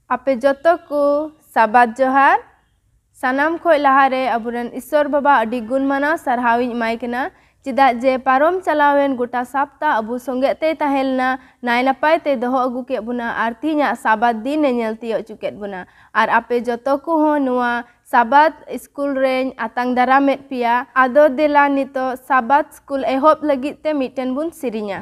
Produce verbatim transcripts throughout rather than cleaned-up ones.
ᱟᱯᱮ ᱡᱚᱛᱚ ᱠᱚ ᱥᱟᱵᱟᱫ ᱡᱚᱦᱟᱨ᱾ ᱥᱟᱱᱟᱢ ᱠᱷᱚᱡ ᱞᱟᱦᱟᱨᱮ ᱟᱵᱚᱨᱮᱱ ᱤᱥᱥᱚᱨ ᱵᱟᱵᱟ ᱟᱹᱰᱤ ᱜᱩᱱ ᱢᱟᱱᱟᱣ ᱥᱟᱨᱦᱟᱣ ᱤᱧ ᱮᱢᱟᱭ ᱠᱟᱱᱟ, ᱪᱮᱫᱟᱜ ᱡᱮ ᱯᱟᱨᱚᱢ ᱪᱟᱞᱟᱣᱮᱱ ᱜᱚᱴᱟ ᱥᱟᱯᱛᱟ ᱟᱵᱚ ᱥᱚᱸᱜᱮ ᱛᱮᱭ ᱛᱟᱦᱮᱸ ᱞᱮᱱᱟ, ᱱᱟᱭ ᱱᱟᱯᱟᱭ ᱛᱮᱭ ᱫᱚᱦᱚ ᱟᱹᱜᱩ ᱠᱮᱫ ᱵᱚᱱᱟ ᱟᱨ ᱛᱮᱦᱮᱧᱟᱜ ᱥᱟᱵᱟᱫ ᱫᱤᱱ ᱮ ᱧᱮᱞ ᱛᱤᱭᱳᱜ ᱦᱚᱪᱚ ᱠᱮᱫ ᱵᱚᱱᱟ᱾ ᱟᱨ ᱟᱯᱮ ᱡᱚᱛᱚ ᱠᱚᱦᱚᱸ ᱱᱚᱣᱟ ᱥᱟᱵᱟᱫ ᱥᱠᱩᱞ ᱨᱮᱧ ᱟᱛᱟᱝ ᱫᱟᱨᱟᱢᱮᱫ ᱯᱮᱭᱟ᱾ ᱟᱫᱚ ᱫᱮᱞᱟ ᱱᱤᱛᱚᱜ ᱥᱟᱵᱟᱫ ᱥᱠᱩᱞ ᱮᱦᱚᱵ ᱞᱟᱹᱜᱤᱫ ᱛᱮ ᱢᱤᱫᱴᱮᱱ ᱵᱚᱱ ᱥᱮᱨᱮᱧᱟ᱾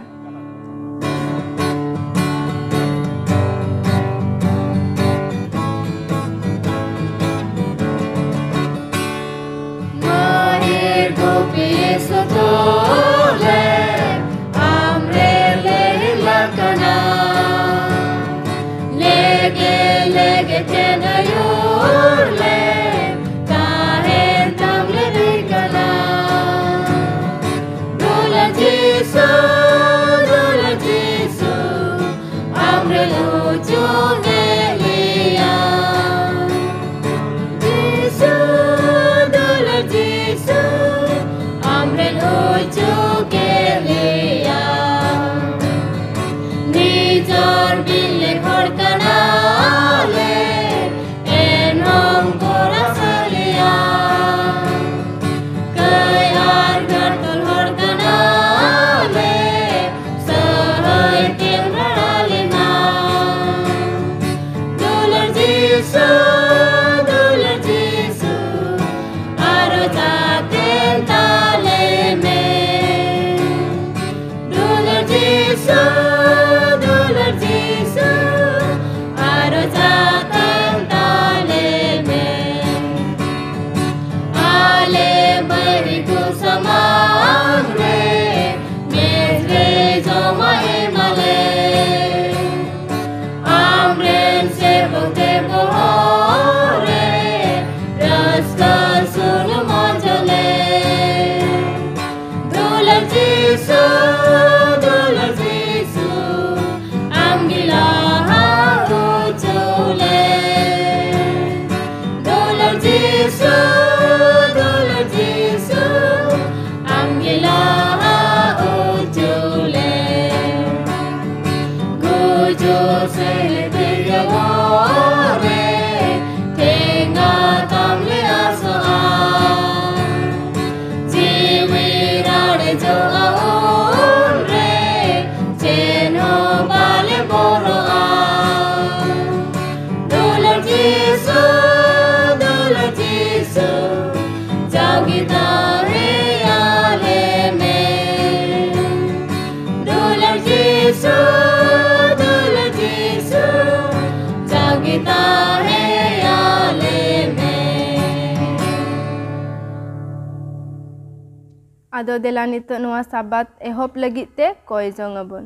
ᱢᱟᱹᱦᱤᱨ ᱜᱩᱯᱤ ᱥᱩᱛᱩᱜ ᱞᱮ ᱟᱢᱨᱮ ᱞᱮ ᱦᱤᱞᱟᱹᱜ ᱠᱟᱱᱟ᱾ ᱞᱮᱜᱮ ᱞᱮᱜᱮ ᱴᱷᱮᱱ ᱟᱹᱭᱩᱨ ᱞᱮ ᱛᱟᱦᱮᱱ ᱛᱟᱢ ᱞᱮ ᱨᱤᱠᱟᱹᱱᱟ᱾ ᱫᱩᱞᱟᱹᱲ ᱡᱤᱥᱩ, ᱫᱩᱞᱟᱹᱲ ᱡᱤᱥᱩ, ᱟᱢᱨᱮ ᱩᱪᱩ ᱢᱮᱞᱮᱭᱟ᱾ ᱡᱤᱥᱩ, ᱫᱩᱞᱟᱹᱲ ᱡᱤᱥᱩ, ᱟᱢᱨᱮ ᱩᱪᱩ ᱠᱮᱞᱮᱭᱟ᱾ ᱱᱤᱡᱚᱨ ᱵᱤᱞᱮ ᱦᱚᱲ ᱠᱟᱱᱟᱞᱮ, ᱮᱱᱦᱚᱸ ᱜᱚᱲᱟ ᱥᱟᱞᱮᱭᱟ᱾ ᱠᱟᱹᱭ ᱟᱨ ᱜᱟᱹᱛᱩᱞ ᱦᱚᱲ ᱠᱟᱱᱟᱞᱮ, ᱥᱟᱹᱦᱟᱹᱭ ᱛᱮᱢ ᱨᱟᱲᱟ ᱞᱮᱱᱟ᱾ ᱫᱩᱞᱟᱹᱲ ᱡᱤᱥᱩ, ᱫᱩᱞᱟᱹᱲ ᱡᱤᱥᱩ, ᱟᱨᱚ ᱡᱟᱛᱮᱱ ᱛᱟᱞᱮ ᱢᱮ᱾ ᱫᱩᱞᱟᱹᱲ ᱡᱤᱥᱩ, ᱫᱩᱞᱟᱹᱲ ᱡᱤᱥᱩ, ᱟᱫᱚ ᱫᱮᱞᱟ ᱱᱤᱛᱚᱜ ᱱᱚᱣᱟ ᱥᱟᱵᱟᱫ ᱮᱦᱚᱵ ᱞᱟᱹᱜᱤᱫ ᱛᱮ ᱠᱚᱭ ᱡᱚᱝ ᱟᱵᱚᱱ᱾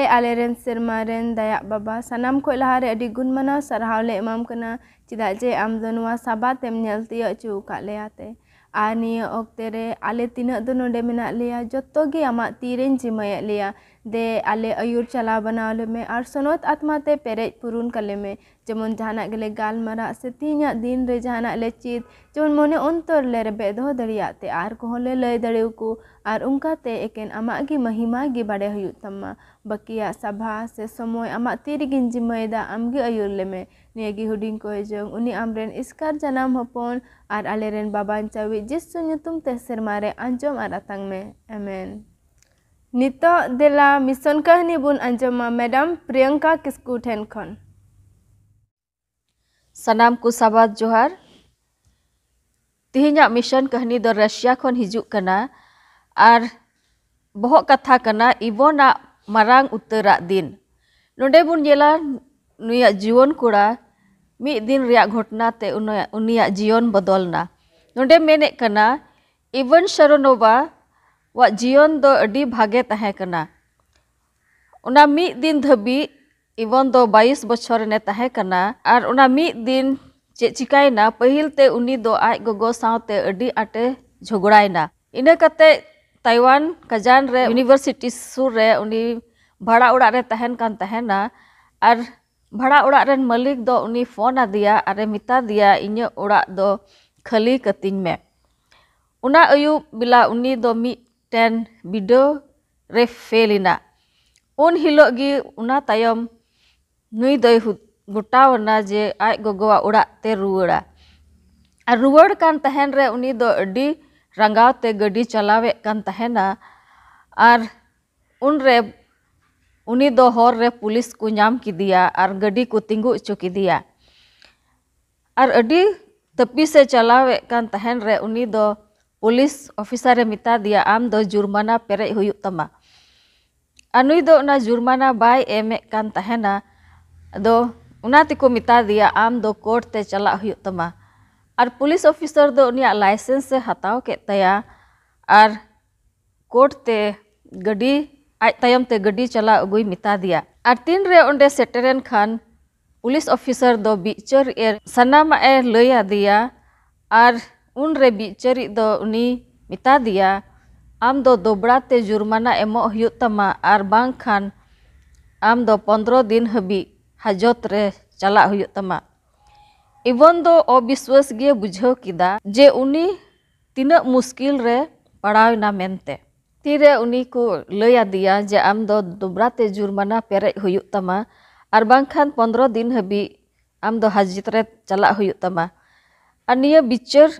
ᱮ ᱟᱞᱮᱨᱮᱱ ᱥᱮᱨᱢᱟ ᱨᱮᱱ ᱫᱟᱭᱟᱜ ᱵᱟᱵᱟ, ᱥᱟᱱᱟᱢ ᱠᱷᱚᱱ ᱞᱟᱦᱟᱨᱮ ᱟᱹᱰᱤ ᱜᱩᱱ ᱢᱟᱱᱟᱣ ᱥᱟᱨᱦᱟᱣ ᱞᱮ ᱮᱢᱟᱢ ᱠᱟᱱᱟ, ᱪᱮᱫᱟᱜ ᱡᱮ ᱟᱢ ᱫᱚ ᱱᱚᱣᱟ ᱥᱟᱵᱟᱫ ᱮᱢ ᱧᱮᱞ ᱛᱤᱭᱳᱜ ᱦᱚᱪᱚ ᱟᱠᱟᱫ ᱞᱮᱭᱟ ᱛᱮ᱾ ᱟᱨ ᱱᱤᱭᱟᱹ ᱚᱠᱛᱮ ᱨᱮ ᱟᱞᱮ ᱛᱤᱱᱟᱹᱜ ᱫᱚ ᱱᱚᱰᱮ ᱢᱮᱱᱟᱜ ᱞᱮᱭᱟ, ᱡᱚᱛᱚ ᱜᱮ ᱟᱢᱟᱜ ᱛᱤᱨᱮᱧ ᱡᱤᱢᱟᱹᱭᱮᱫ ᱞᱮᱭᱟ᱾ ᱫᱮ ᱟᱞᱮ ᱟᱹᱭᱩᱨ ᱪᱟᱞᱟᱣ ᱵᱟᱱᱟᱣ ᱞᱮᱢᱮ ᱟᱨ ᱥᱚᱱᱚᱛ ᱟᱛᱢᱟ ᱛᱮ ᱯᱮᱨᱮᱡ ᱯᱩᱨᱩᱱ ᱠᱟᱞᱮᱢᱮ᱾ ᱡᱮᱢᱚᱱ ᱡᱟᱦᱟᱱᱟᱜ ᱜᱮᱞᱮ ᱜᱟᱞᱢᱟᱨᱟᱜ ᱥᱮ ᱛᱮᱦᱮᱧᱟᱜ ᱫᱤᱱ ᱨᱮ ᱡᱟᱦᱟᱱᱟᱜ ᱞᱮ ᱪᱮᱫ, ᱡᱮᱢᱚᱱ ᱢᱚᱱᱮ ᱚᱱᱛᱚᱨ ᱞᱮ ᱨᱮᱵᱮᱫ ᱫᱚᱦᱚ ᱫᱟᱲᱮᱭᱟᱜ ᱛᱮ ᱟᱨ ᱠᱚᱦᱚᱸ ᱞᱮ ᱞᱟᱹᱭ ᱫᱟᱲᱮᱭᱟᱠᱚ᱾ ᱟᱨ ᱚᱱᱠᱟᱛᱮ ᱮᱠᱮᱱ ᱟᱢᱟᱜ ᱜᱮ ᱢᱟᱹᱦᱤᱢᱟ ᱜᱮ ᱵᱟᱲᱟᱭ ᱦᱩᱭᱩᱜ ᱛᱟᱢᱟ᱾ ᱵᱟᱹᱠᱤᱭᱟᱜ ᱥᱟᱵᱷᱟ ᱥᱮ ᱥᱚᱢᱚᱭ ᱟᱢᱟᱜ ᱛᱤ ᱨᱮᱜᱮᱧ ᱡᱤᱢᱟᱹᱭᱮᱫᱟ, ᱟᱢ ᱜᱮ ᱟᱹᱭᱩᱨ ᱞᱮᱢᱮ᱾ ᱱᱤᱭᱟᱹ ᱜᱮ ᱦᱩᱰᱤᱧ ᱠᱚᱭ ᱡᱚᱝ ᱩᱱᱤ ᱟᱢᱨᱮᱱ ᱮᱥᱠᱟᱨ ᱡᱟᱱᱟᱢ ᱦᱚᱯᱚᱱ ᱟᱨ ᱟᱞᱮᱨᱮᱱ ᱵᱟᱵᱟ ᱵᱟᱧᱪᱟᱣᱤᱡ ᱡᱤᱥᱩ ᱧᱩᱛᱩᱢ ᱛᱮ ᱥᱮᱨᱢᱟ ᱨᱮ ᱟᱸᱡᱚᱢ ᱟᱨ ᱟᱛᱟᱝ ᱢᱮ᱾ ᱟᱢᱮᱱ᱾ ᱱᱤᱛᱚᱜ ᱫᱮᱞᱟ ᱢᱤᱥᱚᱱ ᱠᱟᱹᱦᱱᱤ ᱵᱚᱱ ᱟᱸᱡᱚᱢᱟ ᱢᱮᱰᱟᱢ ᱯᱨᱤᱭᱟᱝᱠᱟ ᱠᱤᱥᱠᱩ ᱴᱷᱮᱱ ᱠᱷᱚᱱ᱾ ᱥᱟᱱᱟᱢ ᱠᱚ ᱥᱟᱵᱟᱫ ᱡᱚᱦᱟᱨ᱾ ᱛᱮᱦᱮᱧᱟᱜ ᱢᱤᱥᱚᱱ ᱠᱟᱹᱦᱱᱤ ᱫᱚ ᱨᱟᱥᱤᱭᱟ ᱠᱷᱚᱱ ᱦᱤᱡᱩᱜ ᱠᱟᱱᱟ ᱟᱨ ᱵᱚᱦᱚᱜ ᱠᱟᱛᱷᱟ ᱠᱟᱱᱟ ᱤᱵᱚᱱᱟᱜ ᱢᱟᱨᱟᱝ ᱩᱛᱟᱹᱨᱟᱜ ᱫᱤᱱ᱾ ᱱᱚᱰᱮ ᱵᱚᱱ ᱧᱮᱞᱟ ᱱᱩᱭᱟᱜ ᱡᱩᱣᱟᱹᱱ ᱠᱚᱲᱟ ᱢᱤᱫ ᱫᱤᱱ ᱨᱮᱭᱟᱜ ᱜᱷᱚᱴᱚᱱᱟ ᱛᱮ ᱩᱱᱤᱭᱟᱜ, ᱩᱱᱤᱭᱟᱜ ᱡᱤᱭᱚᱱ ᱵᱚᱫᱚᱞ ᱮᱱᱟ᱾ ᱱᱚᱰᱮ ᱢᱮᱱᱮᱫ ᱠᱟᱱᱟ ᱤᱵᱚᱱ ᱥᱟᱨᱚᱱᱳᱵᱟ ᱣᱟᱜ ᱡᱤᱭᱚᱱ ᱫᱚ ᱟᱹᱰᱤ ᱵᱷᱟᱜᱮ ᱛᱟᱦᱮᱸ ᱠᱟᱱᱟ᱾ ᱚᱱᱟ ᱢᱤᱫ ᱫᱤᱱ ᱫᱷᱟᱹᱵᱤᱡ ᱤᱵᱚᱱ ᱫᱚ ᱵᱟᱭᱤᱥ ᱵᱚᱪᱷᱚᱨ ᱨᱮᱱᱮ ᱛᱟᱦᱮᱸ ᱠᱟᱱᱟ ᱟᱨ ᱚᱱᱟ ᱢᱤᱫ ᱫᱤᱱ ᱪᱮᱫ ᱪᱤᱠᱟᱭᱮᱱᱟ, ᱯᱟᱹᱦᱤᱞ ᱛᱮ ᱩᱱᱤ ᱫᱚ ᱟᱡ ᱜᱚᱜᱚ ᱥᱟᱶᱛᱮ ᱟᱹᱰᱤ ᱟᱸᱴᱮ ᱡᱷᱚᱜᱽᱲᱟᱭᱮᱱᱟ᱾ ᱤᱱᱟᱹ ᱠᱟᱛᱮ ᱛᱟᱭᱣᱟᱱ ᱠᱟᱡᱟᱱ ᱨᱮ ᱤᱭᱩᱱᱤᱵᱷᱟᱨᱥᱤᱴᱤ ᱥᱩᱨ ᱨᱮ ᱩᱱᱤ ᱵᱷᱟᱲᱟ ᱚᱲᱟᱜ ᱨᱮ ᱛᱟᱦᱮᱱ ᱠᱟᱱ ᱛᱟᱦᱮᱱᱟ ᱟᱨ ᱵᱷᱟᱲᱟ ᱚᱲᱟᱜ ᱨᱮᱱ ᱢᱟᱹᱞᱤᱠ ᱫᱚ ᱩᱱᱤ ᱯᱷᱳᱱ ᱟᱫᱮᱭᱟ ᱟᱨᱮ ᱢᱮᱛᱟ ᱫᱮᱭᱟ, "ᱤᱧᱟᱹᱜ ᱚᱲᱟᱜ ᱫᱚ ᱠᱷᱟᱹᱞᱤ ᱠᱟᱹᱛᱤᱧ ᱢᱮ᱾" ᱚᱱᱟ ᱟᱹᱭᱩᱵ ᱵᱮᱞᱟ ᱩᱱᱤ ᱫᱚ ᱢᱤᱫᱴᱮᱱ ᱵᱤᱰᱟᱹᱣ ᱨᱮ ᱯᱷᱮᱞ ᱮᱱᱟ᱾ ᱩᱱ ᱦᱤᱞᱳᱜ ᱜᱮ ᱚᱱᱟ ᱛᱟᱭᱚᱢ ᱱᱩᱭ ᱫᱚᱭ ᱦᱩ-, ᱜᱚᱴᱟᱣ ᱮᱱᱟ ᱡᱮ ᱟᱡ ᱜᱚᱜᱚᱣᱟᱜ ᱚᱲᱟᱜ ᱛᱮ ᱨᱩᱣᱟᱹᱲᱟ᱾ ᱟᱨ ᱨᱩᱣᱟᱹᱲ ᱠᱟᱱ ᱛᱟᱦᱮᱱ ᱨᱮ ᱩᱱᱤ ᱫᱚ ᱟᱹᱰᱤ ᱨᱟᱸᱜᱟᱣ ᱛᱮ ᱜᱟᱹᱰᱤ ᱪᱟᱞᱟᱣᱮᱫ ᱠᱟᱱ ᱛᱟᱦᱮᱱᱟ᱾ ᱟᱨ ᱩᱱᱨᱮ ᱩᱱᱤ ᱫᱚ ᱦᱚᱨ ᱨᱮ ᱯᱩᱞᱤᱥ ᱠᱚ ᱧᱟᱢ ᱠᱮᱫᱮᱭᱟ ᱟᱨ ᱜᱟᱹᱰᱤ ᱠᱚ ᱛᱤᱸᱜᱩ ᱦᱚᱪᱚ ᱠᱮᱫᱮᱭᱟ᱾ ᱟᱨ ᱟᱹᱰᱤ ᱛᱟᱹᱯᱤᱥ ᱮ ᱪᱟᱞᱟᱣᱮᱫ ᱠᱟᱱ ᱛᱟᱦᱮᱱ ᱨᱮ ᱩᱱᱤ ᱫᱚ ᱯᱩᱞᱤᱥ ᱚᱯᱷᱤᱥᱟᱨ ᱮ ᱢᱮᱛᱟ ᱫᱮᱭᱟ, "ᱟᱢ ᱫᱚ ᱡᱩᱨᱢᱟᱱᱟ ᱯᱮᱨᱮᱡ ᱦᱩᱭᱩᱜ ᱛᱟᱢᱟ᱾" ᱟᱨ ᱱᱩᱭ ᱫᱚ ᱚᱱᱟ ᱡᱩᱨᱢᱟᱱᱟ ᱵᱟᱭ ᱮᱢᱮᱫ ᱠᱟᱱ ᱛᱟᱦᱮᱱᱟ᱾ ᱟᱫᱚ ᱚᱱᱟ ᱛᱮᱠᱚ ᱢᱮᱛᱟ ᱫᱮᱭᱟ, "ᱟᱢ ᱫᱚ ᱠᱳᱨᱴ ᱛᱮ ᱪᱟᱞᱟᱜ ᱦᱩᱭᱩᱜ ᱛᱟᱢᱟ᱾" ᱟᱨ ᱯᱩᱞᱤᱥ ᱚᱯᱷᱤᱥᱟᱨ ᱫᱚ ᱩᱱᱤᱭᱟᱜ ᱞᱟᱭᱥᱮᱱᱥ ᱮ ᱦᱟᱛᱟᱣ ᱠᱮᱫ ᱛᱟᱭᱟ ᱟᱨ ᱠᱳᱨᱴ ᱛᱮ ᱜᱟᱹᱰᱤ, ᱟᱡ ᱛᱟᱭᱚᱢ ᱛᱮ ᱜᱟᱹᱰᱤ ᱪᱟᱞᱟᱣ ᱟᱹᱜᱩᱭ ᱢᱮᱛᱟ ᱫᱮᱭᱟ᱾ ᱟᱨ ᱛᱤᱱᱨᱮ ᱚᱸᱰᱮ ᱥᱮᱴᱮᱨᱮᱱ ᱠᱷᱟᱱ ᱯᱩᱞᱤᱥ ᱚᱯᱷᱤᱥᱟᱨ ᱫᱚ ᱵᱤᱪᱟᱹᱨ ᱮ ᱥᱟᱱᱟᱢᱟᱜ ᱮ ᱞᱟᱹᱭ ᱟᱫᱮᱭᱟ᱾ ᱟᱨ ᱩᱱᱨᱮ ᱵᱤᱪᱟᱹᱨᱤᱡ ᱫᱚ ᱩᱱᱤ ᱢᱮᱛᱟ ᱫᱮᱭᱟ, "ᱟᱢ ᱫᱚ ᱫᱚᱵᱲᱟ ᱛᱮ ᱡᱩᱨᱢᱟᱱᱟ ᱮᱢᱚᱜ ᱦᱩᱭᱩᱜ ᱛᱟᱢᱟ, ᱟᱨ ᱵᱟᱝᱠᱷᱟᱱ ᱟᱢ ᱫᱚ ᱯᱚᱱᱫᱽᱨᱚ ᱫᱤᱱ ᱦᱟᱹᱵᱤᱡ ᱦᱟᱡᱚᱛ ᱨᱮ ᱪᱟᱞᱟᱜ ᱦᱩᱭᱩᱜ ᱛᱟᱢᱟ᱾" ᱤᱵᱚᱱ ᱫᱚ ᱚᱵᱤᱥᱣᱟᱹᱥ ᱜᱮ ᱵᱩᱡᱷᱟᱹᱣ ᱠᱮᱫᱟ ᱡᱮ ᱩᱱᱤ ᱛᱤᱱᱟᱹᱜ ᱢᱩᱥᱠᱤᱞ ᱨᱮ ᱯᱟᱲᱟᱣ ᱮᱱᱟ ᱢᱮᱱᱛᱮ᱾ ᱛᱤᱨᱮ ᱩᱱᱤ ᱠᱚ ᱞᱟᱹᱭ ᱟᱫᱮᱭᱟ ᱡᱮ ᱟᱢ ᱫᱚ ᱫᱚᱵᱲᱟ ᱛᱮ ᱡᱩᱨᱢᱟᱱᱟ ᱯᱮᱨᱮᱡ ᱦᱩᱭᱩᱜ ᱛᱟᱢᱟ, ᱟᱨ ᱵᱟᱝᱠᱷᱟᱱ ᱯᱚᱱᱫᱽᱨᱚ ᱫᱤᱱ ᱦᱟᱹᱵᱤᱡ ᱟᱢ ᱫᱚ ᱦᱟᱡᱚᱛ ᱨᱮ ᱪᱟᱞᱟᱜ ᱦᱩᱭᱩᱜ ᱛᱟᱢᱟ᱾ ᱟᱨ ᱱᱤᱭᱟᱹ ᱵᱤᱪᱟᱹᱨ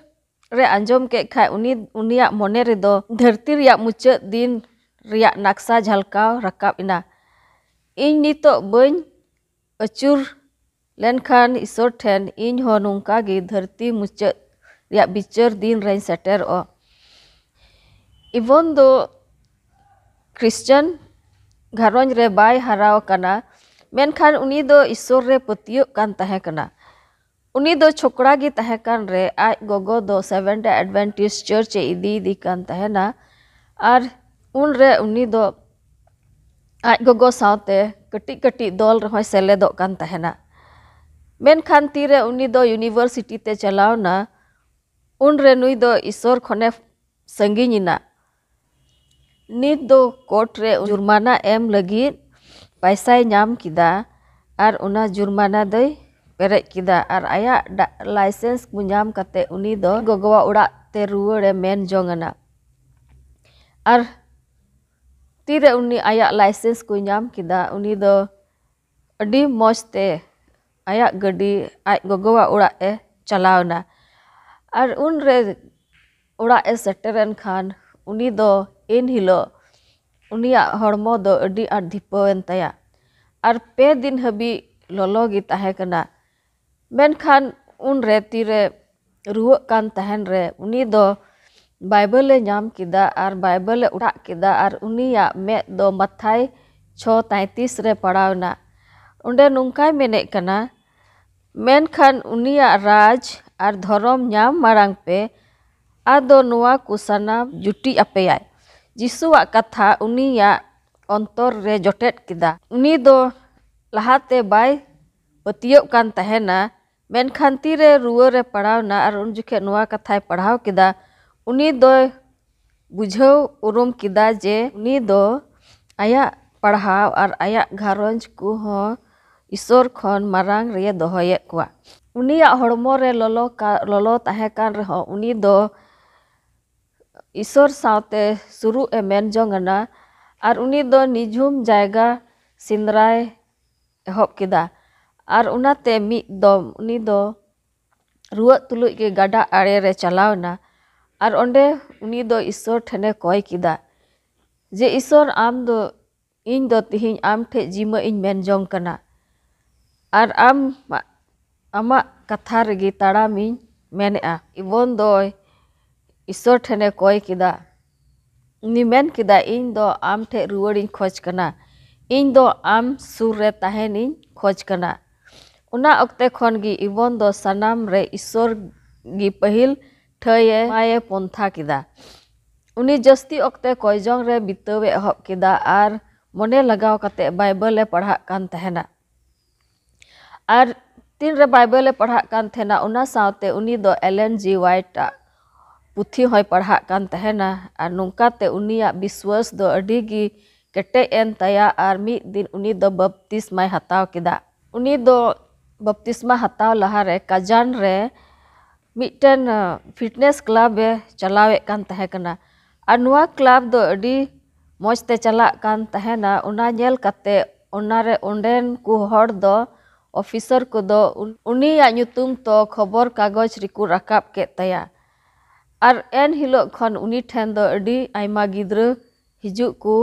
ᱨᱮ ᱟᱸᱡᱚᱢ ᱠᱮᱫ ᱠᱷᱟᱡ ᱩᱱᱤ, ᱩᱱᱤᱭᱟᱜ ᱢᱚᱱᱮ ᱨᱮᱫᱚ ᱫᱷᱟᱹᱨᱛᱤ ᱨᱮᱭᱟᱜ ᱢᱩᱪᱟᱹᱫ ᱫᱤᱱ ᱨᱮᱭᱟᱜ ᱱᱟᱠᱥᱟ ᱡᱷᱟᱞᱠᱟᱣ ᱨᱟᱠᱟᱵ ᱮᱱᱟ᱾ ᱤᱧ ᱱᱤᱛᱚᱜ ᱵᱟᱹᱧ ᱟᱹᱪᱩᱨ ᱞᱮᱱᱠᱷᱟᱱ ᱤᱥᱚᱨ ᱴᱷᱮᱱ ᱤᱧ ᱦᱚᱸ ᱱᱚᱝᱠᱟ ᱜᱮ ᱫᱷᱟᱹᱨᱛᱤ ᱢᱩᱪᱟᱹᱫ ᱨᱮᱭᱟᱜ ᱵᱤᱪᱟᱹᱨ ᱫᱤᱱ ᱨᱮᱧ ᱥᱮᱴᱮᱨᱚᱜᱼᱟ᱾ ᱤᱵᱚᱱ ᱫᱚ ᱠᱷᱨᱤᱥᱪᱟᱱ ᱜᱷᱟᱨᱚᱸᱡᱽ ᱨᱮ ᱵᱟᱭ ᱦᱟᱨᱟ ᱟᱠᱟᱱᱟ, ᱢᱮᱱᱠᱷᱟᱱ ᱩᱱᱤ ᱫᱚ ᱤᱥᱚᱨ ᱨᱮ ᱯᱟᱹᱛᱭᱟᱹᱜ ᱠᱟᱱ ᱛᱟᱦᱮᱸ ᱠᱟᱱᱟ᱾ ᱩᱱᱤ ᱫᱚ ᱪᱷᱚᱠᱲᱟ ᱜᱮ ᱛᱟᱦᱮᱸ ᱠᱟᱱ ᱨᱮ, ᱟᱡ ᱜᱚᱜᱚ ᱫᱚ Seventh Day Adventist Church ᱮ ᱤᱫᱤᱭᱮᱫᱮ ᱠᱟᱱ ᱛᱟᱦᱮᱱᱟ᱾ ᱟᱨ ᱩᱱᱨᱮ ᱩᱱᱤ ᱫᱚ ᱟᱡ ᱜᱚᱜᱚ ᱥᱟᱶᱛᱮ ᱠᱟᱹᱴᱤᱡ ᱠᱟᱹᱴᱤᱡ ᱫᱚᱞ ᱨᱮᱦᱚᱸᱭ ᱥᱮᱞᱮᱫᱚᱜ ᱠᱟᱱ ᱛᱟᱦᱮᱱᱟ᱾ ᱢᱮᱱᱠᱷᱟᱱ ᱛᱤᱨᱮ ᱩᱱᱤ ᱫᱚ ᱤᱭᱩᱱᱤᱵᱷᱟᱨᱥᱤᱴᱤ ᱛᱮ ᱪᱟᱞᱟᱣ ᱮᱱᱟ, ᱩᱱᱨᱮ ᱱᱩᱭ ᱫᱚ ᱤᱥᱚᱨ ᱠᱷᱚᱱᱮ ᱥᱟᱺᱜᱤᱧ ᱮᱱᱟ᱾ ᱱᱤᱛ ᱫᱚ ᱠᱳᱨᱴ ᱨᱮ ᱡᱩᱨᱢᱟᱱᱟ ᱮᱢ ᱞᱟᱹᱜᱤᱫ ᱯᱟᱭᱥᱟᱭ ᱧᱟᱢ ᱠᱮᱫᱟ ᱟᱨ ᱚᱱᱟ ᱡᱩᱨᱢᱟᱱᱟ ᱫᱚᱭ ᱯᱮᱨᱮᱡ ᱠᱮᱫᱟ ᱟᱨ ᱟᱭᱟᱜ ᱰᱟ-, ᱞᱟᱭᱥᱮᱱᱥ ᱠᱚ ᱧᱟᱢ ᱠᱟᱛᱮ ᱩᱱᱤ ᱫᱚ ᱜᱚᱜᱚᱣᱟᱜ ᱚᱲᱟᱜ ᱛᱮ ᱨᱩᱣᱟᱹᱲᱮ ᱢᱮᱱ ᱡᱚᱝ ᱟᱱᱟ᱾ ᱟᱨ ᱛᱤᱨᱮ ᱩᱱᱤ ᱟᱭᱟᱜ ᱞᱟᱭᱥᱮᱱᱥ ᱠᱚᱭ ᱧᱟᱢ ᱠᱮᱫᱟ, ᱩᱱᱤ ᱫᱚ ᱟᱹᱰᱤ ᱢᱚᱡᱽ ᱛᱮ ᱟᱭᱟᱜ ᱜᱟᱹᱰᱤ ᱟᱡ ᱜᱚᱜᱚᱣᱟᱜ ᱚᱲᱟᱜ ᱮ ᱪᱟᱞᱟᱣ ᱮᱱᱟ᱾ ᱟᱨ ᱩᱱᱨᱮ ᱚᱲᱟᱜ ᱮ ᱥᱮᱴᱮᱨᱮᱱ ᱠᱷᱟᱱ ᱩᱱᱤ ᱫᱚ ᱮᱱ ᱦᱤᱞᱳᱜ ᱩᱱᱤᱭᱟᱜ ᱦᱚᱲᱢᱚ ᱫᱚ ᱟᱹᱰᱤ ᱟᱸᱴ ᱫᱷᱤᱯᱟᱹᱣᱮᱱ ᱛᱟᱭᱟ᱾ ᱟᱨ ᱯᱮ ᱫᱤᱱ ᱦᱟᱹᱵᱤᱡ ᱞᱚᱞᱚ ᱜᱮ ᱛᱟᱦᱮᱸ ᱠᱟᱱᱟ᱾ ᱢᱮᱱᱠᱷᱟᱱ ᱩᱱᱨᱮ ᱛᱤᱨᱮ ᱨᱩᱣᱟᱹᱜ ᱠᱟᱱ ᱛᱟᱦᱮᱱ ᱨᱮ ᱩᱱᱤ ᱫᱚ ᱵᱟᱭᱵᱮᱞ ᱮ ᱧᱟᱢ ᱠᱮᱫᱟ ᱟᱨ ᱵᱟᱭᱵᱮᱞ ᱮ ᱚᱲᱟᱜ ᱠᱮᱫᱟ ᱟᱨ ᱩᱱᱤᱭᱟᱜ ᱢᱮᱫ ᱫᱚ ᱢᱟᱛᱷᱟᱭ ᱪᱷᱚ ᱛᱟᱭᱛᱤᱥ ᱨᱮ ᱯᱟᱲᱟᱣ ᱮᱱᱟ᱾ ᱚᱸᱰᱮ ᱱᱚᱝᱠᱟᱭ ᱢᱮᱱᱮᱫ ᱠᱟᱱᱟ, ᱢᱮᱱᱠᱷᱟᱱ ᱩᱱᱤᱭᱟᱜ ᱨᱟᱡᱽ ᱟᱨ ᱫᱷᱚᱨᱚᱢ ᱧᱟᱢ ᱢᱟᱲᱟᱝ ᱯᱮ, ᱟᱫᱚ ᱱᱚᱣᱟ ᱠᱚ ᱥᱟᱱᱟᱢ ᱡᱩᱴᱤᱡ ᱟᱯᱮᱭᱟᱭ᱾ ᱡᱤᱥᱩᱣᱟᱜ ᱠᱟᱛᱷᱟ ᱩᱱᱤᱭᱟᱜ ᱚᱱᱛᱚᱨ ᱨᱮ ᱡᱚᱴᱮᱫ ᱠᱮᱫᱟ᱾ ᱩᱱᱤ ᱫᱚ ᱞᱟᱦᱟᱛᱮ ᱵᱟᱭ ᱯᱟᱹᱛᱭᱟᱹᱜ ᱠᱟᱱ ᱛᱟᱦᱮᱱᱟ, ᱢᱮᱱᱠᱷᱟᱱ ᱛᱤᱨᱮ ᱨᱩᱣᱟᱹ ᱨᱮ ᱯᱟᱲᱟᱣᱱᱟ ᱟᱨ ᱩᱱ ᱡᱚᱠᱷᱮᱡ ᱱᱚᱣᱟ ᱠᱟᱛᱷᱟᱭ ᱯᱟᱲᱦᱟᱣ ᱠᱮᱫᱟ, ᱩᱱᱤ ᱫᱚᱭ ᱵᱩᱡᱷᱟᱹᱣ ᱩᱨᱩᱢ ᱠᱮᱫᱟ ᱡᱮ ᱩᱱᱤ ᱫᱚ ᱟᱭᱟᱜ ᱯᱟᱲᱦᱟᱣ ᱟᱨ ᱟᱭᱟᱜ ᱜᱷᱟᱨᱚᱸᱡᱽ ᱠᱚᱦᱚᱸ ᱤᱥᱚᱨ ᱠᱷᱚᱱ ᱢᱟᱨᱟᱝ ᱨᱮᱭ ᱫᱚᱦᱚᱭᱮᱫ ᱠᱚᱣᱟ᱾ ᱩᱱᱤᱭᱟᱜ ᱦᱚᱲᱢᱚ ᱨᱮ ᱞᱚᱞᱚ ᱠᱟ-, ᱞᱚᱞᱚ ᱛᱟᱦᱮᱸ ᱠᱟᱱ ᱨᱮᱦᱚᱸ, ᱩᱱᱤ ᱫᱚ ᱤᱥᱚᱨ ᱥᱟᱶᱛᱮ ᱥᱩᱨᱩᱜ ᱮ ᱢᱮᱱ ᱡᱚᱝ ᱟᱱᱟ ᱟᱨ ᱩᱱᱤ ᱫᱚ ᱱᱤᱡᱷᱩᱢ ᱡᱟᱭᱜᱟ ᱥᱮᱸᱫᱽᱨᱟᱭ ᱮᱦᱚᱵ ᱠᱮᱫᱟ᱾ ᱟᱨ ᱚᱱᱟᱛᱮ ᱢᱤᱫ ᱫᱚᱢ ᱩᱱᱤ ᱫᱚ ᱨᱩᱣᱟᱹᱜ ᱛᱩᱞᱩᱡ ᱜᱮ ᱜᱟᱰᱟ ᱟᱲᱮ ᱨᱮ ᱪᱟᱞᱟᱣ ᱮᱱᱟ ᱟᱨ ᱚᱸᱰᱮ ᱩᱱᱤ ᱫᱚ ᱤᱥᱚᱨ ᱴᱷᱮᱱᱮ ᱠᱚᱭ ᱠᱮᱫᱟ ᱡᱮ, "ᱤᱥᱚᱨ, ᱟᱢ ᱫᱚ, ᱤᱧ ᱫᱚ ᱛᱤᱦᱤᱧ ᱟᱢ ᱴᱷᱮᱡ ᱡᱤᱢᱟᱹ ᱤᱧ ᱢᱮᱱ ᱡᱚᱝ ᱠᱟᱱᱟ ᱟᱨ ᱟᱢ, ᱟᱢᱟᱜ ᱠᱟᱛᱷᱟ ᱨᱮᱜᱮ ᱛᱟᱲᱟᱢᱤᱧ ᱢᱮᱱᱮᱜᱼᱟ᱾" ᱤᱵᱚᱱ ᱫᱚᱭ ᱤᱥᱚᱨ ᱴᱷᱮᱱᱮ ᱠᱚᱭ ᱠᱮᱫᱟ᱾ ᱩᱱᱤ ᱢᱮᱱ ᱠᱮᱫᱟ, "ᱤᱧ ᱫᱚ ᱟᱢ ᱴᱷᱮᱡ ᱨᱩᱣᱟᱹᱲᱤᱧ ᱠᱷᱚᱡᱽ ᱠᱟᱱᱟ᱾ ᱤᱧ ᱫᱚ ᱟᱢ ᱥᱩᱨ ᱨᱮ ᱛᱟᱦᱮᱱᱤᱧ ᱠᱷᱚᱡᱽ ᱠᱟᱱᱟ᱾" ᱚᱱᱟ ᱚᱠᱛᱮ ᱠᱷᱚᱱ ᱜᱮ ᱤᱵᱚᱱ ᱫᱚ ᱥᱟᱱᱟᱢ ᱨᱮ ᱤᱥᱚᱨ ᱜᱮ ᱯᱟᱹᱦᱤᱞ ᱴᱷᱟᱹᱭ ᱮ ᱮᱢᱟᱭᱮ ᱯᱚᱱᱛᱷᱟ ᱠᱮᱫᱟ᱾ ᱩᱱᱤ ᱡᱟᱹᱥᱛᱤ ᱚᱠᱛᱮ ᱠᱚᱭᱡᱚᱝ ᱨᱮ ᱵᱤᱛᱟᱹᱣ ᱮ ᱮᱦᱚᱵ ᱠᱮᱫᱟ ᱟᱨ ᱢᱚᱱᱮ ᱞᱟᱜᱟᱣ ᱠᱟᱛᱮ ᱵᱟᱭᱵᱮᱞ ᱮ ᱯᱟᱲᱦᱟᱜ ᱠᱟᱱ ᱛᱟᱦᱮᱱᱟ᱾ ᱟᱨ ᱛᱤᱱᱨᱮ ᱵᱟᱭᱵᱮᱞ ᱮ ᱯᱟᱲᱦᱟᱜ ᱠᱟᱱ ᱛᱟᱦᱮᱱᱟ, ᱚᱱᱟ ᱥᱟᱶᱛᱮ ᱩᱱᱤ ᱫᱚ ᱮᱞᱮᱱ ᱡᱤ ᱣᱟᱭᱤᱴ ᱟᱜ ᱯᱩᱛᱷᱤ ᱦᱚᱸᱭ ᱯᱟᱲᱦᱟᱜ ᱠᱟᱱ ᱛᱟᱦᱮᱱᱟ᱾ ᱟᱨ ᱱᱚᱝᱠᱟ ᱛᱮ ᱩᱱᱤᱭᱟᱜ ᱵᱤᱥᱣᱟᱹᱥ ᱫᱚ ᱟᱹᱰᱤ ᱜᱮ ᱠᱮᱴᱮᱡ ᱮᱱ ᱛᱟᱭᱟ ᱟᱨ ᱢᱤᱫ ᱫᱤᱱ ᱩᱱᱤ ᱫᱚ ᱵᱟᱯᱛᱤᱥᱢᱟᱭ ᱦᱟᱛᱟᱣ ᱠᱮᱫᱟ᱾ ᱩᱱᱤ ᱫᱚ ᱵᱟᱯᱛᱤᱥᱢᱟ ᱦᱟᱛᱟᱣ ᱞᱟᱦᱟᱨᱮ ᱠᱟᱡᱟᱱ ᱨᱮ ᱢᱤᱫᱴᱮᱱ, ᱟ, ᱯᱷᱤᱴᱱᱮᱥ ᱠᱞᱟᱵᱽ ᱮ ᱪᱟᱞᱟᱣᱮᱫ ᱠᱟᱱ ᱛᱟᱦᱮᱸ ᱠᱟᱱᱟ᱾ ᱟᱨ ᱱᱚᱣᱟ ᱠᱞᱟᱵᱽ ᱫᱚ ᱟᱹᱰᱤ ᱢᱚᱡᱽ ᱛᱮ ᱪᱟᱞᱟᱜ ᱠᱟᱱ ᱛᱟᱦᱮᱱᱟ᱾ ᱚᱱᱟ ᱧᱮᱞ ᱠᱟᱛᱮ ᱚᱱᱟᱨᱮ ᱚᱸᱰᱮᱱ ᱠᱚ ᱦᱚᱲ ᱫᱚ, ᱚᱯᱷᱤᱥᱟᱨ ᱠᱚᱫᱚ ᱩᱱ-, ᱩᱱᱤᱭᱟᱜ ᱧᱩᱛᱩᱢ ᱫᱚ ᱠᱷᱚᱵᱚᱨ ᱠᱟᱜᱚᱡᱽ ᱨᱮᱠᱚ ᱨᱟᱠᱟᱵ ᱠᱮᱫ ᱛᱟᱭᱟ᱾ ᱟᱨ ᱮᱱ ᱦᱤᱞᱳᱜ ᱠᱷᱚᱱ ᱩᱱᱤ ᱴᱷᱮᱱ ᱫᱚ ᱟᱹᱰᱤ ᱟᱭᱢᱟ ᱜᱤᱫᱽᱨᱟᱹ ᱦᱤᱡᱩᱜ ᱠᱚ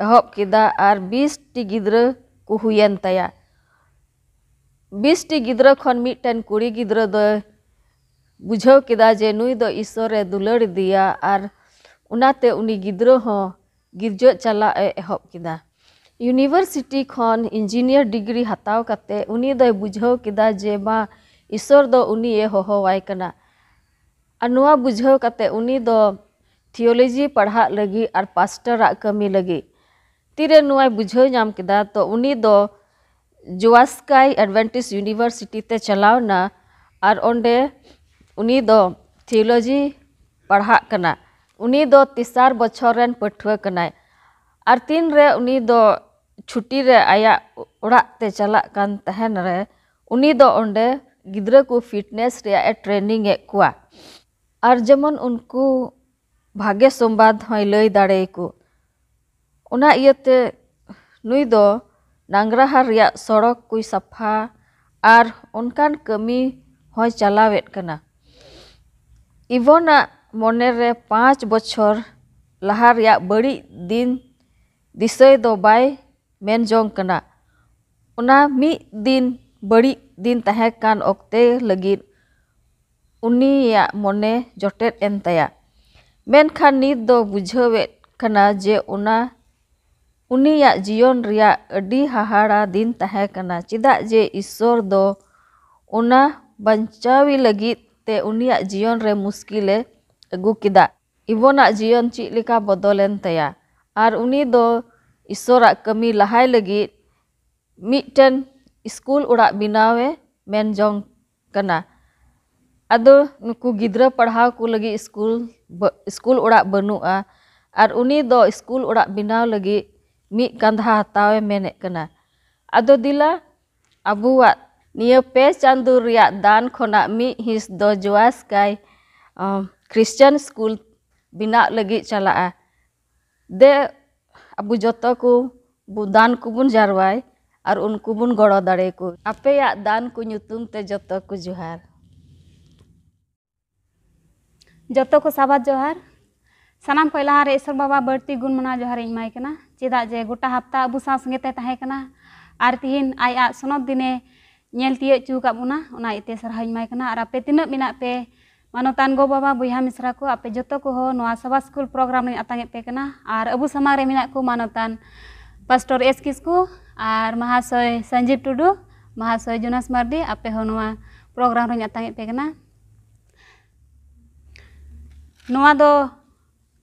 ᱮᱦᱚᱵ ᱠᱮᱫᱟ ᱟᱨ ᱵᱤᱥ ᱴᱤ ᱜᱤᱫᱽᱨᱟᱹ ᱠᱚ ᱦᱩᱭᱮᱱ ᱛᱟᱭᱟ᱾ ᱵᱤᱥ ᱴᱤ ᱜᱤᱫᱽᱨᱟᱹ ᱠᱷᱚᱱ ᱢᱤᱫᱴᱮᱱ ᱠᱩᱲᱤ ᱜᱤᱫᱽᱨᱟᱹ ᱫᱚᱭ ᱵᱩᱡᱷᱟᱹᱣ ᱠᱮᱫᱟ ᱡᱮ ᱱᱩᱭ ᱫᱚ ᱤᱥᱚᱨ ᱮ ᱫᱩᱞᱟᱹᱲ ᱤᱫᱤᱭᱟ ᱟᱨ ᱚᱱᱟᱛᱮ ᱩᱱᱤ ᱜᱤᱫᱽᱨᱟᱹ ᱦᱚᱸ ᱜᱤᱨᱡᱟᱹ ᱪᱟᱞᱟᱜ ᱮ ᱮᱦᱚᱵ ᱠᱮᱫᱟ᱾ ᱤᱭᱩᱱᱤᱵᱷᱟᱨᱥᱤᱴᱤ ᱠᱷᱚᱱ ᱤᱧᱡᱤᱱᱤᱭᱟᱨ ᱰᱤᱜᱽᱨᱤ ᱦᱟᱛᱟᱣ ᱠᱟᱛᱮ ᱩᱱᱤ ᱫᱚᱭ ᱵᱩᱡᱷᱟᱹᱣ ᱠᱮᱫᱟ ᱡᱮ ᱵᱟᱝ, ᱤᱥᱚᱨ ᱫᱚ ᱩᱱᱤᱭᱮ ᱦᱚᱦᱚᱣᱟᱭ ᱠᱟᱱᱟ᱾ ᱟᱨ ᱱᱚᱣᱟ ᱵᱩᱡᱷᱟᱹᱣ ᱠᱟᱛᱮ ᱩᱱᱤ ᱫᱚ ᱛᱷᱤᱭᱳᱞᱚᱡᱤ ᱯᱟᱲᱦᱟᱜ ᱞᱟᱹᱜᱤᱫ ᱟᱨ ᱯᱟᱥᱴᱟᱨᱟᱜ ᱠᱟᱹᱢᱤ ᱞᱟᱹᱜᱤᱫ᱾ ᱛᱤᱨᱮ ᱱᱚᱣᱟᱭ ᱵᱩᱡᱷᱟᱹᱣ ᱧᱟᱢ ᱠᱮᱫᱟ, ᱛᱚ ᱩᱱᱤ ᱫᱚ ᱡᱳᱣᱟᱥᱠᱟᱭ ᱮᱰᱵᱷᱮᱱᱴᱤᱥᱴ ᱤᱭᱩᱱᱤᱵᱷᱟᱨᱥᱤᱴᱤ ᱛᱮ ᱪᱟᱞᱟᱣ ᱮᱱᱟ ᱟᱨ ᱚᱸᱰᱮ ᱩᱱᱤ ᱫᱚ ᱛᱷᱤᱭᱳᱞᱚᱡᱤ ᱯᱟᱲᱦᱟᱜ ᱠᱟᱱᱟ᱾ ᱩᱱᱤ ᱫᱚ ᱛᱮᱥᱟᱨ ᱵᱚᱪᱷᱚᱨ ᱨᱮᱱ ᱯᱟᱹᱴᱷᱩᱣᱟᱹ ᱠᱟᱱᱟᱭ᱾ ᱟᱨ ᱛᱤᱱᱨᱮ ᱩᱱᱤ ᱫᱚ ᱪᱷᱩᱴᱤ ᱨᱮ ᱟᱭᱟᱜ ᱚᱲᱟᱜ ᱛᱮ ᱪᱟᱞᱟᱜ ᱠᱟᱱ ᱛᱟᱦᱮᱱ ᱨᱮ, ᱩᱱᱤ ᱫᱚ ᱚᱸᱰᱮ ᱜᱤᱫᱽᱨᱟᱹ ᱠᱚ ᱯᱷᱤᱴᱱᱮᱥ ᱨᱮᱭᱟᱜ ᱮ ᱴᱨᱮᱱᱤᱝ ᱮᱫ ᱠᱚᱣᱟ᱾ ᱟᱨ ᱡᱮᱢᱚᱱ ᱩᱱᱠᱩ ᱵᱷᱟᱜᱮ ᱥᱚᱢᱵᱟᱫ ᱦᱚᱸᱭ ᱞᱟᱹᱭ ᱫᱟᱲᱮᱭᱟᱠᱚ᱾ ᱚᱱᱟ ᱤᱭᱟᱹᱛᱮ ᱱᱩᱭ ᱫᱚ ᱱᱟᱝᱜᱽᱨᱟᱦᱟᱨ ᱨᱮᱭᱟᱜ ᱥᱚᱲᱚᱠ ᱠᱚᱭ ᱥᱟᱯᱷᱟ ᱟᱨ ᱚᱱᱠᱟᱱ ᱠᱟᱹᱢᱤ ᱦᱚᱸᱭ ᱪᱟᱞᱟᱣᱮᱫ ᱠᱟᱱᱟ᱾ ᱤᱵᱷᱚᱱᱟᱜ ᱢᱚᱱᱮ ᱨᱮ ᱯᱟᱸᱪ ᱵᱚᱪᱷᱚᱨ ᱞᱟᱦᱟ ᱨᱮᱭᱟᱜ ᱵᱟᱹᱲᱤᱡ ᱫᱤᱱ ᱫᱤᱥᱟᱹᱭ ᱫᱚ ᱵᱟᱭ ᱢᱮᱱ ᱡᱚᱝ ᱠᱟᱱᱟ᱾ ᱚᱱᱟ ᱢᱤᱫ ᱫᱤᱱ ᱵᱟᱹᱲᱤᱡ ᱫᱤᱱ ᱛᱟᱦᱮᱸ ᱠᱟᱱ ᱚᱠᱛᱮ ᱞᱟᱹᱜᱤᱫ ᱩᱱᱤᱭᱟᱜ ᱢᱚᱱᱮ ᱡᱚᱴᱮᱫ ᱮᱱ ᱛᱟᱭᱟ᱾ ᱢᱮᱱᱠᱷᱟᱱ ᱱᱤᱛ ᱫᱚ ᱵᱩᱡᱷᱟᱹᱣᱮᱫ ᱠᱟᱱᱟ ᱡᱮ ᱚᱱᱟ ᱩᱱᱤᱭᱟᱜ ᱡᱤᱭᱚᱱ ᱨᱮᱭᱟᱜ ᱟᱹᱰᱤ ᱦᱟᱦᱟᱲᱟ ᱫᱤᱱ ᱛᱟᱦᱮᱸ ᱠᱟᱱᱟ, ᱪᱮᱫᱟᱜ ᱡᱮ ᱤᱥᱥᱚᱨ ᱫᱚ ᱚᱱᱟ ᱵᱟᱧᱪᱟᱣᱤ ᱞᱟᱹᱜᱤᱫ ᱛᱮ ᱩᱱᱤᱭᱟᱜ ᱡᱤᱭᱚᱱ ᱨᱮ ᱢᱩᱥᱠᱤᱞᱮ ᱟᱹᱜᱩ ᱠᱮᱫᱟ᱾ ᱤᱵᱚᱱᱟᱜ ᱡᱤᱭᱚᱱ ᱪᱮᱫ ᱞᱮᱠᱟ ᱵᱚᱫᱚᱞᱮᱱ ᱛᱟᱭᱟ ᱟᱨ ᱩᱱᱤ ᱫᱚ ᱤᱥᱥᱚᱨᱟᱜ ᱠᱟᱹᱢᱤ ᱞᱟᱦᱟᱭ ᱞᱟᱹᱜᱤᱫ ᱢᱤᱫᱴᱮᱱ ᱥᱠᱩᱞ ᱚᱲᱟᱜ ᱵᱮᱱᱟᱣᱮ ᱢᱮᱱ ᱡᱚᱝ ᱠᱟᱱᱟ᱾ ᱟᱫᱚ ᱱᱩᱠᱩ ᱜᱤᱫᱽᱨᱟᱹ ᱯᱟᱲᱦᱟᱣ ᱠᱚ ᱞᱟᱹᱜᱤᱫ ᱥᱠᱩᱞ ᱵᱟ-, ᱥᱠᱩᱞ ᱚᱲᱟᱜ ᱵᱟᱹᱱᱩᱜᱼᱟ ᱟᱨ ᱩᱱᱤ ᱫᱚ ᱥᱠᱩᱞ ᱚᱲᱟᱜ ᱵᱮᱱᱟᱣ ᱞᱟᱹᱜᱤᱫ ᱢᱤᱫ ᱠᱟᱸᱫᱷᱟ ᱦᱟᱛᱟᱣᱮ ᱢᱮᱱᱮᱫ ᱠᱟᱱᱟ᱾ ᱟᱫᱚ ᱫᱮᱞᱟ ᱟᱵᱚᱣᱟᱜ ᱱᱤᱭᱟᱹ ᱯᱮ ᱪᱟᱸᱫᱳ ᱨᱮᱭᱟᱜ ᱫᱟᱱ ᱠᱷᱚᱱᱟᱜ ᱢᱤᱫ ᱦᱤᱸᱥ ᱫᱚ ᱡᱳᱣᱟᱥ ᱠᱟᱭ, ᱟᱸ, ᱠᱷᱨᱤᱥᱪᱟᱱ ᱥᱠᱩᱞ ᱵᱮᱱᱟᱣ ᱞᱟᱹᱜᱤᱫ ᱪᱟᱞᱟᱜᱼᱟ᱾ ᱫᱮ ᱟᱵᱚ ᱡᱚᱛᱚ ᱠᱚ ᱵᱚ-, ᱫᱟᱱ ᱠᱚᱵᱚᱱ ᱡᱟᱨᱣᱟᱭ ᱟᱨ ᱩᱱᱠᱩ ᱵᱚᱱ ᱜᱚᱲᱚ ᱫᱟᱲᱮᱭᱟᱠᱚ᱾ ᱟᱯᱮᱭᱟᱜ ᱫᱟᱱ ᱠᱚ ᱧᱩᱛᱩᱢ ᱛᱮ ᱡᱚᱛᱚ ᱠᱚ ᱡᱚᱦᱟᱨ᱾ ᱡᱚᱛᱚ ᱠᱚ ᱥᱟᱵᱟᱫ ᱡᱚᱦᱟᱨ᱾ ᱥᱟᱱᱟᱢ ᱠᱷᱚᱱ ᱞᱟᱦᱟ ᱨᱮ ᱤᱥᱚᱨ ᱵᱟᱵᱟ ᱵᱟᱹᱲᱛᱤ ᱜᱩᱱ ᱢᱟᱱᱟᱣ ᱡᱚᱦᱟᱨ ᱤᱧ ᱮᱢᱟᱭ ᱠᱟᱱᱟ, ᱪᱮᱫᱟᱜ ᱡᱮ ᱜᱚᱴᱟ ᱦᱟᱯᱛᱟ ᱟᱵᱚ ᱥᱟᱶ ᱥᱚᱸᱜᱮ ᱛᱮ ᱛᱟᱦᱮᱸ ᱠᱟᱱᱟ ᱟᱨ ᱛᱤᱦᱤᱧ ᱟᱡᱟᱜ ᱥᱚᱱᱚᱛ ᱫᱤᱱᱮ ᱧᱮᱞ ᱛᱤᱭᱳᱜ ᱦᱚᱪᱚ ᱟᱠᱟᱫ ᱵᱚᱱᱟ, ᱚᱱᱟ ᱤᱭᱟᱹᱛᱮ ᱥᱟᱨᱦᱟᱣ ᱤᱧ ᱮᱢᱟᱭ ᱠᱟᱱᱟ᱾ ᱟᱨ ᱟᱯᱮ ᱛᱤᱱᱟᱹᱜ ᱢᱮᱱᱟᱜ ᱯᱮ ᱢᱟᱱᱚᱛᱟᱱ ᱜᱚ ᱵᱟᱵᱟ, ᱵᱚᱭᱦᱟ ᱢᱤᱥᱨᱟ ᱠᱚ, ᱟᱯᱮ ᱡᱚᱛᱚ ᱠᱚᱦᱚᱸ ᱱᱚᱣᱟ ᱥᱟᱵᱟᱫ ᱥᱠᱩᱞ ᱯᱨᱳᱜᱨᱟᱢ ᱨᱮᱧ ᱟᱛᱟᱝ ᱮᱫ ᱯᱮ ᱠᱟᱱᱟ᱾ ᱟᱨ ᱟᱵᱚ ᱥᱟᱢᱟᱝ ᱨᱮ ᱢᱮᱱᱟᱜ ᱠᱚ ᱢᱟᱱᱚᱛᱟᱱ ᱯᱟᱥᱴᱚᱨ ᱮᱥ ᱠᱤᱥᱠᱩ ᱟᱨ ᱢᱟᱦᱟᱥᱚᱭ ᱥᱚᱧᱡᱤᱵ ᱴᱩᱰᱩ, ᱢᱟᱦᱟᱥᱚᱭ ᱡᱳᱱᱟᱥ ᱢᱟᱨᱰᱤ, ᱟᱯᱮ ᱦᱚᱸ ᱱᱚᱣᱟ ᱯᱨᱳᱜᱨᱟᱢ ᱨᱮᱧ ᱟᱛᱟᱝ ᱮᱫ ᱯᱮ ᱠᱟᱱᱟ᱾ ᱱᱚᱣᱟ ᱫᱚ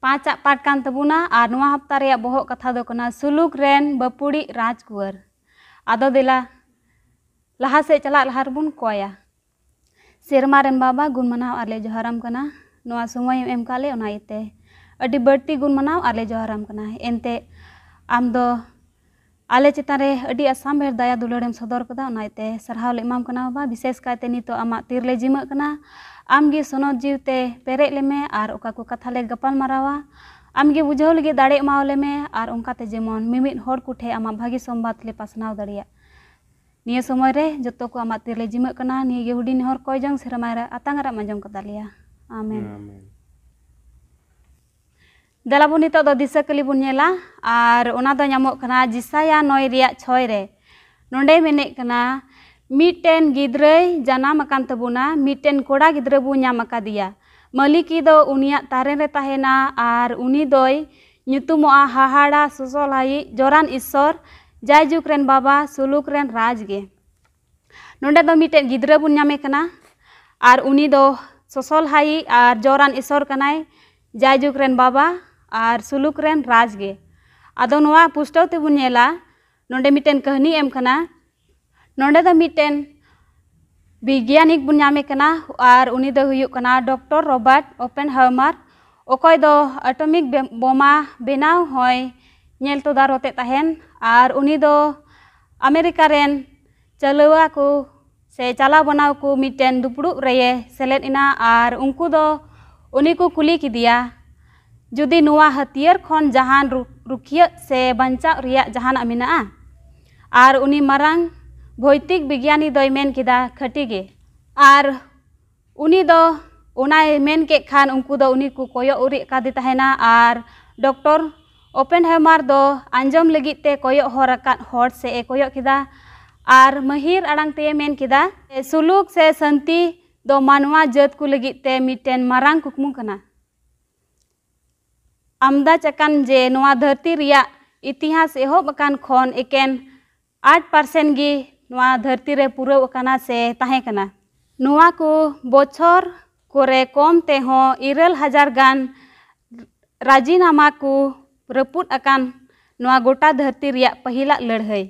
ᱯᱟᱸᱪ ᱟᱜ ᱯᱟᱴ ᱠᱟᱱ ᱛᱟᱵᱚᱱᱟ ᱟᱨ ᱱᱚᱣᱟ ᱦᱟᱯᱛᱟ ᱨᱮᱭᱟᱜ ᱵᱚᱦᱚᱜ ᱠᱟᱛᱷᱟ ᱫᱚ ᱠᱟᱱᱟ ᱥᱩᱞᱩᱠ ᱨᱮᱱ ᱵᱟᱹᱯᱩᱲᱤᱡ ᱨᱟᱡᱽᱠᱩᱣᱟᱹᱨ᱾ ᱟᱫᱚ ᱫᱮᱞᱟ, ᱞᱟᱦᱟ ᱥᱮᱫ ᱪᱟᱞᱟᱜ ᱞᱟᱦᱟ ᱨᱮᱵᱚᱱ ᱠᱚᱭᱟ᱾ ᱥᱮᱨᱢᱟ ᱨᱮᱱ ᱵᱟᱵᱟ, ᱜᱩᱱ ᱢᱟᱱᱟᱣ ᱟᱨ ᱞᱮ ᱡᱚᱦᱟᱨᱟᱢ ᱠᱟᱱᱟ᱾ ᱱᱚᱣᱟ ᱥᱚᱢᱚᱭ ᱮᱢ ᱮᱢ ᱠᱟᱜ ᱞᱮ, ᱚᱱᱟ ᱤᱭᱟᱹᱛᱮ ᱟᱹᱰᱤ ᱵᱟᱹᱲᱛᱤ ᱜᱩᱱ ᱢᱟᱱᱟᱣ ᱟᱨ ᱞᱮ ᱡᱚᱦᱟᱨᱟᱢ ᱠᱟᱱᱟ᱾ ᱮᱱᱛᱮ ᱟᱢ ᱫᱚ ᱟᱞᱮ ᱪᱮᱛᱟᱱ ᱨᱮ ᱟᱹᱰᱤ ᱟᱥᱟᱢ ᱵᱷᱮᱨ ᱫᱟᱭᱟ ᱫᱩᱞᱟᱹᱲ ᱮᱢ ᱥᱚᱫᱚᱨ ᱠᱟᱫᱟ, ᱚᱱᱟ ᱤᱭᱟᱹᱛᱮ ᱥᱟᱨᱦᱟᱣ ᱞᱮ ᱮᱢᱟᱢ ᱠᱟᱱᱟ ᱵᱟᱵᱟ᱾ ᱵᱤᱥᱮᱥ ᱠᱟᱭᱛᱮ ᱱᱤᱛᱚᱜ ᱟᱢᱟᱜ ᱛᱤᱨ ᱞᱮ ᱡᱤᱢᱟᱹᱜ ᱠᱟᱱᱟ᱾ ᱟᱢ ᱜᱮ ᱥᱚᱱᱚᱛ ᱡᱤᱣᱤ ᱛᱮ ᱯᱮᱨᱮᱡ ᱞᱮᱢᱮ ᱟᱨ ᱚᱠᱟ ᱠᱚ ᱠᱟᱛᱷᱟ ᱞᱮ ᱜᱟᱯᱟᱞ ᱢᱟᱨᱟᱣᱟ, ᱟᱢ ᱜᱮ ᱵᱩᱡᱷᱟᱹᱣ ᱞᱟᱹᱜᱤᱫ ᱫᱟᱲᱮ ᱮᱢᱟᱣ ᱞᱮᱢᱮ ᱟᱨ ᱚᱱᱠᱟᱛᱮ ᱡᱮᱢᱚᱱ ᱢᱤᱢᱤᱫ ᱦᱚᱲ ᱠᱚᱴᱷᱮᱱ ᱟᱢᱟᱜ ᱵᱷᱟᱹᱜᱤ ᱥᱚᱢᱵᱟᱫ ᱞᱮ ᱯᱟᱥᱱᱟᱣ ᱫᱟᱲᱮᱭᱟᱜ᱾ ᱱᱤᱭᱟᱹ ᱥᱚᱢᱚᱭ ᱨᱮ ᱡᱚᱛᱚ ᱠᱚ ᱟᱢᱟᱜ ᱛᱤᱨ ᱞᱮ ᱡᱤᱢᱟᱹᱜ ᱠᱟᱱᱟ᱾ ᱱᱤᱭᱟᱹ ᱜᱮ ᱦᱩᱰᱤᱧ ᱦᱚᱲ ᱠᱚᱭ ᱡᱚᱝ ᱥᱮᱨᱢᱟ ᱨᱮ ᱟᱛᱟᱝ ᱨᱮ ᱟᱸᱡᱚᱢ ᱠᱟᱫᱟ ᱞᱮᱭᱟ᱾ ᱟᱢᱮᱱ᱾ ᱟᱢᱮᱱ᱾ ᱫᱮᱞᱟ ᱵᱚᱱ ᱱᱤᱛᱚᱜ ᱫᱚ ᱫᱤᱥᱟᱹ ᱠᱟᱹᱞᱤ ᱵᱚᱱ ᱧᱮᱞᱟ, ᱟᱨ ᱚᱱᱟ ᱫᱚ ᱧᱟᱢᱚᱜ ᱠᱟᱱᱟ ᱡᱤᱥᱟᱭᱟ ᱱᱚᱭ ᱨᱮᱭᱟᱜ ᱪᱷᱚᱭ ᱨᱮ᱾ ᱱᱚᱰᱮ ᱢᱮᱱᱮᱫ ᱠᱟᱱᱟ, ᱢᱤᱫᱴᱮᱱ ᱜᱤᱫᱽᱨᱟᱹᱭ ᱡᱟᱱᱟᱢ ᱟᱠᱟᱱ ᱛᱟᱵᱚᱱᱟ, ᱢᱤᱫᱴᱮᱱ ᱠᱚᱲᱟ ᱜᱤᱫᱽᱨᱟᱹ ᱵᱚᱱ ᱧᱟᱢ ᱟᱠᱟᱫᱮᱭᱟ᱾ ᱢᱟᱹᱞᱤᱠᱤ ᱫᱚ ᱩᱱᱤᱭᱟᱜ ᱛᱟᱨᱮᱱ ᱨᱮ ᱛᱟᱦᱮᱱᱟ, ᱟᱨ ᱩᱱᱤ ᱫᱚᱭ ᱧᱩᱛᱩᱢᱚᱜᱼᱟ ᱦᱟᱦᱟᱲᱟ, ᱥᱚᱥᱚᱞᱦᱟᱭᱤᱡ, ᱡᱚᱨᱟᱱ ᱤᱥᱥᱚᱨ, ᱡᱟᱭᱡᱩᱜᱽ ᱨᱮᱱ ᱵᱟᱵᱟ, ᱥᱩᱞᱩᱠ ᱨᱮᱱ ᱨᱟᱡᱽ ᱜᱮ᱾ ᱱᱚᱰᱮ ᱫᱚ ᱢᱤᱫᱴᱮᱱ ᱜᱤᱫᱽᱨᱟᱹ ᱵᱚᱱ ᱧᱟᱢᱮ ᱠᱟᱱᱟ, ᱟᱨ ᱩᱱᱤ ᱫᱚ ᱥᱚᱥᱚᱞᱦᱟᱭᱤᱡ ᱟᱨ ᱡᱚᱨᱟᱱ ᱤᱥᱥᱚᱨ ᱠᱟᱱᱟᱭ, ᱡᱟᱭᱡᱩᱜᱽ ᱨᱮᱱ ᱵᱟᱵᱟ ᱟᱨ ᱥᱩᱞᱩᱠ ᱨᱮᱱ ᱨᱟᱡᱽ ᱜᱮ᱾ ᱟᱫᱚ ᱱᱚᱣᱟ ᱯᱩᱥᱴᱟᱹᱣ ᱛᱮᱵᱚᱱ ᱧᱮᱞᱟ, ᱱᱚᱰᱮ ᱢᱤᱫᱴᱮᱱ ᱠᱟᱹᱦᱱᱤ ᱮᱢ ᱠᱟᱱᱟ᱾ ᱱᱚᱰᱮ ᱫᱚ ᱢᱤᱫᱴᱮᱱ ᱵᱤᱜᱽᱭᱟᱱᱤᱠ ᱵᱚᱱ ᱧᱟᱢᱮ ᱠᱟᱱᱟ, ᱟᱨ ᱩᱱᱤ ᱫᱚ ᱦᱩᱭᱩᱜ ᱠᱟᱱᱟ ᱰᱚᱠᱴᱚᱨ ᱨᱚᱵᱟᱨᱴ ᱳᱯᱮᱱᱦᱟᱣᱢᱟᱨ, ᱚᱠᱚᱭ ᱫᱚ ᱮᱴᱚᱢᱤᱠ ᱵᱮ-, ᱵᱳᱢᱟ ᱵᱮᱱᱟᱣ ᱦᱚᱸᱭ ᱧᱮᱞ ᱛᱚᱫᱟᱨᱚᱛᱮᱫ ᱛᱟᱦᱮᱱ, ᱟᱨ ᱩᱱᱤ ᱫᱚ ᱟᱢᱮᱨᱤᱠᱟ ᱨᱮᱱ ᱪᱟᱹᱞᱣᱟ ᱠᱚ ᱥᱮ ᱪᱟᱞᱟᱣ ᱵᱟᱱᱟᱣ ᱠᱚ ᱢᱤᱫᱴᱮᱱ ᱫᱩᱯᱲᱩᱵ ᱨᱮᱭᱮ ᱥᱮᱞᱮᱫ ᱮᱱᱟ, ᱟᱨ ᱩᱱᱠᱩ ᱫᱚ ᱩᱱᱤ ᱠᱚ ᱠᱩᱞᱤ ᱠᱮᱫᱮᱭᱟ, ᱡᱩᱫᱤ ᱱᱚᱣᱟ ᱦᱟᱹᱛᱭᱟᱹᱨ ᱠᱷᱚᱱ ᱡᱟᱦᱟᱱ ᱨᱩ-, ᱨᱩᱠᱷᱤᱭᱟᱹᱜ ᱥᱮ ᱵᱟᱧᱪᱟᱣ ᱨᱮᱭᱟᱜ ᱡᱟᱦᱟᱱᱟᱜ ᱢᱮᱱᱟᱜᱼᱟ? ᱟᱨ ᱩᱱᱤ ᱢᱟᱨᱟᱝ ᱵᱷᱳᱭᱛᱤᱠ ᱵᱤᱜᱽᱭᱟᱱᱤ ᱫᱚᱭ ᱢᱮᱱ ᱠᱮᱫᱟ, ᱠᱷᱟᱹᱴᱤ ᱜᱮ᱾ ᱟᱨ ᱩᱱᱤ ᱫᱚ ᱚᱱᱟᱭ ᱢᱮᱱ ᱠᱮᱫ ᱠᱷᱟᱱ ᱩᱱᱠᱩ ᱫᱚ ᱩᱱᱤ ᱠᱚ ᱠᱚᱭᱚᱜ ᱩᱨᱤᱡ ᱠᱟᱫᱮ ᱛᱟᱦᱮᱱᱟ, ᱟᱨ ᱰᱚᱠᱴᱚᱨ ᱳᱯᱮᱱᱦᱟᱭᱢᱟᱨ ᱫᱚ ᱟᱸᱡᱚᱢ ᱞᱟᱹᱜᱤᱫ ᱛᱮ ᱠᱚᱭᱚᱜ ᱦᱚᱨ ᱟᱠᱟᱫ ᱦᱚᱲ ᱥᱮᱫ ᱮ ᱠᱚᱭᱚᱜ ᱠᱮᱫᱟ, ᱟᱨ ᱢᱟᱹᱦᱤᱨ ᱟᱲᱟᱝ ᱛᱮᱭ ᱢᱮᱱ ᱠᱮᱫᱟ, ᱥᱩᱞᱩᱠ ᱥᱮ ᱥᱟᱹᱱᱛᱤ ᱫᱚ ᱢᱟᱱᱣᱟ ᱡᱟᱹᱛ ᱠᱚ ᱞᱟᱹᱜᱤᱫ ᱛᱮ ᱢᱤᱫᱴᱮᱱ ᱢᱟᱨᱟᱝ ᱠᱩᱠᱢᱩ ᱠᱟᱱᱟ᱾ ᱟᱢᱫᱟᱡᱽ ᱟᱠᱟᱱ ᱡᱮ ᱱᱚᱣᱟ ᱫᱷᱟᱹᱨᱛᱤ ᱨᱮᱭᱟᱜ ᱤᱛᱤᱦᱟᱥ ᱮᱦᱚᱵ ᱟᱠᱟᱱ ᱠᱷᱚᱱ ᱮᱠᱮᱱ ᱟᱴ ᱯᱟᱨᱥᱮᱱᱴ ᱜᱮ ᱱᱚᱣᱟ ᱫᱷᱟᱹᱨᱛᱤ ᱨᱮ ᱯᱩᱨᱟᱹᱣ ᱟᱠᱟᱱᱟ ᱥᱮ ᱛᱟᱦᱮᱸ ᱠᱟᱱᱟ᱾ ᱱᱚᱣᱟ ᱠᱚ ᱵᱚᱪᱷᱚᱨ ᱠᱚᱨᱮ ᱠᱚᱢ ᱛᱮᱦᱚᱸ ᱤᱨᱟᱹᱞ ᱦᱟᱡᱟᱨ ᱜᱟᱱ ᱨᱟᱡᱤᱱᱟᱢᱟ ᱠᱚ ᱨᱟᱹᱯᱩᱫ ᱟᱠᱟᱱ ᱱᱚᱣᱟ ᱜᱚᱴᱟ ᱫᱷᱟᱹᱨᱛᱤ ᱨᱮᱭᱟᱜ ᱯᱟᱹᱦᱤᱞᱟᱜ ᱞᱟᱹᱲᱦᱟᱹᱭ᱾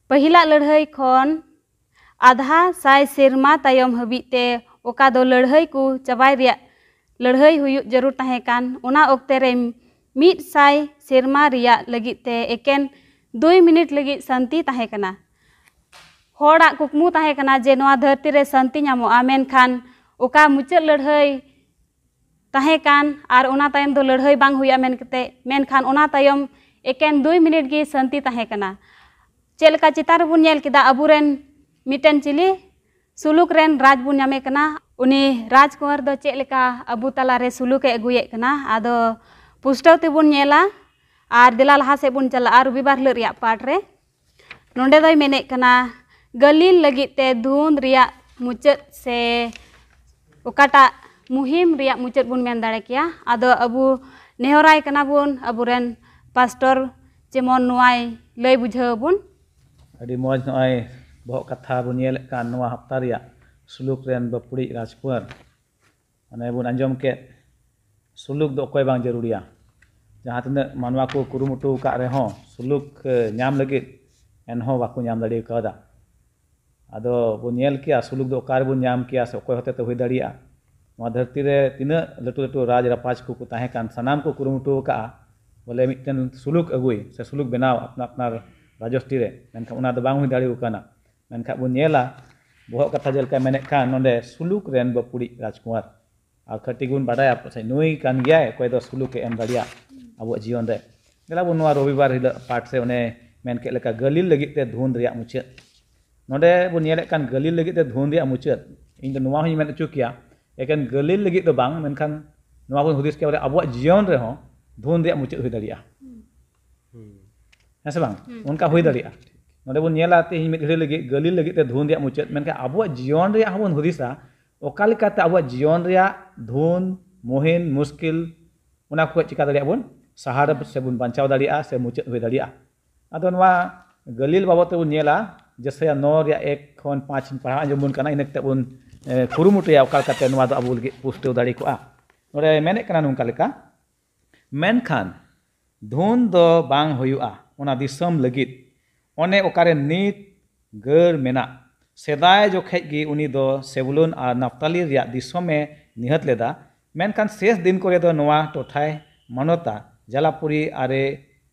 ᱯᱟᱹᱦᱤᱞᱟᱜ ᱞᱟᱹᱲᱦᱟᱹᱭ ᱠᱷᱚᱱ ᱟᱫᱷᱟ ᱥᱟᱭ ᱥᱮᱨᱢᱟ ᱛᱟᱭᱚᱢ ᱦᱟᱹᱵᱤᱡ ᱛᱮ ᱚᱠᱟ ᱫᱚ ᱞᱟᱹᱲᱦᱟᱹᱭ ᱠᱚ ᱪᱟᱵᱟᱭ ᱨᱮᱭᱟᱜ ᱞᱟᱹᱲᱦᱟᱹᱭ ᱦᱩᱭᱩᱜ ᱡᱟᱹᱨᱩᱲ ᱛᱟᱦᱮᱸ ᱠᱟᱱ, ᱚᱱᱟ ᱚᱠᱛᱮ ᱨᱮ ᱢᱤᱫ ᱥᱟᱭ ᱥᱮᱨᱢᱟ ᱨᱮᱭᱟᱜ ᱞᱟᱹᱜᱤᱫ ᱛᱮ ᱮᱠᱮᱱ ᱫᱩᱭ ᱢᱤᱱᱤᱴ ᱞᱟᱹᱜᱤᱫ ᱥᱟᱹᱱᱛᱤ ᱛᱟᱦᱮᱸ ᱠᱟᱱᱟ᱾ ᱦᱚᱲᱟᱜ ᱠᱩᱠᱢᱩ ᱛᱟᱦᱮᱸ ᱠᱟᱱᱟ ᱡᱮ ᱱᱚᱣᱟ ᱫᱷᱟᱹᱨᱛᱤ ᱨᱮ ᱥᱟᱹᱱᱛᱤ ᱧᱟᱢᱚᱜᱼᱟ, ᱢᱮᱱᱠᱷᱟᱱ ᱚᱠᱟ ᱢᱩᱪᱟᱹᱫ ᱞᱟᱹᱲᱦᱟᱹᱭ ᱛᱟᱦᱮᱸ ᱠᱟᱱ ᱟᱨ ᱚᱱᱟ ᱛᱟᱭᱚᱢ ᱫᱚ ᱞᱟᱹᱲᱦᱟᱹᱭ ᱵᱟᱝ ᱦᱩᱭᱩᱜᱼᱟ ᱢᱮᱱ ᱠᱟᱛᱮ, ᱢᱮᱱᱠᱷᱟᱱ ᱚᱱᱟ ᱛᱟᱭᱚᱢ ᱮᱠᱮᱱ ᱫᱩᱭ ᱢᱤᱱᱤᱴ ᱜᱮ ᱥᱟᱹᱱᱛᱤ ᱛᱟᱦᱮᱸ ᱠᱟᱱᱟ᱾ ᱪᱮᱫ ᱞᱮᱠᱟ ᱪᱮᱛᱟᱱ ᱨᱮᱵᱚᱱ ᱧᱮᱞ ᱠᱮᱫᱟ, ᱟᱵᱚᱨᱮᱱ ᱢᱤᱫᱴᱮᱱ ᱪᱤᱞᱤ ᱥᱩᱞᱩᱠ ᱨᱮᱱ ᱨᱟᱡᱽ ᱵᱚᱱ ᱧᱟᱢᱮ ᱠᱟᱱᱟ᱾ ᱩᱱᱤ ᱨᱟᱡᱽᱠᱩᱸᱣᱟᱨ ᱫᱚ ᱪᱮᱫ ᱞᱮᱠᱟ ᱟᱵᱚ ᱛᱟᱞᱟᱨᱮ ᱥᱩᱞᱩᱠ ᱮ ᱟᱹᱜᱩᱭᱮᱫ ᱠᱟᱱᱟ, ᱟᱫᱚ ᱯᱩᱥᱴᱟᱹᱣ ᱛᱮᱵᱚᱱ ᱧᱮᱞᱟ᱾ ᱟᱨ ᱫᱮᱞᱟ ᱞᱟᱦᱟ ᱥᱮᱫ ᱵᱚᱱ ᱪᱟᱞᱟᱜᱼᱟ ᱨᱚᱵᱤᱵᱟᱨ ᱦᱤᱞᱳᱜ ᱨᱮᱭᱟᱜ ᱯᱟᱴ ᱨᱮ᱾ ᱱᱚᱰᱮ ᱫᱚᱭ ᱢᱮᱱᱮᱫ ᱠᱟᱱᱟ ᱜᱟᱹᱞᱤᱞ ᱞᱟᱹᱜᱤᱫ ᱛᱮ ᱫᱷᱩᱸᱫ ᱨᱮᱭᱟᱜ ᱢᱩᱪᱟᱹᱫ, ᱥᱮ ᱚᱠᱟᱴᱟᱜ ᱢᱩᱦᱤᱢ ᱨᱮᱭᱟᱜ ᱢᱩᱪᱟᱹᱫ ᱵᱚᱱ ᱢᱮᱱ ᱫᱟᱲᱮ ᱠᱮᱭᱟ᱾ ᱟᱫᱚ ᱟᱵᱚ ᱱᱮᱦᱚᱨᱟᱭ ᱠᱟᱱᱟ ᱵᱚᱱ ᱟᱵᱚᱨᱮᱱ ᱯᱟᱥᱴᱚᱨ ᱡᱮᱢᱚᱱ ᱱᱚᱣᱟᱭ ᱞᱟᱹᱭ ᱵᱩᱡᱷᱟᱹᱣ ᱟᱵᱚᱱ᱾ ᱟᱹᱰᱤ ᱢᱚᱡᱽ᱾ ᱱᱚᱜᱼᱚᱭ ᱵᱚᱦᱚᱜ ᱠᱟᱛᱷᱟ ᱵᱚᱱ ᱧᱮᱞᱮᱫ ᱠᱟᱱ ᱱᱚᱣᱟ ᱦᱟᱯᱛᱟ ᱨᱮᱭᱟᱜ ᱥᱩᱞᱩᱠ ᱨᱮᱱ ᱵᱟᱹᱯᱲᱤᱡ ᱨᱟᱡᱽᱠᱩᱸᱣᱟᱨ᱾ ᱚᱱᱮ ᱵᱚᱱ ᱟᱸᱡᱚᱢ ᱠᱮᱫ, ᱥᱩᱞᱩᱠ ᱫᱚ ᱚᱠᱚᱭ ᱵᱟᱝ ᱡᱟᱹᱨᱩᱲᱤᱭᱟ᱾ ᱡᱟᱦᱟᱸ ᱛᱤᱱᱟᱹᱜ ᱢᱟᱱᱣᱟ ᱠᱚ ᱠᱩᱨᱩᱢᱩᱴᱩ ᱟᱠᱟᱫ ᱨᱮᱦᱚᱸ ᱥᱩᱞᱩᱠ, ᱮ, ᱧᱟᱢ ᱞᱟᱹᱜᱤᱫ ᱮᱱᱦᱚᱸ ᱵᱟᱠᱚ ᱧᱟᱢ ᱫᱟᱲᱮ ᱠᱟᱣᱫᱟ᱾ ᱟᱫᱚ ᱵᱚᱱ ᱧᱮᱞ ᱠᱮᱭᱟ ᱥᱩᱞᱩᱠ ᱫᱚ ᱚᱠᱟ ᱨᱮᱵᱚᱱ ᱧᱟᱢ ᱠᱮᱭᱟ ᱥᱮ ᱚᱠᱚᱭ ᱦᱚᱛᱮ ᱛᱮ ᱦᱩᱭ ᱫᱟᱲᱮᱭᱟᱜᱼᱟ᱾ ᱱᱚᱣᱟ ᱫᱷᱟᱹᱨᱛᱤ ᱨᱮ ᱛᱤᱱᱟᱹᱜ ᱞᱟᱹᱴᱩ ᱞᱟᱹᱴᱩ ᱨᱟᱡᱽ ᱨᱟᱯᱟᱡᱽ ᱠᱚᱠᱚ ᱛᱟᱦᱮᱸ ᱠᱟᱱ, ᱥᱟᱱᱟᱢ ᱠᱚ ᱠᱩᱨᱩᱢᱩᱴᱩ ᱟᱠᱟᱫᱼᱟ ᱵᱚᱞᱮ ᱢᱤᱫᱴᱮᱱ ᱥᱩᱞᱩᱠ ᱟᱹᱜᱩᱭ ᱥᱮ ᱥᱩᱞᱩᱠ ᱵᱮᱱᱟᱣ ᱟᱯᱱᱟᱨ ᱟᱯᱱᱟᱨ ᱨᱟᱡᱚᱥᱴᱤ ᱨᱮ, ᱢᱮᱱᱠᱷᱟᱱ ᱚᱱᱟ ᱫᱚ ᱵᱟᱝ ᱦᱩᱭ ᱫᱟᱲᱮ ᱟᱠᱟᱱᱟ᱾ ᱢᱮᱱᱠᱷᱟᱱ ᱵᱚᱱ ᱧᱮᱞᱟ ᱵᱚᱦᱚᱜ ᱠᱟᱛᱷᱟ ᱡᱮᱞᱮᱠᱟ ᱢᱮᱱᱮᱫ ᱠᱷᱟᱱ ᱱᱚᱰᱮ ᱥᱩᱞᱩᱠ ᱨᱮᱱ ᱵᱟᱹᱯᱩᱲᱤᱡ ᱨᱟᱡᱽᱠᱩᱢᱟᱨ᱾ ᱟᱨ ᱠᱟᱹᱴᱤᱡ ᱵᱚᱱ ᱵᱟᱰᱟᱭᱟ ᱯᱟᱥᱮᱡ ᱱᱩᱭ ᱠᱟᱱ ᱜᱮᱭᱟᱭ ᱚᱠᱚᱭ ᱫᱚ ᱥᱩᱞᱩᱠᱮ ᱮᱢ ᱫᱟᱲᱮᱭᱟᱜ ᱟᱵᱚᱣᱟᱜ ᱡᱤᱭᱚᱱ ᱨᱮ᱾ ᱫᱮᱞᱟ ᱵᱚᱱ ᱱᱚᱣᱟ ᱨᱚᱵᱤᱵᱟᱨ ᱦᱤᱞᱳᱜ ᱯᱟᱴ ᱥᱮ ᱚᱱᱮ ᱢᱮᱱ ᱠᱮᱫ ᱞᱮᱠᱟ ᱜᱟᱹᱞᱤᱞ ᱞᱟᱹᱜᱤᱫ ᱛᱮ ᱫᱷᱩᱱ ᱨᱮᱭᱟᱜ ᱢᱩᱪᱟᱹᱫ᱾ ᱱᱚᱰᱮ ᱵᱚᱱ ᱧᱮᱞᱮᱫ ᱠᱟᱱ ᱜᱟᱹᱞᱤᱞ ᱞᱟᱹᱜᱤᱫ ᱛᱮ ᱫᱷᱩᱱ ᱨᱮᱭᱟᱜ ᱢᱩᱪᱟᱹᱫ᱾ ᱤᱧ ᱫᱚ ᱱᱚᱣᱟ ᱦᱚᱸᱧ ᱢᱮᱱ ᱦᱚᱪᱚ ᱠᱮᱭᱟ, ᱮᱠᱮᱱ ᱜᱟᱹᱞᱤᱞ ᱞᱟᱹᱜᱤᱫ ᱫᱚ ᱵᱟᱝ, ᱢᱮᱱᱠᱷᱟᱱ ᱱᱚᱣᱟ ᱵᱚᱱ ᱦᱩᱫᱤᱥ ᱠᱮᱭᱟ ᱵᱚᱞᱮ ᱟᱵᱚᱣᱟᱜ ᱡᱤᱭᱚᱱ ᱨᱮᱦᱚᱸ ᱫᱷᱩᱱ ᱨᱮᱭᱟᱜ ᱢᱩᱪᱟᱹᱫ ᱦᱩᱭ ᱫᱟᱲᱮᱭᱟᱜᱼᱟ᱾ ᱦᱮᱸ ᱥᱮ ᱵᱟᱝ? ᱦᱩᱸ᱾ ᱚᱱᱠᱟ ᱦᱩᱭ ᱫᱟᱲᱮᱭᱟᱜᱼᱟ᱾ ᱱᱚᱰᱮ ᱵᱚᱱ ᱧᱮᱞᱟ ᱛᱮᱦᱮᱧ ᱢᱤᱫ ᱜᱷᱟᱹᱲᱤ ᱞᱟᱹᱜᱤᱫ ᱜᱟᱹᱞᱤᱞ ᱞᱟᱹᱜᱤᱫ ᱛᱮ ᱫᱷᱩᱱ ᱨᱮᱭᱟᱜ ᱢᱩᱪᱟᱹᱫ, ᱢᱮᱱᱠᱷᱟᱱ ᱟᱵᱚᱣᱟᱜ ᱡᱤᱭᱚᱱ ᱨᱮᱭᱟᱜ ᱦᱚᱸᱵᱚᱱ ᱦᱩᱫᱤᱥᱟ ᱚᱠᱟ ᱞᱮᱠᱟᱛᱮ ᱟᱵᱚᱣᱟᱜ ᱡᱤᱭᱚᱱ ᱨᱮᱭᱟᱜ ᱫᱷᱩᱱ, ᱢᱩᱦᱤᱢ, ᱢᱩᱥᱠᱤᱞ, ᱚᱱᱟ ᱠᱚ ᱪᱤᱠᱟ ᱫᱟᱲᱮᱭᱟᱜᱼᱟ ᱵᱚᱱ ᱥᱟᱦᱟ ᱨᱮ ᱥᱮ ᱵᱚᱱ ᱵᱟᱧᱪᱟᱣ ᱫᱟᱲᱮᱭᱟᱜᱼᱟ ᱥᱮ ᱢᱩᱪᱟᱹᱫ ᱦᱩᱭ ᱫᱟᱲᱮᱭᱟᱜᱼᱟ᱾ ᱟᱫᱚ ᱱᱚᱣᱟ ᱜᱟᱹᱞᱤᱞ ᱵᱟᱵᱚᱫ ᱛᱮᱵᱚᱱ ᱧᱮᱞᱟ, ᱡᱮᱥᱟᱭᱟ ᱱᱚ ᱨᱮᱭᱟᱜ ᱮᱠ ᱠᱷᱚᱱ ᱯᱟᱸᱪ ᱤᱧ ᱯᱟᱲᱦᱟᱣ ᱟᱸᱡᱚᱢ ᱵᱚᱱ ᱠᱟᱱᱟ, ᱤᱱᱟᱹ ᱠᱟᱛᱮ ᱵᱚᱱ, ᱮ, ᱠᱩᱨᱩᱢᱩᱴᱩᱭᱟ ᱚᱠᱟ ᱞᱮᱠᱟᱛᱮ ᱱᱚᱣᱟ ᱫᱚ ᱟᱵᱚ ᱞᱟᱹᱜᱤᱫ ᱯᱩᱥᱴᱟᱹᱣ ᱫᱟᱲᱮ ᱠᱚᱜᱼᱟ᱾ ᱱᱚᱰᱮ ᱢᱮᱱᱮᱫ ᱠᱟᱱᱟ ᱱᱚᱝᱠᱟ ᱞᱮᱠᱟ, ᱢᱮᱱᱠᱷᱟᱱ ᱫᱷᱩᱱ ᱫᱚ ᱵᱟᱝ ᱦᱩᱭᱩᱜᱼᱟ ᱚᱱᱟ ᱫᱤᱥᱚᱢ ᱞᱟᱹᱜᱤᱫ, ᱚᱱᱮ ᱚᱠᱟᱨᱮ ᱱᱤᱛ ᱜᱟᱹᱲ ᱢᱮᱱᱟᱜ᱾ ᱥᱮᱫᱟᱭ ᱡᱚᱠᱷᱮᱡ ᱜᱮ ᱩᱱᱤ ᱫᱚ ᱥᱮᱵᱩᱞᱩᱱ ᱟᱨ ᱱᱟᱯᱛᱟᱞᱤ ᱨᱮᱭᱟᱜ ᱫᱤᱥᱚᱢᱮ ᱱᱤᱦᱟᱹᱛ ᱞᱮᱫᱟ, ᱢᱮᱱᱠᱷᱟᱱ ᱥᱮᱥ ᱫᱤᱱ ᱠᱚᱨᱮ ᱫᱚ ᱱᱚᱣᱟ ᱴᱚᱴᱷᱟᱭ ᱢᱟᱱᱚᱛᱟ᱾ ᱡᱟᱞᱟᱯᱩᱨᱤ ᱟᱨᱮ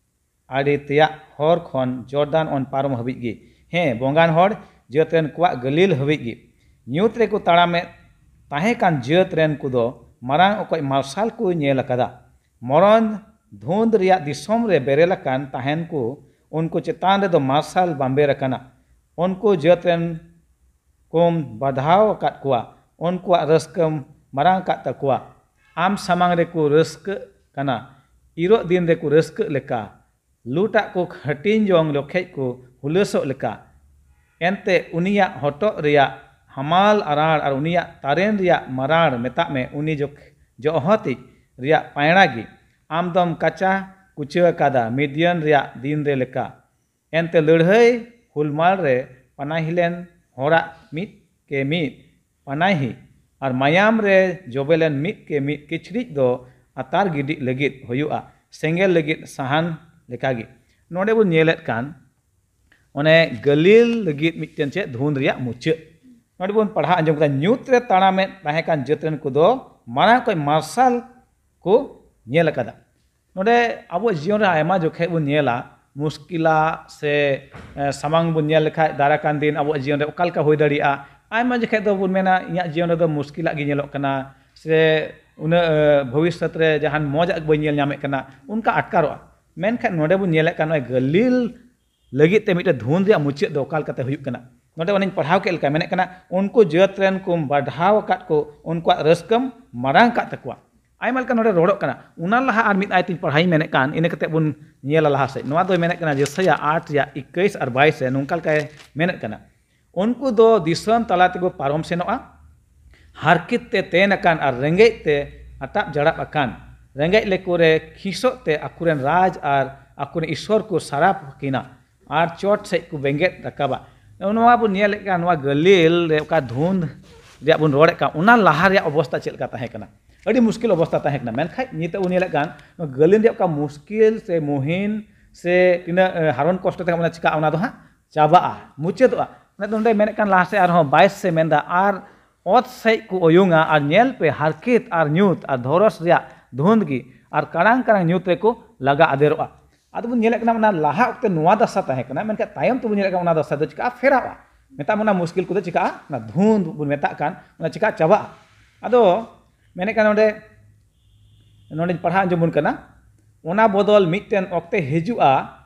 ᱟᱲᱮ ᱛᱮᱭᱟᱜ ᱦᱚᱨ ᱠᱷᱚᱱ ᱡᱚᱨᱫᱟᱱ ᱚᱱ ᱯᱟᱨᱚᱢ ᱦᱟᱹᱵᱤᱡ ᱜᱮ, ᱦᱮᱸ, ᱵᱚᱸᱜᱟᱱ ᱦᱚᱲ ᱡᱟᱹᱛ ᱨᱮᱱ ᱠᱚᱣᱟᱜ ᱜᱟᱹᱞᱤᱞ ᱦᱟᱹᱵᱤᱡ ᱜᱮ᱾ ᱧᱩᱛ ᱨᱮᱠᱚ ᱛᱟᱲᱟᱢᱮᱫ ᱛᱟᱦᱮᱸ ᱠᱟᱱ ᱡᱟᱹᱛ ᱨᱮᱱ ᱠᱚᱫᱚ ᱢᱟᱨᱟᱝ ᱚᱠᱚᱡ ᱢᱟᱨᱥᱟᱞ ᱠᱚ ᱧᱮᱞ ᱟᱠᱟᱫᱟ᱾ ᱢᱚᱨᱚᱧ ᱫᱷᱩᱸᱫ ᱨᱮᱭᱟᱜ ᱫᱤᱥᱚᱢ ᱨᱮ ᱵᱮᱨᱮᱞ ᱟᱠᱟᱱ ᱛᱟᱦᱮᱱ ᱠᱚ, ᱩᱱᱠᱩ ᱪᱮᱛᱟᱱ ᱨᱮᱫᱚ ᱢᱟᱨᱥᱟᱞ ᱵᱟᱢᱵᱮᱨ ᱟᱠᱟᱱᱟ᱾ ᱩᱱᱠᱩ ᱡᱟᱹᱛ ᱨᱮᱱ ᱠᱚᱢ ᱵᱟᱫᱷᱟᱣ ᱟᱠᱟᱫ ᱠᱚᱣᱟ, ᱩᱱᱠᱩᱣᱟᱜ ᱨᱟᱹᱥᱠᱟᱹᱢ ᱢᱟᱨᱟᱝ ᱟᱠᱟᱫ ᱛᱟᱠᱚᱣᱟ᱾ ᱟᱢ ᱥᱟᱢᱟᱝ ᱨᱮᱠᱚ ᱨᱟᱹᱥᱠᱟᱹᱜ ᱠᱟᱱᱟ, ᱤᱨᱚᱜ ᱫᱤᱱ ᱨᱮᱠᱚ ᱨᱟᱹᱥᱠᱟᱹᱜ ᱞᱮᱠᱟ᱾ ᱞᱩᱴᱟᱜ ᱠᱚ ᱦᱟᱹᱴᱤᱧ ᱡᱚᱝ ᱡᱚᱠᱷᱮᱡ ᱠᱚ ᱦᱩᱞᱟᱹᱥᱚᱜ ᱞᱮᱠᱟ᱾ ᱮᱱᱛᱮ ᱩᱱᱤᱭᱟᱜ ᱦᱚᱴᱚᱜ ᱨᱮᱭᱟᱜ ᱦᱟᱢᱟᱞ ᱟᱨᱟᱲ ᱟᱨ ᱩᱱᱤᱭᱟᱜ ᱛᱟᱨᱮᱱ ᱨᱮᱭᱟᱜ ᱢᱟᱨᱟᱲ, ᱢᱮᱛᱟᱜ ᱢᱮ, ᱩᱱᱤ ᱡᱚᱠ-, ᱡᱚᱦᱚᱛᱤᱡ ᱨᱮᱭᱟᱜ ᱯᱟᱭᱲᱟ ᱜᱮ᱾ ᱟᱢ ᱫᱚᱢ ᱠᱟᱪᱟ ᱠᱩᱪᱟᱹ ᱟᱠᱟᱫᱟ ᱢᱤᱫᱤᱭᱟᱱ ᱨᱮᱭᱟᱜ ᱫᱤᱱ ᱨᱮ ᱞᱮᱠᱟ᱾ ᱮᱱᱛᱮ ᱞᱟᱹᱲᱦᱟᱹᱭ ᱦᱩᱞᱢᱟᱞ ᱨᱮ ᱯᱟᱱᱟᱦᱤ ᱞᱮᱱ ᱦᱚᱲᱟᱜ ᱢᱤᱫ ᱠᱮ ᱢᱤᱫ ᱯᱟᱱᱟᱦᱤ ᱟᱨ ᱢᱟᱭᱟᱢ ᱨᱮ ᱡᱚᱵᱮ ᱞᱮᱱ ᱢᱤᱫ ᱠᱮ ᱢᱤᱫ ᱠᱤᱪᱨᱤᱡ ᱫᱚ ᱟᱛᱟᱨ ᱜᱤᱰᱤᱜ ᱞᱟᱹᱜᱤᱫ ᱦᱩᱭᱩᱜᱼᱟ, ᱥᱮᱸᱜᱮᱞ ᱞᱟᱹᱜᱤᱫ ᱥᱟᱦᱟᱱ ᱞᱮᱠᱟᱜᱮ᱾ ᱱᱚᱰᱮ ᱵᱚᱱ ᱧᱮᱞᱮᱫ ᱠᱟᱱ ᱚᱱᱮ ᱜᱟᱹᱞᱤᱞ ᱞᱟᱹᱜᱤᱫ ᱢᱤᱫᱴᱮᱱ ᱪᱮᱫ ᱫᱷᱩᱱ ᱨᱮᱭᱟᱜ ᱢᱩᱪᱟᱹᱫ᱾ ᱱᱚᱰᱮ ᱵᱚᱱ ᱯᱟᱲᱦᱟᱣ ᱟᱸᱡᱚᱢ ᱠᱮᱫᱟ, ᱧᱩᱛ ᱨᱮ ᱛᱟᱲᱟᱢᱮᱫ ᱛᱟᱦᱮᱸ ᱠᱟᱱ ᱡᱟᱹᱛ ᱨᱮᱱ ᱠᱚᱫᱚ ᱢᱟᱲᱟᱝ ᱠᱷᱚᱱ ᱢᱟᱨᱥᱟᱞ ᱠᱚ ᱧᱮᱞ ᱟᱠᱟᱫᱟ᱾ ᱱᱚᱰᱮ ᱟᱵᱚᱣᱟᱜ ᱡᱤᱭᱚᱱ ᱨᱮ ᱟᱭᱢᱟ ᱡᱚᱠᱷᱮᱡ ᱵᱚᱱ ᱧᱮᱞᱟ, ᱢᱩᱥᱠᱤᱞᱟᱜ ᱥᱮ, ᱮ, ᱥᱟᱢᱟᱝ ᱵᱚᱱ ᱧᱮᱞ ᱞᱮᱠᱷᱟᱡ ᱫᱟᱨᱟᱭ ᱠᱟᱱ ᱫᱤᱱ ᱟᱵᱚᱣᱟᱜ ᱡᱤᱭᱚᱱ ᱨᱮ ᱚᱠᱟ ᱞᱮᱠᱟ ᱦᱩᱭ ᱫᱟᱲᱮᱭᱟᱜᱼᱟ᱾ ᱟᱭᱢᱟ ᱡᱚᱠᱷᱮᱡ ᱫᱚ ᱵᱚᱱ ᱢᱮᱱᱟ, ᱤᱧᱟᱹᱜ ᱡᱤᱭᱚᱱ ᱨᱮᱫᱚ ᱢᱩᱥᱠᱤᱞᱟᱜ ᱜᱮ ᱧᱮᱞᱚᱜ ᱠᱟᱱᱟ, ᱥᱮ ᱩᱱᱟᱹᱜ, ᱮ, ᱵᱷᱚᱵᱤᱥᱥᱚᱛ ᱨᱮ ᱡᱟᱦᱟᱱ ᱢᱚᱡᱽ ᱟᱜ ᱵᱟᱹᱧ ᱧᱮᱞ ᱧᱟᱢᱮᱫ ᱠᱟᱱᱟ, ᱚᱱᱠᱟ ᱟᱴᱠᱟᱨᱚᱜᱼᱟ᱾ ᱢᱮᱱᱠᱷᱟᱱ ᱱᱚᱰᱮ ᱵᱚᱱ ᱧᱮᱞᱮᱫ ᱠᱟᱱ ᱱᱚᱜᱼᱚᱭ ᱜᱟᱹᱞᱤᱞ ᱞᱟᱹᱜᱤᱫ ᱛᱮ ᱢᱤᱫᱴᱮᱱ ᱫᱷᱩᱱ ᱨᱮᱭᱟᱜ ᱢᱩᱪᱟᱹᱫ ᱫᱚ ᱚᱠᱟ ᱞᱮᱠᱟᱛᱮ ᱦᱩᱭᱩᱜ ᱠᱟᱱᱟ? ᱱᱚᱰᱮ ᱚᱱᱮᱧ ᱯᱟᱲᱦᱟᱣ ᱠᱮᱫ ᱞᱮᱠᱟ ᱢᱮᱱᱮᱫ ᱠᱟᱱᱟ, ᱩᱱᱠᱩ ᱡᱟᱹᱛ ᱨᱮᱱ ᱠᱚᱢ ᱵᱟᱰᱷᱟᱣ ᱟᱠᱟᱫ ᱠᱚ, ᱩᱱᱠᱩᱣᱟᱜ ᱨᱟᱹᱥᱠᱟᱹᱢ ᱢᱟᱨᱟᱝ ᱟᱠᱟᱫ ᱛᱟᱠᱚᱣᱟ᱾ ᱟᱭᱢᱟ ᱞᱮᱠᱟ ᱱᱚᱰᱮ ᱨᱚᱲᱚᱜ ᱠᱟᱱᱟ᱾ ᱚᱱᱟ ᱞᱟᱦᱟ ᱟᱨ ᱢᱤᱫ ᱟᱭᱟᱛᱤᱧ ᱯᱟᱲᱦᱟᱣᱤᱧ ᱢᱮᱱᱮᱫ ᱠᱟᱱ, ᱤᱱᱟᱹ ᱠᱟᱛᱮ ᱵᱚᱱ ᱧᱮᱞᱟ ᱞᱟᱦᱟ ᱥᱮᱫ᱾ ᱱᱚᱣᱟ ᱫᱚᱭ ᱢᱮᱱᱮᱫ ᱠᱟᱱᱟ ᱡᱮᱥᱟᱭᱟ ᱟᱴ ᱨᱮᱭᱟᱜ ᱤᱠᱟᱹᱭᱤᱥ ᱟᱨ ᱵᱟᱭᱤᱥ ᱨᱮ ᱱᱚᱝᱠᱟ ᱞᱮᱠᱟᱭ ᱢᱮᱱᱮᱫ ᱠᱟᱱᱟ, ᱩᱱᱠᱩ ᱫᱚ ᱫᱤᱥᱚᱢ ᱛᱟᱞᱟ ᱛᱮᱠᱚ ᱯᱟᱨᱚᱢ ᱥᱮᱱᱚᱜᱼᱟ, ᱦᱟᱨᱠᱮᱛ ᱛᱮ ᱛᱮᱱ ᱟᱠᱟᱱ ᱟᱨ ᱨᱮᱸᱜᱮᱡ ᱛᱮ ᱟᱴᱟᱵ ᱡᱟᱲᱟᱵ ᱟᱠᱟᱱ᱾ ᱨᱮᱸᱜᱮᱡ ᱞᱮᱠᱚ ᱨᱮ ᱠᱷᱤᱥᱚᱜ ᱛᱮ ᱟᱠᱚᱨᱮᱱ ᱨᱟᱡᱽ ᱟᱨ ᱟᱠᱚᱨᱮᱱ ᱤᱥᱚᱨ ᱠᱚ ᱥᱟᱨᱟᱯ ᱠᱤᱱᱟ ᱟᱨ ᱪᱚᱴ ᱥᱮᱫ ᱠᱚ ᱵᱮᱸᱜᱮᱫ ᱨᱟᱠᱟᱵᱟ᱾ ᱱᱚᱣᱟ ᱵᱚᱱ ᱧᱮᱞᱮᱫ ᱠᱟᱱ, ᱱᱚᱣᱟ ᱜᱟᱹᱞᱤᱞ ᱨᱮ ᱚᱠᱟ ᱫᱷᱩᱸᱫ ᱨᱮᱭᱟᱜ ᱵᱚᱱ ᱨᱚᱲᱮᱫ ᱠᱟᱱ, ᱚᱱᱟ ᱞᱟᱦᱟ ᱨᱮᱭᱟᱜ ᱚᱵᱚᱥᱛᱟ ᱪᱮᱫ ᱞᱮᱠᱟ ᱛᱟᱦᱮᱸ ᱠᱟᱱᱟ? ᱟᱹᱰᱤ ᱢᱩᱥᱠᱤᱞ ᱚᱵᱚᱥᱛᱟ ᱛᱟᱦᱮᱸ ᱠᱟᱱᱟ᱾ ᱢᱮᱱᱠᱷᱟᱱ ᱱᱤᱛᱚᱜ ᱵᱚᱱ ᱧᱮᱞᱮᱫ ᱠᱟᱱ, ᱱᱚᱣᱟ ᱜᱟᱹᱞᱤᱞ ᱨᱮᱭᱟᱜ ᱚᱠᱟ ᱢᱩᱥᱠᱤᱞ ᱥᱮ ᱢᱩᱦᱤᱱ ᱥᱮ ᱛᱤᱱᱟᱹᱜ ᱮ, ᱦᱟᱨᱚᱱ ᱠᱚᱥᱴᱚ ᱛᱟᱦᱮᱸ ᱠᱟᱱᱟ, ᱚᱱᱟ ᱪᱤᱠᱟᱹᱜᱼᱟ? ᱚᱱᱟ ᱫᱚ ᱦᱟᱸᱜ ᱪᱟᱵᱟᱜᱼᱟ, ᱢᱩᱪᱟᱹᱫᱚᱜᱼᱟ᱾ ᱚᱱᱟ ᱫᱚ ᱱᱚᱰᱮ ᱢᱮᱱᱮᱫ ᱠᱟᱱ, ᱞᱟᱦᱟ ᱥᱮᱫ ᱟᱨᱦᱚᱸ ᱵᱟᱭᱤᱥ ᱥᱮ ᱢᱮᱱᱫᱟ, ᱟᱨ ᱚᱛ ᱥᱮᱫ ᱠᱚ ᱚᱭᱩᱝᱟ, ᱟᱨ ᱧᱮᱞ ᱯᱮ, ᱦᱟᱨᱠᱮᱛ ᱟᱨ ᱧᱩᱛ ᱟᱨ ᱫᱷᱚᱨᱚᱥ ᱨᱮᱭᱟᱜ ᱫᱷᱩᱸᱫ ᱜᱮ, ᱟᱨ ᱠᱟᱲᱟᱝ ᱠᱟᱲᱟᱝ ᱧᱩᱛ ᱨᱮᱠᱚ ᱞᱟᱜᱟ ᱟᱫᱮᱨᱚᱜᱼᱟ᱾ ᱟᱫᱚ ᱵᱚᱱ ᱧᱮᱞᱮᱫ ᱠᱟᱱᱟ, ᱚᱱᱟ ᱞᱟᱦᱟ ᱚᱠᱛᱮ ᱱᱚᱣᱟ ᱫᱟᱥᱟ ᱛᱟᱦᱮᱸ ᱠᱟᱱᱟ, ᱢᱮᱱᱠᱷᱟᱱ ᱛᱟᱭᱚᱢ ᱛᱮᱵᱚᱱ ᱧᱮᱞᱮᱫ ᱠᱟᱱᱟ, ᱚᱱᱟ ᱫᱟᱥᱟ ᱫᱚ ᱪᱤᱠᱟᱹᱜᱼᱟ? ᱯᱷᱮᱨᱟᱣᱟ᱾ ᱢᱮᱛᱟᱜ ᱢᱮ, ᱚᱱᱟ ᱢᱩᱥᱠᱤᱞ ᱠᱚᱫᱚ ᱪᱤᱠᱟᱹᱜᱼᱟ? ᱚᱱᱟ ᱫᱷᱩᱸᱫ ᱵᱚᱱ ᱢᱮᱛᱟᱜ ᱠᱟᱱ, ᱚᱱᱟ ᱪᱤᱠᱟᱹᱜᱼᱟ? ᱪᱟᱵᱟᱜᱼᱟ᱾ ᱟᱫᱚ ᱢᱮᱱᱮᱫ ᱠᱟᱱᱟ ᱱᱚᱰᱮ, ᱱᱚᱰᱮᱧ ᱯᱟᱲᱦᱟᱣ ᱟᱸᱡᱚᱢ ᱵᱚᱱ ᱠᱟᱱᱟ, ᱚᱱᱟ ᱵᱚᱫᱚᱞ ᱢᱤᱫᱴᱮᱱ ᱚᱠᱛᱮ ᱦᱤᱡᱩᱜᱼᱟ,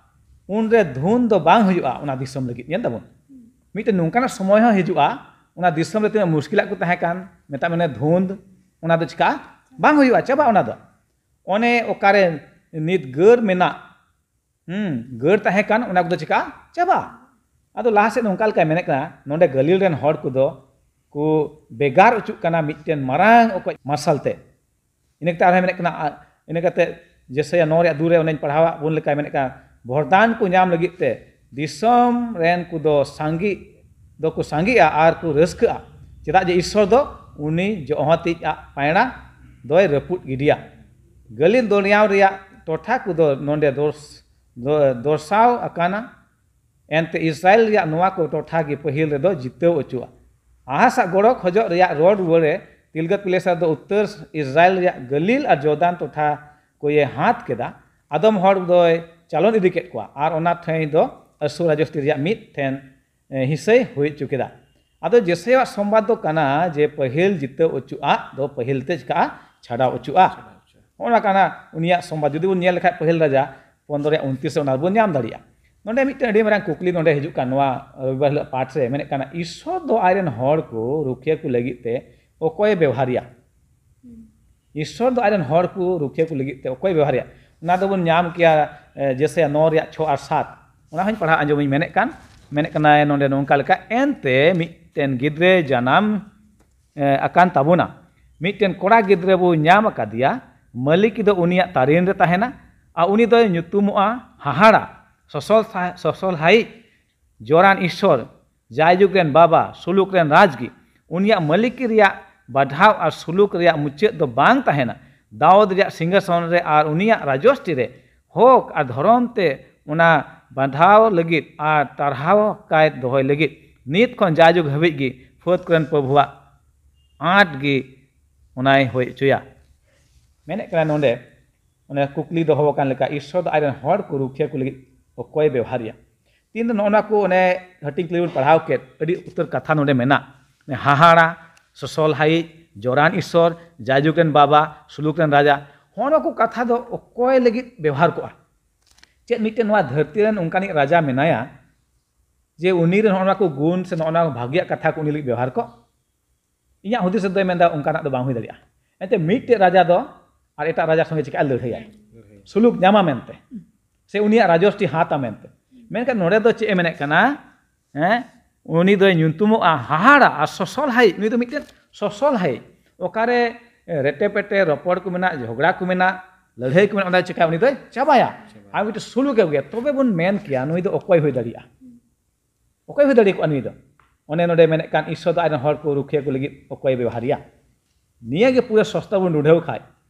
ᱩᱱᱨᱮ ᱫᱷᱩᱸᱫ ᱫᱚ ᱵᱟᱝ ᱦᱩᱭᱩᱜᱼᱟ ᱚᱱᱟ ᱫᱤᱥᱚᱢ ᱞᱟᱹᱜᱤᱫ᱾ ᱧᱮᱞ ᱫᱟᱵᱚᱱ, ᱢᱤᱫᱴᱮᱱ ᱱᱚᱝᱠᱟᱱᱟᱜ ᱥᱚᱢᱚᱭ ᱦᱚᱸ ᱦᱤᱡᱩᱜᱼᱟ, ᱚᱱᱟ ᱫᱤᱥᱚᱢ ᱨᱮ ᱛᱤᱱᱟᱹᱜ ᱢᱩᱥᱠᱤᱞᱟᱜ ᱠᱚ ᱛᱟᱦᱮᱸ ᱠᱟᱱ, ᱢᱮᱛᱟᱜ ᱢᱮ ᱫᱷᱩᱸᱫ, ᱚᱱᱟ ᱫᱚ ᱪᱤᱠᱟᱹᱜᱼᱟ? ᱵᱟᱝ ᱦᱩᱭᱩᱜᱼᱟ, ᱪᱟᱵᱟᱜᱼᱟ ᱚᱱᱟ ᱫᱚ᱾ ᱚᱱᱮ ᱚᱠᱟᱨᱮ ᱱᱤᱛ ᱜᱟᱹᱨ ᱢᱮᱱᱟᱜ, ᱦᱩᱸ, ᱜᱟᱹᱨ ᱛᱟᱦᱮᱸ ᱠᱟᱱ, ᱚᱱᱟ ᱠᱚᱫᱚ ᱪᱤᱠᱟᱹᱜᱼᱟ? ᱪᱟᱵᱟᱜᱼᱟ᱾ ᱟᱫᱚ ᱞᱟᱦᱟ ᱥᱮᱫ ᱱᱚᱝᱠᱟ ᱞᱮᱠᱟᱭ ᱢᱮᱱᱮᱫ ᱠᱟᱱᱟ, ᱱᱚᱰᱮ ᱜᱟᱹᱞᱤᱞ ᱨᱮᱱ ᱦᱚᱲ ᱠᱚᱫᱚ ᱠᱚ ᱵᱮᱜᱟᱨ ᱚᱪᱚᱜ ᱠᱟᱱᱟ ᱢᱤᱫᱴᱮᱱ ᱢᱟᱨᱟᱝ ᱚᱠᱚᱡ ᱢᱟᱨᱥᱟᱞ ᱛᱮ᱾ ᱤᱱᱟᱹ ᱠᱟᱛᱮ ᱟᱨᱦᱚᱸ ᱢᱮᱱᱮᱫ ᱠᱟᱱᱟ, ᱟ, ᱤᱱᱟᱹ ᱠᱟᱛᱮ ᱡᱮᱥᱟᱭᱟ ᱱᱚ ᱨᱮᱭᱟᱜ ᱫᱩ ᱨᱮ ᱚᱱᱮᱧ ᱯᱟᱲᱦᱟᱣᱟᱜ ᱵᱚᱱ ᱞᱮᱠᱟᱭ ᱢᱮᱱᱮᱫ ᱠᱟᱱᱟ, ᱵᱚᱨᱫᱟᱱ ᱠᱚ ᱧᱟᱢ ᱞᱟᱹᱜᱤᱫ ᱛᱮ ᱫᱤᱥᱚᱢ ᱨᱮᱱ ᱠᱚᱫᱚ ᱥᱟᱸᱜᱮ ᱫᱚᱠᱚ ᱥᱟᱸᱜᱮᱜᱼᱟ ᱟᱨ ᱠᱚ ᱨᱟᱹᱥᱠᱟᱹᱜᱼᱟ, ᱪᱮᱫᱟᱜ ᱡᱮ ᱤᱥᱥᱚᱨ ᱫᱚ ᱩᱱᱤ ᱡᱚᱦᱚᱛᱤᱡ ᱟᱜ ᱯᱟᱭᱲᱟ ᱫᱚᱭ ᱨᱟᱹᱯᱩᱫ ᱜᱤᱰᱤᱭᱟ᱾ ᱜᱟᱹᱞᱤᱞ ᱫᱚᱨᱭᱟᱣ ᱨᱮᱭᱟᱜ ᱴᱚᱴᱷᱟ ᱠᱚᱫᱚ ᱱᱚᱰᱮ ᱫᱚᱨᱥ-, ᱫᱚ-, ᱫᱚᱨᱥᱟᱣ ᱟᱠᱟᱱᱟ᱾ ᱮᱱᱛᱮ ᱤᱥᱨᱟᱭᱮᱞ ᱨᱮᱭᱟᱜ ᱱᱚᱣᱟ ᱠᱚ ᱴᱚᱴᱷᱟ ᱜᱮ ᱯᱟᱹᱦᱤᱞ ᱨᱮᱫᱚ ᱡᱤᱛᱟᱹᱣ ᱚᱪᱚᱜᱼᱟ᱾ ᱟᱦᱟᱥᱟᱜ ᱜᱚᱲᱚ ᱠᱷᱚᱡᱚᱜ ᱨᱮᱭᱟᱜ ᱨᱚᱲ ᱨᱩᱣᱟᱹᱲ ᱮ ᱛᱤᱞᱜᱟᱛ ᱯᱤᱞᱮᱥᱟᱨ ᱫᱚ ᱩᱛᱛᱚᱨ ᱤᱥᱨᱟᱭᱮᱞ ᱨᱮᱭᱟᱜ ᱜᱟᱹᱞᱤᱞ ᱟᱨ ᱡᱚᱨᱫᱟᱱ ᱴᱚᱴᱷᱟ ᱠᱚᱭᱮ ᱦᱟᱛ ᱠᱮᱫᱟ᱾ ᱟᱫᱚᱢ ᱦᱚᱲ ᱫᱚᱭ ᱪᱟᱞᱚᱱ ᱤᱫᱤ ᱠᱮᱫ ᱠᱚᱣᱟ ᱟᱨ ᱚᱱᱟ ᱴᱷᱟᱹᱭ ᱫᱚ ᱟᱥᱩᱨ ᱨᱟᱡᱚᱥᱛᱤ ᱨᱮᱭᱟᱜ ᱢᱤᱫ ᱴᱷᱮᱱ, ᱮ, ᱦᱤᱥᱟᱹᱭ ᱦᱩᱭ ᱦᱚᱪᱚ ᱠᱮᱫᱟ᱾ ᱟᱫᱚ ᱡᱮᱥᱟᱭᱟᱜ ᱥᱚᱢᱵᱟᱫ ᱫᱚ ᱠᱟᱱᱟ ᱡᱮ ᱯᱟᱹᱦᱤᱞ ᱡᱤᱛᱟᱹᱣ ᱚᱪᱚᱜ ᱟᱜ ᱫᱚ ᱯᱟᱹᱦᱤᱞ ᱛᱮ ᱪᱤᱠᱟᱜᱼᱟ? ᱪᱷᱟᱰᱟᱣ ᱚᱪᱚᱜᱼᱟ᱾ ᱱᱚᱜᱼᱚ ᱱᱟ ᱠᱟᱱᱟ ᱩᱱᱤᱭᱟᱜ ᱥᱚᱢᱵᱟᱫ᱾ ᱡᱩᱫᱤ ᱵᱚᱱ ᱧᱮᱞ ᱞᱮᱠᱷᱟᱡ ᱯᱟᱹᱦᱤᱞ ᱨᱟᱡᱟ ᱯᱚᱱᱫᱨᱚ ᱨᱮᱭᱟᱜ ᱩᱱᱛᱨᱤᱥ ᱨᱮ ᱚᱱᱟ ᱵᱚᱱ ᱧᱟᱢ ᱫᱟᱲᱮᱭᱟᱜᱼᱟ᱾ ᱱᱚᱰᱮ ᱢᱤᱫᱴᱮᱱ ᱟᱹᱰᱤ ᱢᱟᱨᱟᱝ ᱠᱩᱠᱞᱤ ᱱᱚᱰᱮ ᱦᱤᱡᱩᱜ ᱠᱟᱱ, ᱱᱚᱣᱟ ᱨᱚᱵᱤᱵᱟᱨ ᱦᱤᱞᱳᱜ ᱯᱟᱴ ᱨᱮ ᱢᱮᱱᱮᱫ ᱠᱟᱱᱟ, ᱤᱥᱥᱚᱨ ᱫᱚ ᱟᱡ ᱨᱮᱱ ᱦᱚᱲ ᱠᱚ ᱨᱩᱠᱷᱤᱭᱟᱹ ᱠᱚ ᱞᱟᱹᱜᱤᱫ ᱛᱮ ᱚᱠᱚᱭᱮ ᱵᱮᱣᱦᱟᱨᱮᱭᱟ? ᱤᱥᱥᱚᱨ ᱫᱚ ᱟᱡ ᱨᱮᱱ ᱦᱚᱲ ᱠᱚ ᱨᱩᱠᱷᱤᱭᱟᱹ ᱠᱚ ᱞᱟᱹᱜᱤᱫ ᱛᱮ ᱚᱠᱚᱭ ᱵᱮᱣᱦᱟᱨᱮᱭᱟ? ᱚᱱᱟ ᱫᱚᱵᱚᱱ ᱧᱟᱢ ᱠᱮᱭᱟ, ᱮ, ᱡᱮᱥᱟᱭᱟ ᱱᱚ ᱨᱮᱭᱟᱜ ᱪᱷᱚ ᱟᱨ ᱥᱟᱛ᱾ ᱚᱱᱟ ᱦᱚᱸᱧ ᱯᱟᱲᱦᱟᱣ ᱟᱸᱡᱚᱢᱤᱧ ᱢᱮᱱᱮᱫ ᱠᱟᱱ, ᱢᱮᱱᱮᱫ ᱠᱟᱱᱟᱭ ᱱᱚᱰᱮ ᱱᱚᱝᱠᱟ ᱞᱮᱠᱟ, ᱮᱱᱛᱮ ᱢᱤᱫᱴᱮᱱ ᱜᱤᱫᱽᱨᱟᱹ ᱡᱟᱱᱟᱢ, ᱮ, ᱟᱠᱟᱱ ᱛᱟᱵᱚᱱᱟ, ᱢᱤᱫᱴᱮᱱ ᱠᱚᱲᱟ ᱜᱤᱫᱽᱨᱟᱹ ᱵᱚ ᱧᱟᱢ ᱟᱠᱟᱫᱮᱭᱟ, ᱢᱟᱹᱞᱤᱠ ᱫᱚ ᱩᱱᱤᱭᱟᱜ ᱛᱟᱨᱮᱱ ᱨᱮ ᱛᱟᱦᱮᱱᱟ, ᱟᱨ ᱩᱱᱤ ᱫᱚᱭ ᱧᱩᱛᱩᱢᱚᱜᱼᱟ ᱦᱟᱦᱟᱲᱟ, ᱥᱚᱥᱚᱞ ᱥᱟ-, ᱥᱚᱥᱚᱞᱦᱟᱭᱤᱡ, ᱡᱚᱨᱟᱱ ᱤᱥᱥᱚᱨ, ᱡᱟᱭᱡᱩᱜᱽ ᱨᱮᱱ ᱵᱟᱵᱟ, ᱥᱩᱞᱩᱠ ᱨᱮᱱ ᱨᱟᱡᱽᱜᱤ᱾ ᱩᱱᱤᱭᱟᱜ ᱢᱟᱹᱞᱤᱠᱤ ᱨᱮᱭᱟᱜ ᱵᱟᱰᱷᱟᱣ ᱟᱨ ᱥᱩᱞᱩᱠ ᱨᱮᱭᱟᱜ ᱢᱩᱪᱟᱹᱫ ᱫᱚ ᱵᱟᱝ ᱛᱟᱦᱮᱱᱟ᱾ ᱫᱟᱣᱩᱫ ᱨᱮᱭᱟᱜ ᱥᱤᱝᱦᱟᱥᱚᱱ ᱨᱮ ᱟᱨ ᱩᱱᱤᱭᱟᱜ ᱨᱟᱡᱚᱥᱴᱤ ᱨᱮ ᱦᱚᱠ ᱟᱨ ᱫᱷᱚᱨᱚᱢ ᱛᱮ ᱚᱱᱟ ᱵᱟᱰᱷᱟᱣ ᱞᱟᱹᱜᱤᱫ ᱟᱨ ᱴᱟᱨᱦᱟᱣ ᱠᱟᱭ ᱫᱚᱦᱚᱭ ᱞᱟᱹᱜᱤᱫ ᱱᱤᱛ ᱠᱷᱚᱱ ᱡᱟᱭᱡᱩᱜᱽ ᱦᱟᱹᱵᱤᱡ ᱜᱮ ᱯᱷᱟᱹᱫ ᱠᱚᱨᱮᱱ ᱯᱨᱚᱵᱷᱩᱣᱟᱜ ᱟᱸᱴ ᱜᱮ ᱚᱱᱟᱭ ᱦᱩᱭ ᱦᱚᱪᱚᱭᱟ᱾ ᱢᱮᱱᱮᱫ ᱠᱟᱱᱟ ᱱᱚᱰᱮ, ᱚᱱᱮ ᱠᱩᱠᱞᱤ ᱫᱚᱦᱚ ᱟᱠᱟᱱ ᱞᱮᱠᱟ, ᱤᱥᱥᱚᱨ ᱫᱚ ᱟᱡ ᱨᱮᱱ ᱦᱚᱲ ᱠᱚ ᱨᱩᱠᱷᱤᱭᱟᱹ ᱠᱚ ᱞᱟᱹᱜᱤᱫ ᱚᱠᱚᱭ ᱵᱮᱣᱦᱟᱨᱮᱭᱟ? ᱛᱤᱱ ᱫᱚ ᱱᱚᱜᱼᱚ ᱱᱚᱣᱟ ᱠᱚ ᱚᱱᱮ ᱦᱟᱹᱴᱤᱧ ᱠᱩᱠᱞᱤ ᱵᱚᱱ ᱯᱟᱲᱦᱟᱣ ᱠᱮᱫ, ᱟᱹᱰᱤ ᱩᱛᱟᱹᱨ ᱠᱟᱛᱷᱟ ᱱᱚᱰᱮ ᱢᱮᱱᱟᱜ᱾ ᱚᱱᱮ ᱦᱟᱦᱟᱲᱟ, ᱥᱚᱥᱚᱞᱦᱟᱭᱤᱡ, ᱡᱚᱨᱟᱱ ᱤᱥᱥᱚᱨ, ᱡᱟᱭᱡᱩᱜᱽ ᱨᱮᱱ ᱵᱟᱵᱟ, ᱥᱩᱞᱩᱠ ᱨᱮᱱ ᱨᱟᱡᱟ, ᱦᱚᱸᱜᱼᱚ ᱱᱚᱣᱟ ᱠᱚ ᱠᱟᱛᱷᱟ ᱫᱚ ᱚᱠᱚᱭ ᱞᱟᱹᱜᱤᱫ ᱵᱮᱣᱦᱟᱨ ᱠᱚᱜᱼᱟ? ᱪᱮᱫ ᱢᱤᱫᱴᱮᱱ ᱱᱚᱣᱟ ᱫᱷᱟᱹᱨᱛᱤ ᱨᱮᱱ ᱚᱱᱠᱟᱱᱤᱡ ᱨᱟᱡᱟ ᱢᱮᱱᱟᱭᱟ ᱡᱮ ᱩᱱᱤ ᱨᱮᱱ ᱱᱚᱜᱼᱚ ᱱᱚᱣᱟ ᱠᱚ ᱜᱩᱱ ᱥᱮ ᱱᱚᱜᱼᱚ ᱱᱚᱣᱟ ᱵᱷᱟᱹᱜᱤᱭᱟᱜ ᱠᱟᱛᱷᱟ ᱠᱚ ᱩᱱᱤ ᱞᱟᱹᱜᱤᱫ ᱵᱮᱣᱦᱟᱨ ᱠᱚᱜ? ᱤᱧᱟᱹᱜ ᱦᱩᱫᱤᱥ ᱨᱮᱫᱚᱭ ᱢᱮᱱᱫᱟ ᱚᱱᱠᱟᱱᱟᱜ ᱫᱚ ᱵᱟᱝ ᱦᱩᱭ ᱫᱟᱲᱮᱭᱟᱜᱼᱟ᱾ ᱮᱱᱛᱮ ᱢᱤᱫᱴᱮᱡ ᱨᱟᱡᱟ ᱫᱚ ᱟᱨ ᱮᱴᱟᱜ ᱨᱟᱡᱟ ᱥᱚᱸᱜᱮ ᱪᱤᱠᱟᱹ ᱞᱟᱹᱲᱦᱟᱹᱭᱟᱭ? ᱥᱩᱞᱩᱠ ᱧᱟᱢᱟ ᱢᱮᱱᱛᱮ, ᱥᱮ ᱩᱱᱤᱭᱟᱜ ᱨᱟᱡᱚᱥᱴᱤ ᱦᱟᱛᱟ ᱢᱮᱱᱛᱮ᱾ ᱢᱮᱱᱠᱷᱟᱱ ᱱᱚᱰᱮ ᱫᱚ ᱪᱮᱫ ᱮ ᱢᱮᱱᱮᱫ ᱠᱟᱱᱟ? ᱦᱮᱸ, ᱩᱱᱤ ᱫᱚᱭ ᱧᱩᱛᱩᱢᱚᱜᱼᱟ ᱦᱟᱦᱟᱲᱟ ᱟᱨ ᱥᱚᱥᱚᱞᱦᱟᱭᱤᱡ᱾ ᱩᱱᱤ ᱫᱚ ᱢᱤᱫᱴᱮᱱ ᱥᱚᱥᱚᱞᱦᱟᱭᱤᱡ᱾ ᱚᱠᱟᱨᱮ ᱨᱮᱴᱮ ᱯᱮᱴᱮ ᱨᱚᱯᱚᱲ ᱠᱚ ᱢᱮᱱᱟᱜ, ᱡᱷᱚᱜᱽᱲᱟ ᱠᱚ ᱢᱮᱱᱟᱜ, ᱞᱟᱹᱲᱦᱟᱹᱭ ᱠᱚ ᱢᱮᱱᱟᱜ, ᱚᱸᱰᱮ ᱪᱤᱠᱟᱹ ᱩᱱᱤ ᱫᱚᱭ ᱪᱟᱵᱟᱭᱟ᱾ ᱟᱨ ᱢᱤᱫᱴᱮᱱ ᱥᱩᱞᱩᱠ ᱮ ᱟᱹᱜᱩᱭᱟ᱾ ᱛᱚᱵᱮ ᱵᱚᱱ ᱢᱮᱱ ᱠᱮᱭᱟ ᱱᱩᱭ ᱫᱚ ᱚᱠᱚᱭ ᱦᱩᱭ ᱫᱟᱲᱮᱭᱟᱜᱼᱟ? ᱚᱠᱚᱭ ᱦᱩᱭ ᱫᱟᱲᱮ ᱠᱚᱜᱼᱟ ᱱᱩᱭ ᱫᱚ? ᱚᱱᱮ ᱱᱚᱰᱮ ᱢᱮᱱᱮᱫ ᱠᱟᱱ ᱤᱥᱥᱚᱨ ᱫᱚ ᱟᱡ ᱨᱮᱱ ᱦᱚᱲ ᱠᱚ ᱨᱩᱠᱷᱤᱭᱟᱹ ᱠᱚ ᱞᱟᱹᱜᱤᱫ ᱚᱠᱚᱭ ᱵᱮᱣᱦᱟᱨᱮᱭᱟ? ᱱᱤᱭᱟᱹ ᱜᱮ ᱯᱩᱨᱟᱹ ᱥᱚᱥᱛᱟ ᱵᱚᱱ ᱨᱩᱰᱷᱟᱹᱣ ᱠᱷᱟᱡ,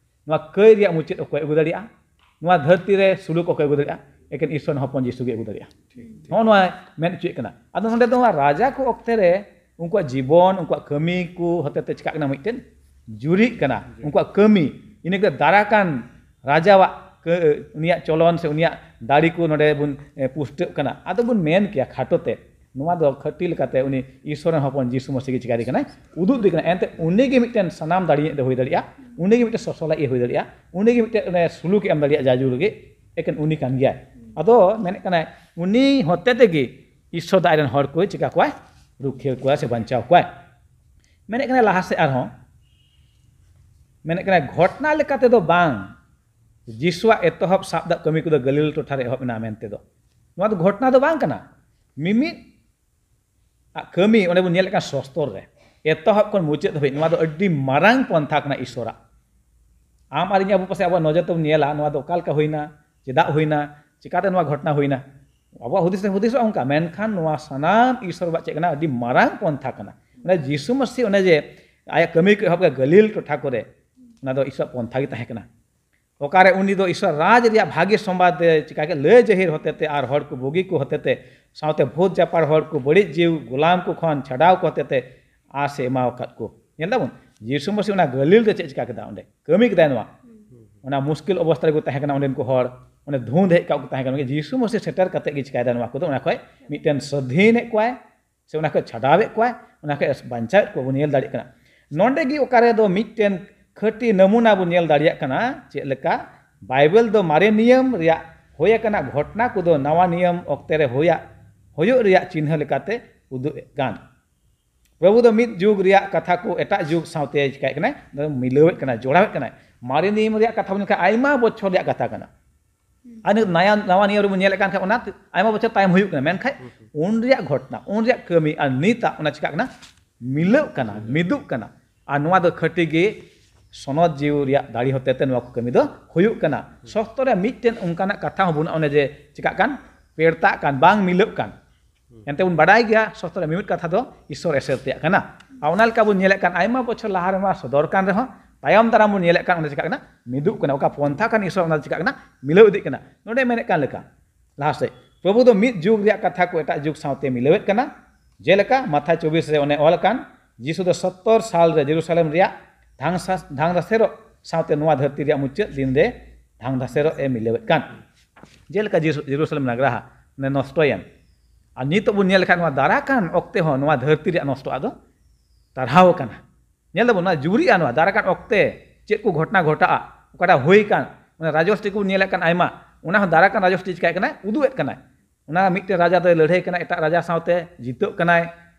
ᱱᱚᱣᱟ ᱠᱟᱹᱭ ᱨᱮᱭᱟᱜ ᱢᱩᱪᱟᱹᱫ ᱚᱠᱚᱭ ᱟᱹᱜᱩ ᱫᱟᱲᱮᱭᱟᱜᱼᱟ? ᱱᱚᱣᱟ ᱫᱷᱟᱹᱨᱛᱤ ᱨᱮ ᱥᱩᱞᱩᱠ ᱚᱠᱚᱭ ᱟᱹᱜᱩ ᱫᱟᱲᱮᱭᱟᱜᱼᱟ? ᱮᱠᱮᱱ ᱤᱥᱥᱚᱨ ᱦᱚᱯᱚᱱ ᱡᱤᱥᱩ ᱜᱮ ᱟᱹᱜᱩ ᱫᱟᱲᱮᱭᱟᱜᱼᱟ᱾ ᱱᱚᱜᱼᱚ ᱱᱚᱣᱟ ᱢᱮᱱ ᱦᱚᱪᱚᱭᱮᱫ ᱠᱟᱱᱟ᱾ ᱟᱫᱚ ᱱᱚᱰᱮ ᱫᱚ ᱱᱚᱣᱟ ᱨᱟᱡᱟ ᱠᱚ ᱚᱠᱛᱮ ᱨᱮ ᱩᱱᱠᱩᱣᱟᱜ ᱡᱤᱵᱚᱱ, ᱩᱱᱠᱩᱣᱟᱜ ᱠᱟᱹᱢᱤ ᱠᱚ ᱦᱚᱛᱮ ᱛᱮ ᱪᱤᱠᱟᱹᱜ ᱠᱟᱱᱟ? ᱢᱤᱫᱴᱮᱱ ᱡᱩᱨᱤᱜ ᱠᱟᱱᱟ ᱩᱱᱠᱩᱣᱟᱜ ᱠᱟᱹᱢᱤ᱾ ᱤᱱᱟᱹ ᱠᱟᱛᱮ ᱫᱟᱨᱟᱠᱟᱱ ᱨᱟᱡᱟᱣᱟᱜ ᱠᱟᱹ-, ᱩᱱᱤᱭᱟᱜ ᱪᱚᱞᱚᱱ ᱥᱮ ᱩᱱᱤᱭᱟᱜ ᱫᱟᱲᱮ ᱠᱚ ᱱᱚᱰᱮ ᱵᱚᱱ, ᱮ, ᱯᱩᱥᱴᱟᱹᱜ ᱠᱟᱱᱟ᱾ ᱟᱫᱚ ᱵᱚᱱ ᱢᱮᱱ ᱠᱮᱭᱟ ᱠᱷᱟᱴᱚ ᱛᱮ, ᱱᱚᱣᱟ ᱫᱚ ᱠᱷᱟᱹᱴᱤ ᱞᱮᱠᱟᱛᱮ ᱩᱱᱤ ᱤᱥᱥᱚᱨ ᱨᱮᱱ ᱦᱚᱯᱚᱱ ᱡᱤᱥᱩ ᱢᱟᱹᱥᱤ ᱜᱮ ᱪᱤᱠᱟᱹᱭᱮ ᱠᱟᱱᱟᱭ? ᱩᱫᱩᱜ ᱫᱮ ᱠᱟᱱᱟᱭ᱾ ᱮᱱᱛᱮ ᱩᱱᱤ ᱜᱮ ᱢᱤᱫᱴᱮᱱ ᱥᱟᱱᱟᱢ ᱫᱟᱲᱮᱭᱤᱡ ᱫᱚ ᱦᱩᱭ ᱫᱟᱲᱮᱭᱟᱜᱼᱟ, ᱩᱱᱤ ᱜᱮ ᱢᱤᱫᱴᱮᱱ ᱥᱚᱥᱚᱞᱟᱭᱤᱡ ᱦᱩᱭ ᱫᱟᱲᱮᱭᱟᱜᱼᱟ, ᱩᱱᱤ ᱜᱮ ᱢᱤᱫᱴᱮᱱ ᱚᱱᱮ ᱥᱩᱞᱩᱠ ᱮ ᱮᱢ ᱫᱟᱲᱮᱭᱟᱜᱼᱟ ᱡᱟᱭᱡᱩᱜᱽ ᱞᱟᱹᱜᱤᱫ᱾ ᱮᱠᱮᱱ ᱩᱱᱤ ᱠᱟᱱ ᱜᱮᱭᱟᱭ᱾ ᱟᱫᱚ ᱢᱮᱱᱮᱫ ᱠᱟᱱᱟᱭ ᱩᱱᱤ ᱦᱚᱛᱮ ᱛᱮᱜᱮ ᱤᱥᱥᱚᱨ ᱫᱚ ᱟᱡ ᱨᱮᱱ ᱦᱚᱲ ᱠᱚᱭ ᱪᱤᱠᱟ ᱠᱚᱣᱟᱭ? ᱨᱩᱠᱷᱤᱭᱟᱹ ᱠᱚᱣᱟᱭ ᱥᱮ ᱵᱟᱧᱪᱟᱣ ᱠᱚᱣᱟᱭ᱾ ᱢᱮᱱᱮᱫ ᱠᱟᱱᱟᱭ ᱞᱟᱦᱟ ᱥᱮᱫ ᱟᱨᱦᱚᱸ, ᱢᱮᱱᱮᱫ ᱠᱟᱱᱟᱭ ᱜᱷᱚᱴᱱᱟ ᱞᱮᱠᱟ ᱛᱮᱫᱚ ᱵᱟᱝ, ᱡᱤᱥᱩᱣᱟᱜ ᱮᱛᱚᱦᱚᱵ ᱥᱟᱵ ᱫᱟᱜ ᱠᱟᱹᱢᱤ ᱠᱚᱫᱚ ᱜᱟᱹᱞᱤᱞ ᱴᱚᱴᱷᱟ ᱨᱮ ᱮᱦᱚᱵ ᱮᱱᱟ ᱢᱮᱱᱛᱮ ᱫᱚ᱾ ᱱᱚᱣᱟ ᱫᱚ ᱜᱷᱚᱴᱱᱟ ᱫᱚ ᱵᱟᱝ ᱠᱟᱱᱟ᱾ ᱢᱤᱢᱤᱫ ᱟᱜ ᱠᱟᱹᱢᱤ ᱚᱸᱰᱮ ᱵᱚᱱ ᱧᱮᱞᱮᱫ ᱠᱟᱱ ᱥᱚᱥᱛᱚᱨ ᱨᱮ, ᱮᱛᱚᱦᱚᱵ ᱠᱷᱚᱱ ᱢᱩᱪᱟᱹᱫ ᱫᱷᱟᱹᱵᱤᱡ ᱱᱚᱣᱟ ᱫᱚ ᱟᱹᱰᱤ ᱢᱟᱨᱟᱝ ᱯᱚᱱᱛᱷᱟ ᱠᱟᱱᱟ ᱤᱥᱥᱚᱨᱟᱜ᱾ ᱟᱢ ᱟᱨ ᱤᱧ ᱟᱵᱚ ᱯᱟᱥᱮ ᱟᱵᱚᱣᱟᱜ ᱱᱚᱡᱚᱨ ᱛᱮᱵᱚᱱ ᱧᱮᱞᱟ, ᱱᱚᱣᱟ ᱫᱚ ᱚᱠᱟ ᱞᱮᱠᱟ ᱦᱩᱭᱱᱟ, ᱪᱮᱫᱟᱜ ᱦᱩᱭᱱᱟ, ᱪᱮᱠᱟᱛᱮ ᱱᱚᱣᱟ ᱜᱷᱚᱴᱱᱟ ᱦᱩᱭᱱᱟ, ᱟᱵᱚᱣᱟᱜ ᱦᱩᱫᱤᱥ ᱨᱮ ᱦᱩᱫᱤᱥᱚᱜᱼᱟ ᱚᱱᱠᱟ᱾ ᱢᱮᱱᱠᱷᱟᱱ ᱱᱚᱣᱟ ᱥᱟᱱᱟᱢ ᱤᱥᱥᱚᱨ ᱵᱟᱵᱟᱣᱟᱜ ᱪᱮᱫ ᱠᱟᱱᱟ? ᱟᱹᱰᱤ ᱢᱟᱨᱟᱝ ᱯᱚᱱᱛᱷᱟ ᱠᱟᱱᱟ᱾ ᱚᱱᱮ ᱡᱤᱥᱩ ᱢᱟᱹᱥᱤ ᱚᱱᱮ ᱡᱮ ᱟᱭᱟᱜ ᱠᱟᱹᱢᱤ ᱠᱚ ᱮᱦᱚᱵ ᱠᱮᱫᱟ ᱜᱟᱹᱞᱤᱞ ᱴᱚᱴᱷᱟ ᱠᱚᱨᱮ᱾ ᱚᱱᱟ ᱫᱚ ᱤᱥᱚᱨᱟᱜ ᱯᱚᱱᱛᱷᱟ ᱜᱮ ᱛᱟᱦᱮᱸ ᱠᱟᱱᱟ᱾ ᱚᱠᱟᱨᱮ ᱩᱱᱤ ᱫᱚ ᱤᱥᱚᱨ ᱨᱟᱡᱽ ᱨᱮᱭᱟᱜ ᱵᱷᱟᱹᱜᱤ ᱥᱚᱢᱵᱟᱫ ᱮ ᱪᱤᱠᱟ ᱠᱮᱫ, ᱞᱟᱹᱭ ᱡᱟᱹᱦᱤᱨ ᱦᱚᱛᱮᱛᱮ ᱟᱨ ᱦᱚᱲ ᱠᱚ ᱵᱩᱜᱤ ᱠᱚ ᱦᱚᱛᱮᱛᱮ, ᱥᱟᱶᱛᱮ ᱵᱷᱩᱛ ᱡᱟᱯᱟᱲ ᱦᱚᱲ ᱠᱚ, ᱵᱟᱹᱲᱤᱡ ᱡᱤᱣᱤ ᱜᱩᱞᱟᱢ ᱠᱚ ᱠᱷᱚᱱ ᱪᱷᱟᱰᱟᱣ ᱠᱚ ᱦᱚᱛᱮᱛᱮ ᱟᱥ ᱮ ᱮᱢᱟᱣ ᱟᱠᱟᱫ ᱠᱚ᱾ ᱧᱮᱞ ᱫᱟᱵᱚᱱ, ᱡᱤᱥᱩ ᱢᱟᱹᱥᱤ ᱚᱱᱟ ᱜᱟᱹᱞᱤᱞ ᱨᱮ ᱪᱮᱫ ᱪᱤᱠᱟ ᱠᱮᱫᱟ? ᱚᱸᱰᱮ ᱠᱟᱹᱢᱤ ᱠᱮᱫᱟᱭ ᱱᱚᱣᱟ᱾ ᱚᱱᱟ ᱢᱩᱥᱠᱤᱞ ᱚᱵᱚᱥᱛᱟ ᱨᱮᱠᱚ ᱛᱟᱦᱮᱸ ᱠᱟᱱᱟ ᱚᱸᱰᱮᱱ ᱠᱚ ᱦᱚᱲ, ᱚᱸᱰᱮ ᱫᱷᱩᱸᱫ ᱦᱮᱡ ᱠᱟᱜ ᱠᱚ ᱛᱟᱦᱮᱸ ᱠᱟᱱᱟ᱾ ᱡᱤᱥᱩ ᱢᱟᱹᱥᱤ ᱥᱮᱴᱮᱨ ᱠᱟᱛᱮ ᱜᱮ ᱪᱤᱠᱟᱭᱮᱫᱟ ᱱᱚᱣᱟ ᱠᱚᱫᱚ? ᱚᱱᱟ ᱠᱷᱚᱡ ᱢᱤᱫᱴᱮᱱ ᱥᱟᱹᱫᱷᱤᱱᱮᱫ ᱠᱚᱣᱟᱭ, ᱥᱮ ᱚᱱᱟ ᱠᱷᱚᱡ ᱪᱷᱟᱰᱟᱣᱮᱫ ᱠᱚᱣᱟᱭ, ᱚᱱᱟ ᱠᱷᱚᱡ ᱵᱟᱧᱪᱟᱣᱮᱫ ᱠᱚᱣᱟ ᱵᱚᱱ ᱧᱮᱞ ᱫᱟᱲᱮᱭᱟᱜ ᱠᱟᱱᱟ᱾ ᱱᱚᱰᱮ ᱜᱮ ᱚᱠᱟᱨᱮ ᱫᱚ ᱢᱤᱫᱴᱮᱱ ᱠᱷᱟᱹᱴᱤ ᱱᱟᱢᱩᱱᱟ ᱵᱚᱱ ᱧᱮᱞ ᱫᱟᱲᱮᱭᱟᱜ ᱠᱟᱱᱟ, ᱪᱮᱫ ᱞᱮᱠᱟ ᱵᱟᱭᱵᱮᱞ ᱫᱚ ᱢᱟᱨᱮ ᱱᱤᱭᱚᱢ ᱨᱮᱭᱟᱜ ᱦᱩᱭ ᱟᱠᱟᱱᱟ ᱜᱷᱚᱴᱱᱟ ᱠᱚᱫᱚ ᱱᱟᱣᱟ ᱱᱤᱭᱚᱢ ᱚᱠᱛᱮ ᱨᱮ ᱦᱩᱭᱟ, ᱦᱩᱭᱩᱜ ᱨᱮᱭᱟᱜ ᱪᱤᱱᱦᱟᱹ ᱞᱮᱠᱟᱛᱮ ᱩᱫᱩᱜ ᱮᱫ ᱠᱟᱱ᱾ ᱯᱨᱚᱵᱷᱩ ᱫᱚ ᱢᱤᱫ ᱡᱩᱜᱽ ᱨᱮᱭᱟᱜ ᱠᱟᱛᱷᱟ ᱠᱚ ᱮᱴᱟᱜ ᱡᱩᱜᱽ ᱥᱟᱶᱛᱮ ᱪᱤᱠᱟᱹᱭᱮᱫ ᱠᱟᱱᱟᱭ? ᱫᱚ ᱢᱤᱞᱟᱹᱣᱮᱫ ᱠᱟᱱᱟᱭ, ᱡᱚᱲᱟᱣᱮᱫ ᱠᱟᱱᱟᱭ᱾ ᱢᱟᱨᱮ ᱱᱤᱭᱚᱢ ᱨᱮᱭᱟᱜ ᱠᱟᱛᱷᱟ ᱵᱚᱱ ᱞᱮᱠᱷᱟᱱ ᱟᱭᱢᱟ ᱵᱚᱪᱷᱚᱨ ᱨᱮᱭᱟᱜ ᱠᱟᱛᱷᱟ ᱠᱟᱱᱟ᱾ ᱟᱨ ᱱᱤᱛ ᱱᱟᱭᱟ, ᱱᱟᱣᱟ ᱱᱤᱭᱚᱢ ᱨᱮᱵᱚᱱ ᱧᱮᱞᱮᱫ ᱠᱟᱱ ᱠᱷᱟᱱ ᱚᱱᱟ ᱟᱭᱢᱟ ᱵᱚᱪᱷᱚᱨ ᱛᱟᱭᱚᱢ ᱦᱩᱭᱩᱜ ᱠᱟᱱᱟ, ᱢᱮᱱᱠᱷᱟᱱ ᱩᱱ ᱨᱮᱭᱟᱜ ᱜᱷᱚᱴᱱᱟ, ᱩᱱ ᱨᱮᱭᱟᱜ ᱠᱟᱹᱢᱤ ᱟᱨ ᱱᱤᱛᱟᱜ ᱚᱱᱟ ᱪᱤᱠᱟᱹᱜ ᱠᱟᱱᱟ? ᱢᱤᱞᱟᱹᱜ ᱠᱟᱱᱟ, ᱢᱤᱫᱩᱜ ᱠᱟᱱᱟ᱾ ᱟᱨ ᱱᱚᱣᱟ ᱫᱚ ᱠᱷᱟᱹᱴᱤ ᱜᱮ ᱥᱚᱱᱚᱛ ᱡᱤᱣᱤ ᱨᱮᱭᱟᱜ ᱫᱟᱲᱮ ᱦᱚᱛᱮ ᱛᱮ ᱱᱚᱣᱟ ᱠᱚ ᱠᱟᱹᱢᱤ ᱫᱚ ᱦᱩᱭᱩᱜ ᱠᱟᱱᱟ᱾ ᱥᱚᱥᱛᱚ ᱨᱮ ᱢᱤᱫᱴᱮᱱ ᱚᱱᱠᱟᱱᱟᱜ ᱠᱟᱛᱷᱟ ᱦᱚᱸ ᱵᱟᱹᱱᱩᱜᱼᱟ, ᱚᱱᱮ ᱡᱮ ᱪᱤᱠᱟᱹᱜ ᱠᱟᱱ, ᱯᱮᱲᱛᱟᱜ ᱠᱟᱱ, ᱵᱟᱝ ᱢᱤᱞᱟᱹᱜ ᱠᱟᱱ᱾ ᱮᱱᱛᱮ ᱵᱚᱱ ᱵᱟᱰᱟᱭ ᱜᱮᱭᱟ, ᱥᱚᱥᱛᱚ ᱨᱮ ᱢᱤᱢᱤᱫ ᱠᱟᱛᱷᱟ ᱫᱚ ᱤᱥᱚᱨ ᱮᱥᱮᱨ ᱛᱮᱭᱟᱜ ᱠᱟᱱᱟ᱾ ᱟᱨ ᱚᱱᱟ ᱞᱮᱠᱟ ᱵᱚᱱ ᱧᱮᱞᱮᱫ ᱠᱟᱱ, ᱟᱭᱢᱟ ᱵᱚᱪᱷᱚᱨ ᱞᱟᱦᱟ ᱨᱮᱢᱟ ᱥᱚᱫᱚᱨ ᱠᱟᱱ ᱨᱮᱦᱚᱸ, ᱛᱟᱭᱚᱢ ᱫᱟᱨᱟᱢ ᱵᱚᱱ ᱧᱮᱞᱮᱫ ᱠᱟᱱ, ᱚᱸᱰᱮ ᱪᱤᱠᱟᱹᱜ ᱠᱟᱱᱟ? ᱢᱤᱫᱩᱜ ᱠᱟᱱᱟ᱾ ᱚᱠᱟ ᱯᱚᱱᱛᱷᱟ ᱠᱟᱱ ᱤᱥᱚᱨ, ᱚᱱᱟ ᱫᱚ ᱪᱤᱠᱟᱹᱜ ᱠᱟᱱᱟ? ᱢᱤᱞᱟᱹᱣ ᱤᱫᱤᱜ ᱠᱟᱱᱟ᱾ ᱱᱚᱰᱮ ᱢᱮᱱᱮᱫ ᱠᱟᱱ ᱞᱮᱠᱟ, ᱞᱟᱦᱟ ᱥᱮᱫ ᱯᱨᱚᱵᱷᱩ ᱫᱚ ᱢᱤᱫ ᱡᱩᱜᱽ ᱨᱮᱭᱟᱜ ᱠᱟᱛᱷᱟ ᱠᱚ ᱮᱴᱟᱜ ᱡᱩᱜᱽ ᱥᱟᱶᱛᱮ ᱢᱤᱞᱟᱹᱣᱮᱫ ᱠᱟᱱᱟ᱾ ᱡᱮᱞᱮᱠᱟ ᱢᱟᱛᱷᱟᱭ ᱪᱚᱵᱵᱤᱥ ᱨᱮ ᱚᱱᱮ ᱚᱞ ᱟᱠᱟᱱ, ᱡᱤᱥᱩ ᱫᱚ ᱥᱚᱛᱛᱚᱨ ᱥᱟᱞ ᱨᱮ ᱡᱮᱨᱩᱥᱟᱞᱮᱢ ᱨᱮᱭᱟᱜ ᱫᱷᱟᱝᱥᱟ-, ᱫᱷᱟᱝ ᱫᱷᱟᱥᱮᱨᱚᱜ ᱥᱟᱶᱛᱮ ᱱᱚᱣᱟ ᱫᱷᱟᱹᱨᱛᱤ ᱨᱮᱭᱟᱜ ᱢᱩᱪᱟᱹᱫ ᱫᱤᱱ ᱨᱮ ᱫᱷᱟᱝ ᱫᱷᱟᱥᱮᱨᱚᱜ ᱮ ᱢᱤᱞᱟᱹᱣᱮᱫ ᱠᱟᱱ᱾ ᱡᱮᱞᱮᱠᱟ ᱡᱮᱨᱩ-, ᱡᱮᱨᱩᱥᱟᱞᱮᱢ ᱱᱟᱜᱽᱨᱟ ᱦᱟᱸᱜ ᱱᱚᱥᱴᱚᱭᱮᱱ, ᱟᱨ ᱱᱤᱛᱚᱜ ᱵᱚᱱ ᱧᱮᱞ ᱞᱮᱠᱷᱟᱱ ᱱᱚᱣᱟ ᱫᱟᱨᱟ ᱠᱟᱱ ᱚᱠᱛᱮ ᱦᱚᱸ ᱱᱚᱣᱟ ᱫᱷᱟᱹᱨᱛᱤ ᱨᱮᱭᱟᱜ ᱱᱚᱥᱴᱚᱜ ᱫᱚ ᱴᱟᱨᱦᱟᱣ ᱟᱠᱟᱱᱟ᱾ ᱧᱮᱞ ᱫᱟᱵᱚᱱ, ᱱᱚᱣᱟ ᱡᱩᱨᱤᱜᱼᱟ, ᱱᱚᱣᱟ ᱫᱟᱨᱟ ᱠᱟᱱ ᱚᱠᱛᱮ ᱪᱮᱫ ᱠᱚ ᱜᱷᱚᱴᱚᱱᱟ ᱜᱷᱚᱴᱟᱜᱼᱟ, ᱚᱠᱟᱴᱟᱜ ᱦᱩᱭ ᱠᱟᱱ, ᱚᱱᱟ ᱨᱟᱡᱚᱥᱴᱤ ᱠᱚᱵᱚᱱ ᱧᱮᱞᱮᱫ ᱠᱟᱱ ᱟᱭᱢᱟ, ᱚᱱᱟ ᱦᱚᱸ ᱫᱟᱨᱟ ᱠᱟᱱ ᱨᱟᱡᱚᱥᱴᱤ ᱪᱤᱠᱟᱹᱭᱮᱫ ᱠᱟᱱᱟᱭ? ᱩᱫᱩᱜ ᱮᱫ ᱠᱟᱱᱟᱭ᱾ ᱚᱱᱟ ᱢᱤᱫᱴᱮᱱ ᱨᱟᱡᱟ ᱫᱚᱭ ᱞᱟᱹᱲᱦᱟᱹᱭ ᱠᱟᱱᱟ, ᱮᱴᱟᱜ ᱨᱟᱡᱟ ᱥᱟᱶᱛᱮ ᱡᱤᱛᱟᱹᱜ ᱠᱟᱱᱟᱭ᱾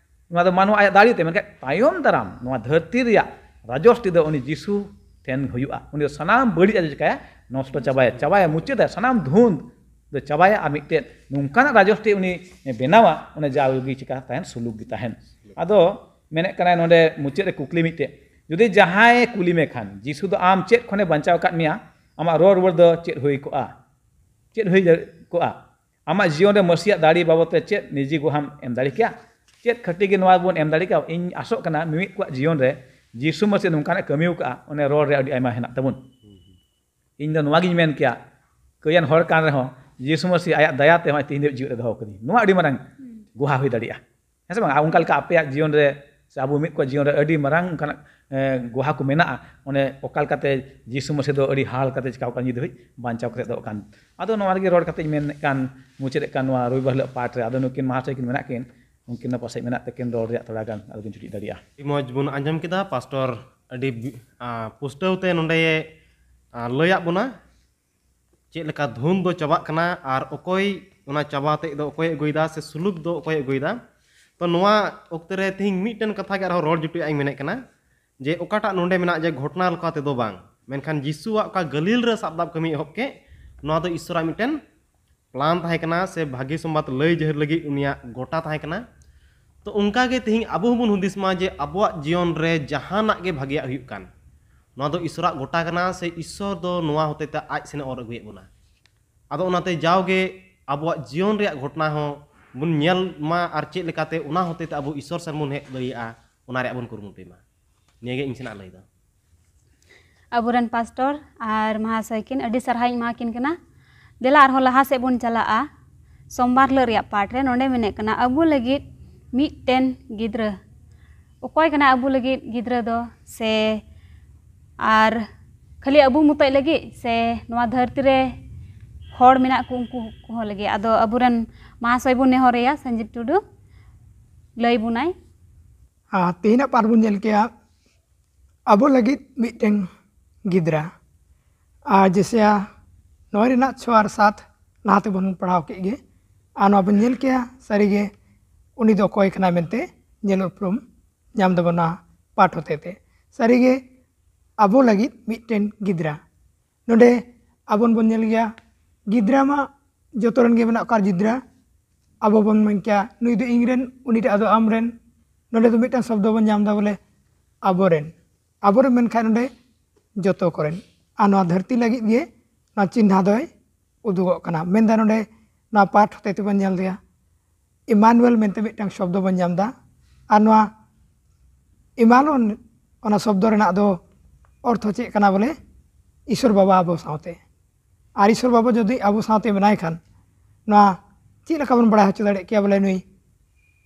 ᱱᱚᱣᱟ ᱫᱚ ᱢᱟᱱᱣᱟ ᱟᱭᱟᱜ ᱫᱟᱲᱮ ᱛᱮ, ᱢᱮᱱᱠᱷᱟᱱ ᱛᱟᱭᱚᱢ ᱫᱟᱨᱟᱢ ᱱᱚᱣᱟ ᱫᱷᱟᱹᱨᱛᱤ ᱨᱮᱭᱟᱜ ᱨᱟᱡᱚᱥᱴᱤ ᱫᱚ ᱩᱱᱤ ᱡᱤᱥᱩ ᱴᱷᱮᱱ ᱦᱩᱭᱩᱜᱼᱟ᱾ ᱩᱱᱤ ᱫᱚ ᱥᱟᱱᱟᱢ ᱵᱟᱹᱲᱤᱡ ᱟᱡ ᱪᱤᱠᱟᱭᱟ? ᱱᱚᱥᱴᱚ ᱪᱟᱵᱟᱭᱟ, ᱪᱟᱵᱟᱭᱟ, ᱢᱩᱪᱟᱹᱫᱟᱭ, ᱥᱟᱱᱟᱢ ᱫᱷᱩᱸᱫ ᱫᱚ ᱪᱟᱵᱟᱭᱟ᱾ ᱟᱨ ᱢᱤᱫᱴᱮᱱ ᱱᱚᱝᱠᱟᱱᱟᱜ ᱨᱟᱡᱚᱥᱴᱤ ᱩᱱᱤ ᱵᱮᱱᱟᱣᱟ, ᱚᱱᱮ ᱡᱟᱣᱜᱮ ᱪᱤᱠᱟ ᱛᱟᱦᱮᱱ, ᱥᱩᱞᱩᱠ ᱜᱮ ᱛᱟᱦᱮᱱ᱾ ᱟᱫᱚ ᱢᱮᱱᱮᱫ ᱠᱟᱱᱟᱭ ᱱᱚᱰᱮ ᱢᱩᱪᱟᱹᱫ ᱨᱮ ᱠᱩᱠᱞᱤ ᱢᱤᱫᱴᱮᱱ, ᱡᱩᱫᱤ ᱡᱟᱦᱟᱸᱭ ᱠᱩᱞᱤ ᱢᱮ ᱠᱷᱟᱱ, ᱡᱤᱥᱩ ᱫᱚ ᱟᱢ ᱪᱮᱫ ᱠᱷᱚᱱᱮ ᱵᱟᱧᱪᱟᱣ ᱟᱠᱟᱫ ᱢᱮᱭᱟ? ᱟᱢᱟᱜ ᱨᱚᱲ ᱨᱩᱣᱟᱹᱲ ᱫᱚ ᱪᱮᱫ ᱦᱩᱭ ᱠᱚᱜᱼᱟ? ᱪᱮᱫ ᱦᱩᱭ ᱫᱟᱲᱮ ᱠᱚᱜᱼᱟ? ᱟᱢᱟᱜ ᱡᱤᱭᱚᱱ ᱨᱮ ᱢᱟᱹᱥᱤᱭᱟᱜ ᱫᱟᱲᱮ ᱵᱟᱵᱚᱫ ᱛᱮ ᱪᱮᱫ ᱱᱤᱡᱤ ᱜᱚᱦᱟᱢ ᱮᱢ ᱫᱟᱲᱮ ᱠᱮᱭᱟ? ᱪᱮᱫ ᱠᱷᱟᱹᱴᱤ ᱜᱮ ᱱᱚᱣᱟ ᱵᱚᱱ ᱮᱢ ᱫᱟᱲᱮ ᱠᱮᱭᱟ? ᱤᱧ ᱟᱥᱚᱜ ᱠᱟᱱᱟ ᱢᱤᱢᱤᱫ ᱠᱚᱣᱟᱜ ᱡᱤᱭᱚᱱ ᱨᱮ ᱡᱤᱥᱩ ᱢᱟᱹᱥᱤ ᱱᱚᱝᱠᱟᱱᱟᱜ ᱠᱟᱹᱢᱤ ᱟᱠᱟᱫᱼᱟ, ᱚᱱᱮ ᱨᱚᱲ ᱨᱮ ᱟᱹᱰᱤ ᱟᱭᱢᱟ ᱦᱮᱱᱟᱜ ᱛᱟᱵᱚᱱ᱾ ᱤᱧ ᱫᱚ ᱱᱚᱣᱟ ᱜᱤᱧ ᱢᱮᱱ ᱠᱮᱭᱟ, ᱠᱟᱹᱭᱟᱱ ᱦᱚᱲ ᱠᱟᱱ ᱨᱮᱦᱚᱸ ᱡᱤᱥᱩ ᱢᱟᱹᱥᱤ ᱟᱭᱟᱜ ᱫᱟᱭᱟ ᱛᱮ ᱦᱚᱸᱜᱼᱚᱭ ᱛᱮᱦᱮᱧ ᱫᱷᱟᱹᱵᱤᱡ ᱡᱤᱣᱮᱫ ᱮ ᱫᱚᱦᱚ ᱠᱟᱹᱫᱤᱧ᱾ ᱱᱚᱣᱟ ᱟᱹᱰᱤ ᱢᱟᱨᱟᱝ ᱜᱚᱦᱟ ᱦᱩᱭ ᱫᱟᱲᱮᱭᱟᱜᱼᱟ, ᱦᱮᱸ ᱥᱮ ᱵᱟᱝ? ᱟᱨ ᱚᱱᱠᱟ ᱞᱮᱠᱟ ᱟᱯᱮᱭᱟᱜ ᱡᱤᱭᱚᱱ ᱨᱮ ᱥᱮ ᱟᱵᱚ ᱢᱤᱫ ᱠᱚᱣᱟᱜ ᱡᱤᱭᱚᱱ ᱨᱮ ᱟᱹᱰᱤ ᱢᱟᱨᱟᱝ ᱚᱱᱠᱟᱱᱟᱜ ᱮ, ᱜᱚᱦᱟ ᱠᱚ ᱢᱮᱱᱟᱜᱼᱟ᱾ ᱚᱱᱮ ᱚᱠᱟ ᱞᱮᱠᱟᱛᱮ ᱡᱤᱥᱩ ᱢᱟᱹᱥᱤ ᱫᱚ ᱟᱹᱰᱤ ᱦᱟᱦᱟᱲ ᱠᱟᱛᱮ ᱪᱤᱠᱟᱹᱣ ᱠᱟᱱᱟ, ᱱᱤᱛ ᱫᱷᱟᱹᱵᱤᱡ ᱵᱟᱧᱪᱟᱣ ᱠᱟᱛᱮ ᱫᱚᱦᱚ ᱠᱟᱱ᱾ ᱟᱫᱚ ᱱᱚᱣᱟ ᱨᱮᱜᱮ ᱨᱚᱲ ᱠᱟᱛᱮ ᱤᱧ ᱢᱮᱱᱮᱫ ᱠᱟᱱ, ᱢᱩᱪᱟᱹᱫᱮᱫ ᱠᱟᱱ ᱱᱚᱣᱟ ᱨᱚᱵᱤᱵᱟᱨ ᱦᱤᱞᱳᱜ ᱯᱟᱴ ᱨᱮ᱾ ᱟᱫᱚ ᱱᱩᱠᱤᱱ ᱢᱟᱦᱟᱥᱚᱭ ᱠᱤᱱ ᱢᱮᱱᱟᱜ ᱠᱤᱱ, ᱩᱱᱠᱤᱱ ᱫᱚ ᱯᱟᱥᱮᱡ ᱢᱮᱱᱟᱜ ᱛᱟᱹᱠᱤᱱ ᱨᱚᱲ ᱨᱮᱭᱟᱜ ᱛᱷᱚᱲᱟ ᱜᱟᱱ, ᱟᱫᱚ ᱠᱤᱱ ᱪᱩᱴᱤᱡ ᱫᱟᱲᱮᱭᱟᱜᱼᱟ᱾ ᱟᱹᱰᱤ ᱢᱚᱡᱽ ᱵᱚᱱ ᱟᱸᱡᱚᱢ ᱠᱮᱫᱟ ᱯᱟᱥᱴᱚᱨ, ᱟᱹᱰᱤ ᱵᱤ-, ᱟ, ᱯᱩᱥᱴᱟᱹᱣ ᱛᱮ ᱱᱚᱰᱮ, ᱟ, ᱞᱟᱹᱭᱟᱫ ᱵᱚᱱᱟ ᱪᱮᱫ ᱞᱮᱠᱟ ᱫᱷᱩᱱ ᱫᱚ ᱪᱟᱵᱟᱜ ᱠᱟᱱᱟ ᱟᱨ ᱚᱠᱚᱭ ᱚᱱᱟ ᱪᱟᱵᱟ ᱛᱮᱫ ᱫᱚ ᱚᱠᱚᱭᱮ ᱟᱹᱜᱩᱭᱮᱫᱟ ᱥᱮ ᱥᱩᱞᱩᱠ ᱫᱚ ᱚᱠᱚᱭᱮ ᱟᱹᱜᱩᱭᱮᱫᱟ᱾ ᱛᱚ ᱱᱚᱣᱟ ᱚᱠᱛᱮ ᱨᱮ ᱛᱮᱦᱮᱧ ᱢᱤᱫᱴᱮᱱ ᱠᱟᱛᱷᱟ ᱜᱮ ᱟᱨᱦᱚᱸ ᱨᱚᱲ ᱡᱩᱴᱩᱡ ᱤᱧ ᱢᱮᱱᱮᱫ ᱠᱟᱱᱟ ᱡᱮ ᱚᱠᱟᱴᱟᱜ ᱱᱚᱰᱮ ᱢᱮᱱᱟᱜ ᱡᱮ ᱜᱷᱚᱴᱚᱱᱟ ᱞᱮᱠᱟ ᱛᱮᱫᱚ ᱵᱟᱝ, ᱢᱮᱱᱠᱷᱟᱱ ᱡᱤᱥᱩᱣᱟᱜ ᱚᱠᱟ ᱜᱟᱹᱞᱤᱞ ᱨᱮ ᱥᱟᱵ ᱫᱟᱵ ᱠᱟᱹᱢᱤ ᱮᱦᱚᱵ ᱠᱮᱫ, ᱱᱚᱣᱟ ᱫᱚ ᱤᱥᱚᱨᱟᱜ ᱢᱤᱫᱴᱮᱱ ᱯᱞᱟᱱ ᱛᱟᱦᱮᱸ ᱠᱟᱱᱟ ᱥᱮ ᱵᱷᱟᱹᱜᱤ ᱥᱚᱢᱵᱟᱫ ᱞᱟᱹᱭ ᱡᱟᱹᱦᱤᱨ ᱞᱟᱹᱜᱤᱫ ᱩᱱᱤᱭᱟᱜ ᱜᱚᱴᱟ ᱛᱟᱦᱮᱸ ᱠᱟᱱᱟ᱾ ᱛᱚ ᱚᱱᱠᱟ ᱜᱮ ᱛᱮᱦᱮᱧ ᱟᱵᱚ ᱦᱚᱸᱵᱚᱱ ᱦᱩᱫᱤᱥ ᱢᱟ ᱡᱮ ᱟᱵᱚᱣᱟᱜ ᱡᱤᱭᱚᱱ ᱨᱮ ᱡᱟᱦᱟᱱᱟᱜ ᱜᱮ ᱵᱷᱟᱹᱜᱤᱭᱟᱜ ᱦᱩᱭᱩᱜ ᱠᱟᱱ, ᱱᱚᱣᱟ ᱫᱚ ᱤᱥᱚᱨᱟᱜ ᱜᱚᱴᱟ ᱠᱟᱱᱟ ᱥᱮ ᱤᱥᱚᱨ ᱫᱚ ᱱᱚᱣᱟ ᱦᱚᱛᱮ ᱛᱮ ᱟᱡ ᱥᱮᱱ ᱮ ᱚᱨ ᱟᱹᱜᱩᱭᱮᱫ ᱵᱚᱱᱟ᱾ ᱟᱫᱚ ᱚᱱᱟᱛᱮ ᱡᱟᱣᱜᱮ ᱟᱵᱚᱣᱟᱜ ᱡᱤᱭᱚᱱ ᱨᱮᱭᱟᱜ ᱜᱷᱚᱴᱚᱱᱟ ᱦᱚᱸ ᱵᱚᱱ ᱧᱮᱞ ᱢᱟ ᱟᱨ ᱪᱮᱫ ᱞᱮᱠᱟᱛᱮ ᱚᱱᱟ ᱦᱚᱛᱮ ᱛᱮ ᱟᱵᱚ ᱤᱥᱚᱨ ᱥᱮᱱ ᱵᱚᱱ ᱦᱮᱡ ᱫᱟᱲᱮᱭᱟᱜᱼᱟ, ᱚᱱᱟ ᱨᱮᱭᱟᱜ ᱵᱚᱱ ᱠᱩᱨᱩᱢᱩᱴᱩᱭ ᱢᱟ᱾ ᱱᱤᱭᱟᱹ ᱜᱮ ᱤᱧ ᱥᱮᱱᱟᱜ ᱞᱟᱹᱭ ᱫᱚ᱾ ᱟᱵᱚᱨᱮᱱ ᱯᱟᱥᱴᱚᱨ ᱟᱨ ᱢᱟᱦᱟᱥᱚᱭ ᱠᱤᱱ ᱟᱹᱰᱤ ᱥᱟᱨᱦᱟᱣ ᱤᱧ ᱮᱢᱟ ᱠᱤᱱ ᱠᱟᱱᱟ᱾ ᱫᱮᱞᱟ ᱟᱨᱦᱚᱸ ᱞᱟᱦᱟ ᱥᱮᱫ ᱵᱚᱱ ᱪᱟᱞᱟᱜᱼᱟ᱾ ᱥᱳᱢᱵᱟᱨ ᱦᱤᱞᱳᱜ ᱨᱮᱭᱟᱜ ᱯᱟᱴ ᱨᱮ ᱱᱚᱰᱮ ᱢᱮᱱᱮᱫ ᱠᱟᱱᱟ, ᱟᱵᱚ ᱞᱟᱹᱜᱤᱫ ᱢᱤᱫᱴᱮᱱ ᱜᱤᱫᱽᱨᱟᱹ᱾ ᱚᱠᱚᱭ ᱠᱟᱱᱟᱭ ᱟᱵᱚ ᱞᱟᱹᱜᱤᱫ ᱜᱤᱫᱽᱨᱟᱹ ᱫᱚ? ᱥᱮ ᱟᱨ ᱠᱷᱟᱹᱞᱤ ᱟᱵᱚ ᱢᱚᱛᱚᱡ ᱞᱟᱹᱜᱤᱫ ᱥᱮ ᱱᱚᱣᱟ ᱫᱷᱟᱹᱨᱛᱤ ᱨᱮ ᱦᱚᱲ ᱢᱮᱱᱟᱜ ᱠᱚ ᱩᱱᱠᱩ ᱠᱚᱦᱚᱸ ᱞᱟᱹᱜᱤᱫ? ᱟᱫᱚ ᱟᱵᱚᱨᱮᱱ ᱢᱟᱦᱟᱥᱚᱭ ᱵᱚᱱ ᱱᱮᱦᱚᱨᱮᱭᱟ, ᱥᱚᱧᱡᱤᱵᱽ ᱴᱩᱰᱩ ᱞᱟᱹᱭ ᱵᱚᱱᱟᱭ᱾ ᱟᱨ ᱛᱮᱦᱮᱧᱟᱜ ᱯᱟᱴ ᱵᱚᱱ ᱧᱮᱞ ᱠᱮᱜᱼᱟ, ᱟᱵᱚ ᱞᱟᱹᱜᱤᱫ ᱢᱤᱫᱴᱮᱱ ᱜᱤᱫᱽᱨᱟᱹ᱾ ᱟᱨ ᱡᱮᱥᱮᱭᱟ ᱱᱚᱣᱟ ᱨᱮᱱᱟᱜ ᱪᱷᱚ ᱟᱨ ᱥᱟᱛ ᱞᱟᱦᱟ ᱛᱮᱵᱚᱱ ᱯᱟᱲᱦᱟᱣ ᱠᱮᱫ ᱜᱮ, ᱟᱨ ᱱᱚᱣᱟ ᱵᱚᱱ ᱧᱮᱞ ᱠᱮᱜᱼᱟ, ᱥᱟᱹᱨᱤᱜᱮ ᱩᱱᱤ ᱫᱚ ᱚᱠᱚᱭ ᱠᱟᱱᱟᱭ ᱢᱮᱱᱛᱮ ᱧᱮᱞ ᱩᱯᱨᱩᱢ ᱧᱟᱢ ᱫᱟᱵᱚᱱ ᱱᱚᱣᱟ ᱯᱟᱴ ᱦᱚᱛᱮ ᱛᱮ᱾ ᱥᱟᱹᱨᱤᱜᱮ ᱟᱵᱚ ᱞᱟᱹᱜᱤᱫ ᱢᱤᱫᱴᱮᱱ ᱜᱤᱫᱽᱨᱟᱹ᱾ ᱱᱚᱰᱮ ᱟᱵᱚ ᱵᱚᱱ ᱧᱮᱞ ᱜᱮᱭᱟ, ᱜᱤᱫᱽᱨᱟᱹ ᱢᱟ ᱡᱚᱛᱚ ᱨᱮᱱ ᱜᱮ ᱢᱮᱱᱟᱜ ᱠᱚᱣᱟ᱾ ᱜᱤᱫᱽᱨᱟᱹ ᱟᱵᱚ ᱵᱚᱱ ᱢᱮᱱ ᱠᱮᱭᱟ, ᱱᱩᱭ ᱫᱚ ᱤᱧ ᱨᱮᱱ, ᱩᱱᱤ ᱫᱚ ᱟᱫᱚ ᱟᱢ ᱨᱮᱱ᱾ ᱱᱚᱰᱮ ᱫᱚ ᱢᱤᱫᱴᱟᱝ ᱥᱚᱵᱫᱚ ᱵᱚᱱ ᱧᱟᱢ ᱮᱫᱟ ᱵᱚᱞᱮ ᱟᱵᱚᱨᱮᱱ᱾ ᱟᱵᱚᱨᱮᱱ ᱢᱮᱱᱠᱷᱟᱱ ᱱᱚᱰᱮ ᱡᱚᱛᱚ ᱠᱚᱨᱮᱱ᱾ ᱟᱨ ᱱᱚᱣᱟ ᱫᱷᱟᱹᱨᱛᱤ ᱞᱟᱹᱜᱤᱫ ᱜᱮ ᱱᱚᱣᱟ ᱪᱤᱱᱦᱟ ᱫᱚᱭ ᱩᱫᱩᱜᱚᱜ ᱠᱟᱱᱟ᱾ ᱢᱮᱱᱫᱟ ᱱᱚᱰᱮ ᱱᱚᱣᱟ ᱯᱟᱴ ᱦᱚᱛᱮ ᱛᱮᱵᱚᱱ ᱧᱮᱞ ᱮᱫᱟ, ᱤᱢᱟᱱᱩᱭᱮᱞ ᱢᱮᱱᱛᱮ ᱢᱤᱫᱴᱟᱝ ᱥᱚᱵᱫᱚ ᱵᱚᱱ ᱧᱟᱢ ᱮᱫᱟ᱾ ᱟᱨ ᱱᱚᱣᱟ ᱤᱢᱟᱱᱩᱭᱮᱞ ᱚᱱᱟ ᱥᱚᱵᱫᱚ ᱨᱮᱱᱟᱜ ᱫᱚ ᱚᱨᱛᱷᱚ ᱪᱮᱫ ᱠᱟᱱᱟ? ᱵᱚᱞᱮ ᱤᱥᱚᱨ ᱵᱟᱵᱟ ᱟᱵᱚ ᱥᱟᱶᱛᱮ᱾ ᱟᱨ ᱤᱥᱚᱨ ᱵᱟᱵᱟ ᱡᱩᱫᱤ ᱟᱵᱚ ᱥᱟᱶᱛᱮ ᱢᱮᱱᱟᱭ ᱠᱷᱟᱱ, ᱱᱚᱣᱟ ᱪᱮᱫ ᱞᱮᱠᱟ ᱵᱚᱱ ᱵᱟᱲᱟᱭ ᱦᱚᱪᱚ ᱫᱟᱲᱮᱭᱟᱜ ᱠᱮᱭᱟ ᱵᱚᱞᱮ ᱱᱩᱭ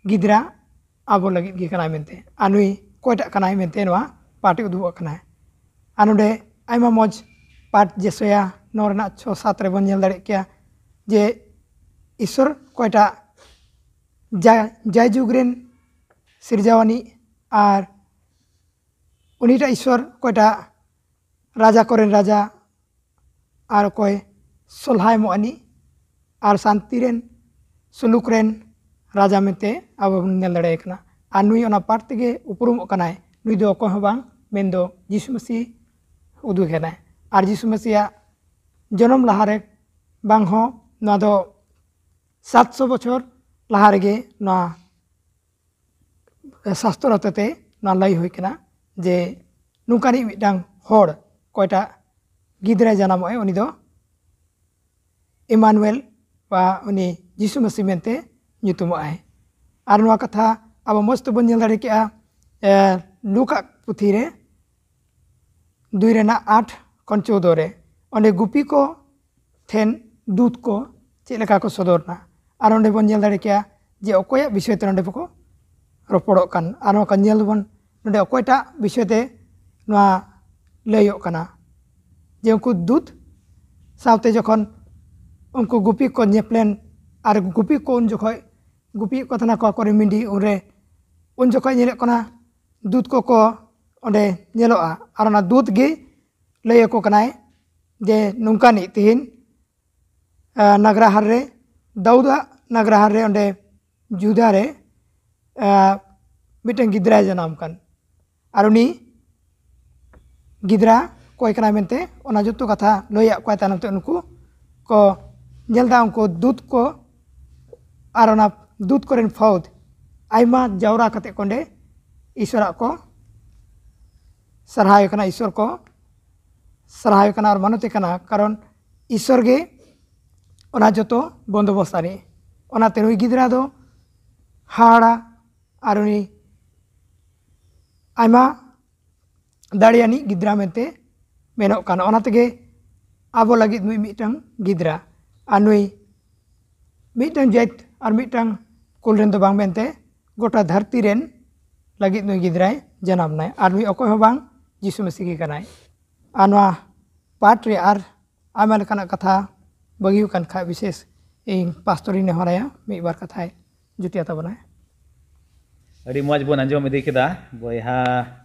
ᱜᱤᱫᱽᱨᱟᱹ ᱟᱵᱚ ᱞᱟᱹᱜᱤᱫ ᱜᱮ ᱠᱟᱱᱟᱭ ᱢᱮᱱᱛᱮ, ᱟᱨ ᱱᱩᱭ ᱚᱠᱚᱭᱴᱟᱜ ᱠᱟᱱᱟᱭ ᱢᱮᱱᱛᱮ ᱱᱚᱣᱟ ᱯᱟᱴᱷ ᱮ ᱩᱫᱩᱜ ᱟᱠᱟᱱᱟᱭ? ᱟᱨ ᱱᱚᱰᱮ ᱟᱭᱢᱟ ᱢᱚᱡᱽ ᱯᱟᱴᱷ ᱡᱮᱥᱚᱭᱟ ᱱᱚᱣᱟ ᱨᱮᱱᱟᱜ ᱪᱷᱚ ᱥᱟᱛ ᱨᱮᱵᱚᱱ ᱧᱮᱞ ᱫᱟᱲᱮᱭᱟᱜ ᱠᱮᱭᱟ ᱡᱮ ᱤᱥᱚᱨ ᱚᱠᱚᱭᱴᱟᱜ ᱡᱟ-, ᱡᱟᱭᱡᱩᱜᱽ ᱨᱮᱱ ᱥᱤᱨᱡᱟᱣᱟᱱᱤᱡ ᱟᱨ ᱩᱱᱤᱴᱟᱜ ᱤᱥᱚᱨ ᱚᱠᱚᱭᱴᱟᱜ ᱨᱟᱡᱟ ᱠᱚᱨᱮᱱ ᱨᱟᱡᱟ ᱟᱨ ᱚᱠᱚᱭ ᱥᱚᱞᱦᱟᱭ ᱮᱢᱚᱜ ᱟᱹᱱᱤᱡ ᱟᱨ ᱥᱟᱱᱛᱤ ᱨᱮᱱ ᱥᱩᱞᱩᱠ ᱨᱮᱱ ᱨᱟᱡᱟ ᱢᱮᱱᱛᱮ ᱟᱵᱚ ᱵᱚᱱ ᱧᱮᱞ ᱫᱟᱲᱮᱭᱟᱭ ᱠᱟᱱᱟ᱾ ᱟᱨ ᱱᱩᱭ ᱚᱱᱟ ᱯᱟᱴᱷ ᱛᱮᱜᱮ ᱩᱯᱨᱩᱢᱚᱜ ᱠᱟᱱᱟᱭ᱾ ᱱᱩᱭ ᱫᱚ ᱚᱠᱚᱭ ᱦᱚᱸ ᱵᱟᱝ, ᱢᱮᱱᱫᱚ ᱡᱤᱥᱩ ᱢᱟᱹᱥᱤ ᱩᱫᱩᱜ ᱠᱟᱱᱟᱭ᱾ ᱟᱨ ᱡᱤᱥᱩ ᱢᱟᱹᱥᱤᱭᱟᱜ ᱡᱚᱱᱚᱢ ᱞᱟᱦᱟᱨᱮ ᱵᱟᱝ ᱦᱚᱸ ᱱᱚᱣᱟ ᱫᱚ ᱥᱟᱛᱥᱚ ᱵᱚᱪᱷᱚᱨ ᱞᱟᱦᱟ ᱨᱮᱜᱮ ᱱᱚᱣᱟ ᱥᱟᱥᱛᱨᱚ ᱦᱚᱛᱮᱛᱮ ᱱᱚᱣᱟ ᱞᱟᱹᱭ ᱦᱩᱭ ᱠᱟᱱᱟ ᱡᱮ ᱱᱚᱝᱠᱟᱱᱤᱡ ᱢᱤᱫᱴᱟᱝ ᱦᱚᱲ ᱚᱠᱚᱭᱴᱟᱜ ᱜᱤᱫᱽᱨᱟᱹ ᱡᱟᱱᱟᱢᱚᱜ ᱟᱭ, ᱩᱱᱤ ᱫᱚ ᱤᱢᱟᱱᱩᱭᱮᱞ ᱵᱟ ᱩᱱᱤ ᱡᱤᱥᱩ ᱢᱟᱹᱥᱤ ᱢᱮᱱᱛᱮ ᱧᱩᱛᱩᱢᱚᱜ ᱟᱭ᱾ ᱟᱨ ᱱᱚᱣᱟ ᱠᱟᱛᱷᱟ ᱟᱵᱚ ᱢᱚᱡᱽ ᱛᱮᱵᱚᱱ ᱧᱮᱞ ᱫᱟᱲᱮ ᱠᱮᱜᱼᱟ, ᱮ, ᱞᱩᱠᱟᱜ ᱯᱩᱛᱷᱤ ᱨᱮ ᱫᱩᱭ ᱨᱮᱱᱟᱜ ᱟᱴ ᱠᱷᱚᱱ ᱪᱳᱫᱚ ᱨᱮ᱾ ᱚᱸᱰᱮ ᱜᱩᱯᱤ ᱠᱚ ᱴᱷᱮᱱ ᱫᱩᱛ ᱠᱚ ᱪᱮᱫ ᱞᱮᱠᱟ ᱠᱚ ᱥᱚᱫᱚᱨ ᱮᱱᱟ᱾ ᱟᱨ ᱚᱸᱰᱮ ᱵᱚᱱ ᱧᱮᱞ ᱫᱟᱲᱮ ᱠᱮᱭᱟ ᱡᱮ ᱚᱠᱚᱭᱟᱜ ᱵᱤᱥᱚᱭ ᱛᱮ ᱱᱚᱸᱰᱮ ᱵᱟᱠᱚ ᱨᱚᱯᱚᱲᱚᱜ ᱠᱟᱱ᱾ ᱟᱨ ᱱᱚᱝᱠᱟ ᱧᱮᱞ ᱵᱚᱱ ᱱᱚᱸᱰᱮ ᱚᱠᱚᱭᱴᱟᱜ ᱵᱤᱥᱚᱭ ᱛᱮ ᱱᱚᱣᱟ ᱞᱟᱹᱭᱚᱜ ᱠᱟᱱᱟ ᱡᱮ ᱩᱱᱠᱩ ᱫᱩᱛ ᱥᱟᱶᱛᱮ ᱡᱚᱠᱷᱚᱱ ᱩᱱᱠᱩ ᱜᱩᱯᱤ ᱠᱚ ᱧᱮᱯᱮᱞᱮᱱ ᱟᱨ ᱜᱩᱯᱤ ᱠᱚ ᱩᱱ ᱡᱚᱠᱷᱚᱡ ᱜᱩᱯᱤᱭᱮᱫ ᱠᱚ ᱛᱟᱦᱮᱱᱟ ᱠᱚ ᱟᱠᱚᱨᱮᱱ ᱢᱤᱰᱤ, ᱩᱱᱨᱮ ᱩᱱ ᱡᱚᱠᱷᱚᱡ ᱧᱮᱞᱚᱜ ᱠᱟᱱᱟ ᱫᱩᱛ ᱠᱚᱠᱚ ᱚᱸᱰᱮ ᱧᱮᱞᱚᱜᱼᱟ᱾ ᱟᱨ ᱚᱱᱟ ᱫᱩᱛ ᱜᱮ ᱞᱟᱹᱭ ᱟᱠᱚ ᱠᱟᱱᱟᱭ ᱡᱮ ᱱᱚᱝᱠᱟᱱᱤᱡ ᱛᱮᱦᱮᱧ, ᱟᱸ, ᱱᱟᱜᱽᱨᱟᱦᱟᱨ ᱨᱮ, ᱫᱟᱣᱩᱫᱟᱜ ᱱᱟᱜᱽᱨᱟᱦᱟᱨ ᱨᱮ ᱚᱸᱰᱮ ᱡᱩᱫᱟ ᱨᱮ, ᱟᱸ, ᱢᱤᱫᱴᱟᱝ ᱜᱤᱫᱽᱨᱟᱹᱭ ᱡᱟᱱᱟᱢ ᱠᱟᱱ᱾ ᱟᱨ ᱩᱱᱤ ᱜᱤᱫᱽᱨᱟᱹ ᱚᱠᱚᱭ ᱠᱟᱱᱟᱭ ᱢᱮᱱᱛᱮ ᱚᱱᱟ ᱡᱚᱛᱚ ᱠᱟᱛᱷᱟ ᱞᱟᱹᱭᱟᱫ ᱠᱚᱣᱟᱭ᱾ ᱛᱟᱭᱱᱚᱢ ᱛᱮ ᱩᱱᱠᱩ ᱠᱚ ᱧᱮᱞ ᱮᱫᱟ, ᱩᱱᱠᱩ ᱫᱩᱛ ᱠᱚ ᱟᱨ ᱚᱱᱟ ᱫᱩᱛ ᱠᱚᱨᱮᱱ ᱯᱷᱟᱹᱫ ᱟᱭᱢᱟ ᱡᱟᱣᱨᱟ ᱠᱟᱛᱮ ᱠᱚ ᱚᱸᱰᱮ ᱤᱥᱚᱨᱟᱜ ᱠᱚ ᱥᱟᱨᱦᱟᱣᱮ ᱠᱟᱱᱟ, ᱤᱥᱚᱨ ᱠᱚ ᱥᱟᱨᱦᱟᱣᱮ ᱠᱟᱱᱟ ᱟᱨ ᱢᱟᱱᱚᱛᱮ ᱠᱟᱱᱟ, ᱠᱟᱨᱚᱱ ᱤᱥᱚᱨ ᱜᱮ ᱚᱱᱟ ᱡᱚᱛᱚ ᱵᱚᱱᱫᱳᱵᱚᱥᱛ ᱟᱹᱱᱤᱡ᱾ ᱚᱱᱟᱛᱮ ᱱᱩᱭ ᱜᱤᱫᱽᱨᱟᱹ ᱫᱚ ᱦᱟᱦᱟᱲᱟ ᱟᱨ ᱩᱱᱤ ᱟᱭᱢᱟ ᱫᱟᱲᱮᱭᱟᱱᱤᱡ ᱜᱤᱫᱽᱨᱟᱹ ᱢᱮᱱᱛᱮ ᱢᱮᱱᱚᱜ ᱠᱟᱱᱟ᱾ ᱚᱱᱟ ᱛᱮᱜᱮ ᱟᱵᱚ ᱞᱟᱹᱜᱤᱫ ᱱᱩᱭ ᱢᱤᱫᱴᱟᱝ ᱜᱤᱫᱽᱨᱟᱹ, ᱟᱨ ᱱᱩᱭ ᱢᱤᱫᱴᱟᱝ ᱡᱟᱹᱛ ᱟᱨ ᱢᱤᱫᱴᱟᱝ ᱠᱩᱞ ᱨᱮᱱ ᱫᱚ ᱵᱟᱝ ᱢᱮᱱᱛᱮ ᱜᱚᱴᱟ ᱫᱷᱟᱹᱨᱛᱤ ᱨᱮᱱ ᱞᱟᱹᱜᱤᱫ ᱱᱩᱭ ᱜᱤᱫᱽᱨᱟᱹᱭ ᱡᱟᱱᱟᱢ ᱱᱟᱭ᱾ ᱟᱨ ᱱᱩᱭ ᱚᱠᱚᱭ ᱦᱚᱸ ᱵᱟᱝ, ᱡᱤᱥᱩ ᱢᱟᱹᱥᱤ ᱜᱮ ᱠᱟᱱᱟᱭ᱾ ᱟᱨ ᱱᱚᱣᱟ ᱯᱟᱴ ᱨᱮ ᱟᱨ ᱟᱭᱢᱟ ᱞᱮᱠᱟᱱᱟᱜ ᱠᱟᱛᱷᱟ ᱵᱟᱹᱜᱤ ᱟᱠᱟᱱ ᱠᱷᱟᱡ, ᱵᱤᱥᱮᱥ ᱤᱧ ᱯᱟᱥᱴᱚᱨᱤᱧ ᱱᱮᱦᱚᱨᱟᱭᱟ, ᱢᱤᱫ ᱵᱟᱨ ᱠᱟᱛᱷᱟᱭ ᱡᱩᱴᱤᱭᱟ ᱛᱟᱵᱚᱱᱟᱭ᱾ ᱟᱹᱰᱤ ᱢᱚᱡᱽ ᱵᱚᱱ ᱟᱸᱡᱚᱢ ᱤᱫᱤ ᱠᱮᱫᱟ ᱵᱚᱭᱦᱟ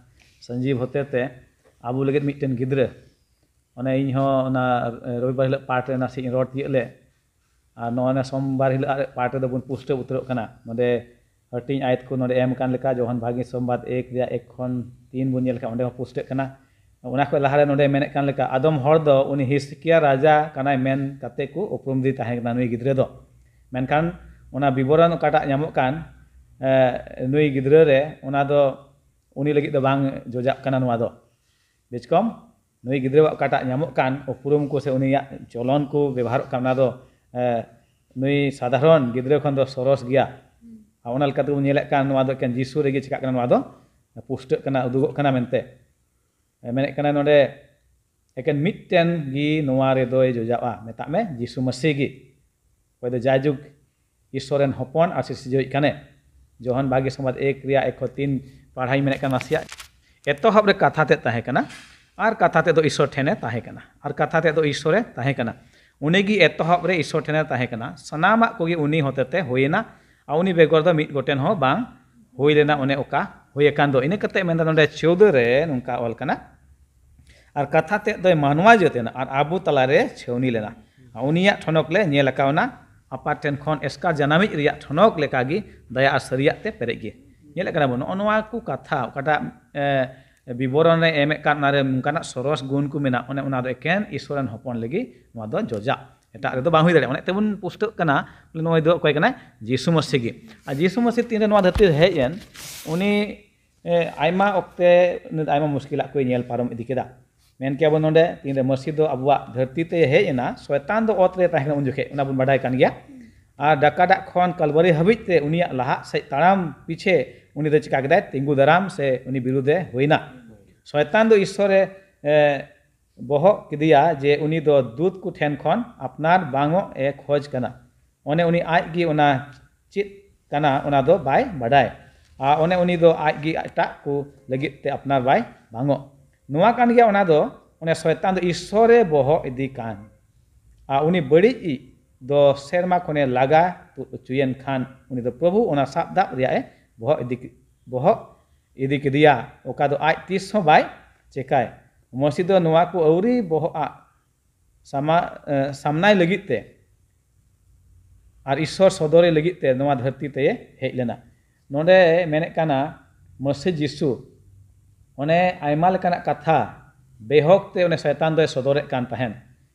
ᱥᱟᱹᱧᱡᱤᱵ ᱦᱚᱛᱮᱛᱮ ᱟᱵᱚ ᱞᱟᱹᱜᱤᱫ ᱢᱤᱫᱴᱮᱱ ᱜᱤᱫᱽᱨᱟᱹ᱾ ᱚᱱᱮ ᱤᱧ ᱦᱚᱸ ᱚᱱᱟ ᱨᱚᱵᱤᱵᱟᱨ ᱦᱤᱞᱳᱜ ᱯᱟᱴ ᱨᱮ ᱱᱟᱥᱮᱧ ᱨᱚᱲ ᱛᱤᱭᱳᱜ ᱞᱮᱫ, ᱟᱨ ᱱᱚᱜᱼᱚᱭ ᱱᱟ ᱥᱳᱢᱵᱟᱨ ᱦᱤᱞᱳᱜ ᱟᱜ ᱯᱟᱴ ᱨᱮᱫᱚ ᱵᱚᱱ ᱯᱳᱥᱴ ᱩᱛᱟᱹᱨᱚᱜ ᱠᱟᱱᱟ᱾ ᱱᱚᱰᱮ ᱦᱟᱹᱴᱤᱧ ᱟᱭᱟᱛ ᱠᱚ ᱱᱚᱰᱮ ᱮᱢ ᱟᱠᱟᱱ ᱞᱮᱠᱟ, ᱡᱳᱦᱟᱱ ᱵᱷᱟᱜᱤ ᱥᱳᱢᱵᱟᱫ ᱮᱠ ᱨᱮᱭᱟᱜ ᱮᱠ ᱠᱷᱚᱱ ᱛᱤᱱ ᱵᱚᱱ ᱧᱮᱞ ᱞᱮᱠᱷᱟᱱ ᱚᱸᱰᱮ ᱦᱚᱸ ᱯᱳᱥᱴ ᱠᱟᱱᱟ᱾ ᱚᱱᱟ ᱠᱷᱚᱱ ᱞᱟᱦᱟᱨᱮ ᱱᱚᱰᱮ ᱢᱮᱱᱮᱫ ᱠᱟᱱ ᱞᱮᱠᱟ, ᱟᱫᱚᱢ ᱦᱚᱲ ᱫᱚ ᱩᱱᱤ ᱦᱤᱥᱠᱤᱭᱟ ᱨᱟᱡᱟ ᱠᱟᱱᱟᱭ ᱢᱮᱱ ᱠᱟᱛᱮ ᱠᱚ ᱩᱯᱨᱩᱢ ᱫᱮ ᱛᱟᱦᱮᱸ ᱠᱟᱱᱟ ᱱᱩᱭ ᱜᱤᱫᱽᱨᱟᱹ ᱫᱚ᱾ ᱢᱮᱱᱠᱷᱟᱱ ᱚᱱᱟ ᱵᱤᱵᱚᱨᱚᱱ ᱚᱠᱟᱴᱟᱜ ᱧᱟᱢᱚᱜ ᱠᱟᱱ, ᱮ, ᱱᱩᱭ ᱜᱤᱫᱽᱨᱟᱹ ᱨᱮ, ᱚᱱᱟ ᱫᱚ ᱩᱱᱤ ᱞᱟᱹᱜᱤᱫ ᱫᱚ ᱵᱟᱝ ᱡᱚᱡᱟᱜ ᱠᱟᱱᱟ ᱱᱚᱣᱟ ᱫᱚ᱾ ᱵᱮᱪᱠᱚᱢ ᱱᱩᱭ ᱜᱤᱫᱽᱨᱟᱹᱣᱟᱜ ᱚᱠᱟᱴᱟᱜ ᱧᱟᱢᱚᱜ ᱠᱟᱱ ᱩᱯᱨᱩᱢ ᱠᱚ ᱥᱮ ᱩᱱᱤᱭᱟᱜ ᱪᱚᱞᱚᱱ ᱠᱚ ᱵᱮᱵᱚᱦᱟᱨᱚᱜ ᱠᱟᱱ, ᱚᱱᱟ ᱫᱚ, ᱮ, ᱱᱩᱭ ᱥᱟᱫᱷᱟᱨᱚᱱ ᱜᱤᱫᱽᱨᱟᱹ ᱠᱷᱚᱱ ᱫᱚ ᱥᱚᱨᱚᱥ ᱜᱮᱭᱟ᱾ ᱟᱨ ᱚᱱᱟ ᱞᱮᱠᱟ ᱛᱮᱵᱚᱱ ᱧᱮᱞᱮᱫ ᱠᱟᱱ, ᱱᱚᱣᱟ ᱫᱚ ᱮᱠᱮᱱ ᱡᱤᱥᱩ ᱨᱮᱜᱮ ᱪᱤᱠᱟᱹᱜ ᱠᱟᱱᱟ, ᱱᱚᱣᱟ ᱫᱚ ᱯᱩᱥᱴᱟᱹᱜ ᱠᱟᱱᱟ, ᱩᱫᱩᱜᱚᱜ ᱠᱟᱱᱟ ᱢᱮᱱᱛᱮ᱾ ᱮ, ᱢᱮᱱᱮᱫ ᱠᱟᱱᱟ ᱱᱚᱰᱮ, ᱮᱠᱮᱱ ᱢᱤᱫᱴᱮᱱ ᱜᱮ ᱱᱚᱣᱟ ᱨᱮᱫᱚᱭ ᱡᱚᱡᱟᱜᱼᱟ, ᱢᱮᱛᱟᱜ ᱢᱮ ᱡᱤᱥᱩ ᱢᱟᱹᱥᱤ ᱜᱮ, ᱚᱠᱚᱭ ᱫᱚ ᱡᱟᱭᱡᱩᱜᱽ ᱤᱥᱥᱚᱨ ᱨᱮᱱ ᱦᱚᱯᱚᱱ ᱟᱨ ᱥᱤᱨᱡᱟᱹᱣᱤᱡ ᱠᱟᱱᱮ᱾ ᱡᱳᱦᱟᱱ ᱵᱷᱟᱜᱮ ᱥᱚᱢᱵᱟᱫ ᱮᱠ ᱨᱮᱭᱟᱜ ᱮᱠ ᱠᱷᱚᱱ ᱛᱤᱱ ᱯᱟᱲᱦᱟᱣ ᱤᱧ ᱢᱮᱱᱮᱫ ᱠᱟᱱᱟ ᱱᱟᱥᱮᱭᱟᱜ᱾ ᱮᱛᱚᱦᱚᱵ ᱨᱮ ᱠᱟᱛᱷᱟ ᱛᱮᱫ ᱛᱟᱦᱮᱸ ᱠᱟᱱᱟ, ᱟᱨ ᱠᱟᱛᱷᱟ ᱛᱮᱫ ᱫᱚ ᱤᱥᱥᱚᱨ ᱴᱷᱮᱱᱮ ᱛᱟᱦᱮᱸ ᱠᱟᱱᱟ, ᱟᱨ ᱠᱟᱛᱷᱟ ᱛᱮᱫ ᱫᱚ ᱤᱥᱥᱚᱨᱮ ᱛᱟᱦᱮᱸ ᱠᱟᱱᱟ᱾ ᱩᱱᱤ ᱜᱮ ᱮᱛᱚᱦᱚᱵ ᱨᱮ ᱤᱥᱥᱚᱨ ᱴᱷᱮᱱᱮ ᱛᱟᱦᱮᱸ ᱠᱟᱱᱟ᱾ ᱥᱟᱱᱟᱢᱟᱜ ᱠᱚᱜᱮ ᱩᱱᱤ ᱦᱚᱛᱮᱛᱮ ᱦᱩᱭᱮᱱᱟ, ᱟᱨ ᱩᱱᱤ ᱵᱮᱜᱚᱨ ᱫᱚ ᱢᱤᱫ ᱜᱚᱴᱮᱱ ᱦᱚᱸ ᱵᱟᱝ ᱦᱩᱭ ᱞᱮᱱᱟ ᱚᱱᱮ ᱚᱠᱟ ᱦᱩᱭ ᱟᱠᱟᱱ ᱫᱚ᱾ ᱤᱱᱟᱹ ᱠᱟᱛᱮ ᱢᱮᱱᱫᱟ ᱱᱚᱰᱮ ᱪᱳᱣᱫᱟᱹ ᱨᱮ ᱱᱚᱝᱠᱟ ᱚᱞ ᱠᱟᱱᱟ, ᱟᱨ ᱠᱟᱛᱷᱟ ᱛᱮᱫ ᱫᱚᱭ ᱢᱟᱱᱣᱟ ᱡᱟᱹᱛ ᱮᱱᱟ ᱟᱨ ᱟᱵᱚ ᱛᱟᱞᱟᱨᱮ ᱪᱷᱟᱹᱣᱱᱤ ᱞᱮᱱᱟ᱾ ᱩᱱᱤᱭᱟᱜ ᱴᱷᱚᱱᱚᱠ ᱞᱮ ᱧᱮᱞ ᱟᱠᱟᱣᱱᱟ, ᱟᱯᱟᱛ ᱴᱷᱮᱱ ᱠᱷᱚᱱ ᱮᱥᱠᱟᱨ ᱡᱟᱱᱟᱢᱤᱡ ᱨᱮᱭᱟᱜ ᱴᱷᱚᱱᱚᱠ ᱞᱮᱠᱟᱜᱮ ᱫᱟᱭᱟ ᱟᱨ ᱥᱟᱹᱨᱤᱭᱟᱜ ᱛᱮ ᱯᱮᱨᱮᱡ ᱜᱮ᱾ ᱧᱮᱞᱮᱫ ᱠᱟᱱᱟ ᱵᱚᱱ ᱱᱚᱜᱼᱚ ᱱᱚᱣᱟ ᱠᱚ ᱠᱟᱛᱷᱟ, ᱚᱠᱟᱴᱟᱜ, ᱮ, ᱵᱤᱵᱚᱨᱚᱱ ᱨᱮ ᱮᱢᱮᱫ ᱠᱟᱱ, ᱚᱱᱟᱨᱮ ᱱᱚᱝᱠᱟᱱᱟᱜ ᱥᱚᱨᱚᱥ ᱜᱩᱱ ᱠᱚ ᱢᱮᱱᱟᱜ, ᱚᱱᱮ ᱚᱱᱟ ᱫᱚ ᱮᱠᱮᱱ ᱤᱥᱥᱚᱨ ᱨᱮᱱ ᱦᱚᱯᱚᱱ ᱞᱟᱹᱜᱤᱫ ᱱᱚᱣᱟ ᱫᱚ ᱡᱚᱡᱟ, ᱮᱴᱟᱜ ᱨᱮᱫᱚ ᱵᱟᱝ ᱦᱩᱭ ᱫᱟᱲᱮᱭᱟᱜᱼᱟ᱾ ᱚᱱᱮ ᱛᱮᱵᱚᱱ ᱯᱩᱥᱴᱟᱹᱜ ᱠᱟᱱᱟ ᱵᱚᱞᱮ ᱱᱩᱭ ᱫᱚ ᱚᱠᱚᱭ ᱠᱟᱱᱟᱭ? ᱡᱤᱥᱩ ᱢᱟᱹᱥᱤ ᱜᱮ᱾ ᱟᱨ ᱡᱤᱥᱩ ᱢᱟᱹᱥᱤ ᱛᱤᱱᱨᱮ ᱱᱚᱣᱟ ᱫᱷᱟᱹᱨᱛᱤ ᱨᱮ ᱦᱮᱡ ᱮᱱ, ᱩᱱᱤ, ᱮ, ᱟᱭᱢᱟ ᱚᱠᱛᱮ ᱩᱱᱤ ᱫᱚ ᱟᱭᱢᱟ ᱢᱩᱥᱠᱤᱞᱟᱜ ᱠᱚᱭ ᱧᱮᱞ ᱯᱟᱨᱚᱢ ᱤᱫᱤ ᱠᱮᱫᱟ᱾ ᱢᱮᱱ ᱠᱮᱭᱟ ᱵᱚᱱ ᱱᱚᱰᱮ ᱛᱤᱱᱨᱮ ᱢᱟᱹᱥᱤ ᱫᱚ ᱟᱵᱚᱣᱟᱜ ᱫᱷᱟᱹᱨᱛᱤ ᱛᱮ ᱦᱮᱡ ᱮᱱᱟ, ᱥᱚᱭᱛᱟᱱ ᱫᱚ ᱚᱛ ᱨᱮ ᱛᱟᱦᱮᱸ ᱠᱟᱱᱟ ᱩᱱ ᱡᱚᱠᱷᱮᱡ, ᱚᱱᱟ ᱵᱚᱱ ᱵᱟᱰᱟᱭ ᱠᱟᱱ ᱜᱮᱭᱟ᱾ ᱟᱨ ᱰᱟᱠᱟ ᱰᱟᱜ ᱠᱷᱚᱱ ᱠᱟᱞᱵᱟᱨᱤ ᱦᱟᱹᱵᱤᱡ ᱛᱮ ᱩᱱᱤᱭᱟᱜ ᱞᱟᱦᱟᱜ ᱥᱮᱫ ᱛᱟᱲᱟᱢ ᱯᱤᱪᱷᱮ ᱩᱱᱤ ᱫᱚ ᱪᱤᱠᱟ ᱠᱮᱫᱟᱭ? ᱛᱤᱸᱜᱩ ᱫᱟᱨᱟᱢ ᱥᱮ ᱩᱱᱤ ᱵᱤᱨᱩᱫᱷ ᱮ ᱦᱩᱭᱱᱟ᱾ ᱥᱚᱭᱛᱟᱱ ᱫᱚ ᱤᱥᱥᱚᱨᱮ ᱮ, ᱵᱚᱦᱚᱜ ᱠᱮᱫᱮᱭᱟ ᱡᱮ ᱩᱱᱤ ᱫᱚ ᱫᱩᱛ ᱠᱚ ᱴᱷᱮᱱ ᱠᱷᱚᱱ ᱟᱯᱱᱟᱨ ᱵᱟᱝᱚᱜ ᱮ ᱠᱷᱚᱡᱽ ᱠᱟᱱᱟ᱾ ᱚᱱᱮ ᱩᱱᱤ ᱟᱡ ᱜᱮ ᱚᱱᱟ ᱪᱮᱫ ᱠᱟᱱᱟ ᱚᱱᱟ ᱫᱚ ᱵᱟᱭ ᱵᱟᱰᱟᱭ᱾ ᱟᱨ ᱚᱱᱮ ᱩᱱᱤ ᱫᱚ ᱟᱡ ᱜᱮ ᱮᱴᱟᱜ ᱠᱚ ᱞᱟᱹᱜᱤᱫ ᱛᱮ ᱟᱯᱱᱟᱨ ᱵᱟᱭ ᱵᱟᱝᱚᱜ᱾ ᱱᱚᱣᱟ ᱠᱟᱱ ᱜᱮᱭᱟ ᱚᱱᱟ ᱫᱚ, ᱚᱱᱮ ᱥᱚᱭᱛᱟᱱ ᱫᱚ ᱤᱥᱥᱚᱨᱮ ᱵᱚᱦᱚᱜ ᱤᱫᱤ ᱠᱟᱱ᱾ ᱟᱨ ᱩᱱᱤ ᱵᱟᱹᱲᱤᱡ ᱤᱡ ᱫᱚ ᱥᱮᱨᱢᱟ ᱠᱷᱚᱱᱮ ᱞᱟᱜᱟ ᱛᱩᱫ ᱦᱚᱪᱚᱭᱮᱱ ᱠᱷᱟᱱ, ᱩᱱᱤ ᱫᱚ ᱯᱨᱚᱵᱷᱩ ᱚᱱᱟ ᱥᱟᱵ ᱫᱟᱵ ᱨᱮᱭᱟᱜ ᱮ ᱵᱚᱦᱚᱜ ᱤᱫᱤ ᱵᱚᱦᱚᱜ ᱤᱫᱤ ᱠᱮᱫᱮᱭᱟ, ᱚᱠᱟ ᱫᱚ ᱟᱡ ᱛᱤᱥ ᱦᱚᱸ ᱵᱟᱭ ᱪᱮᱠᱟᱭ᱾ ᱢᱚᱥᱤ ᱫᱚ ᱱᱚᱣᱟ ᱠᱚ ᱟᱹᱣᱨᱤ ᱵᱚᱦᱚᱜ ᱟᱜ ᱥᱟᱢᱟ-, ᱮ, ᱥᱟᱢᱱᱟᱭ ᱞᱟᱹᱜᱤᱫ ᱛᱮ ᱟᱨ ᱤᱥᱥᱚᱨ ᱥᱚᱫᱚᱨᱮ ᱞᱟᱹᱜᱤᱫ ᱛᱮ ᱱᱚᱣᱟ ᱫᱷᱟᱹᱨᱛᱤ ᱛᱮᱭ ᱦᱮᱡ ᱞᱮᱱᱟ᱾ ᱱᱚᱰᱮ ᱢᱮᱱᱮᱫ ᱠᱟᱱᱟ ᱢᱟᱹᱥᱤ ᱡᱤᱥᱩ ᱚᱱᱮ ᱟᱭᱢᱟ ᱞᱮᱠᱟᱱᱟᱜ ᱠᱟᱛᱷᱟ ᱵᱮᱦᱚᱠ ᱛᱮ ᱚᱱᱮ ᱥᱚᱭᱛᱟᱱ ᱫᱚᱭ ᱥᱚᱫᱚᱨᱮᱫ ᱠᱟᱱ ᱛᱟᱦᱮᱸᱱ,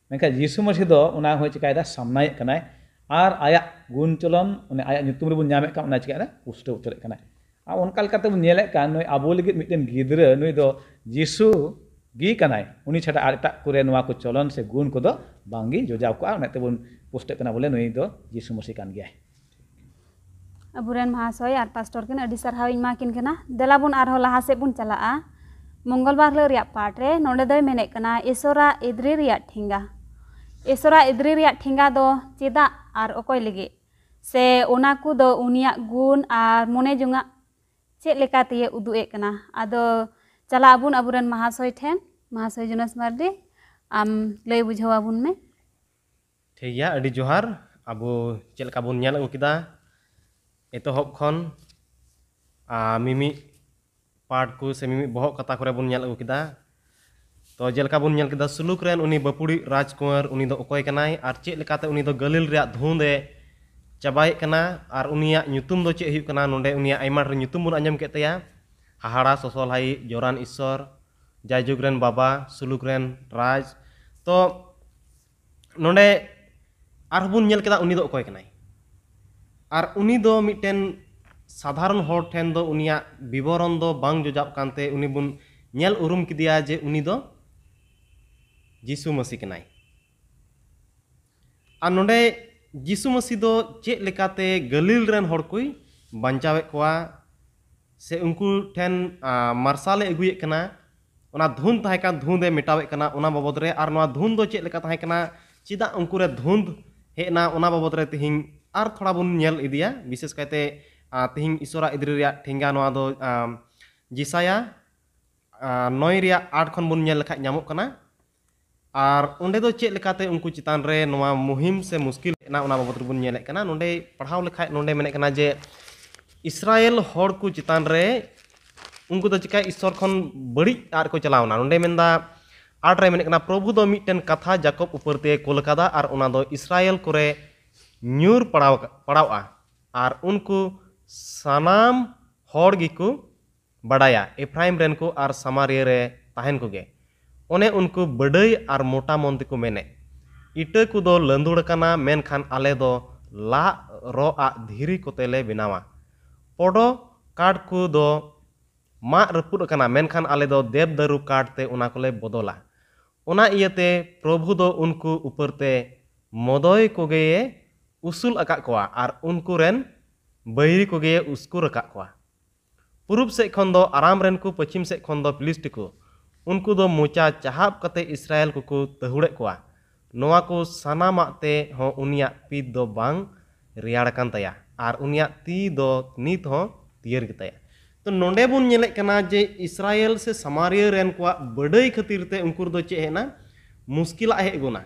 ᱢᱮᱱᱠᱷᱟᱱ ᱡᱤᱥᱩ ᱢᱟᱹᱥᱤ ᱫᱚ ᱚᱱᱟ ᱦᱚᱸᱭ ᱪᱤᱠᱟᱭᱮᱫᱟ, ᱥᱟᱢᱱᱟᱭᱮᱫ ᱠᱟᱱᱟᱭ᱾ ᱟᱨ ᱟᱭᱟᱜ ᱜᱩᱱ ᱪᱚᱞᱚᱱ, ᱚᱱᱮ ᱟᱭᱟᱜ ᱧᱩᱛᱩᱢ ᱨᱮᱵᱚᱱ ᱧᱟᱢᱮᱫ ᱠᱟᱱ, ᱚᱱᱟ ᱪᱤᱠᱟᱭᱮᱫᱟ, ᱯᱩᱥᱴᱟᱹᱣ ᱩᱛᱟᱹᱨᱮᱫ ᱠᱟᱱᱟᱭ᱾ ᱟᱨ ᱚᱱᱠᱟ ᱞᱮᱠᱟᱛᱮ ᱵᱚᱱ ᱧᱮᱞᱮᱫ ᱠᱟᱱ, ᱱᱩᱭ ᱟᱵᱚ ᱞᱟᱹᱜᱤᱫ ᱢᱤᱫᱴᱮᱱ ᱜᱤᱫᱽᱨᱟᱹ, ᱱᱩᱭ ᱫᱚ ᱡᱤᱥᱩ ᱜᱮ ᱠᱟᱱᱟᱭ᱾ ᱩᱱᱤ ᱪᱷᱟᱰᱟ ᱟᱨ ᱮᱴᱟᱜ ᱠᱚᱨᱮ ᱱᱚᱣᱟ ᱠᱚ ᱪᱚᱞᱚᱱ ᱥᱮ ᱜᱩᱱ ᱠᱚᱫᱚ ᱵᱟᱝᱜᱮ ᱡᱚᱡᱟᱣ ᱠᱚᱜᱼᱟ᱾ ᱚᱱᱟᱛᱮ ᱵᱚᱱ ᱯᱩᱥᱴᱟᱹᱜ ᱠᱟᱱᱟ ᱵᱚᱞᱮ ᱱᱩᱭ ᱫᱚ ᱡᱤᱥᱩ ᱢᱟᱹᱥᱤ ᱠᱟᱱ ᱜᱮᱭᱟᱭ᱾ ᱟᱵᱚᱨᱮᱱ ᱢᱟᱦᱟᱥᱚᱭ ᱟᱨ ᱯᱟᱥᱴᱚᱨ ᱠᱤᱱ ᱟᱹᱰᱤ ᱥᱟᱨᱦᱟᱣ ᱤᱧ ᱮᱢᱟ ᱠᱤᱱ ᱠᱟᱱᱟ᱾ ᱫᱮᱞᱟ ᱵᱚᱱ ᱟᱨᱦᱚᱸ ᱞᱟᱦᱟ ᱥᱮᱫ ᱵᱚᱱ ᱪᱟᱞᱟᱜᱼᱟ᱾ ᱢᱚᱝᱜᱚᱞᱵᱟᱨ ᱦᱤᱞᱳᱜ ᱨᱮᱭᱟᱜ ᱯᱟᱴ ᱨᱮ ᱱᱚᱰᱮ ᱫᱚᱭ ᱢᱮᱱᱮᱫ ᱠᱟᱱᱟ ᱤᱥᱚᱨᱟᱜ ᱮᱫᱽᱨᱤ ᱨᱮᱭᱟᱜ ᱴᱷᱮᱸᱜᱟ᱾ ᱤᱥᱚᱨᱟᱜ ᱮᱫᱽᱨᱤ ᱨᱮᱭᱟᱜ ᱴᱷᱮᱸᱜᱟ ᱫᱚ ᱪᱮᱫᱟᱜ ᱟᱨ ᱚᱠᱚᱭ ᱞᱟᱹᱜᱤᱫ? ᱥᱮ ᱚᱱᱟ ᱠᱚᱫᱚ ᱩᱱᱤᱭᱟᱜ ᱜᱩᱱ ᱟᱨ ᱢᱚᱱᱮ ᱡᱚᱝᱟᱜ ᱪᱮᱫ ᱞᱮᱠᱟ ᱛᱮᱭ ᱩᱫᱩᱜ ᱮᱫ ᱠᱟᱱᱟ? ᱟᱫᱚ ᱪᱟᱞᱟᱜ ᱟᱵᱚᱱ ᱟᱵᱚᱨᱮᱱ ᱢᱟᱦᱟᱥᱚᱭ ᱴᱷᱮᱱ᱾ ᱢᱟᱦᱟᱥᱚᱭ ᱡᱳᱱᱟᱥ ᱢᱟᱨᱰᱤ, ᱟᱢ ᱞᱟᱹᱭ ᱵᱩᱡᱷᱟᱹᱣ ᱟᱵᱚᱱ ᱢᱮ᱾ ᱴᱷᱤᱠ ᱜᱮᱭᱟ, ᱟᱹᱰᱤ ᱡᱚᱦᱟᱨ᱾ ᱟᱵᱚ ᱪᱮᱫ ᱞᱮᱠᱟ ᱵᱚᱱ ᱧᱮᱞ ᱟᱹᱜᱩ ᱠᱮᱫᱟ, ᱮᱛᱚᱦᱚᱵ ᱠᱷᱚᱱ ᱟᱨ ᱢᱤᱢᱤᱫ ᱯᱟᱴ ᱠᱚ ᱥᱮ ᱢᱤᱢᱤᱫ ᱵᱚᱦᱚᱜ ᱠᱟᱛᱷᱟ ᱠᱚᱨᱮ ᱵᱚᱱ ᱧᱮᱞ ᱟᱹᱜᱩ ᱠᱮᱫᱟ᱾ ᱛᱚ ᱡᱮᱞᱮᱠᱟ ᱵᱚᱱ ᱧᱮᱞ ᱠᱮᱫᱟ, ᱥᱩᱞᱩᱠ ᱨᱮᱱ ᱩᱱᱤ ᱵᱟᱹᱯᱩᱲᱤ ᱨᱟᱡᱽᱠᱩᱢᱟᱨ, ᱩᱱᱤ ᱫᱚ ᱚᱠᱚᱭ ᱠᱟᱱᱟᱭ ᱟᱨ ᱪᱮᱫ ᱞᱮᱠᱟᱛᱮ ᱩᱱᱤ ᱫᱚ ᱜᱟᱹᱞᱤᱞ ᱨᱮᱭᱟᱜ ᱫᱷᱩᱸᱫ ᱮ ᱪᱟᱵᱟᱭᱮᱫ ᱠᱟᱱᱟ ᱟᱨ ᱩᱱᱤᱭᱟᱜ ᱧᱩᱛᱩᱢ ᱫᱚ ᱪᱮᱫ ᱦᱩᱭᱩᱜ ᱠᱟᱱᱟ? ᱱᱚᱰᱮ ᱩᱱᱤᱭᱟᱜ ᱟᱭᱢᱟ ᱰᱷᱮᱨ ᱧᱩᱛᱩᱢ ᱵᱚᱱ ᱟᱸᱡᱚᱢ ᱠᱮᱫ ᱛᱟᱭᱟ, ᱦᱟᱦᱟᱲᱟ, ᱥᱚᱥᱚᱞᱦᱟᱭᱤᱡ, ᱡᱚᱨᱟᱱ ᱤᱥᱥᱚᱨ, ᱡᱟᱭᱡᱩᱜᱽ ᱨᱮᱱ ᱵᱟᱵᱟ, ᱥᱩᱞᱩᱠ ᱨᱮᱱ ᱨᱟᱡᱽ᱾ ᱛᱚ ᱱᱚᱰᱮ ᱟᱨᱦᱚᱸ ᱵᱚᱱ ᱧᱮᱞ ᱠᱮᱫᱟ ᱩᱱᱤ ᱫᱚ ᱚᱠᱚᱭ ᱠᱟᱱᱟᱭ᱾ ᱟᱨ ᱩᱱᱤ ᱫᱚ ᱢᱤᱫᱴᱮᱱ ᱥᱟᱫᱷᱟᱨᱚᱱ ᱦᱚᱲ ᱴᱷᱮᱱ ᱫᱚ ᱩᱱᱤᱭᱟᱜ ᱵᱤᱵᱚᱨᱚᱱ ᱫᱚ ᱵᱟᱝ ᱡᱚᱡᱟᱜ ᱠᱟᱱᱛᱮ ᱩᱱᱤ ᱵᱚᱱ ᱧᱮᱞ ᱩᱨᱩᱢ ᱠᱮᱫᱮᱭᱟ ᱡᱮ ᱩᱱᱤ ᱫᱚ ᱡᱤᱥᱩ ᱢᱟᱹᱥᱤ ᱠᱟᱱᱟᱭ᱾ ᱟᱨ ᱱᱚᱰᱮ ᱡᱤᱥᱩ ᱢᱟᱹᱥᱤ ᱫᱚ ᱪᱮᱫ ᱞᱮᱠᱟᱛᱮ ᱜᱟᱹᱞᱤᱞ ᱨᱮᱱ ᱦᱚᱲ ᱠᱚᱭ ᱵᱟᱧᱪᱟᱣᱮᱫ ᱠᱚᱣᱟ ᱥᱮ ᱩᱱᱠᱩ ᱴᱷᱮᱱ ᱟᱸ, ᱢᱟᱨᱥᱟᱞᱮ ᱟᱹᱜᱩᱭᱮᱫ ᱠᱟᱱᱟ, ᱚᱱᱟ ᱫᱷᱩᱸᱫ ᱛᱟᱦᱮᱸ ᱠᱟᱱ ᱫᱷᱩᱸᱫ ᱮ ᱢᱮᱴᱟᱣᱮᱫ ᱠᱟᱱᱟ ᱚᱱᱟ ᱵᱟᱵᱚᱫ ᱨᱮ, ᱟᱨ ᱱᱚᱣᱟ ᱫᱷᱩᱸᱫ ᱫᱚ ᱪᱮᱫ ᱞᱮᱠᱟ ᱛᱟᱦᱮᱸ ᱠᱟᱱᱟ, ᱪᱮᱫᱟᱜ ᱩᱱᱠᱩ ᱨᱮ ᱫᱷᱩᱸᱫ ᱦᱮᱡ ᱮᱱᱟ, ᱚᱱᱟ ᱵᱟᱵᱚᱫ ᱨᱮ ᱛᱮᱦᱮᱧ ᱟᱨ ᱛᱷᱚᱲᱟ ᱵᱚᱱ ᱧᱮᱞ ᱤᱫᱤᱭᱟ᱾ ᱵᱤᱥᱮᱥ ᱠᱟᱭᱛᱮ ᱟᱨ ᱛᱮᱦᱮᱧ ᱤᱥᱚᱨᱟᱜ ᱤᱫᱽᱨᱟᱹ ᱨᱮᱭᱟᱜ ᱴᱷᱮᱸᱜᱟ ᱱᱚᱣᱟ ᱫᱚ ᱟᱢ, ᱡᱮᱥᱟᱭᱟ ᱟᱨ ᱱᱚᱭ ᱨᱮᱭᱟᱜ ᱟᱴ ᱠᱷᱚᱱ ᱵᱚᱱ ᱧᱮᱞ ᱞᱮᱠᱷᱟᱡ ᱧᱟᱢᱚᱜ ᱠᱟᱱᱟ᱾ ᱟᱨ ᱚᱸᱰᱮ ᱫᱚ ᱪᱮᱫ ᱞᱮᱠᱟᱛᱮ ᱩᱱᱠᱩ ᱪᱮᱛᱟᱱ ᱨᱮ ᱱᱚᱣᱟ ᱢᱩᱦᱤᱢ ᱥᱮ ᱢᱩᱥᱠᱤᱞ ᱦᱮᱡ ᱮᱱᱟ, ᱚᱱᱟ ᱵᱟᱵᱚᱫ ᱨᱮᱵᱚᱱ ᱧᱮᱞᱮᱫ ᱠᱟᱱᱟ᱾ ᱱᱚᱸᱰᱮ ᱯᱟᱲᱦᱟᱣ ᱞᱮᱠᱷᱟᱡ ᱱᱚᱸᱰᱮ ᱢᱮᱱᱮᱫ ᱠᱟᱱᱟ ᱡᱮ ᱤᱥᱨᱟᱭᱮᱞ ᱦᱚᱲ ᱠᱚ ᱪᱮᱛᱟᱱ ᱨᱮ ᱩᱱᱠᱩ ᱫᱚ ᱪᱤᱠᱟ ᱤᱥᱥᱚᱨ ᱠᱷᱚᱱ ᱵᱟᱹᱲᱤᱡ ᱟᱨ ᱠᱚ ᱪᱟᱞᱟᱣᱱᱟ᱾ ᱱᱚᱸᱰᱮ ᱢᱮᱱᱫᱟ, ᱟᱴ ᱨᱮ ᱢᱮᱱᱮᱫ ᱠᱟᱱᱟ, ᱯᱨᱚᱵᱷᱩ ᱫᱚ ᱢᱤᱫᱴᱮᱱ ᱠᱟᱛᱷᱟ ᱡᱟᱠᱚᱵ ᱩᱯᱟᱹᱨ ᱛᱮ ᱠᱳᱞ ᱟᱠᱟᱫᱟ ᱟᱨ ᱚᱱᱟ ᱫᱚ ᱤᱥᱨᱟᱭᱮᱞ ᱠᱚᱨᱮ ᱧᱩᱨ ᱯᱟᱲᱟᱣ ᱯᱟᱲᱟᱣᱼᱟ, ᱟᱨ ᱩᱱᱠᱩ ᱥᱟᱱᱟᱢ ᱦᱚᱲ ᱜᱮᱠᱚ ᱵᱟᱰᱟᱭᱟ, ᱮᱯᱷᱨᱟᱭᱤᱢ ᱨᱮᱱ ᱠᱚ ᱟᱨ ᱥᱟᱢᱟᱨᱤᱭᱟᱹ ᱨᱮ ᱛᱟᱦᱮᱱ ᱠᱚᱜᱮ᱾ ᱚᱱᱮ ᱩᱱᱠᱩ ᱵᱟᱹᱰᱟᱹᱭ ᱟᱨ ᱢᱚᱴᱟ ᱢᱚᱱ ᱛᱮᱠᱚ ᱢᱮᱱᱮᱫ, ᱤᱴᱟᱹ ᱠᱚᱫᱚ ᱞᱟᱹᱸᱫᱩᱲ ᱟᱠᱟᱱᱟ, ᱢᱮᱱᱠᱷᱟᱱ ᱟᱞᱮ ᱫᱚ ᱞᱟᱜ ᱨᱚᱜ ᱟᱜ ᱫᱷᱤᱨᱤ ᱠᱚᱛᱮ ᱞᱮ ᱵᱮᱱᱟᱣᱟ᱾ ᱯᱚᱰᱚ ᱠᱟᱴ ᱠᱚᱫᱚ ᱢᱟᱜ ᱨᱟᱹᱯᱩᱫ ᱟᱠᱟᱱᱟ, ᱢᱮᱱᱠᱷᱟᱱ ᱟᱞᱮ ᱫᱚ ᱫᱮᱵᱽᱫᱟᱹᱨᱩ ᱠᱟᱴ ᱛᱮ ᱚᱱᱟ ᱠᱚᱞᱮ ᱵᱚᱫᱚᱞᱟ᱾ ᱚᱱᱟ ᱤᱭᱟᱹᱛᱮ ᱯᱨᱚᱵᱷᱩ ᱫᱚ ᱩᱱᱠᱩ ᱩᱯᱟᱹᱨ ᱛᱮ ᱢᱚᱫᱚᱭ ᱠᱚᱜᱮᱭᱮ ᱩᱥᱩᱞ ᱟᱠᱟᱫ ᱠᱚᱣᱟ ᱟᱨ ᱩᱱᱠᱩ ᱨᱮᱱ ᱵᱟᱹᱭᱨᱤ ᱠᱚᱜᱮᱭᱮ ᱩᱥᱠᱩᱨ ᱟᱠᱟᱫ ᱠᱚᱣᱟ᱾ ᱯᱩᱨᱩᱵ ᱥᱮᱫ ᱠᱷᱚᱱ ᱫᱚ ᱟᱨᱟᱢ ᱨᱮᱱ ᱠᱚ, ᱯᱚᱪᱷᱤᱢ ᱥᱮᱫ ᱠᱷᱚᱱ ᱫᱚ ᱯᱷᱤᱞᱤᱥᱴᱤ ᱠᱚ᱾ ᱩᱱᱠᱩ ᱫᱚ ᱢᱚᱪᱟ ᱪᱟᱦᱟᱵ ᱠᱟᱛᱮ ᱤᱥᱨᱟᱭᱮᱞ ᱠᱚᱠᱚ ᱛᱟᱹᱦᱩᱲᱮᱫ ᱠᱚᱣᱟ᱾ ᱱᱚᱣᱟ ᱠᱚ ᱥᱟᱱᱟᱢᱟᱜ ᱛᱮ ᱦᱚᱸ ᱩᱱᱤᱭᱟᱜ ᱯᱤᱛ ᱫᱚ ᱵᱟᱝ ᱨᱮᱭᱟᱲ ᱟᱠᱟᱱ ᱛᱟᱭᱟ ᱟᱨ ᱩᱱᱤᱭᱟᱜ ᱛᱤ ᱫᱚ ᱱᱤᱛ ᱦᱚᱸ ᱛᱤᱭᱟᱹᱨ ᱜᱮᱛᱟᱭᱟ᱾ ᱛᱚ ᱱᱚᱰᱮ ᱵᱚᱱ ᱧᱮᱞᱮᱫ ᱠᱟᱱᱟ ᱡᱮ ᱤᱥᱨᱟᱭᱮᱞ ᱥᱮ ᱥᱟᱢᱟᱨᱤᱭᱟᱹ ᱨᱮᱱ ᱠᱚᱣᱟᱜ ᱵᱟᱹᱰᱟᱹᱭ ᱠᱷᱟᱹᱛᱤᱨ ᱛᱮ ᱩᱱᱠᱩ ᱨᱮᱫᱚ ᱪᱮᱫ ᱦᱮᱡ ᱮᱱᱟ? ᱢᱩᱥᱠᱤᱞᱟᱜ ᱦᱮᱡ ᱜᱚᱱᱟ᱾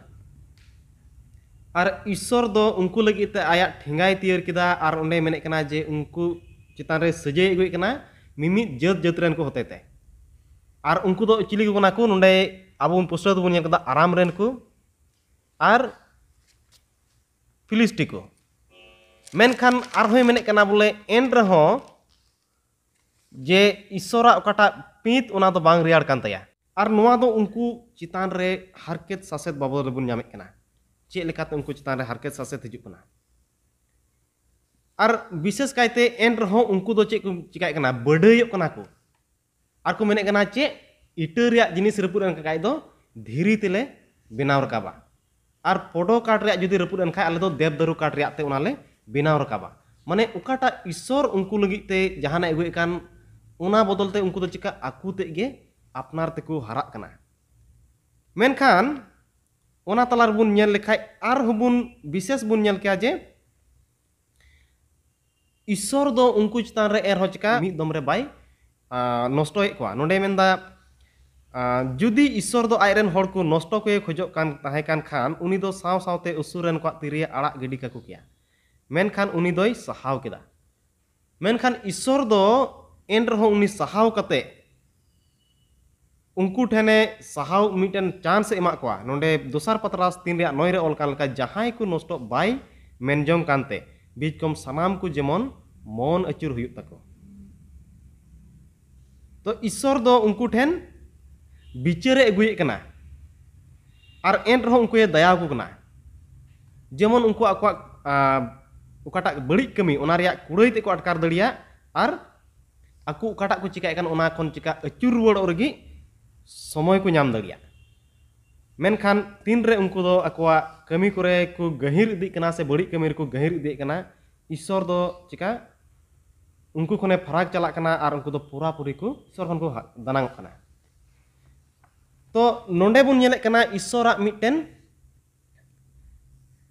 ᱟᱨ ᱤᱥᱥᱚᱨ ᱫᱚ ᱩᱱᱠᱩ ᱞᱟᱹᱜᱤᱫ ᱛᱮ ᱟᱭᱟᱜ ᱴᱷᱮᱸᱜᱟᱭ ᱛᱤᱭᱟᱹᱨ ᱠᱮᱫᱟ ᱟᱨ ᱚᱸᱰᱮ ᱢᱮᱱᱮᱫ ᱠᱟᱱᱟ ᱡᱮ ᱩᱱᱠᱩ ᱪᱮᱛᱟᱱ ᱨᱮ ᱥᱟᱹᱡᱟᱹᱭ ᱟᱹᱜᱩᱭᱮᱫ ᱠᱟᱱᱟ ᱢᱤᱢᱤᱫ ᱡᱟᱹᱛ ᱡᱟᱹᱛ ᱨᱮᱱ ᱠᱚ ᱦᱚᱛᱮ ᱛᱮ᱾ ᱟᱨ ᱩᱱᱠᱩ ᱫᱚ ᱪᱤᱞᱤ ᱠᱚ ᱠᱟᱱᱟ ᱠᱚ? ᱱᱚᱰᱮ ᱟᱵᱚ ᱵᱚᱱ ᱯᱩᱥᱴᱟᱹᱣ ᱛᱮᱵᱚᱱ ᱧᱮᱞ ᱠᱮᱫᱟ ᱟᱨᱟᱢ ᱨᱮᱱ ᱠᱚ ᱟᱨ ᱯᱷᱤᱞᱤᱥᱴᱤ ᱠᱚ᱾ ᱢᱮᱱᱠᱷᱟᱱ ᱟᱨᱦᱚᱸᱭ ᱢᱮᱱᱮᱫ ᱠᱟᱱᱟ ᱵᱚᱞᱮ ᱮᱱ ᱨᱮᱦᱚᱸ ᱡᱮ ᱤᱥᱥᱚᱨᱟᱜ ᱚᱠᱟᱴᱟᱜ ᱯᱤᱸᱛ ᱚᱱᱟ ᱫᱚ ᱵᱟᱝ ᱨᱮᱭᱟᱲ ᱠᱟᱱ ᱛᱟᱭᱟ᱾ ᱟᱨ ᱱᱚᱣᱟ ᱫᱚ ᱩᱱᱠᱩ ᱪᱮᱛᱟᱱ ᱨᱮ ᱦᱟᱨᱠᱮᱛ ᱥᱟᱥᱮᱛ ᱵᱟᱵᱚᱫ ᱨᱮᱵᱚᱱ ᱧᱟᱢᱮᱫ ᱠᱟᱱᱟ᱾ ᱪᱮᱫ ᱞᱮᱠᱟᱛᱮ ᱩᱱᱠᱩ ᱪᱮᱛᱟᱱ ᱨᱮ ᱦᱟᱨᱠᱮᱛ ᱥᱟᱥᱮᱛ ᱦᱤᱡᱩᱜ ᱠᱟᱱᱟ? ᱟᱨ ᱵᱤᱥᱮᱥ ᱠᱟᱭᱛᱮ ᱮᱱ ᱨᱮᱦᱚᱸ ᱩᱱᱠᱩ ᱫᱚ ᱪᱮᱫ ᱠᱚ ᱪᱤᱠᱟᱹᱭᱮᱫ ᱠᱟᱱᱟ? ᱵᱟᱹᱰᱟᱹᱭᱚᱜ ᱠᱟᱱᱟ ᱠᱚ᱾ ᱟᱨ ᱠᱚ ᱢᱮᱱᱮᱫ ᱠᱟᱱᱟ ᱪᱮᱫ? ᱤᱴᱟᱹ ᱨᱮᱭᱟᱜ ᱡᱤᱱᱤᱥ ᱨᱟᱹᱯᱩᱫ ᱮᱱ ᱠᱷᱟᱡ ᱫᱚ ᱫᱷᱤᱨᱤ ᱛᱮᱞᱮ ᱵᱮᱱᱟᱣ ᱨᱟᱠᱟᱵᱟ᱾ ᱟᱨ ᱯᱚᱰᱚ ᱠᱟᱴ ᱨᱮᱭᱟᱜ ᱡᱩᱫᱤ ᱨᱟᱹᱯᱩᱫ ᱮᱱ ᱠᱷᱟᱡ ᱟᱞᱮ ᱫᱚ ᱫᱮᱵᱽᱫᱟᱹᱨᱩ ᱠᱟᱴ ᱨᱮᱭᱟᱜ ᱛᱮ ᱚᱱᱟ ᱞᱮ ᱵᱮᱱᱟᱣ ᱨᱟᱠᱟᱵᱟ᱾ ᱢᱟᱱᱮ ᱚᱠᱟᱴᱟᱜ ᱤᱥᱥᱚᱨ ᱩᱱᱠᱩ ᱞᱟᱹᱜᱤᱫ ᱛᱮ ᱡᱟᱦᱟᱱᱟᱜ ᱮ ᱟᱹᱜᱩᱭᱮᱫ ᱠᱟᱱ, ᱚᱱᱟ ᱵᱚᱫᱚᱞ ᱛᱮ ᱩᱱᱠᱩ ᱫᱚ ᱪᱤᱠᱟ ᱟᱠᱚ ᱛᱮᱫ ᱜᱮ ᱟᱯᱱᱟᱨ ᱛᱮᱠᱚ ᱦᱟᱨᱟᱜ ᱠᱟᱱᱟ᱾ ᱢᱮᱱᱠᱷᱟᱱ ᱚᱱᱟ ᱛᱟᱞᱟ ᱨᱮᱵᱚᱱ ᱧᱮᱞ ᱞᱮᱠᱷᱟᱡ ᱟᱨᱦᱚᱸ ᱵᱚᱱ ᱵᱤᱥᱮᱥ ᱵᱚᱱ ᱧᱮᱞ ᱠᱮᱭᱟ ᱡᱮ ᱤᱥᱥᱚᱨ ᱫᱚ ᱩᱱᱠᱩ ᱪᱮᱛᱟᱱ ᱨᱮ ᱮᱱᱨᱮᱦᱚᱸ ᱪᱮᱠᱟ ᱢᱤᱫ ᱫᱚᱢ ᱨᱮ ᱵᱟᱭ, ᱟ, ᱱᱚᱥᱴᱚᱭᱮᱫ ᱠᱚᱣᱟ᱾ ᱱᱚᱰᱮᱭ ᱢᱮᱱᱫᱟ, ᱟ, ᱡᱩᱫᱤ ᱤᱥᱥᱚᱨ ᱫᱚ ᱟᱡ ᱨᱮᱱ ᱦᱚᱲ ᱠᱚ ᱱᱚᱥᱴᱚ ᱠᱚᱭᱮ ᱠᱷᱚᱡᱚᱜ ᱠᱟᱱ ᱛᱟᱦᱮᱸ ᱠᱟᱱ ᱠᱷᱟᱱ, ᱩᱱᱤ ᱫᱚ ᱥᱟᱶ ᱥᱟᱶᱛᱮ ᱩᱥᱩᱨ ᱨᱮᱱ ᱠᱚᱣᱟᱜ ᱛᱤᱨᱮ ᱟᱲᱟᱜ ᱜᱤᱰᱤ ᱠᱟᱠᱚ ᱠᱮᱭᱟ᱾ ᱢᱮᱱᱠᱷᱟᱱ ᱩᱱᱤ ᱫᱚᱭ ᱥᱟᱦᱟᱣ ᱠᱮᱫᱟ᱾ ᱢᱮᱱᱠᱷᱟᱱ ᱤᱥᱥᱚᱨ ᱫᱚ ᱮᱱ ᱨᱮᱦᱚᱸ ᱩᱱᱤ ᱥᱟᱦᱟᱣ ᱠᱟᱛᱮ ᱩᱱᱠᱩ ᱴᱷᱮᱱᱮ ᱥᱟᱦᱟᱣ ᱢᱤᱫᱴᱮᱱ ᱪᱟᱱᱥ ᱮ ᱮᱢᱟᱜ ᱠᱚᱣᱟ᱾ ᱱᱚᱰᱮ ᱫᱚᱥᱟᱨ ᱯᱟᱛᱨᱟᱥ ᱛᱤᱱ ᱨᱮᱭᱟᱜ ᱱᱚᱭ ᱨᱮ ᱚᱞ ᱠᱟᱱ ᱞᱮᱠᱟ, ᱡᱟᱦᱟᱸᱭ ᱠᱚ ᱱᱚᱥᱴᱚᱜ ᱵᱟᱭ ᱢᱮᱱ ᱡᱚᱝ ᱠᱟᱱᱛᱮ, ᱵᱤᱡᱽ ᱠᱚᱢ ᱥᱟᱱᱟᱢ ᱠᱚ ᱡᱮᱢᱚᱱ ᱢᱚᱱ ᱟᱹᱪᱩᱨ ᱦᱩᱭᱩᱜ ᱛᱟᱠᱚ᱾ ᱛᱚ ᱤᱥᱥᱚᱨ ᱫᱚ ᱩᱱᱠᱩ ᱴᱷᱮᱱ ᱵᱤᱪᱟᱹᱨᱮ ᱟᱹᱜᱩᱭᱮᱫ ᱠᱟᱱᱟ, ᱟᱨ ᱮᱱ ᱨᱮᱦᱚᱸ ᱩᱱᱠᱩᱭ ᱫᱟᱭᱟ ᱟᱠᱚ ᱠᱟᱱᱟ, ᱡᱮᱢᱚᱱ ᱩᱱᱠᱩ ᱟᱠᱚᱣᱟᱜ, ᱟ, ᱚᱠᱟᱴᱟᱜ ᱵᱟᱹᱲᱤᱡ ᱠᱟᱹᱢᱤ, ᱚᱱᱟ ᱨᱮᱭᱟᱜ ᱠᱩᱲᱟᱹᱭ ᱛᱮᱠᱚ ᱟᱴᱠᱟᱨ ᱫᱟᱲᱮᱭᱟᱜ, ᱟᱨ ᱟᱠᱚ ᱚᱠᱟᱴᱟᱜ ᱠᱚ ᱪᱤᱠᱟᱭᱮᱫ ᱠᱟᱱ, ᱚᱱᱟ ᱠᱷᱚᱱ ᱪᱤᱠᱟ ᱟᱹᱪᱩᱨ ᱨᱩᱣᱟᱹᱲᱚᱜ ᱨᱮᱜᱮ ᱥᱚᱢᱚᱭ ᱠᱚ ᱧᱟᱢ ᱫᱟᱲᱮᱭᱟᱜ᱾ ᱢᱮᱱᱠᱷᱟᱱ ᱛᱤᱱᱨᱮ ᱩᱱᱠᱩ ᱫᱚ ᱟᱠᱚᱣᱟᱜ ᱠᱟᱹᱢᱤ ᱠᱚᱨᱮ ᱠᱚ ᱜᱟᱹᱦᱤᱨ ᱤᱫᱤᱜ ᱠᱟᱱᱟ ᱥᱮ ᱵᱟᱹᱲᱤᱡ ᱠᱟᱹᱢᱤ ᱨᱮᱠᱚ ᱜᱟᱹᱦᱤᱨ ᱤᱫᱤᱜ ᱠᱟᱱᱟ, ᱤᱥᱥᱚᱨ ᱫᱚ ᱪᱤᱠᱟ ᱩᱱᱠᱩ ᱠᱷᱚᱱᱮ ᱯᱷᱟᱨᱟᱠ ᱪᱟᱞᱟᱜ ᱠᱟᱱᱟ ᱟᱨ ᱩᱱᱠᱩ ᱫᱚ ᱯᱩᱨᱟᱹᱯᱩᱨᱤ ᱠᱚ ᱤᱥᱥᱚᱨ ᱠᱷᱚᱱ ᱠᱚ ᱦᱟ-, ᱫᱟᱱᱟᱝᱚᱜ ᱠᱟᱱᱟ᱾ ᱛᱚ ᱱᱚᱰᱮ ᱵᱚᱱ ᱧᱮᱞᱮᱫ ᱠᱟᱱᱟ ᱤᱥᱥᱚᱨᱟᱜ ᱢᱤᱫᱴᱮᱱ,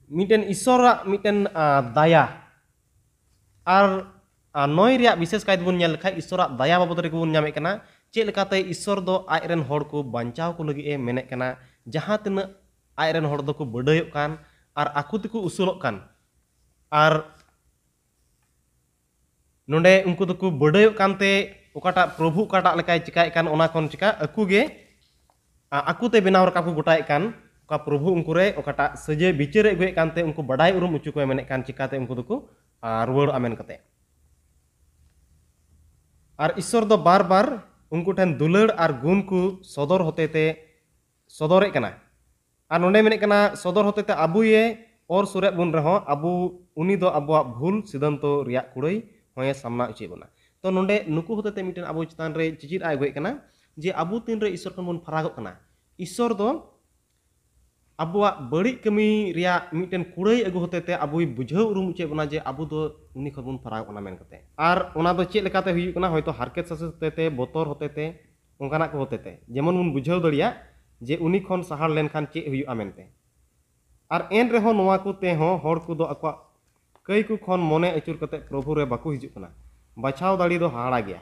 ᱢᱤᱫᱴᱮᱱ ᱤᱥᱥᱚᱨᱟᱜ ᱢᱤᱫᱴᱮᱱ, ᱟ, ᱫᱟᱭᱟ᱾ ᱟᱨ, ᱟ, ᱱᱚᱭ ᱨᱮᱭᱟᱜ ᱵᱤᱥᱮᱥ ᱠᱟᱭ ᱛᱮᱵᱚᱱ ᱧᱮᱞ ᱞᱮᱠᱷᱟᱡ ᱤᱥᱥᱚᱨᱟᱜ ᱫᱟᱭᱟ ᱵᱟᱵᱚᱫ ᱨᱮᱜᱮ ᱵᱚᱱ ᱧᱟᱢᱮᱫ ᱠᱟᱱᱟ᱾ ᱪᱮᱫ ᱞᱮᱠᱟᱛᱮ ᱤᱥᱥᱚᱨ ᱫᱚ ᱟᱡ ᱨᱮᱱ ᱦᱚᱲ ᱠᱚ ᱵᱟᱧᱪᱟᱣ ᱠᱚ ᱞᱟᱹᱜᱤᱫ ᱮ ᱢᱮᱱᱮᱫ ᱠᱟᱱᱟ, ᱡᱟᱦᱟᱸ ᱛᱤᱱᱟᱹᱜ ᱟᱡ ᱨᱮᱱ ᱦᱚᱲ ᱫᱚᱠᱚ ᱵᱟᱹᱰᱟᱹᱭᱚᱜ ᱠᱟᱱ ᱟᱨ ᱟᱠᱚ ᱛᱮᱠᱚ ᱩᱥᱩᱞᱚᱜ ᱠᱟᱱ, ᱟᱨ ᱱᱚᱰᱮ ᱩᱱᱠᱩ ᱫᱚᱠᱚ ᱵᱟᱹᱰᱟᱹᱭᱚᱜ ᱠᱟᱱᱛᱮ ᱚᱠᱟᱴᱟᱜ ᱯᱨᱚᱵᱷᱩ ᱚᱠᱟᱴᱟᱜ ᱞᱮᱠᱟᱭ ᱪᱤᱠᱟᱭᱮᱫ ᱠᱟᱱ, ᱚᱱᱟ ᱠᱷᱚᱱ ᱪᱤᱠᱟ ᱟᱠᱚ ᱜᱮ, ᱟ-, ᱟᱠᱚ ᱛᱮ ᱵᱮᱱᱟᱣ ᱨᱟᱠᱟᱵ ᱠᱚ ᱜᱚᱴᱟᱭᱮᱫ ᱠᱟᱱ, ᱚᱠᱟ ᱯᱨᱚᱵᱷᱩ ᱩᱱᱠᱩ ᱨᱮ ᱚᱠᱟᱴᱟᱜ ᱥᱟᱹᱡᱟᱹᱭ ᱵᱤᱪᱟᱹᱨᱮ ᱟᱹᱜᱩᱭᱮᱫ ᱠᱟᱱᱛᱮ ᱩᱱᱠᱩ ᱵᱟᱰᱟᱭ ᱩᱨᱩᱢ ᱦᱚᱪᱚ ᱠᱚᱭ ᱢᱮᱱᱮᱫ ᱠᱟᱱ, ᱪᱤᱠᱟᱛᱮ ᱩᱱᱠᱩ ᱫᱚᱠᱚ, ᱟ, ᱨᱩᱣᱟᱹᱲᱚᱜᱼᱟ ᱢᱮᱱ ᱠᱟᱛᱮ᱾ ᱟᱨ ᱤᱥᱥᱚᱨ ᱫᱚ ᱵᱟᱨ ᱵᱟᱨ ᱩᱱᱠᱩ ᱴᱷᱮᱱ ᱫᱩᱞᱟᱹᱲ ᱟᱨ ᱜᱩᱱ ᱠᱚ ᱥᱚᱫᱚᱨ ᱦᱚᱛᱮᱛᱮ ᱥᱚᱫᱚᱨᱮᱫ ᱠᱟᱱᱟ᱾ ᱟᱨ ᱱᱚᱰᱮ ᱢᱮᱱᱮᱫ ᱠᱟᱱᱟ, ᱥᱚᱫᱚᱨ ᱦᱚᱛᱮᱛᱮ ᱟᱵᱚᱭᱮ ᱚᱨ ᱥᱩᱨᱮᱫ ᱵᱚᱱ ᱨᱮᱦᱚᱸ, ᱟᱵᱚ, ᱩᱱᱤ ᱫᱚ ᱟᱵᱚᱣᱟᱜ ᱵᱷᱩᱞ ᱥᱤᱫᱷᱟᱱᱛᱚ ᱨᱮᱭᱟᱜ ᱠᱩᱲᱟᱹᱭ ᱦᱚᱸᱭᱮ ᱥᱟᱢᱱᱟ ᱦᱚᱪᱚᱭᱮᱫ ᱵᱚᱱᱟ᱾ ᱛᱚ ᱱᱚᱰᱮ ᱱᱩᱠᱩ ᱦᱚᱛᱮᱛᱮ ᱢᱤᱫᱴᱮᱱ ᱟᱵᱚ ᱪᱮᱛᱟᱱ ᱨᱮ ᱪᱤᱪᱤᱨ ᱟᱭ ᱟᱹᱜᱩᱭᱮᱫ ᱠᱟᱱᱟ ᱡᱮ ᱟᱵᱚ ᱛᱤᱱᱨᱮ ᱤᱥᱥᱚᱨ ᱠᱷᱚᱱ ᱵᱚᱱ ᱯᱷᱟᱨᱟᱜᱚᱜ ᱠᱟᱱᱟ, ᱤᱥᱥᱚᱨ ᱫᱚ ᱟᱵᱚᱣᱟᱜ ᱵᱟᱹᱲᱤᱡ ᱠᱟᱹᱢᱤ ᱨᱮᱭᱟᱜ ᱢᱤᱫᱴᱮᱱ ᱠᱩᱲᱟᱹᱭ ᱟᱹᱜᱩ ᱦᱚᱛᱮᱛᱮ ᱟᱵᱚᱭ ᱵᱩᱡᱷᱟᱹᱣ ᱩᱨᱩᱢ ᱦᱚᱪᱚᱭᱮᱫ ᱵᱚᱱᱟ ᱡᱮ ᱟᱵᱚ ᱫᱚ ᱩᱱᱤ ᱠᱷᱚᱱ ᱵᱚᱱ ᱯᱷᱟᱨᱟᱜᱚᱜ ᱠᱟᱱᱟ ᱢᱮᱱ ᱠᱟᱛᱮ᱾ ᱟᱨ ᱚᱱᱟ ᱫᱚ ᱪᱮᱫ ᱞᱮᱠᱟᱛᱮ ᱦᱩᱭᱩᱜ ᱠᱟᱱᱟ? ᱦᱚᱭᱛᱳ ᱦᱟᱨᱠᱮᱛ ᱥᱟᱥᱮᱛ ᱦᱚᱛᱮᱛᱮ, ᱵᱚᱛᱚᱨ ᱦᱚᱛᱮᱛᱮ, ᱚᱱᱠᱟᱱᱟᱜ ᱠᱚ ᱦᱚᱛᱮᱛᱮ ᱡᱮᱢᱚᱱ ᱵᱚᱱ ᱵᱩᱡᱷᱟᱹᱣ ᱫᱟᱲᱮᱭᱟᱜ ᱡᱮ ᱩᱱᱤ ᱠᱷᱚᱱ ᱥᱟᱦᱟᱲ ᱞᱮᱱᱠᱷᱟᱱ ᱪᱮᱫ ᱦᱩᱭᱩᱜᱼᱟ ᱢᱮᱱᱛᱮ᱾ ᱟᱨ ᱮᱱ ᱨᱮᱦᱚᱸ ᱱᱚᱣᱟ ᱠᱚᱛᱮ ᱦᱚᱸ ᱦᱚᱲ ᱠᱚᱫᱚ ᱟᱠᱚᱣᱟᱜ ᱠᱟᱹᱭ ᱠᱚ ᱠᱷᱚᱱ ᱢᱚᱱᱮ ᱟᱹᱪᱩᱨ ᱠᱟᱛᱮ ᱯᱨᱚᱵᱷᱩ ᱨᱮ ᱵᱟᱠᱚ ᱦᱤᱡᱩᱜ ᱠᱟᱱᱟ᱾ ᱵᱟᱪᱷᱟᱣ ᱫᱟᱲᱮ ᱫᱚ ᱦᱟᱦᱟᱲᱟ ᱜᱮᱭᱟ᱾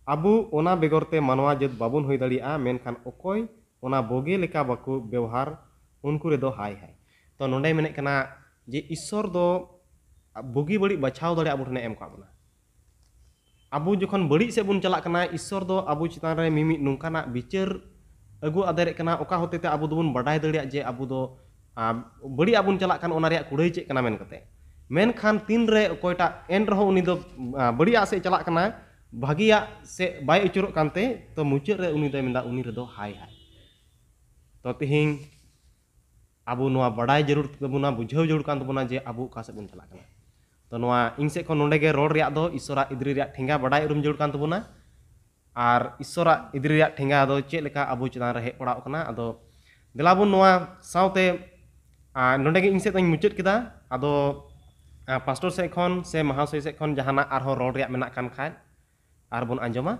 ᱟᱵᱚ ᱚᱱᱟ ᱵᱮᱜᱚᱨ ᱛᱮ ᱢᱟᱱᱣᱟ ᱡᱟᱹᱛ ᱵᱟᱵᱚᱱ ᱦᱩᱭ ᱫᱟᱲᱮᱭᱟᱜᱼᱟ, ᱢᱮᱱᱠᱷᱟᱱ ᱚᱠᱚᱭ ᱚᱱᱟ ᱵᱩᱜᱤ ᱞᱮᱠᱟ ᱵᱟᱠᱚ ᱵᱮᱣᱦᱟᱨ, ᱩᱱᱠᱩ ᱨᱮᱫᱚ ᱦᱟᱭ ᱦᱟᱭ᱾ ᱛᱚ ᱱᱚᱰᱮ ᱢᱮᱱᱮᱫ ᱠᱟᱱᱟ ᱡᱮ ᱤᱥᱥᱚᱨ ᱫᱚ ᱵᱩᱜᱤ ᱵᱟᱹᱲᱤᱡ ᱵᱟᱪᱷᱟᱣ ᱫᱟᱲᱮ ᱟᱵᱚ ᱴᱷᱮᱱᱮ ᱮᱢ ᱠᱟᱜ ᱵᱚᱱᱟ᱾ ᱟᱵᱚ ᱡᱚᱠᱷᱚᱱ ᱵᱟᱹᱲᱤᱡ ᱥᱮᱫ ᱵᱚᱱ ᱪᱟᱞᱟᱜ ᱠᱟᱱᱟ, ᱤᱥᱥᱚᱨ ᱫᱚ ᱟᱵᱚ ᱪᱮᱛᱟᱱ ᱨᱮ ᱢᱤᱢᱤᱫ ᱱᱚᱝᱠᱟᱱᱟᱜ ᱵᱤᱪᱟᱹᱨ ᱟᱹᱜᱩ ᱟᱫᱮᱨᱮᱜ ᱠᱟᱱᱟ, ᱚᱠᱟ ᱦᱚᱛᱮ ᱛᱮ ᱟᱵᱚ ᱫᱚᱵᱚᱱ ᱵᱟᱰᱟᱭ ᱫᱟᱲᱮᱭᱟᱜ ᱡᱮ ᱟᱵᱚ ᱫᱚ, ᱟᱸ, ᱵᱟᱹᱲᱤᱡ ᱟᱜ ᱵᱚᱱ ᱪᱟᱞᱟᱜ ᱠᱟᱱ, ᱚᱱᱟ ᱨᱮᱭᱟᱜ ᱠᱩᱲᱟᱹᱭ ᱪᱮᱫ ᱠᱟᱱᱟ ᱢᱮᱱ ᱠᱟᱛᱮ᱾ ᱢᱮᱱᱠᱷᱟᱱ ᱛᱤᱱᱨᱮ ᱚᱠᱚᱭᱴᱟᱜ ᱮᱱ ᱨᱮᱦᱚᱸ ᱩᱱᱤ ᱫᱚ, ᱟᱸ, ᱵᱟᱹᱲᱤᱡᱟᱜ ᱥᱮᱫ ᱪᱟᱞᱟᱜ ᱠᱟᱱᱟᱭ, ᱵᱷᱟᱹᱜᱤᱭᱟᱜ ᱥᱮᱫ ᱵᱟᱭ ᱟᱹᱪᱩᱨᱚᱜ ᱠᱟᱱᱛᱮ, ᱛᱚ ᱢᱩᱪᱟᱹᱫ ᱨᱮ ᱩᱱᱤ ᱫᱚᱭ ᱢᱮᱱᱫᱟ, ᱩᱱᱤ ᱨᱮᱫᱚ ᱦᱟᱭ ᱦᱟᱭ᱾ ᱛᱚ ᱛᱤᱦᱤᱧ ᱟᱵᱚ ᱱᱚᱣᱟ ᱵᱟᱰᱟᱭ ᱡᱟᱹᱨᱩᱲ ᱛᱟᱵᱚᱱᱟ, ᱵᱩᱡᱷᱟᱹᱣ ᱡᱟᱹᱨᱩᱲ ᱠᱟᱱ ᱛᱟᱵᱚᱱᱟ ᱡᱮ ᱟᱵᱚ ᱚᱠᱟ ᱥᱮᱫ ᱵᱚᱱ ᱪᱟᱞᱟᱜ ᱠᱟᱱᱟ᱾ ᱛᱚ ᱱᱚᱣᱟ ᱤᱧ ᱥᱮᱫ ᱠᱷᱚᱱ ᱱᱚᱰᱮ ᱜᱮ ᱨᱚᱲ ᱨᱮᱭᱟᱜ ᱫᱚ ᱤᱥᱥᱚᱨᱟᱜ ᱤᱫᱨᱤ ᱨᱮᱭᱟᱜ ᱴᱷᱮᱸᱜᱟ ᱵᱟᱰᱟᱭ ᱩᱨᱩᱢ ᱡᱟᱹᱨᱩᱲ ᱠᱟᱱ ᱛᱟᱵᱚᱱᱟ᱾ ᱟᱨ ᱤᱥᱥᱚᱨᱟᱜ ᱤᱫᱨᱤ ᱨᱮᱭᱟᱜ ᱴᱷᱮᱸᱜᱟ ᱫᱚ ᱪᱮᱫ ᱞᱮᱠᱟ ᱟᱵᱚ ᱪᱮᱛᱟᱱ ᱨᱮ ᱦᱮᱡ ᱯᱟᱲᱟᱣ ᱠᱟᱱᱟ᱾ ᱟᱫᱚ ᱫᱮᱞᱟ ᱵᱚᱱ ᱱᱚᱣᱟ ᱥᱟᱶᱛᱮ, ᱟᱨ ᱱᱚᱰᱮ ᱜᱮ ᱤᱧ ᱥᱮᱫ ᱫᱚᱧ ᱢᱩᱪᱟᱹᱫ ᱠᱮᱫᱟ᱾ ᱟᱫᱚ, ᱟᱨ ᱯᱟᱥᱴᱚᱨ ᱥᱮᱫ ᱠᱷᱚᱱ ᱥᱮ ᱢᱟᱦᱟᱥᱚᱭ ᱥᱮᱫ ᱠᱷᱚᱱ ᱡᱟᱦᱟᱱᱟᱜ ᱟᱨᱦᱚᱸ ᱨᱚᱲ ᱨᱮᱭᱟᱜ ᱢᱮᱱᱟᱜ ᱠᱟᱱ ᱠᱷᱟᱡ ᱟᱨ ᱵᱚᱱ ᱟᱸᱡᱚᱢᱟ᱾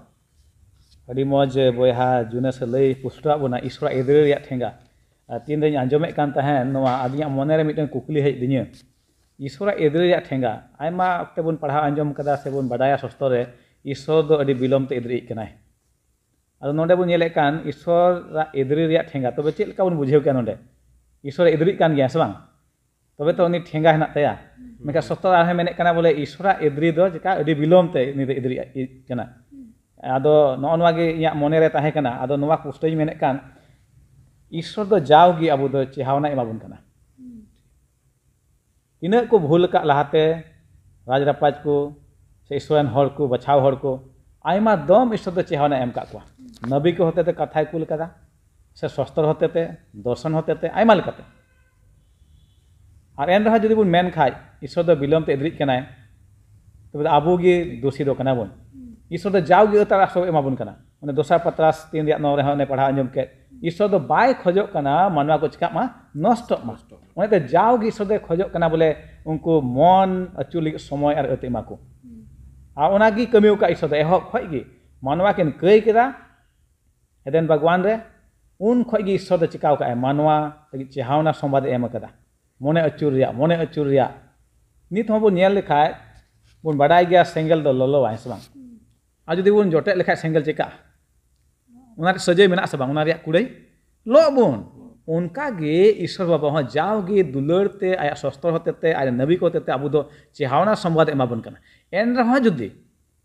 ᱟᱹᱰᱤ ᱢᱚᱡᱽ ᱵᱚᱭᱦᱟ ᱡᱩᱱᱮᱥ ᱮ ᱞᱟᱹᱭ ᱯᱩᱥᱴᱟᱹᱣᱟᱜ ᱵᱚᱱᱟ ᱤᱥᱚᱨᱟᱜ ᱮᱫᱽᱨᱮ ᱨᱮᱭᱟᱜ ᱴᱷᱮᱸᱜᱟ᱾ ᱟᱨ ᱛᱤᱱᱨᱮᱧ ᱟᱸᱡᱚᱢᱮᱫ ᱠᱟᱱ ᱛᱟᱦᱮᱸᱫ, ᱱᱚᱣᱟ ᱟᱹᱞᱤᱧᱟᱜ ᱢᱚᱱᱮᱨᱮ ᱢᱤᱫᱴᱮᱱ ᱠᱩᱠᱞᱤ ᱦᱮᱡ ᱫᱤᱧᱟᱹ, ᱤᱥᱚᱨᱟᱜ ᱮᱫᱽᱨᱮ ᱨᱮᱭᱟᱜ ᱴᱷᱮᱸᱜᱟ᱾ ᱟᱭᱢᱟ ᱚᱠᱛᱮ ᱵᱚᱱ ᱯᱟᱲᱦᱟᱣ ᱟᱸᱡᱚᱢ ᱠᱟᱫᱟ ᱥᱮ ᱵᱚᱱ ᱵᱟᱰᱟᱭᱟ ᱥᱚᱥᱛᱚ ᱨᱮ, ᱤᱥᱚᱨ ᱫᱚ ᱟᱹᱰᱤ ᱵᱤᱞᱚᱢ ᱛᱮ ᱮᱫᱽᱨᱮᱭᱮᱫ ᱠᱟᱱᱟᱭ᱾ ᱟᱫᱚ ᱱᱚᱰᱮ ᱵᱚᱱ ᱧᱮᱞᱮᱫ ᱠᱟᱱ ᱤᱥᱚᱨᱟᱜ ᱮᱫᱽᱨᱮ ᱨᱮᱭᱟᱜ ᱴᱷᱮᱸᱜᱟ, ᱛᱚᱵᱮ ᱪᱮᱫ ᱞᱮᱠᱟ ᱵᱚᱱ ᱵᱩᱡᱷᱟᱹᱣ ᱠᱮᱭᱟ ᱱᱚᱰᱮ? ᱤᱥᱚᱨ ᱮᱫᱽᱨᱮᱜ ᱠᱟᱱ ᱜᱮᱭᱟ ᱥᱮ ᱵᱟᱝ? ᱛᱚᱵᱮ ᱛᱚ ᱩᱱᱤ ᱴᱷᱮᱸᱜᱟ ᱦᱮᱱᱟᱜ ᱛᱟᱭᱟ᱾ ᱢᱮᱱᱠᱷᱟᱱ ᱥᱚᱥᱛᱚ ᱟᱨᱦᱚᱸ ᱢᱮᱱᱮᱫ ᱠᱟᱱᱟ ᱵᱚᱞᱮ ᱤᱥᱚᱨᱟᱜ ᱮᱫᱽᱨᱤ ᱫᱚ ᱪᱮᱠᱟ ᱟᱹᱰᱤ ᱵᱤᱞᱚᱢ ᱛᱮ ᱩᱱᱤ ᱫᱚ ᱮᱫᱽᱨᱤ ᱠᱟᱱᱟ᱾ ᱟᱫᱚ ᱱᱚᱜᱼᱚ ᱱᱚᱣᱟ ᱜᱮ ᱤᱧᱟᱹᱜ ᱢᱚᱱᱮ ᱨᱮ ᱛᱟᱦᱮᱸ ᱠᱟᱱᱟ᱾ ᱟᱫᱚ ᱱᱚᱣᱟ ᱯᱩᱥᱴᱟᱹᱣ ᱤᱧ ᱢᱮᱱᱮᱫ ᱠᱟᱱ, ᱤᱥᱚᱨ ᱫᱚ ᱡᱟᱣᱜᱮ ᱟᱵᱚ ᱫᱚ ᱪᱮᱦᱟᱣᱱᱟ ᱮᱢᱟ ᱵᱚᱱ ᱠᱟᱱᱟ᱾ ᱛᱤᱱᱟᱹᱜ ᱠᱚ ᱵᱷᱩᱞ ᱟᱠᱟᱫ ᱞᱟᱦᱟᱛᱮ, ᱨᱟᱡᱽ ᱨᱟᱯᱟᱡᱽ ᱠᱚ ᱥᱮ ᱤᱥᱚᱨ ᱨᱮᱱ ᱦᱚᱲ ᱠᱚ, ᱵᱟᱪᱷᱟᱣ ᱦᱚᱲ ᱠᱚ, ᱟᱭᱢᱟ ᱫᱚᱢ ᱤᱥᱚᱨ ᱫᱚ ᱪᱮᱦᱟᱣᱱᱟ ᱮᱢ ᱟᱠᱟᱫ ᱠᱚᱣᱟ᱾ ᱱᱟᱵᱤ ᱠᱚ ᱦᱚᱛᱮ ᱛᱮ ᱠᱟᱛᱷᱟᱭ ᱠᱩᱞ ᱟᱠᱟᱫᱟ, ᱥᱮ ᱥᱚᱥᱛᱨᱚ ᱦᱚᱛᱮ ᱛᱮ, ᱫᱚᱨᱥᱚᱱ ᱦᱚᱛᱮ ᱛᱮ, ᱟᱭᱢᱟ ᱞᱮᱠᱟᱛᱮ᱾ ᱟᱨ ᱮᱱ ᱨᱮᱦᱚᱸ ᱡᱩᱫᱤ ᱵᱚᱱ ᱢᱮᱱ ᱠᱷᱟᱡ ᱤᱥᱚᱨ ᱫᱚ ᱵᱤᱞᱚᱢ ᱛᱮ ᱮᱫᱽᱨᱤᱜ ᱠᱟᱱᱟᱭ, ᱛᱚᱵᱮ ᱫᱚ ᱟᱵᱚ ᱜᱮ ᱫᱳᱥᱤ ᱫᱚ ᱠᱟᱱᱟ ᱵᱚᱱ᱾ ᱤᱥᱚᱨ ᱫᱚ ᱡᱟᱣᱜᱮ ᱟᱹᱛᱟᱹᱲ ᱟᱥᱨᱚᱭ ᱮᱢᱟ ᱵᱚᱱ ᱠᱟᱱᱟ᱾ ᱚᱱᱮ ᱫᱚᱥᱟᱨ ᱯᱟᱛᱨᱟᱥ ᱛᱤᱱ ᱨᱮᱭᱟᱜ ᱱᱚ ᱨᱮᱦᱚᱸ ᱚᱱᱮ ᱯᱟᱲᱦᱟᱣ ᱟᱸᱡᱚᱢ ᱠᱮᱫ, ᱤᱥᱚᱨ ᱫᱚ ᱵᱟᱭ ᱠᱷᱚᱡᱚᱜ ᱠᱟᱱᱟ ᱢᱟᱱᱣᱟ ᱠᱚ ᱪᱤᱠᱟᱜ ᱢᱟ, ᱱᱚᱥᱴᱚᱜ ᱢᱟ᱾ ᱱᱚᱥᱴᱚᱜ ᱢᱟ᱾ ᱚᱱᱟᱛᱮ ᱡᱟᱣᱜᱮ ᱤᱥᱚᱨ ᱫᱚᱭ ᱠᱷᱚᱡᱚᱜ ᱠᱟᱱᱟ ᱵᱚᱞᱮ ᱩᱱᱠᱩ ᱢᱚᱱ ᱟᱹᱪᱩᱨ ᱞᱟᱹᱜᱤᱫ ᱥᱚᱢᱚᱭ ᱟᱨ ᱟᱹᱛ ᱮᱢᱟ ᱠᱚ᱾ ᱟᱨ ᱚᱱᱟᱜᱮ ᱠᱟᱹᱢᱤ ᱟᱠᱟᱫ ᱤᱥᱚᱨ ᱫᱚ ᱮᱦᱚᱵ ᱠᱷᱚᱡ ᱜᱮ᱾ ᱢᱟᱱᱣᱟ ᱠᱤᱱ ᱠᱟᱹᱭ ᱠᱮᱫᱟ ᱮᱫᱮᱱ ᱵᱟᱜᱽᱣᱟᱱ ᱨᱮ᱾ ᱩᱱ ᱠᱷᱚᱱ ᱜᱮ ᱤᱥᱥᱚᱨ ᱫᱚ ᱪᱤᱠᱟᱹᱣ ᱠᱟᱜᱼᱟᱭ? ᱢᱟᱱᱣᱟ ᱞᱟᱹᱜᱤᱫ ᱪᱮᱦᱟᱣᱱᱟ ᱥᱚᱢᱵᱟᱫ ᱮ ᱮᱢ ᱠᱟᱫᱟ᱾ ᱢᱚᱱᱮ ᱟᱹᱪᱩᱨ ᱨᱮᱭᱟᱜ, ᱢᱚᱱᱮ ᱟᱹᱪᱩᱨ ᱨᱮᱭᱟᱜ᱾ ᱱᱤᱛ ᱦᱚᱸᱵᱚᱱ ᱧᱮᱞ ᱞᱮᱠᱷᱟᱡ ᱵᱚᱱ ᱵᱟᱰᱟᱭ ᱜᱮᱭᱟ ᱥᱮᱸᱜᱮᱞ ᱫᱚ ᱞᱚᱞᱚᱣᱟ, ᱦᱮᱸ ᱥᱮ ᱵᱟᱝ? ᱟᱨ ᱡᱩᱫᱤ ᱵᱚᱱ ᱡᱚᱴᱮᱫ ᱞᱮᱠᱷᱟᱡ ᱥᱮᱸᱜᱮᱞ ᱪᱤᱠᱟᱹᱜᱼᱟ? ᱚᱱᱟ ᱨᱮ ᱥᱟᱹᱡᱟᱹᱭ ᱢᱮᱱᱟᱜᱼᱟ ᱥᱮ ᱵᱟᱝ? ᱚᱱᱟ ᱨᱮᱭᱟᱜ ᱠᱩᱲᱟᱹᱭ ᱞᱚᱜ ᱵᱚᱱ᱾ ᱚᱱᱠᱟ ᱜᱮ ᱤᱥᱥᱚᱨ ᱵᱟᱵᱟ ᱦᱚᱸ ᱡᱟᱣᱜᱮ ᱫᱩᱞᱟᱹᱲ ᱛᱮ, ᱟᱭᱟᱜ ᱥᱚᱥᱛᱨᱚ ᱦᱚᱛᱮ ᱛᱮ, ᱟᱭᱟᱜ ᱱᱟᱵᱤᱠ ᱦᱚᱛᱮ ᱛᱮ ᱟᱵᱚ ᱫᱚ ᱪᱮᱦᱟᱣᱱᱟ ᱥᱚᱢᱵᱟᱫ ᱮ ᱮᱢᱟ ᱵᱚᱱ ᱠᱟᱱᱟ᱾ ᱮᱱ ᱨᱮᱦᱚᱸ ᱡᱩᱫᱤ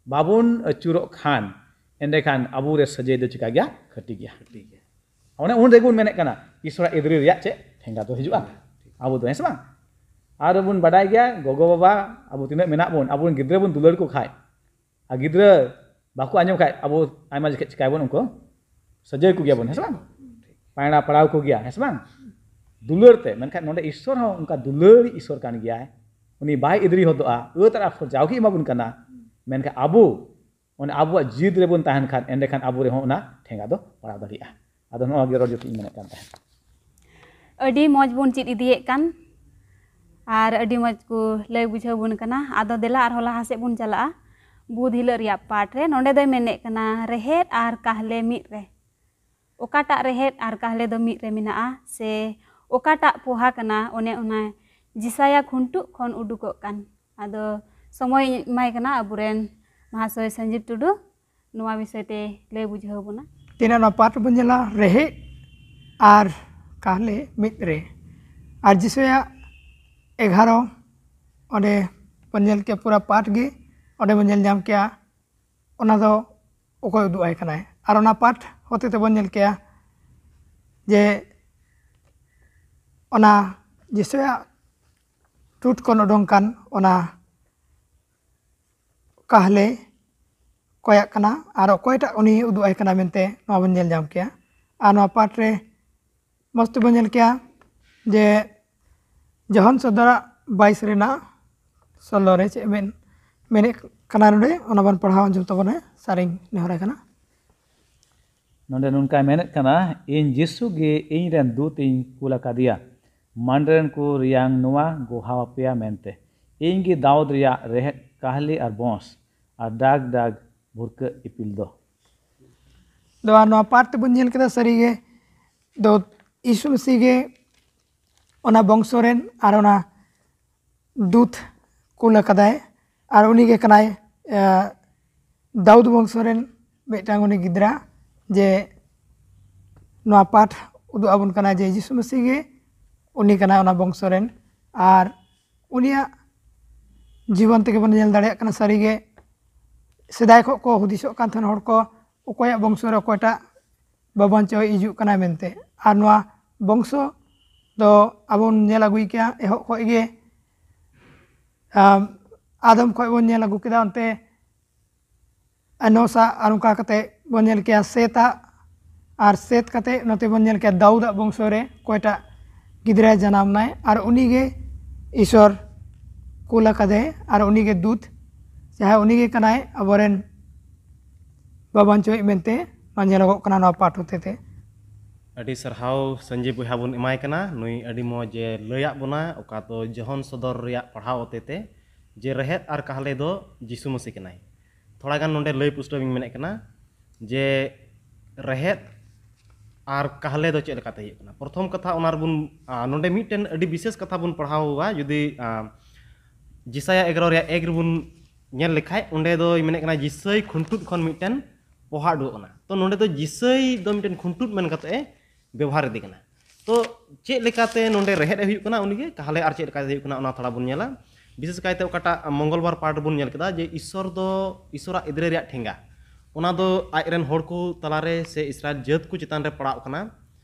ᱵᱟᱵᱚᱱ ᱟᱹᱪᱩᱨᱚᱜ ᱠᱷᱟᱱ, ᱮᱸᱰᱮᱠᱷᱟᱱ ᱟᱵᱚ ᱨᱮ ᱥᱟᱹᱡᱟᱹᱭ ᱫᱚ ᱪᱤᱠᱟ ᱜᱮᱭᱟ? ᱠᱷᱟᱹᱴᱤ ᱜᱮᱭᱟ᱾ ᱚᱱᱮ ᱩᱱ ᱨᱮᱜᱮ ᱵᱚᱱ ᱢᱮᱱᱮᱫ ᱠᱟᱱᱟ, ᱤᱥᱥᱚᱨᱟᱜ ᱤᱫᱽᱨᱤ ᱨᱮᱭᱟᱜ ᱪᱮᱫ ᱴᱷᱮᱸᱜᱟ ᱫᱚ ᱦᱤᱡᱩᱜᱼᱟ? ᱟᱵᱚ ᱫᱚ, ᱦᱮᱸ ᱥᱮ ᱵᱟᱝ? ᱟᱨ ᱵᱚᱱ ᱵᱟᱰᱟᱭ ᱜᱮᱭᱟ, ᱜᱚᱜᱚ-ᱵᱟᱵᱟ ᱟᱵᱚ ᱛᱤᱱᱟᱹᱜ ᱢᱮᱱᱟᱜ ᱵᱚᱱ, ᱟᱵᱚ ᱨᱮᱱ ᱜᱤᱫᱽᱨᱟᱹ ᱵᱚᱱ ᱫᱩᱞᱟᱹᱲ ᱠᱚ ᱠᱷᱟᱡ, ᱟᱨ ᱜᱤᱫᱽᱨᱟᱹ ᱵᱟᱠᱚ ᱟᱸᱡᱚᱢ ᱠᱷᱟᱡ, ᱟᱵᱚ ᱟᱭᱢᱟ ᱡᱚᱠᱷᱮᱡ ᱪᱤᱠᱟᱭᱟᱵᱚᱱ? ᱩᱱᱠᱩ ᱥᱟᱹᱡᱟᱹᱭ ᱠᱚᱜᱮᱭᱟᱵᱚᱱ, ᱦᱮᱸ ᱥᱮ ᱵᱟᱝ? ᱯᱟᱭᱲᱟ ᱯᱟᱲᱟᱣ ᱠᱚᱜᱮᱭᱟ, ᱦᱮᱸ ᱥᱮ ᱵᱟᱝ? ᱫᱩᱞᱟᱹᱲ ᱛᱮ᱾ ᱢᱮᱱᱠᱷᱟᱱ ᱱᱚᱰᱮ ᱤᱥᱥᱚᱨ ᱦᱚᱸ ᱚᱱᱠᱟ ᱫᱩᱞᱟᱹᱲ ᱤᱥᱥᱚᱨ ᱠᱟᱱ ᱜᱮᱭᱟᱭ᱾ ᱩᱱᱤ ᱵᱟᱭ ᱤᱫᱽᱨᱤ ᱦᱚᱫᱚᱜᱼᱟ, ᱟᱹᱛ ᱟᱨ ᱟᱯᱷᱚᱨ ᱡᱟᱣᱜᱮ ᱮᱢᱟ ᱵᱚᱱ ᱠᱟᱱᱟ᱾ ᱢᱮᱱᱠᱷᱟᱱ ᱟᱵᱚ ᱚᱱᱮ ᱟᱵᱚᱣᱟᱜ ᱡᱤᱫ ᱨᱮᱵᱚᱱ ᱛᱟᱦᱮᱱ ᱠᱷᱟᱱ, ᱮᱸᱰᱮᱠᱷᱟᱱ ᱟᱵᱚ ᱨᱮᱦᱚᱸ ᱚᱱᱟ ᱴᱷᱮᱸᱜᱟ ᱫᱚ ᱯᱟᱲᱟᱣ ᱫᱟᱲᱮᱭᱟᱜᱼᱟ᱾ ᱟᱫᱚ ᱱᱚᱣᱟ ᱜᱮ ᱨᱚᱲ ᱡᱩᱛ ᱤᱧ ᱢᱮᱱᱮᱫ ᱠᱟᱱ ᱛᱟᱦᱮᱸᱫ᱾ ᱟᱹᱰᱤ ᱢᱚᱡᱽ ᱵᱚᱱ ᱪᱮᱫ ᱤᱫᱤᱭᱮᱫ ᱠᱟᱱ, ᱟᱨ ᱟᱹᱰᱤ ᱢᱚᱡᱽ ᱠᱚ ᱞᱟᱹᱭ ᱵᱩᱡᱷᱟᱹᱣ ᱵᱚᱱ ᱠᱟᱱᱟ᱾ ᱟᱫᱚ ᱫᱮᱞᱟ ᱟᱨᱦᱚᱸ ᱞᱟᱦᱟ ᱥᱮᱫ ᱵᱚᱱ ᱪᱟᱞᱟᱜᱼᱟ᱾ ᱵᱩᱫ ᱦᱤᱞᱳᱜ ᱨᱮᱭᱟᱜ ᱯᱟᱴ ᱨᱮ ᱱᱚᱸᱰᱮ ᱫᱚᱭ ᱢᱮᱱᱮᱫ ᱠᱟᱱᱟ, ᱨᱮᱦᱮᱫ ᱟᱨ ᱠᱟᱦᱞᱮ ᱢᱤᱫ ᱨᱮ᱾ ᱚᱠᱟᱴᱟᱜ ᱨᱮᱦᱮᱫ ᱟᱨ ᱠᱟᱦᱞᱮ ᱫᱚ ᱢᱤᱫ ᱨᱮ ᱢᱮᱱᱟᱜᱼᱟ, ᱥᱮ ᱚᱠᱟᱴᱟᱜ ᱯᱚᱦᱟ ᱠᱟᱱᱟ, ᱚᱱᱮ ᱚᱱᱟ ᱡᱤᱥᱟᱭᱟ ᱠᱷᱩᱱᱴᱩᱜ ᱠᱷᱚᱱ ᱩᱰᱩᱠᱚᱜ ᱠᱟᱱ? ᱟᱫᱚ ᱥᱚᱢᱚᱭ ᱤᱧ ᱮᱢᱟᱭ ᱠᱟᱱᱟ ᱟᱵᱚᱨᱮᱱ ᱢᱟᱦᱟᱥᱚᱭ ᱥᱚᱧᱡᱤᱵᱽ ᱴᱩᱰᱩ, ᱱᱚᱣᱟ ᱵᱤᱥᱚᱭ ᱛᱮ ᱞᱟᱹᱭ ᱵᱩᱡᱷᱟᱹᱣ ᱵᱚᱱᱟ᱾ ᱛᱤᱱᱟᱹᱜ ᱱᱚᱣᱟ ᱯᱟᱴ ᱵᱚᱱ ᱧᱮᱞᱟ, ᱨᱮᱦᱮᱫ ᱟᱨ ᱠᱟᱦᱞᱮ ᱢᱤᱫ ᱨᱮ, ᱟᱨ ᱡᱤᱥᱩᱭᱟᱜ ᱮᱜᱟᱨᱚ, ᱚᱸᱰᱮ ᱵᱚᱱ ᱧᱮᱞ ᱠᱮᱜᱼᱟ ᱯᱩᱨᱟᱹ ᱯᱟᱴ ᱜᱮ, ᱚᱸᱰᱮ ᱵᱚᱱ ᱧᱮᱞ ᱧᱟᱢ ᱠᱮᱜᱼᱟ ᱚᱱᱟ ᱫᱚ ᱚᱠᱚᱭ ᱩᱫᱩᱜ ᱟᱭ ᱠᱟᱱᱟᱭ᱾ ᱟᱨ ᱚᱱᱟ ᱯᱟᱴ ᱦᱚᱛᱮ ᱛᱮᱵᱚᱱ ᱧᱮᱞ ᱠᱮᱜᱼᱟ ᱡᱮ ᱚᱱᱟ ᱡᱤᱥᱩᱭᱟᱜ ᱴᱩᱴ ᱠᱷᱚᱱ ᱚᱰᱚᱝ ᱠᱟᱱ ᱚᱱᱟ ᱠᱟᱦᱞᱮ ᱚᱠᱚᱭᱟᱜ ᱠᱟᱱᱟ ᱟᱨ ᱚᱠᱚᱭᱴᱟᱜ ᱩᱱᱤ ᱩᱫᱩᱜ ᱟᱭ ᱠᱟᱱᱟ ᱢᱮᱱᱛᱮ ᱱᱚᱣᱟ ᱵᱚᱱ ᱧᱮᱞ ᱧᱟᱢ ᱠᱮᱜᱼᱟ᱾ ᱟᱨ ᱱᱚᱣᱟ ᱯᱟᱴ ᱨᱮ ᱢᱚᱡᱽ ᱛᱮᱵᱚᱱ ᱧᱮᱞ ᱠᱮᱜᱼᱟ ᱡᱮ ᱡᱚᱦᱚᱱ ᱥᱚᱫᱚᱨᱟᱜ ᱵᱟᱭᱤᱥ ᱨᱮᱱᱟᱜ ᱥᱳᱞᱳ ᱨᱮ ᱪᱮᱫ ᱢᱮᱱ, ᱢᱮᱱᱮᱫ ᱠᱟᱱᱟ ᱱᱚᱰᱮ, ᱚᱱᱟ ᱵᱚᱱ ᱯᱟᱲᱦᱟᱣ ᱟᱸᱡᱚᱢ ᱛᱟᱵᱚᱱᱟ᱾ ᱥᱟᱨᱤᱧ ᱱᱮᱦᱚᱨᱟᱭ ᱠᱟᱱᱟ᱾ ᱱᱚᱰᱮ ᱱᱚᱝᱠᱟᱭ ᱢᱮᱱᱮᱫ ᱠᱟᱱᱟ, "ᱤᱧ ᱡᱤᱥᱩ ᱜᱮ ᱤᱧ ᱨᱮᱱ ᱫᱩᱛ ᱤᱧ ᱠᱩᱞ ᱟᱠᱟᱫᱮᱭᱟ, ᱢᱟᱱᱰᱨᱮᱱ ᱠᱚ ᱨᱮᱭᱟᱝ ᱱᱚᱣᱟ ᱜᱚᱦᱟᱣ ᱟᱯᱮᱭᱟ ᱢᱮᱱᱛᱮ, ᱤᱧ ᱜᱮ ᱫᱟᱣᱩᱫ ᱨᱮᱭᱟᱜ ᱨᱮᱦᱮᱫ ᱠᱟᱦᱞᱤ ᱟᱨ ᱵᱚᱸᱥ, ᱟᱨ ᱰᱟᱜᱽ ᱰᱟᱜᱽ ᱵᱷᱩᱨᱠᱟᱹᱜ ᱤᱯᱤᱞ ᱫᱚ᱾ ᱫᱚ ᱟᱨ ᱱᱚᱣᱟ ᱯᱟᱴ ᱛᱮᱵᱚᱱ ᱧᱮᱞ ᱠᱮᱫᱟ ᱥᱟᱹᱨᱤᱜᱮ ᱫᱚ ᱭᱤᱥᱩ ᱢᱟᱹᱥᱤ ᱜᱮ ᱚᱱᱟ ᱵᱚᱝᱥᱚ ᱨᱮᱱ ᱟᱨ ᱚᱱᱟ ᱫᱩᱛ ᱠᱩᱞ ᱟᱠᱟᱫᱟᱭ ᱟᱨ ᱩᱱᱤ ᱜᱮ ᱠᱟᱱᱟᱭ ᱫᱟᱣᱩᱫ ᱵᱚᱝᱥᱚ ᱨᱮᱱ ᱢᱤᱫᱴᱟᱝ ᱩᱱᱤ ᱜᱤᱫᱽᱨᱟᱹ᱾ ᱡᱮ ᱱᱚᱣᱟ ᱯᱟᱴ ᱩᱫᱩᱜ ᱟᱵᱚᱱ ᱠᱟᱱᱟ ᱡᱮ ᱭᱤᱥᱩ ᱢᱟᱹᱥᱤ ᱜᱮ ᱩᱱᱤ ᱠᱟᱱᱟᱭ ᱚᱱᱟ ᱵᱚᱝᱥᱚ ᱨᱮᱱ᱾ ᱟᱨ ᱩᱱᱤᱭᱟᱜ ᱡᱤᱵᱚᱱ ᱛᱮᱜᱮ ᱵᱚᱱ ᱧᱮᱞ ᱫᱟᱲᱮᱭᱟᱜ ᱠᱟᱱᱟ ᱥᱟᱹᱨᱤᱜᱮ ᱥᱮᱫᱟᱭ ᱠᱷᱚᱱ ᱠᱚ ᱦᱩᱫᱤᱥᱚᱜ ᱠᱟᱱ ᱛᱟᱦᱮᱱ ᱦᱚᱲ ᱠᱚ ᱚᱠᱚᱭᱟᱜ ᱵᱚᱝᱥᱚ ᱨᱮ ᱚᱠᱚᱭᱴᱟᱜ ᱵᱟᱵᱚᱱ ᱪᱚᱭ ᱦᱤᱡᱩᱜ ᱠᱟᱱᱟᱭ ᱢᱮᱱᱛᱮ᱾ ᱟᱨ ᱱᱚᱣᱟ ᱵᱚᱝᱥᱚ ᱫᱚ ᱟᱵᱚ ᱵᱚᱱ ᱧᱮᱞ ᱟᱹᱜᱩᱭ ᱠᱮᱭᱟ ᱮᱦᱚᱵ ᱠᱷᱚᱱ ᱜᱮ ᱟᱫᱚᱢ ᱠᱷᱚᱱ ᱵᱚᱱ ᱧᱮᱞ ᱟᱹᱜᱩ ᱠᱮᱫᱟ ᱚᱱᱛᱮ ᱮᱱᱚᱥᱟᱜ ᱟᱨ ᱚᱱᱠᱟ ᱠᱟᱛᱮ ᱵᱚᱱ ᱧᱮᱞ ᱠᱮᱭᱟ ᱥᱮᱛᱟᱜ ᱟᱨ ᱥᱮᱛ ᱠᱟᱛᱮ ᱱᱚᱛᱮ ᱵᱚᱱ ᱧᱮᱞ ᱠᱮᱭᱟ ᱫᱟᱣᱩᱫᱟᱜ ᱵᱚᱝᱥᱚ ᱨᱮ ᱚᱠᱚᱭᱴᱟᱜ ᱜᱤᱫᱽᱨᱟᱹ ᱡᱟᱱᱟᱢ ᱱᱟᱭ ᱟᱨ ᱩᱱᱤ ᱜᱮ ᱤᱥᱚᱨ ᱠᱩᱞ ᱟᱠᱟᱫᱮ ᱟᱨ ᱩᱱᱤ ᱜᱮ ᱫᱩᱛ ᱡᱟᱦᱟᱸᱭ ᱩᱱᱤ ᱜᱮ ᱠᱟᱱᱟᱭ ᱟᱵᱚᱨᱮᱱ ᱵᱟᱵᱟᱧᱪᱚᱭᱤᱡ ᱢᱮᱱᱛᱮ ᱱᱚᱣᱟ ᱧᱮᱞᱚᱜᱚᱜ ᱠᱟᱱᱟ ᱱᱚᱣᱟ ᱯᱟᱴ ᱦᱚᱛᱮᱛᱮ᱾ ᱟᱹᱰᱤ ᱥᱟᱨᱦᱟᱣ ᱥᱟᱹᱧᱡᱤ ᱵᱚᱭᱦᱟ ᱵᱚᱱ ᱮᱢᱟᱭ ᱠᱟᱱᱟ᱾ ᱱᱩᱭ ᱟᱹᱰᱤ ᱢᱚᱡᱽ ᱮ ᱞᱟᱹᱭᱟᱫ ᱵᱚᱱᱟ, ᱚᱠᱟ ᱫᱚ ᱡᱚᱦᱚᱱ ᱥᱚᱫᱚᱨ ᱨᱮᱭᱟᱜ ᱯᱟᱲᱦᱟᱣ ᱦᱚᱛᱮᱛᱮ ᱡᱮ ᱨᱮᱦᱮᱫ ᱟᱨ ᱠᱟᱦᱞᱮ ᱫᱚ ᱡᱤᱥᱩ ᱢᱟᱹᱥᱤ ᱠᱟᱱᱟᱭ᱾ ᱛᱷᱚᱲᱟ ᱜᱟᱱ ᱱᱚᱰᱮ ᱞᱟᱹᱭ ᱯᱩᱥᱴᱟᱹᱣ ᱤᱧ ᱢᱮᱱᱮᱫ ᱠᱟᱱᱟ ᱡᱮ ᱨᱮᱦᱮᱫ ᱟᱨ ᱠᱟᱦᱞᱮ ᱫᱚ ᱪᱮᱫ ᱞᱮᱠᱟᱛᱮ ᱦᱩᱭᱩᱜ ᱠᱟᱱᱟ᱾ ᱯᱨᱚᱛᱷᱚᱢ ᱠᱟᱛᱷᱟ ᱚᱱᱟ ᱨᱮᱵᱚᱱ ᱱᱚᱰᱮ ᱢᱤᱫᱴᱮᱱ ᱟᱹᱰᱤ ᱵᱤᱥᱮᱥ ᱠᱟᱛᱷᱟ ᱵᱚᱱ ᱯᱟᱲᱦᱟᱣᱟ᱾ ᱡᱩᱫᱤ ᱡᱤᱥᱟᱭᱟ ᱮᱜᱟᱨᱚ ᱨᱮᱭᱟᱜ ᱮᱠ ᱨᱮᱵᱚᱱ ᱧᱮᱞ ᱞᱮᱠᱷᱟᱡ ᱚᱸᱰᱮ ᱫᱚᱭ ᱢᱮᱱᱮᱫ ᱠᱟᱱᱟ ᱡᱤᱥᱟᱹᱭ ᱠᱷᱩᱱᱴᱩᱫ ᱠᱷᱚᱱ ᱢᱤᱫᱴᱮᱱ ᱯᱚᱦᱟ ᱩᱰᱩᱠᱚᱜ ᱠᱟᱱᱟ᱾ ᱛᱚ ᱱᱚᱰᱮ ᱫᱚ ᱡᱤᱥᱟᱹᱭ ᱫᱚ ᱢᱤᱫᱴᱮᱱ ᱠᱷᱩᱱᱴᱩᱫ ᱢᱮᱱ ᱠᱟᱛᱮ ᱮ ᱵᱮᱵᱚᱦᱟᱨ ᱤᱫᱤ ᱠᱟᱱᱟ᱾ ᱛᱚ ᱪᱮᱫ ᱞᱮᱠᱟᱛᱮ ᱱᱚᱰᱮ ᱨᱮᱦᱮᱫ ᱮ ᱦᱩᱭᱩᱜ ᱠᱟᱱᱟ ᱩᱱᱤᱜᱮ ᱠᱟᱦᱞᱮ ᱟᱨ ᱪᱮᱫ ᱞᱮᱠᱟᱛᱮ ᱦᱩᱭᱩᱜ ᱠᱟᱱᱟ ᱚᱱᱟ ᱛᱷᱚᱲᱟ ᱵᱚᱱ ᱧᱮᱞᱟ᱾ ᱵᱤᱥᱮᱥ ᱠᱟᱭᱛᱮ ᱚᱠᱟᱴᱟᱜ ᱢᱚᱝᱜᱚᱞᱵᱟᱨ ᱯᱟᱨᱴ ᱵᱚᱱ ᱧᱮᱞ ᱠᱮᱫᱟ ᱡᱮ ᱤᱥᱥᱚᱨ ᱫᱚ ᱤᱥᱥᱚᱨᱟᱜ ᱮᱫᱽᱨᱮ ᱨᱮᱭᱟᱜ ᱴᱷᱮᱸᱜᱟ, ᱚᱱᱟ ᱫᱚ ᱟᱡ ᱨᱮᱱ ᱦᱚᱲ ᱠᱚ ᱛᱟᱞᱟᱨᱮ ᱥᱮ ᱤᱥᱨᱟᱭᱮᱞ ᱡᱟᱹᱛ ᱠᱚ ᱪᱮᱛᱟᱱ ᱨᱮ ᱯᱟᱲᱟᱣ ᱠᱟᱱᱟ᱾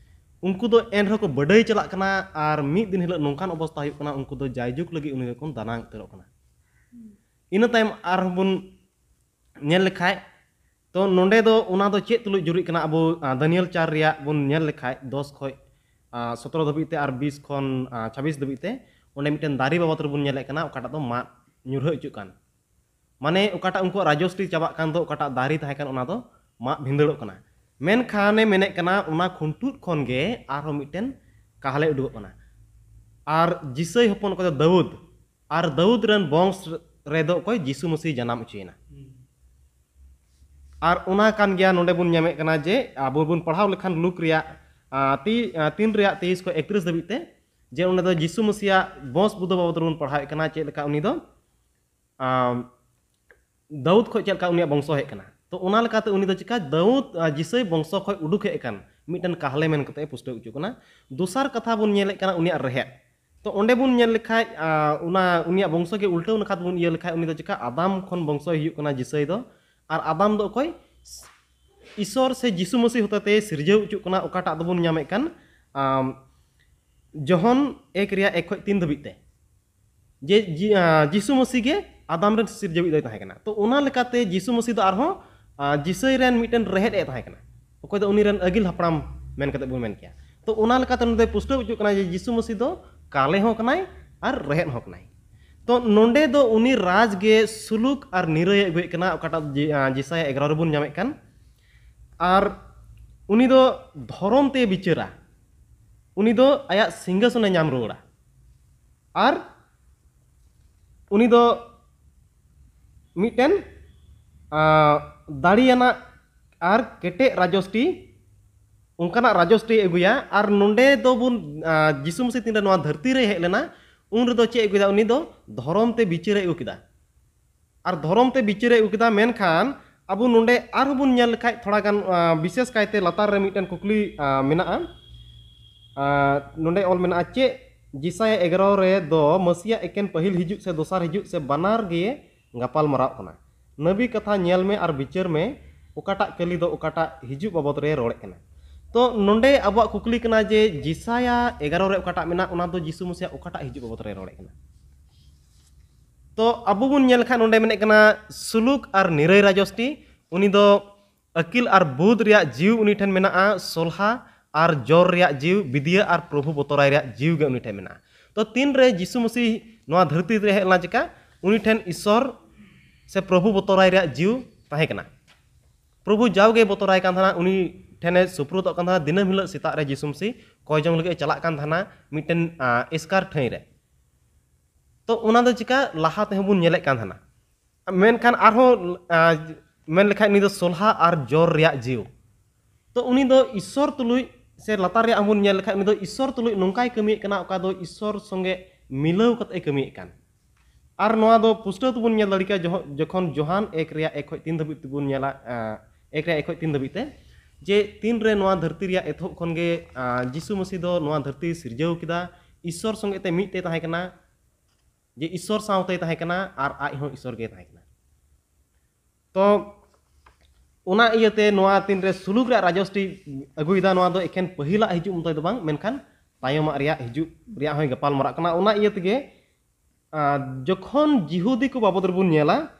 ᱩᱱᱠᱩ ᱫᱚ ᱮᱱ ᱨᱮᱦᱚᱸ ᱠᱚ ᱵᱟᱹᱰᱟᱹᱭ ᱪᱟᱞᱟᱜ ᱠᱟᱱᱟ ᱟᱨ ᱢᱤᱫ ᱫᱤᱱ ᱦᱤᱞᱳᱜ ᱱᱚᱝᱠᱟᱱ ᱚᱵᱚᱥᱛᱟ ᱦᱩᱭᱩᱜ ᱠᱟᱱᱟ ᱩᱱᱠᱩ ᱫᱚ ᱡᱟᱭᱡᱩᱜᱽ ᱞᱟᱹᱜᱤᱫ ᱩᱱᱤ ᱫᱚᱠᱚ ᱫᱟᱱᱟᱝ ᱩᱛᱟᱹᱨᱚᱜ ᱠᱟᱱᱟ᱾ ᱤᱱᱟᱹ ᱛᱟᱭᱚᱢ ᱟᱨᱦᱚᱸ ᱵᱚᱱ ᱧᱮᱞ ᱞᱮᱠᱷᱟᱡ ᱛᱚ ᱱᱚᱰᱮ ᱫᱚ ᱚᱱᱟ ᱫᱚ ᱪᱮᱫ ᱛᱩᱞᱩᱡ ᱡᱩᱨᱤᱜ ᱠᱟᱱᱟ? ᱟᱵᱚ ᱫᱟᱱᱤᱭᱮᱞ ᱪᱟᱨ ᱨᱮᱭᱟᱜ ᱵᱚᱱ ᱧᱮᱞ ᱞᱮᱠᱷᱟᱡ ᱫᱚᱥ ᱠᱷᱚᱡ ᱥᱚᱛᱨᱚ ᱫᱷᱟᱹᱵᱤᱡ ᱛᱮ ᱟᱨ ᱵᱤᱥ ᱠᱷᱚᱱ ᱪᱷᱟᱵᱤᱥ ᱫᱷᱟᱹᱵᱤᱡ ᱛᱮ ᱚᱸᱰᱮ ᱢᱤᱫᱴᱮᱱ ᱫᱟᱨᱮ ᱵᱟᱵᱚᱫ ᱨᱮᱵᱚᱱ ᱧᱮᱞᱮᱫ ᱠᱟᱱᱟ ᱚᱠᱟᱴᱟᱜ ᱫᱚ ᱢᱟᱫ ᱧᱩᱨᱦᱟᱹ ᱦᱚᱪᱚᱜ ᱠᱟᱱ᱾ ᱢᱟᱱᱮ ᱚᱠᱟᱴᱟᱜ ᱩᱱᱠᱩᱣᱟᱜ ᱨᱟᱡᱚᱥᱨᱤ ᱪᱟᱵᱟᱜ ᱠᱟᱱ ᱫᱚ ᱚᱠᱟᱴᱟᱜ ᱫᱟᱨᱮ ᱛᱟᱦᱮᱸ ᱠᱟᱱ ᱚᱱᱟ ᱫᱚ ᱢᱟᱜ ᱵᱷᱤᱸᱫᱟᱹᱲᱚᱜ ᱠᱟᱱᱟ᱾ ᱢᱮᱱᱠᱷᱟᱱᱮ ᱢᱮᱱᱮᱫ ᱠᱟᱱᱟ ᱚᱱᱟ ᱠᱷᱩᱱᱴᱩᱫ ᱠᱷᱚᱱ ᱜᱮ ᱟᱨᱦᱚᱸ ᱢᱤᱫᱴᱮᱱ ᱠᱟᱦᱞᱮ ᱩᱰᱩᱠᱚᱜ ᱠᱟᱱᱟ᱾ ᱟᱨ ᱡᱤᱥᱟᱹᱭ ᱦᱚᱯᱚᱱ ᱚᱠᱚᱭ ᱫᱚ ᱫᱟᱹᱣᱩᱫ, ᱟᱨ ᱫᱟᱹᱣᱩᱫ ᱨᱮᱱ ᱵᱚᱝᱥ ᱨᱮᱫᱚ ᱚᱠᱚᱭ ᱡᱤᱥᱩ ᱢᱟᱹᱥᱤ ᱡᱟᱱᱟᱢ ᱦᱚᱪᱚᱭᱮᱱᱟ᱾ ᱟᱨ ᱚᱱᱟ ᱠᱟᱱ ᱜᱮᱭᱟ, ᱱᱚᱰᱮ ᱵᱚᱱ ᱧᱟᱢᱮᱫ ᱠᱟᱱᱟ ᱡᱮ ᱟᱵᱚ ᱵᱚᱱ ᱯᱟᱲᱦᱟᱣ ᱞᱮᱠᱷᱟᱱ ᱞᱩᱠ ᱨᱮᱭᱟᱜ ᱟᱸ, ᱛᱤ ᱟᱸ, ᱛᱤᱱ ᱨᱮᱭᱟᱜ ᱛᱮᱭᱤᱥ ᱠᱷᱚᱱ ᱮᱠᱛᱨᱤᱥ ᱫᱷᱟᱹᱵᱤᱡ ᱛᱮ, ᱡᱮ ᱚᱸᱰᱮ ᱫᱚ ᱡᱤᱥᱩ ᱢᱟᱹᱥᱤᱭᱟᱜ ᱵᱚᱸᱥ ᱵᱩᱫᱟᱹ ᱵᱟᱵᱚᱫ ᱨᱮᱵᱚᱱ ᱯᱟᱲᱦᱟᱣᱮᱫ ᱠᱟᱱᱟ ᱪᱮᱫ ᱞᱮᱠᱟ ᱩᱱᱤ ᱫᱚ ᱟᱸ, ᱫᱟᱹᱣᱩᱫ ᱠᱷᱚᱱ ᱪᱮᱫ ᱞᱮᱠᱟ ᱩᱱᱤᱭᱟᱜ ᱵᱚᱝᱥᱚ ᱦᱮᱡ ᱠᱟᱱᱟ᱾ ᱛᱚ ᱚᱱᱟ ᱞᱮᱠᱟᱛᱮ ᱩᱱᱤ ᱫᱚ ᱪᱤᱠᱟ ᱫᱟᱹᱣᱩᱫ ᱟᱸ, ᱡᱤᱥᱟᱹᱭ ᱵᱚᱝᱥᱚ ᱠᱷᱚᱱ ᱩᱰᱩᱠ ᱦᱮᱡ ᱟᱠᱟᱱ ᱢᱤᱫᱴᱮᱱ ᱠᱟᱦᱞᱮ ᱢᱮᱱ ᱠᱟᱛᱮ ᱮ ᱯᱩᱥᱴᱟᱹᱣ ᱦᱚᱪᱚ ᱠᱟᱱᱟ᱾ ᱫᱚᱥᱟᱨ ᱠᱟᱛᱷᱟ ᱵᱚᱱ ᱧᱮᱞᱮᱫ ᱠᱟᱱᱟ ᱩᱱᱤᱭᱟᱜ ᱨᱮᱦᱮᱫ᱾ ᱛᱚ ᱚᱸᱰᱮ ᱵᱚᱱ ᱧᱮᱞ ᱞᱮᱠᱷᱟᱡ ᱟᱸ, ᱚᱱᱟ ᱩᱱᱤᱭᱟᱜ ᱵᱚᱝᱥᱚ ᱜᱮ ᱩᱞᱴᱟᱹᱣ ᱱᱟᱠᱷᱟ ᱛᱮᱵᱚᱱ ᱤᱭᱟᱹ ᱞᱮᱠᱷᱟᱡ ᱩᱱᱤ ᱫᱚ ᱪᱤᱠᱟ ᱟᱫᱟᱢ ᱠᱷᱚᱱ ᱵᱚᱝᱥᱚᱭ ᱦᱩᱭᱩᱜ ᱠᱟᱱᱟ ᱡᱤᱥᱟᱹᱭ ᱫᱚ᱾ ᱟᱨ ᱟᱫᱟᱢ ᱫᱚ ᱚᱠᱚᱭ? ᱤᱥᱚᱨ ᱥᱮ ᱡᱤᱥᱩ ᱢᱟᱹᱥᱤ ᱦᱚᱛᱮᱛᱮ ᱥᱤᱨᱡᱟᱹᱣ ᱦᱚᱪᱚᱜ ᱠᱟᱱᱟ, ᱚᱠᱟᱴᱟᱜ ᱫᱚᱵᱚᱱ ᱧᱟᱢᱮᱫ ᱠᱟᱱ ᱟᱢ, ᱡᱚᱦᱚᱱ ᱮᱠ ᱨᱮᱭᱟᱜ ᱮᱠ ᱠᱷᱚᱱ ᱛᱤᱱ ᱫᱷᱟᱹᱵᱤᱡ ᱛᱮ, ᱡᱮ ᱡᱤ- ᱟ, ᱡᱤᱥᱩ ᱢᱟᱹᱥᱤ ᱜᱮ ᱟᱫᱟᱢ ᱨᱮᱱ ᱥᱤᱨᱡᱟᱹᱣᱤᱡ ᱫᱚᱭ ᱛᱟᱦᱮᱸ ᱠᱟᱱᱟ᱾ ᱛᱚ ᱚᱱᱟ ᱞᱮᱠᱟᱛᱮ ᱡᱤᱥᱩ ᱢᱟᱹᱥᱤ ᱫᱚ ᱟᱨᱦᱚᱸ ᱟ, ᱡᱤᱥᱟᱹᱭ ᱨᱮᱱ ᱢᱤᱫᱴᱮᱱ ᱨᱮᱦᱮᱫ ᱮ ᱛᱟᱦᱮᱸ ᱠᱟᱱᱟ, ᱚᱠᱚᱭ ᱫᱚ ᱩᱱᱤ ᱨᱮᱱ ᱟᱹᱜᱤᱞ ᱦᱟᱯᱲᱟᱢ ᱢᱮᱱ ᱠᱟᱛᱮ ᱵᱚᱱ ᱢᱮᱱ ᱠᱮᱭᱟ᱾ ᱛᱚ ᱚᱱᱟ ᱞᱮᱠᱟᱛᱮ ᱱᱚᱰᱮ ᱯᱩᱥᱴᱟᱹᱣ ᱦᱚᱪᱚᱜ ᱠᱟᱱᱟ ᱡᱮ ᱡᱤᱥᱩ ᱢᱟᱹᱥᱤ ᱫᱚ ᱠᱟᱞᱮ ᱦᱚᱸ ᱠᱟᱱᱟᱭ ᱟᱨ ᱨᱮᱦᱮᱫ ᱦᱚᱸ ᱠᱟᱱᱟᱭ᱾ ᱛᱚ ᱱᱚᱰᱮ ᱫᱚ ᱩᱱᱤ ᱨᱟᱡᱽ ᱜᱮ ᱥᱩᱞᱩᱠ ᱟᱨ ᱱᱤᱨᱟᱹᱭ ᱮ ᱟᱹᱜᱩᱭᱮᱫ ᱠᱟᱱᱟ, ᱚᱠᱟᱴᱟᱜ ᱡᱮ- ᱟ, ᱡᱤᱥᱟᱭᱟ ᱮᱜᱟᱨᱚ ᱨᱮᱵᱚᱱ ᱧᱟᱢᱮᱫ ᱠᱟᱱ᱾ ᱟᱨ ᱩᱱᱤ ᱫᱚ ᱫᱷᱚᱨᱚᱢ ᱛᱮ ᱵᱤᱪᱟᱹᱨᱟ, ᱩᱱᱤ ᱫᱚ ᱟᱭᱟᱜ ᱥᱤᱝᱦᱟᱥᱚᱱᱮ ᱧᱟᱢ ᱨᱩᱣᱟᱹᱲᱟ᱾ ᱟᱨ ᱩᱱᱤ ᱫᱚ ᱢᱤᱫᱴᱮᱱ ᱟᱸ, ᱫᱟᱲᱮᱭᱟᱱᱟᱜ ᱟᱨ ᱠᱮᱴᱮᱡ ᱨᱟᱡᱚᱥᱴᱤ, ᱚᱱᱠᱟᱱᱟᱜ ᱨᱟᱡᱚᱥᱴᱤᱭ ᱟᱹᱜᱩᱭᱟ᱾ ᱟᱨ ᱱᱚᱰᱮ ᱫᱚᱵᱚᱱ ᱟᱸ, ᱡᱤᱥᱩ ᱢᱟᱹᱥᱤ ᱛᱤᱱᱨᱮ ᱱᱚᱣᱟ ᱫᱷᱟᱹᱨᱛᱤ ᱨᱮᱭ ᱦᱮᱡ ᱞᱮᱱᱟ, ᱩᱱ ᱨᱮᱫᱚ ᱪᱮᱫ ᱮ ᱟᱹᱜᱩ ᱠᱮᱫᱟ? ᱩᱱᱤ ᱫᱚ ᱫᱷᱚᱨᱚᱢ ᱛᱮ ᱵᱤᱪᱟᱹᱨᱮ ᱟᱹᱜᱩ ᱠᱮᱫᱟ᱾ ᱟᱨ ᱫᱷᱚᱨᱚᱢ ᱛᱮ ᱵᱤᱪᱟᱹᱨᱮ ᱟᱹᱜᱩ ᱠᱮᱫᱟ᱾ ᱢᱮᱱᱠᱷᱟᱱ ᱟᱵᱚ ᱱᱚᱰᱮ ᱟᱨᱦᱚᱸ ᱵᱚᱱ ᱧᱮᱞ ᱞᱮᱠᱷᱟᱡ ᱛᱷᱚᱲᱟ ᱜᱟᱱ ᱟᱸ, ᱵᱤᱥᱮᱥ ᱠᱟᱭᱛᱮ ᱞᱟᱛᱟᱨ ᱨᱮ ᱢᱤᱫᱴᱮᱱ ᱠᱩᱠᱞᱤ ᱟᱸ, ᱢᱮᱱᱟᱜᱼᱟ᱾ ᱟᱸ, ᱱᱚᱰᱮ ᱚᱞ ᱢᱮᱱᱟᱜᱼᱟ, ᱪᱮᱫ ᱡᱤᱥᱟᱭᱟ ᱮᱜᱟᱨᱚ ᱨᱮ ᱫᱚ ᱢᱟᱹᱥᱤᱭᱟᱜ ᱮᱠᱮᱱ ᱯᱟᱹᱦᱤᱞ ᱦᱤᱡᱩᱜ ᱥᱮ ᱫᱚᱥᱟᱨ ᱦᱤᱡᱩᱜ ᱥᱮ ᱵᱟᱱᱟᱨ ᱜᱮ ᱜᱟᱯᱟᱞ ᱢᱟᱨᱟᱣ ᱠᱟᱱᱟ? ᱱᱟᱹᱵᱤ ᱠᱟᱛᱷᱟ ᱧᱮᱞ ᱢᱮ ᱟᱨ ᱵᱤᱪᱟᱹᱨ ᱢᱮ, ᱚᱠᱟᱴᱟᱜ ᱠᱟᱹᱞᱤ ᱫᱚ ᱚᱠᱟᱴᱟᱜ ᱦᱤᱡᱩᱜ ᱵᱟᱵᱚᱫ ᱨᱮ ᱨᱚᱲᱮᱫ ᱠᱟᱱᱟ? ᱛᱚ ᱱᱚᱰᱮ ᱟᱵᱚᱣᱟᱜ ᱠᱩᱠᱞᱤ ᱠᱟᱱᱟ ᱡᱮ ᱡᱤᱥᱟᱭᱟ ᱮᱜᱟᱨᱚ ᱨᱮ ᱚᱠᱟᱴᱟᱜ ᱢᱮᱱᱟᱜ, ᱚᱱᱟ ᱫᱚ ᱡᱤᱥᱩ ᱢᱟᱹᱥᱤᱭᱟᱜ ᱚᱠᱟᱴᱟᱜ ᱦᱤᱡᱩᱜ ᱵᱟᱵᱚᱫ ᱨᱮ ᱨᱚᱲᱮᱫ ᱠᱟᱱᱟ? ᱛᱚ ᱟᱵᱚ ᱵᱚᱱ ᱧᱮᱞ ᱞᱮᱠᱷᱟᱱ ᱱᱚᱰᱮ ᱢᱮᱱᱮᱫ ᱠᱟᱱᱟ ᱥᱩᱞᱩᱠ ᱟᱨ ᱱᱤᱨᱟᱹᱭ ᱨᱟᱡᱚᱥᱴᱤ, ᱩᱱᱤ ᱫᱚ ᱟᱹᱠᱤᱞ ᱟᱨ ᱵᱩᱫ ᱨᱮᱭᱟᱜ ᱡᱤᱣᱤ ᱩᱱᱤ ᱴᱷᱮᱱ ᱢᱮᱱᱟᱜᱼᱟ, ᱥᱚᱞᱦᱟ ᱟᱨ ᱡᱚᱨ ᱨᱮᱭᱟᱜ ᱡᱤᱣᱤ, ᱵᱤᱫᱤᱭᱟᱹ ᱟᱨ ᱯᱨᱚᱵᱷᱩ ᱵᱚᱛᱚᱨᱟᱭ ᱨᱮᱭᱟᱜ ᱡᱤᱣᱤ ᱜᱮ ᱩᱱᱤ ᱴᱷᱮᱱ ᱢᱮᱱᱟᱜᱼᱟ᱾ ᱛᱚ ᱛᱤᱱᱨᱮ ᱡᱤᱥᱩ ᱢᱟᱹᱥᱤ ᱱᱚᱣᱟ ᱫᱷᱟᱹᱨᱛᱤ ᱨᱮ ᱦᱮᱡ ᱞᱮᱱᱟ ᱪᱮᱠᱟ? ᱩᱱᱤ ᱴᱷᱮᱱ ᱤᱥᱚᱨ ᱥᱮ ᱯᱨᱚᱵᱷᱩ ᱵᱚᱛᱚᱨᱟᱭ ᱨᱮᱭᱟᱜ ᱡᱤᱣᱤ ᱛᱟᱦᱮᱸ ᱠᱟᱱᱟ᱾ ᱯᱨᱚᱵᱷᱩ ᱡᱟᱣᱜᱮ ᱵᱚᱛᱚᱨᱟᱭ ᱠᱟᱱ ᱛᱟᱦᱮᱱᱟ, ᱩᱱᱤ ᱴᱷᱮᱱᱮ ᱥᱩᱯᱨᱩᱫᱚᱜ ᱠᱟᱱ ᱛᱟᱦᱮᱱᱟ᱾ ᱫᱤᱱᱟᱹᱢ ᱦᱤᱞᱳᱜ ᱥᱮᱛᱟᱜ ᱨᱮ ᱡᱤᱥᱩ ᱢᱟᱹᱥᱤ ᱠᱚᱭ ᱡᱚᱝ ᱞᱟᱹᱜᱤᱫ ᱮ ᱪᱟᱞᱟᱜ ᱠᱟᱱ ᱛᱟᱦᱮᱱᱟ ᱢᱤᱫᱴᱮᱱ ᱟᱸ, ᱮᱥᱠᱟᱨ ᱴᱷᱟᱹᱭ ᱨᱮ᱾ ᱛᱚ ᱚᱱᱟ ᱫᱚ ᱪᱮᱠᱟ ᱞᱟᱦᱟ ᱛᱮᱦᱚᱸ ᱵᱚᱱ ᱧᱮᱞᱮᱫ ᱠᱟᱱ ᱛᱟᱦᱮᱱᱟ᱾ ᱢᱮᱱᱠᱷᱟᱱ ᱟᱨᱦᱚᱸ ᱟᱸ, ᱢᱮᱱ ᱞᱮᱠᱷᱟᱡ ᱱᱩᱭ ᱫᱚ ᱥᱚᱞᱦᱟ ᱟᱨ ᱡᱚᱨ ᱨᱮᱭᱟᱜ ᱡᱤᱣ᱾ ᱛᱚ ᱩᱱᱤ ᱫᱚ ᱤᱥᱥᱚᱨ ᱛᱩᱞᱩᱡ ᱥᱮ ᱞᱟᱛᱟᱨ ᱨᱮᱭᱟᱜ ᱦᱚᱸᱵᱚᱱ ᱧᱮᱞ ᱞᱮᱠᱷᱟᱡ ᱩᱱᱤ ᱫᱚ ᱤᱥᱥᱚᱨ ᱛᱩᱞᱩᱡ ᱱᱚᱝᱠᱟᱭ ᱠᱟᱹᱢᱤᱭᱮᱫ ᱠᱟᱱᱟ, ᱚᱠᱟ ᱫᱚ ᱤᱥᱥᱚᱨ ᱥᱚᱸᱜᱮ ᱢᱤᱞᱟᱹᱣ ᱠᱟᱛᱮ ᱮ ᱠᱟᱹᱢᱤᱭᱮᱫ ᱠᱟᱱ᱾ ᱟᱨ ᱱᱚᱣᱟ ᱫᱚ ᱯᱩᱥᱴᱟᱹᱣ ᱛᱮᱵᱚᱱ ᱧᱮᱞ ᱫᱟᱲᱮ ᱠᱮᱭᱟ ᱡᱚᱦᱚ-, ᱡᱚᱠᱷᱚᱱ ᱡᱳᱦᱟᱱ ᱮᱠ ᱨᱮᱭᱟᱜ ᱮᱠ ᱠᱷᱚᱡ ᱛᱤᱱ ᱫᱷᱟᱹᱵᱤᱡ ᱛᱮᱵᱚᱱ ᱧᱮᱞᱟ, ᱮᱸ, ᱮᱠ ᱨᱮᱭᱟᱜ ᱮᱠ ᱠᱷᱚᱡ ᱛᱤᱱ ᱫᱷᱟᱹᱵᱤᱡ ᱛᱮ, ᱡᱮ ᱛᱤᱱ ᱨᱮ ᱱᱚᱣᱟ ᱫᱷᱟᱹᱨᱛᱤ ᱨᱮᱭᱟᱜ ᱮᱛᱚᱦᱚᱵ ᱠᱷᱚᱱ ᱜᱮ, ᱟᱸ, ᱡᱤᱥᱩ ᱢᱟᱹᱥᱤ ᱫᱚ ᱱᱚᱣᱟ ᱫᱷᱟᱹᱨᱛᱤ ᱥᱤᱨᱡᱟᱹᱣ ᱠᱮᱫᱟ, ᱤᱥᱥᱚᱨ ᱥᱚᱸᱜᱮ ᱛᱮ ᱢᱤᱫ ᱛᱮ ᱛᱟᱦᱮᱸ ᱠᱟᱱᱟ, ᱡᱮ ᱤᱥᱥᱚᱨ ᱥᱟᱶᱛᱮᱭ ᱛᱟᱦᱮᱸ ᱠᱟᱱᱟ ᱟᱨ ᱟᱡ ᱦᱚᱸ ᱤᱥᱥᱚᱨ ᱜᱮᱭ ᱛᱟᱦᱮᱸ ᱠᱟᱱᱟ᱾ ᱛᱚ ᱚᱱᱟ ᱤᱭᱟᱹᱛᱮ ᱱᱚᱣᱟ ᱛᱤᱱ ᱨᱮ ᱥᱩᱞᱩᱠ ᱨᱮᱭᱟᱜ ᱨᱟᱡᱚᱥᱴᱤ ᱟᱹᱜᱩᱭᱮᱫᱟ, ᱱᱚᱣᱟ ᱫᱚ ᱮᱠᱷᱮᱱ ᱯᱟᱹᱦᱤᱞᱟᱜ ᱦᱤᱡᱩᱜ ᱢᱚᱛᱚ ᱫᱚ ᱵᱟᱝ, ᱢᱮᱱᱠᱷᱟᱱ ᱛᱟᱭᱚᱢᱟᱜ ᱨᱮᱭᱟᱜ ᱦᱤᱡᱩᱜ ᱨᱮᱭᱟᱜ ᱦᱚᱸᱭ ᱜᱟᱯᱟᱞ ᱢᱟᱨᱟᱜ ᱠᱟᱱᱟ᱾ ᱚᱱᱟ ᱤᱭᱟᱹ ᱛᱮᱜᱮ, ᱟᱨ ᱡᱚᱠᱷᱚᱱ ᱡᱤᱦᱩᱫᱤ ᱠᱚ ᱵᱟᱵᱚᱫ ᱨᱮᱵᱚᱱ ᱧᱮᱞᱟ,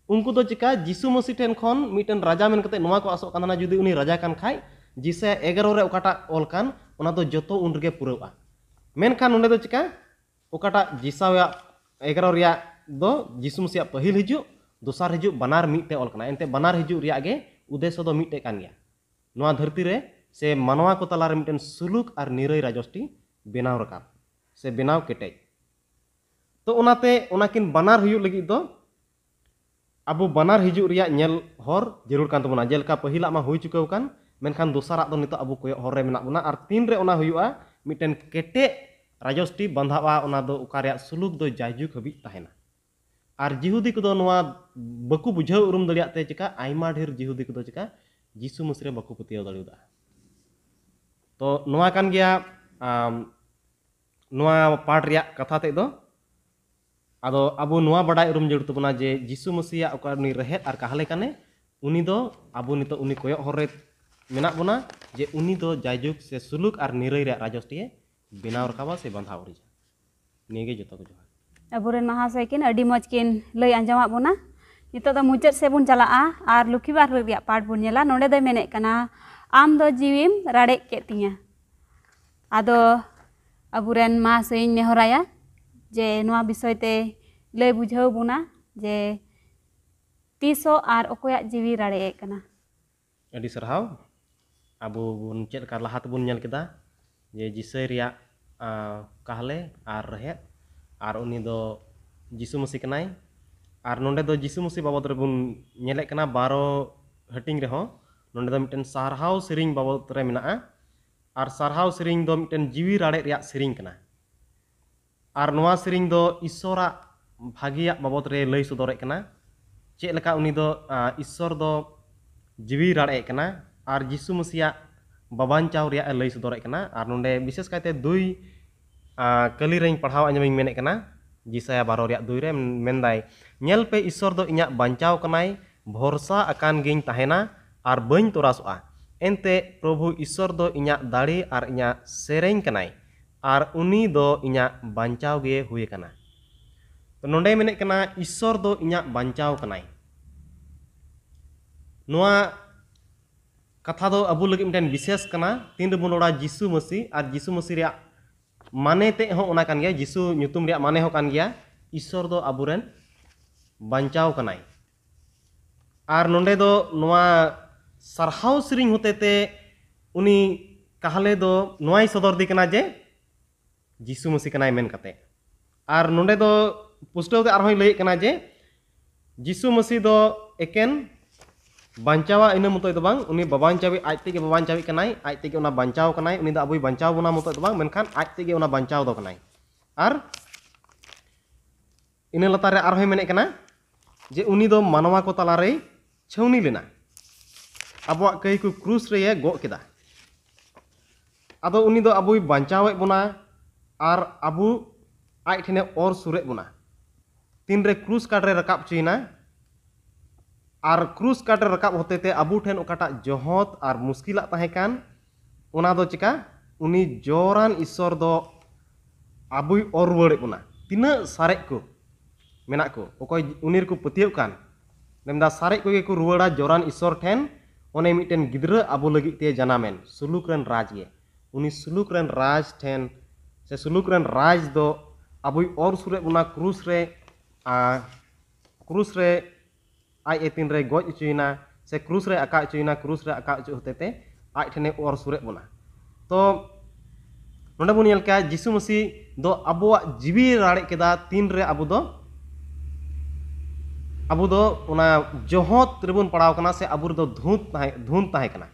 ᱩᱱᱠᱩ ᱫᱚ ᱪᱮᱠᱟ ᱡᱤᱥᱩ ᱢᱟᱹᱥᱤ ᱴᱷᱮᱱ ᱠᱷᱚᱱ ᱢᱤᱫᱴᱮᱱ ᱨᱟᱡᱟ ᱢᱮᱱ ᱠᱟᱛᱮ ᱱᱚᱣᱟ ᱠᱚ ᱟᱥᱚᱜ ᱠᱟᱱ ᱛᱟᱦᱮᱱᱟ, ᱡᱩᱫᱤ ᱩᱱᱤ ᱨᱟᱡᱟ ᱠᱟᱱ ᱠᱷᱟᱡ, ᱡᱤᱥᱟᱭᱟ ᱮᱜᱟᱨᱚ ᱨᱮ ᱚᱠᱟᱴᱟᱜ ᱚᱞ ᱠᱟᱱ, ᱚᱱᱟ ᱫᱚ ᱡᱚᱛᱚ ᱩᱱ ᱨᱮᱜᱮ ᱯᱩᱨᱟᱹᱣᱜᱼᱟ᱾ ᱢᱮᱱᱠᱷᱟᱱ ᱱᱚᱸᱰᱮ ᱫᱚ ᱪᱮᱠᱟ, ᱚᱠᱟᱴᱟᱜ ᱡᱤᱥᱟᱭᱟ ᱮᱜᱟᱨᱚ ᱨᱮᱭᱟᱜ ᱫᱚ ᱡᱤᱥᱩ ᱢᱟᱹᱥᱤᱭᱟᱜ ᱯᱟᱹᱦᱤᱞ ᱦᱤᱡᱩᱜ, ᱫᱚᱥᱟᱨ ᱦᱤᱡᱩᱜ, ᱵᱟᱱᱟᱨ ᱢᱤᱫ ᱛᱮ ᱚᱞ ᱠᱟᱱᱟ᱾ ᱮᱱᱛᱮ ᱵᱟᱱᱟᱨ ᱦᱤᱡᱩᱜ ᱨᱮᱭᱟᱜ ᱜᱮ ᱩᱫᱮᱥᱥᱚ ᱫᱚ ᱢᱤᱫᱴᱮᱡ ᱠᱟᱱ ᱜᱮᱭᱟ, ᱱᱚᱣᱟ ᱫᱷᱟᱹᱨᱛᱤ ᱨᱮ ᱥᱮ ᱢᱟᱱᱣᱟ ᱠᱚ ᱛᱟᱞᱟᱨᱮ ᱢᱤᱫᱴᱮᱱ ᱥᱩᱞᱩᱠ ᱟᱨ ᱱᱤᱨᱟᱹᱭ ᱨᱟᱡᱚᱥᱴᱤ ᱵᱮᱱᱟᱣ ᱨᱟᱠᱟᱵ ᱥᱮ ᱵᱮᱱᱟᱣ ᱠᱮᱴᱮᱡ᱾ ᱛᱚ ᱚᱱᱟᱛᱮ ᱚᱱᱟᱠᱤᱱ ᱵᱟᱱᱟᱨ ᱦᱩᱭᱩᱜ ᱞᱟᱹᱜᱤᱫ ᱫᱚ ᱟᱵᱚ ᱵᱟᱱᱟᱨ ᱦᱤᱡᱩᱜ ᱨᱮᱭᱟᱜ ᱧᱮᱞ ᱦᱚᱨ ᱡᱟᱹᱨᱩᱲ ᱠᱟᱱ ᱛᱟᱵᱚᱱᱟ᱾ ᱡᱮᱞᱮᱠᱟ ᱯᱟᱹᱦᱤᱞᱟᱜ ᱢᱟ ᱦᱩᱭ ᱪᱩᱠᱟᱹᱣ ᱟᱠᱟᱱ, ᱢᱮᱱᱠᱷᱟᱱ ᱫᱚᱥᱟᱨᱟᱜ ᱫᱚ ᱱᱤᱛᱚᱜ ᱟᱵᱚ ᱠᱚᱭᱚᱜ ᱦᱚᱨ ᱨᱮ ᱢᱮᱱᱟᱜ ᱵᱚᱱᱟ᱾ ᱟᱨ ᱛᱤᱱ ᱨᱮ ᱚᱱᱟ ᱦᱩᱭᱩᱜᱼᱟ, ᱢᱤᱫᱴᱮᱱ ᱠᱮᱴᱮᱡ ᱨᱟᱡᱚᱥᱴᱤ ᱵᱟᱸᱫᱷᱟᱜᱼᱟ, ᱚᱱᱟ ᱫᱚ ᱚᱠᱟ ᱨᱮᱭᱟᱜ ᱥᱩᱞᱩᱠ ᱫᱚ ᱡᱟᱭᱡᱩᱜᱽ ᱦᱟᱹᱵᱤᱡ ᱛᱟᱦᱮᱱᱟ᱾ ᱟᱨ ᱡᱤᱦᱩᱫᱤ ᱠᱚᱫᱚ ᱱᱚᱣᱟ ᱵᱟᱠᱚ ᱵᱩᱡᱷᱟᱹᱣ ᱩᱨᱩᱢ ᱫᱟᱲᱮᱭᱟᱜ ᱛᱮ ᱪᱮᱠᱟ ᱟᱭᱢᱟ ᱰᱷᱮᱨ ᱡᱤᱦᱩᱫᱤ ᱠᱚᱫᱚ ᱪᱮᱠᱟ ᱡᱤᱥᱩ ᱢᱟᱹᱥᱤ ᱨᱮ ᱵᱟᱠᱚ ᱯᱟᱹᱛᱭᱟᱹᱣ ᱫᱟᱲᱮᱭᱟᱫᱟ᱾ ᱛᱚ ᱱᱚᱣᱟ ᱠᱟᱱ ᱜᱮᱭᱟ, ᱟᱢ, ᱱᱚᱣᱟ ᱯᱟᱴ ᱨᱮᱭᱟᱜ ᱠᱟᱛᱷᱟ ᱛᱮᱫ ᱫᱚ᱾ ᱟᱫᱚ ᱟᱵᱚ ᱱᱚᱣᱟ ᱵᱟᱰᱟᱭ ᱩᱨᱩᱢ ᱡᱟᱹᱨᱩᱲ ᱛᱟᱵᱚᱱᱟ ᱡᱮ ᱡᱤᱥᱩ ᱢᱟᱹᱥᱤᱭᱟᱜ ᱚᱠᱟ ᱩᱱᱤ ᱨᱮᱦᱮᱫ ᱟᱨ ᱠᱟᱦᱞᱮ ᱠᱟᱱᱮ, ᱩᱱᱤ ᱫᱚ ᱟᱵᱚ ᱱᱤᱛᱚᱜ ᱩᱱᱤ ᱠᱚᱭᱚᱜ ᱦᱚᱨ ᱨᱮ ᱢᱮᱱᱟᱜ ᱵᱚᱱᱟ, ᱡᱮ ᱩᱱᱤ ᱫᱚ ᱡᱟᱭᱡᱩᱜᱽ ᱥᱮ ᱥᱩᱞᱩᱠ ᱟᱨ ᱱᱤᱨᱟᱹᱭ ᱨᱮᱭᱟᱜ ᱨᱟᱡᱚᱥᱴᱤᱭᱮ ᱵᱮᱱᱟᱣ ᱨᱟᱠᱟᱵᱟ ᱥᱮ ᱵᱟᱸᱫᱷᱟᱣ ᱩᱨᱤᱡᱟ᱾ ᱱᱤᱭᱟᱹ ᱜᱮ ᱡᱚᱛᱚ ᱠᱚ ᱡᱚᱦᱟᱨ᱾ ᱟᱵᱚᱨᱮᱱ ᱢᱟᱦᱟᱥᱚᱭ ᱠᱤᱱ ᱟᱹᱰᱤ ᱢᱚᱡᱽ ᱠᱤᱱ ᱞᱟᱹᱭ ᱟᱸᱡᱚᱢᱟᱫ ᱵᱚᱱᱟ᱾ ᱱᱤᱛᱚᱜ ᱫᱚ ᱢᱩᱪᱟᱹᱫ ᱥᱮᱫ ᱵᱚᱱ ᱪᱟᱞᱟᱜᱼᱟ ᱟᱨ ᱞᱩᱠᱷᱤ ᱵᱟᱨ ᱨᱮᱭᱟᱜ ᱯᱟᱴ ᱵᱚᱱ ᱧᱮᱞᱟ᱾ ᱱᱚᱰᱮ ᱫᱚᱭ ᱢᱮᱱᱮᱫ ᱠᱟᱱᱟ, "ᱟᱢ ᱫᱚ ᱡᱤᱣᱤᱢ ᱨᱟᱲᱮᱡ ᱠᱮᱫ ᱛᱤᱧᱟ᱾" ᱟᱫᱚ ᱟᱵᱚᱨᱮᱱ ᱢᱟᱦᱟᱥᱚᱭᱤᱧ ᱱᱮᱦᱚᱨᱟᱭᱟ ᱡᱮ ᱱᱚᱣᱟ ᱵᱤᱥᱚᱭ ᱛᱮ ᱞᱟᱹᱭ ᱵᱩᱡᱷᱟᱹᱣ ᱵᱚᱱᱟ ᱡᱮ ᱛᱤᱥᱚᱜ ᱟᱨ ᱚᱠᱚᱭᱟᱜ ᱡᱤᱣᱤ ᱨᱟᱲᱮᱡ ᱮᱫ ᱠᱟᱱᱟ᱾ ᱟᱹᱰᱤ ᱥᱟᱨᱦᱟᱣ᱾ ᱟᱵᱚ ᱵᱚᱱ ᱪᱮᱫ ᱞᱮᱠᱟ ᱞᱟᱦᱟ ᱛᱮᱵᱚᱱ ᱧᱮᱞ ᱠᱮᱫᱟ ᱡᱮ ᱡᱤᱥᱟᱹᱭ ᱨᱮᱭᱟᱜ, ᱟᱸ, ᱠᱟᱦᱞᱮ ᱟᱨ ᱨᱮᱦᱮᱫ, ᱟᱨ ᱩᱱᱤ ᱫᱚ ᱡᱤᱥᱩ ᱢᱟᱹᱥᱤ ᱠᱟᱱᱟᱭ᱾ ᱟᱨ ᱱᱚᱰᱮ ᱫᱚ ᱡᱤᱥᱩ ᱢᱟᱹᱥᱤ ᱵᱟᱵᱚᱫ ᱨᱮᱵᱚᱱ ᱧᱮᱞᱮᱫ ᱠᱟᱱᱟ, ᱵᱟᱨᱚ ᱦᱟᱹᱴᱤᱧ ᱨᱮᱦᱚᱸ ᱱᱚᱰᱮ ᱫᱚ ᱢᱤᱫᱴᱮᱱ ᱥᱟᱨᱦᱟᱣ ᱥᱮᱨᱮᱧ ᱵᱟᱵᱚᱫ ᱨᱮ ᱢᱮᱱᱟᱜᱼᱟ᱾ ᱟᱨ ᱥᱟᱨᱦᱟᱣ ᱥᱮᱨᱮᱧ ᱫᱚ ᱢᱤᱫᱴᱮᱱ ᱡᱤᱣᱤ ᱨᱟᱲᱮᱡ ᱨᱮᱭᱟᱜ ᱥᱮᱨᱮᱧ ᱠᱟᱱᱟ᱾ ᱟᱨ ᱱᱚᱣᱟ ᱥᱮᱨᱮᱧ ᱫᱚ ᱤᱥᱥᱚᱨᱟᱜ ᱵᱷᱟᱹᱜᱤᱭᱟᱜ ᱵᱟᱵᱚᱫ ᱨᱮ ᱞᱟᱹᱭ ᱥᱚᱫᱚᱨᱮᱫ ᱠᱟᱱᱟ, ᱪᱮᱫ ᱞᱮᱠᱟ ᱩᱱᱤ ᱫᱚ, ᱟ, ᱤᱥᱥᱚᱨ ᱫᱚ ᱡᱤᱣᱤ ᱨᱟᱲᱮᱡ ᱠᱟᱱᱟ ᱟᱨ ᱡᱤᱥᱩ ᱢᱟᱹᱥᱤᱭᱟᱜ ᱵᱟᱵᱟᱧᱪᱟᱣ ᱨᱮᱭᱟᱜ ᱮ ᱞᱟᱹᱭ ᱥᱚᱫᱚᱨᱮᱫ ᱠᱟᱱᱟ᱾ ᱟᱨ ᱱᱚᱰᱮ ᱵᱤᱥᱮᱥ ᱠᱟᱭᱛᱮ ᱫᱩᱭ, ᱟ, ᱠᱟᱹᱞᱤ ᱨᱮᱧ ᱯᱟᱲᱦᱟᱣ ᱟᱸᱡᱚᱢᱤᱧ ᱢᱮᱱᱮᱫ ᱠᱟᱱᱟ, ᱡᱤᱥᱟᱭᱟ ᱵᱟᱨᱚ ᱨᱮᱭᱟᱜ ᱫᱩᱭ ᱨᱮ ᱢᱮᱱᱫᱟᱭ, "ᱧᱮᱞ ᱯᱮ, ᱤᱥᱥᱚᱨ ᱫᱚ ᱤᱧᱟᱹᱜ ᱵᱟᱧᱪᱟᱣ ᱠᱟᱱᱟᱭ, ᱵᱷᱚᱨᱥᱟ ᱟᱠᱟᱱ ᱜᱤᱧ ᱛᱟᱦᱮᱱᱟ ᱟᱨ ᱵᱟᱹᱧ ᱛᱚᱨᱟᱥᱚᱜᱼᱟ᱾ ᱮᱱᱛᱮ ᱯᱨᱚᱵᱷᱩ ᱤᱥᱥᱚᱨ ᱫᱚ ᱤᱧᱟᱹᱜ ᱫᱟᱲᱮ ᱟᱨ ᱤᱧᱟᱹᱜ ᱥᱮᱨᱮᱧ ᱠᱟᱱᱟᱭ, ᱟᱨ ᱩᱱᱤ ᱫᱚ ᱤᱧᱟᱹᱜ ᱵᱟᱧᱪᱟᱣ ᱜᱮ ᱦᱩᱭ ᱟᱠᱟᱱᱟ᱾" ᱛᱚ ᱱᱚᱰᱮ ᱢᱮᱱᱮᱫ ᱠᱟᱱᱟ, "ᱤᱥᱥᱚᱨ ᱫᱚ ᱤᱧᱟᱹᱜ ᱵᱟᱧᱪᱟᱣ ᱠᱟᱱᱟᱭ᱾" ᱱᱚᱣᱟ ᱠᱟᱛᱷᱟ ᱫᱚ ᱟᱵᱚ ᱞᱟᱹᱜᱤᱫ ᱢᱤᱫᱴᱮᱱ ᱵᱤᱥᱮᱥ ᱠᱟᱱᱟ᱾ ᱛᱤᱱ ᱨᱮᱵᱚᱱ ᱨᱚᱲᱟ ᱡᱤᱥᱩ ᱢᱟᱹᱥᱤ, ᱟᱨ ᱡᱤᱥᱩ ᱢᱟᱹᱥᱤ ᱨᱮᱭᱟᱜ ᱢᱟᱱᱮ ᱛᱮᱫ ᱦᱚᱸ ᱚᱱᱟ ᱠᱟᱱ ᱜᱮᱭᱟ, ᱡᱤᱥᱩ ᱧᱩᱛᱩᱢ ᱨᱮᱭᱟᱜ ᱢᱟᱱᱮ ᱦᱚᱸ ᱠᱟᱱ ᱜᱮᱭᱟ, ᱤᱥᱥᱚᱨ ᱫᱚ ᱟᱵᱚᱨᱮᱱ ᱵᱟᱧᱪᱟᱣ ᱠᱟᱱᱟᱭ᱾ ᱟᱨ ᱱᱚᱰᱮ ᱫᱚ ᱱᱚᱣᱟ ᱥᱟᱨᱦᱟᱣ ᱥᱮᱨᱮᱧ ᱦᱚᱛᱮ ᱛᱮ ᱩᱱᱤ ᱠᱟᱦᱞᱮ ᱫᱚ ᱱᱚᱣᱟᱭ ᱥᱚᱫᱚᱨ ᱫᱤ ᱠᱟᱱᱟ ᱡᱮ ᱡᱤᱥᱩ ᱢᱟᱹᱥᱤ ᱠᱟᱱᱟᱭ ᱢᱮᱱ ᱠᱟᱛᱮ᱾ ᱟᱨ ᱱᱚᱰᱮ ᱫᱚ ᱯᱩᱥᱴᱟᱹᱣ ᱛᱮ ᱟᱨᱦᱚᱸᱭ ᱞᱟᱹᱭᱮᱫ ᱠᱟᱱᱟ ᱡᱮ ᱡᱤᱥᱩ ᱢᱟᱹᱥᱤ ᱫᱚ ᱮᱠᱮᱱ ᱵᱟᱧᱪᱟᱣᱟ ᱤᱱᱟᱹ ᱢᱚᱛᱚᱡ ᱫᱚ ᱵᱟᱝ, ᱩᱱᱤ ᱵᱟᱵᱟᱧᱪᱟᱣᱤᱡ ᱟᱡ ᱛᱮᱜᱮ ᱵᱟᱵᱟᱧᱪᱟᱣᱤᱡ ᱠᱟᱱᱟᱭ, ᱟᱡ ᱛᱮᱜᱮ ᱚᱱᱟ ᱵᱟᱧᱪᱟᱣ ᱠᱟᱱᱟᱭ, ᱩᱱᱤ ᱫᱚ ᱟᱵᱚᱭ ᱵᱟᱧᱪᱟᱣ ᱵᱚᱱᱟ ᱢᱚᱛᱚᱡ ᱫᱚ ᱵᱟᱝ, ᱢᱮᱱᱠᱷᱟᱱ ᱟᱡ ᱛᱮᱜᱮ ᱚᱱᱟ ᱵᱟᱧᱪᱟᱣ ᱫᱚ ᱠᱟᱱᱟᱭ᱾ ᱟᱨ ᱤᱱᱟᱹ ᱞᱟᱛᱟᱨ ᱨᱮ ᱟᱨᱦᱚᱸᱭ ᱢᱮᱱᱮᱫ ᱠᱟᱱᱟ ᱡᱮ ᱩᱱᱤ ᱫᱚ ᱢᱟᱱᱣᱟ ᱠᱚ ᱛᱟᱞᱟᱨᱮᱭ ᱪᱷᱟᱹᱣᱱᱤ ᱞᱮᱱᱟ, ᱟᱵᱚᱣᱟᱜ ᱠᱟᱹᱭ ᱠᱚ ᱠᱨᱩᱥ ᱨᱮᱭᱮ ᱜᱚᱜ ᱠᱮᱫᱟ᱾ ᱟᱫᱚ ᱩᱱᱤ ᱫᱚ ᱟᱵᱚᱭ ᱵᱟᱧᱪᱟᱣᱮᱫ ᱵᱚᱱᱟ ᱟᱨ ᱟᱵᱚ ᱟᱡ ᱴᱷᱮᱱᱮ ᱚᱨ ᱥᱩᱨᱮᱫ ᱵᱚᱱᱟ᱾ ᱛᱤᱱᱨᱮ ᱠᱨᱩᱥ ᱠᱟᱴ ᱨᱮ ᱨᱟᱠᱟᱵ ᱦᱚᱪᱚᱭᱮᱱᱟ, ᱟᱨ ᱠᱨᱩᱥ ᱠᱟᱴ ᱨᱮ ᱨᱟᱠᱟᱵ ᱦᱚᱛᱮ ᱛᱮ ᱟᱵᱚ ᱴᱷᱮᱱ ᱚᱠᱟᱴᱟᱜ ᱡᱚᱦᱚᱫ ᱟᱨ ᱢᱩᱥᱠᱤᱞᱟᱜ ᱛᱟᱦᱮᱸ ᱠᱟᱱ, ᱚᱱᱟ ᱫᱚ ᱪᱮᱠᱟ? ᱩᱱᱤ ᱡᱚᱨᱟᱱ ᱤᱥᱥᱚᱨ ᱫᱚ ᱟᱵᱚᱭ ᱚᱨ ᱨᱩᱣᱟᱹᱲᱮᱫ ᱵᱚᱱᱟ᱾ ᱛᱤᱱᱟᱹᱜ ᱥᱟᱨᱮᱡ ᱠᱚ ᱢᱮᱱᱟᱜ ᱠᱚ, ᱚᱠᱚᱭ ᱩᱱᱤ ᱨᱮᱠᱚ ᱯᱟᱹᱛᱭᱟᱹᱜ ᱠᱟᱱ, ᱢᱮᱱᱫᱟ ᱥᱟᱨᱮᱡ ᱠᱚᱜᱮ ᱠᱚ ᱨᱩᱣᱟᱹᱲᱟ ᱡᱚᱨᱟᱱ ᱤᱥᱥᱚᱨ ᱴᱷᱮᱱ, ᱚᱱᱮ ᱢᱤᱫᱴᱮᱱ ᱜᱤᱫᱽᱨᱟᱹ ᱟᱵᱚ ᱞᱟᱹᱜᱤᱫ ᱛᱮ ᱡᱟᱱᱟᱢᱮᱱ, ᱥᱩᱞᱩᱠ ᱨᱮᱱ ᱨᱟᱡᱽ ᱜᱮ᱾ ᱩᱱᱤ ᱥᱩᱞᱩᱠ ᱨᱮᱱ ᱨᱟᱡᱽ ᱴᱷᱮᱱ, ᱥᱮ ᱥᱩᱞᱩᱠ ᱨᱮᱱ ᱨᱟᱡᱽ ᱫᱚ ᱟᱵᱚᱭ ᱚᱨ ᱥᱩᱨᱮᱫ ᱵᱚᱱᱟ ᱠᱨᱩᱥ ᱨᱮ, ᱟᱨ ᱠᱨᱩᱥ ᱨᱮ ᱟᱡ ᱮ ᱛᱤᱱ ᱨᱮ ᱜᱚᱡ ᱦᱚᱪᱚᱭᱮᱱᱟ, ᱥᱮ ᱠᱨᱩᱥ ᱨᱮ ᱟᱠᱟ ᱦᱚᱪᱚᱭᱮᱱᱟ, ᱠᱨᱩᱥ ᱨᱮ ᱟᱠᱟ ᱦᱚᱪᱚ ᱦᱚᱛᱮ ᱛᱮ ᱟᱡ ᱴᱷᱮᱱᱮ ᱚᱨ ᱥᱩᱨᱮᱫ ᱵᱚᱱᱟ᱾ ᱛᱚ ᱱᱚᱰᱮ ᱵᱚᱱ ᱧᱮᱞ ᱠᱮᱜᱼᱟ, ᱡᱤᱥᱩ ᱢᱟᱹᱥᱤ ᱫᱚ ᱟᱵᱚᱣᱟᱜ ᱡᱤᱣᱤ ᱨᱟᱲᱮᱡ ᱠᱮᱫᱟ ᱛᱤᱱ ᱨᱮ ᱟᱵᱚ ᱫᱚ ᱟᱵᱚ ᱫᱚ ᱚᱱᱟ ᱡᱚᱦᱚᱫ ᱨᱮᱵᱚᱱ ᱯᱟᱲᱟᱣ ᱠᱟᱱᱟ ᱥᱮ ᱟᱵᱚ ᱨᱮᱫᱚ ᱫᱷᱩᱸᱛ ᱛᱟᱦᱮᱸ ᱫᱷᱩᱸᱛ ᱛᱟᱦᱮᱸ ᱠᱟᱱᱟ,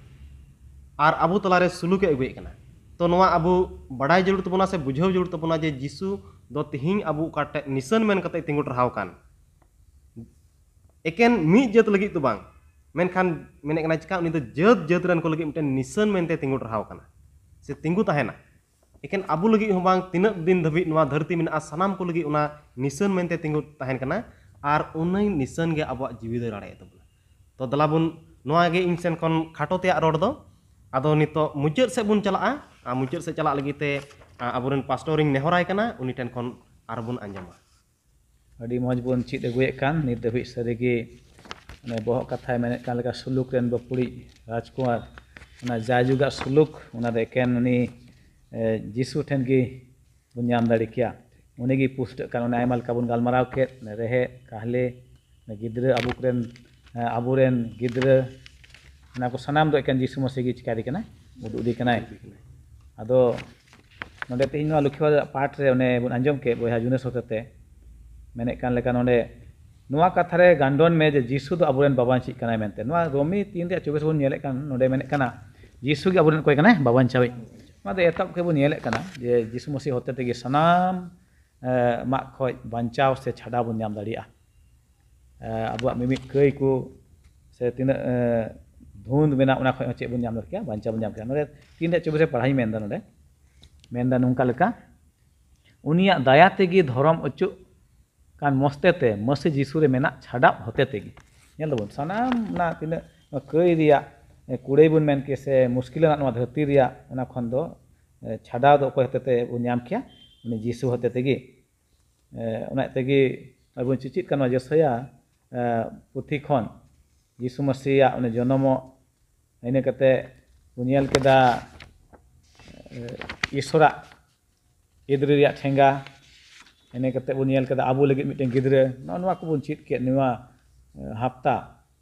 ᱟᱨ ᱟᱵᱚ ᱛᱟᱞᱟᱨᱮ ᱥᱩᱞᱩᱠᱮ ᱟᱹᱜᱩᱭᱮᱫ ᱠᱟᱱᱟ᱾ ᱛᱚ ᱱᱚᱣᱟ ᱟᱵᱚ ᱵᱟᱰᱟᱭ ᱡᱟᱹᱨᱩᱲ ᱛᱟᱵᱚᱱᱟ ᱥᱮ ᱵᱩᱡᱷᱟᱹᱣ ᱡᱟᱹᱨᱩᱲ ᱛᱟᱵᱚᱱᱟ ᱡᱮ ᱡᱤᱥᱩ ᱫᱚ ᱛᱤᱦᱤᱧ ᱟᱵᱚ ᱚᱠᱟᱴᱟᱜ ᱱᱤᱥᱟᱹᱱ ᱢᱮᱱ ᱠᱟᱛᱮ ᱛᱤᱸᱜᱩ ᱴᱟᱨᱦᱟᱣ ᱟᱠᱟᱱ, ᱮᱠᱮᱱ ᱢᱤᱫ ᱡᱟᱹᱛ ᱞᱟᱹᱜᱤᱫ ᱫᱚ ᱵᱟᱝ, ᱢᱮᱱᱠᱷᱟᱱ ᱢᱮᱱᱮᱫ ᱠᱟᱱᱟ ᱪᱤᱠᱟ ᱩᱱᱤ ᱫᱚ ᱡᱟᱹᱛ ᱡᱟᱹᱛ ᱨᱮᱱ ᱠᱚ ᱞᱟᱹᱜᱤᱫ ᱢᱤᱫᱴᱮᱱ ᱱᱤᱥᱟᱹᱱ ᱢᱮᱱᱛᱮ ᱛᱤᱸᱜᱩ ᱴᱟᱨᱦᱟᱣ ᱟᱠᱟᱱᱟ ᱥᱮ ᱛᱤᱸᱜᱩ ᱛᱟᱦᱮᱱᱟ᱾ ᱮᱠᱮᱱ ᱟᱵᱚ ᱞᱟᱹᱜᱤᱫ ᱦᱚᱸ ᱵᱟᱝ, ᱛᱤᱱᱟᱹᱜ ᱫᱤᱱ ᱫᱷᱟᱹᱵᱤᱡ ᱱᱚᱣᱟ ᱫᱷᱟᱹᱨᱛᱤ ᱢᱮᱱᱟᱜᱼᱟ, ᱥᱟᱱᱟᱢ ᱠᱚ ᱞᱟᱹᱜᱤᱫ ᱚᱱᱟ ᱱᱤᱥᱟᱹᱱ ᱢᱮᱱᱛᱮ ᱛᱤᱸᱜᱩ ᱛᱟᱦᱮᱱ ᱠᱟᱱᱟ᱾ ᱟᱨ ᱚᱱᱟ ᱱᱤᱥᱟᱹᱱ ᱜᱮ ᱟᱵᱚᱣᱟᱜ ᱡᱤᱣᱤ ᱫᱚᱭ ᱨᱟᱲᱮᱡ ᱛᱟᱵᱚᱱᱟ᱾ ᱛᱚ ᱫᱮᱞᱟ ᱵᱚᱱ, ᱱᱚᱣᱟ ᱜᱮ ᱤᱧ ᱥᱮᱱ ᱠᱷᱚᱱ ᱠᱷᱟᱴᱚ ᱛᱮᱭᱟᱜ ᱨᱚᱲ ᱫᱚ᱾ ᱟᱫᱚ ᱱᱤᱛᱚᱜ ᱢᱩᱪᱟᱹᱫ ᱥᱮᱫ ᱵᱚᱱ ᱪᱟᱞᱟᱜᱼᱟ᱾ ᱟᱨ ᱢᱩᱪᱟᱹᱫ ᱥᱮᱫ ᱪᱟᱞᱟᱜ ᱞᱟᱹᱜᱤᱫ ᱛᱮ, ᱟ, ᱟᱵᱚᱨᱮᱱ ᱯᱟᱥᱴᱚᱨᱤᱧ ᱱᱮᱦᱚᱨᱟᱭ ᱠᱟᱱᱟ, ᱩᱱᱤ ᱴᱷᱮᱱ ᱠᱷᱚᱱ ᱟᱨᱵᱚᱱ ᱟᱸᱡᱚᱢᱟ᱾ ᱟᱹᱰᱤ ᱢᱚᱡᱽ ᱵᱚᱱ ᱪᱮᱫ ᱟᱹᱜᱩᱭᱮᱫ ᱠᱟᱱ ᱱᱤᱛ ᱫᱷᱟᱹᱵᱤᱡ᱾ ᱥᱟᱹᱨᱤᱜᱮ ᱚᱱᱮ ᱵᱚᱦᱚᱜ ᱠᱟᱛᱷᱟᱭ ᱢᱮᱱᱮᱫ ᱠᱟᱱ ᱞᱮᱠᱟ, ᱥᱩᱞᱩᱠ ᱨᱮᱱ ᱵᱟᱹᱯᱩᱲᱤᱡ ᱨᱟᱡᱽᱠᱩᱢᱟᱨ, ᱚᱱᱟ ᱡᱟᱭᱡᱩᱜᱟᱜ ᱥᱩᱞᱩᱠ, ᱚᱱᱟ ᱫᱚ ᱮᱠᱮᱱ ᱩᱱᱤ, ᱮ, ᱡᱤᱥᱩ ᱴᱷᱮᱱ ᱜᱮ ᱵᱚᱱ ᱧᱟᱢ ᱫᱟᱲᱮ ᱠᱮᱭᱟ᱾ ᱩᱱᱤ ᱜᱮ ᱯᱩᱥᱴᱟᱹᱜ ᱠᱟᱱ, ᱚᱱᱮ ᱟᱭᱢᱟ ᱞᱮᱠᱟ ᱵᱚᱱ ᱜᱟᱞᱢᱟᱨᱟᱣ ᱠᱮᱫ, ᱨᱮᱦᱮᱫ, ᱠᱟᱦᱞᱮ, ᱜᱤᱫᱽᱨᱟᱹ, ᱟᱵᱚ ᱠᱚᱨᱮᱱ, ᱮ, ᱟᱵᱚᱨᱮᱱ ᱜᱤᱫᱽᱨᱟᱹ, ᱚᱱᱟ ᱠᱚ ᱥᱟᱱᱟᱢ ᱫᱚ ᱮᱠᱮᱱ ᱡᱤᱥᱩ ᱢᱟᱹᱥᱤ ᱜᱮ ᱪᱤᱠᱟᱹ ᱤᱫᱤ ᱠᱟᱱᱟᱭ, ᱩᱫᱩᱜ ᱤᱫᱤ ᱠᱟᱱᱟᱭ᱾ ᱟᱫᱚ ᱱᱚᱰᱮ ᱛᱮᱦᱮᱧ ᱱᱚᱣᱟ ᱞᱚᱠᱠᱷᱤ ᱵᱟᱵᱟ ᱯᱟᱴ ᱨᱮ ᱚᱱᱮ ᱵᱚᱱ ᱟᱸᱡᱚᱢ ᱠᱮᱫ ᱵᱚᱭᱦᱟ ᱡᱩᱱᱮᱥ ᱦᱚᱛᱮᱛᱮ, ᱢᱮᱱᱮᱫ ᱠᱟᱱ ᱞᱮᱠᱟ ᱱᱚᱰᱮ ᱱᱚᱣᱟ ᱠᱟᱛᱷᱟ ᱨᱮ ᱜᱟᱱᱰᱚᱱ ᱢᱮ ᱡᱮ ᱡᱤᱥᱩ ᱫᱚ ᱟᱵᱚᱨᱮᱱ ᱵᱟᱵᱟᱧᱪᱤᱜ ᱠᱟᱱᱟᱭ ᱢᱮᱱᱛᱮ᱾ ᱱᱚᱣᱟ ᱨᱳᱢᱤ ᱛᱤᱱ ᱨᱮᱭᱟᱜ ᱪᱚᱵᱵᱤᱥ ᱵᱚᱱ ᱧᱮᱞᱮᱫ ᱠᱟᱱ, ᱱᱚᱰᱮ ᱢᱮᱱᱮᱫ ᱠᱟᱱᱟ ᱡᱤᱥᱩ ᱜᱮ ᱟᱵᱚᱨᱮᱱ ᱚᱠᱚᱭ ᱠᱟᱱᱟᱭ? ᱵᱟᱵᱟᱧᱪᱟᱣᱤᱡ᱾ ᱱᱚᱣᱟ ᱫᱚ ᱮᱛᱚᱦᱚᱵ ᱠᱷᱚᱱ ᱵᱚᱱ ᱧᱮᱞᱮᱫ ᱠᱟᱱᱟ ᱡᱮ ᱡᱤᱥᱩ ᱢᱟᱹᱥᱤ ᱦᱚᱛᱮ ᱛᱮᱜᱮ ᱥᱟᱱᱟᱢ, ᱮ, ᱢᱟᱜ ᱠᱷᱚᱡ ᱵᱟᱧᱪᱟᱣ ᱥᱮ ᱪᱷᱟᱰᱟᱣ ᱵᱚᱱ ᱧᱟᱢ ᱫᱟᱲᱮᱭᱟᱜᱼᱟ᱾ ᱮ, ᱟᱵᱚᱣᱟᱜ ᱢᱤᱢᱤᱫ ᱠᱟᱹᱭ ᱠᱚ ᱥᱮ ᱛᱤᱱᱟᱹᱜ, ᱮ, ᱫᱷᱩᱸᱫ ᱢᱮᱱᱟᱜ, ᱚᱱᱟ ᱠᱷᱚᱡ ᱦᱚᱸ ᱪᱮᱫ ᱵᱚᱱ ᱧᱟᱢ ᱫᱟᱲᱮ ᱠᱮᱭᱟ? ᱵᱟᱧᱪᱟᱣ ᱵᱚᱱ ᱧᱟᱢ ᱠᱮᱭᱟ᱾ ᱱᱚᱰᱮ ᱛᱤᱱ ᱨᱮᱭᱟᱜ ᱪᱚᱵᱵᱤᱥ ᱨᱮ ᱯᱟᱲᱦᱟᱣ ᱤᱧ ᱢᱮᱱᱫᱟ, ᱱᱚᱰᱮ ᱢᱮᱱᱫᱟ ᱱᱚᱝᱠᱟ ᱞᱮᱠᱟ, ᱩᱱᱤᱭᱟᱜ ᱫᱟᱭᱟ ᱛᱮᱜᱮ ᱫᱷᱚᱨᱚᱢ ᱚᱪᱚᱜ ᱠᱟᱱ ᱢᱚᱥᱛᱮ ᱛᱮ ᱢᱟᱹᱥᱤ ᱡᱤᱥᱩ ᱨᱮ ᱢᱮᱱᱟᱜ ᱪᱷᱟᱰᱟᱣ ᱦᱚᱛᱮ ᱛᱮᱜᱮ᱾ ᱧᱮᱞ ᱫᱟᱵᱚᱱ ᱥᱟᱱᱟᱢ ᱚᱱᱟ ᱛᱤᱱᱟᱹᱜ ᱠᱟᱹᱭ ᱨᱮᱭᱟᱜ, ᱮ, ᱠᱩᱲᱟᱹᱭ ᱵᱚᱱ ᱢᱮᱱ ᱠᱮ ᱥᱮ ᱢᱩᱥᱠᱤᱞ ᱟᱱᱟᱜ ᱱᱚᱣᱟ ᱫᱷᱟᱹᱨᱛᱤ ᱨᱮᱭᱟᱜ, ᱚᱱᱟ ᱠᱷᱚᱱ ᱫᱚ, ᱮ, ᱪᱷᱟᱰᱟᱣ ᱫᱚ ᱚᱠᱚᱭ ᱦᱚᱛᱮ ᱛᱮ ᱵᱚᱱ ᱧᱟᱢ ᱠᱮᱭᱟ? ᱩᱱᱤ ᱡᱤᱥᱩ ᱦᱚᱛᱮ ᱛᱮᱜᱮ᱾ ᱮ, ᱚᱱᱟ ᱛᱮᱜᱮ ᱟᱵᱚ ᱵᱚᱱ ᱪᱮᱪᱮᱫ ᱠᱟᱱᱟ ᱡᱮᱥᱟᱭᱟ, ᱮ, ᱯᱩᱛᱷᱤ ᱠᱷᱚᱱ ᱡᱤᱥᱩ ᱢᱟᱹᱥᱤᱭᱟᱜ ᱚᱱᱮ ᱡᱚᱱᱚᱢᱚᱜ, ᱤᱱᱟᱹ ᱠᱟᱛᱮ ᱵᱚᱱ ᱧᱮᱞ ᱠᱮᱫᱟ, ᱮ, ᱤᱥᱚᱨᱟᱜ ᱮᱫᱽᱨᱤ ᱨᱮᱭᱟᱜ ᱴᱷᱮᱸᱜᱟ, ᱤᱱᱟᱹ ᱠᱟᱛᱮ ᱵᱚᱱ ᱧᱮᱞ ᱠᱮᱫᱟ ᱟᱵᱚ ᱞᱟᱹᱜᱤᱫ ᱢᱤᱫᱴᱮᱱ ᱜᱤᱫᱽᱨᱟᱹ᱾ ᱱᱚᱜᱼᱚ ᱱᱚᱣᱟ ᱠᱚᱵᱚᱱ ᱪᱮᱫ ᱠᱮᱫ ᱱᱚᱣᱟ, ᱮ, ᱦᱟᱯᱛᱟ᱾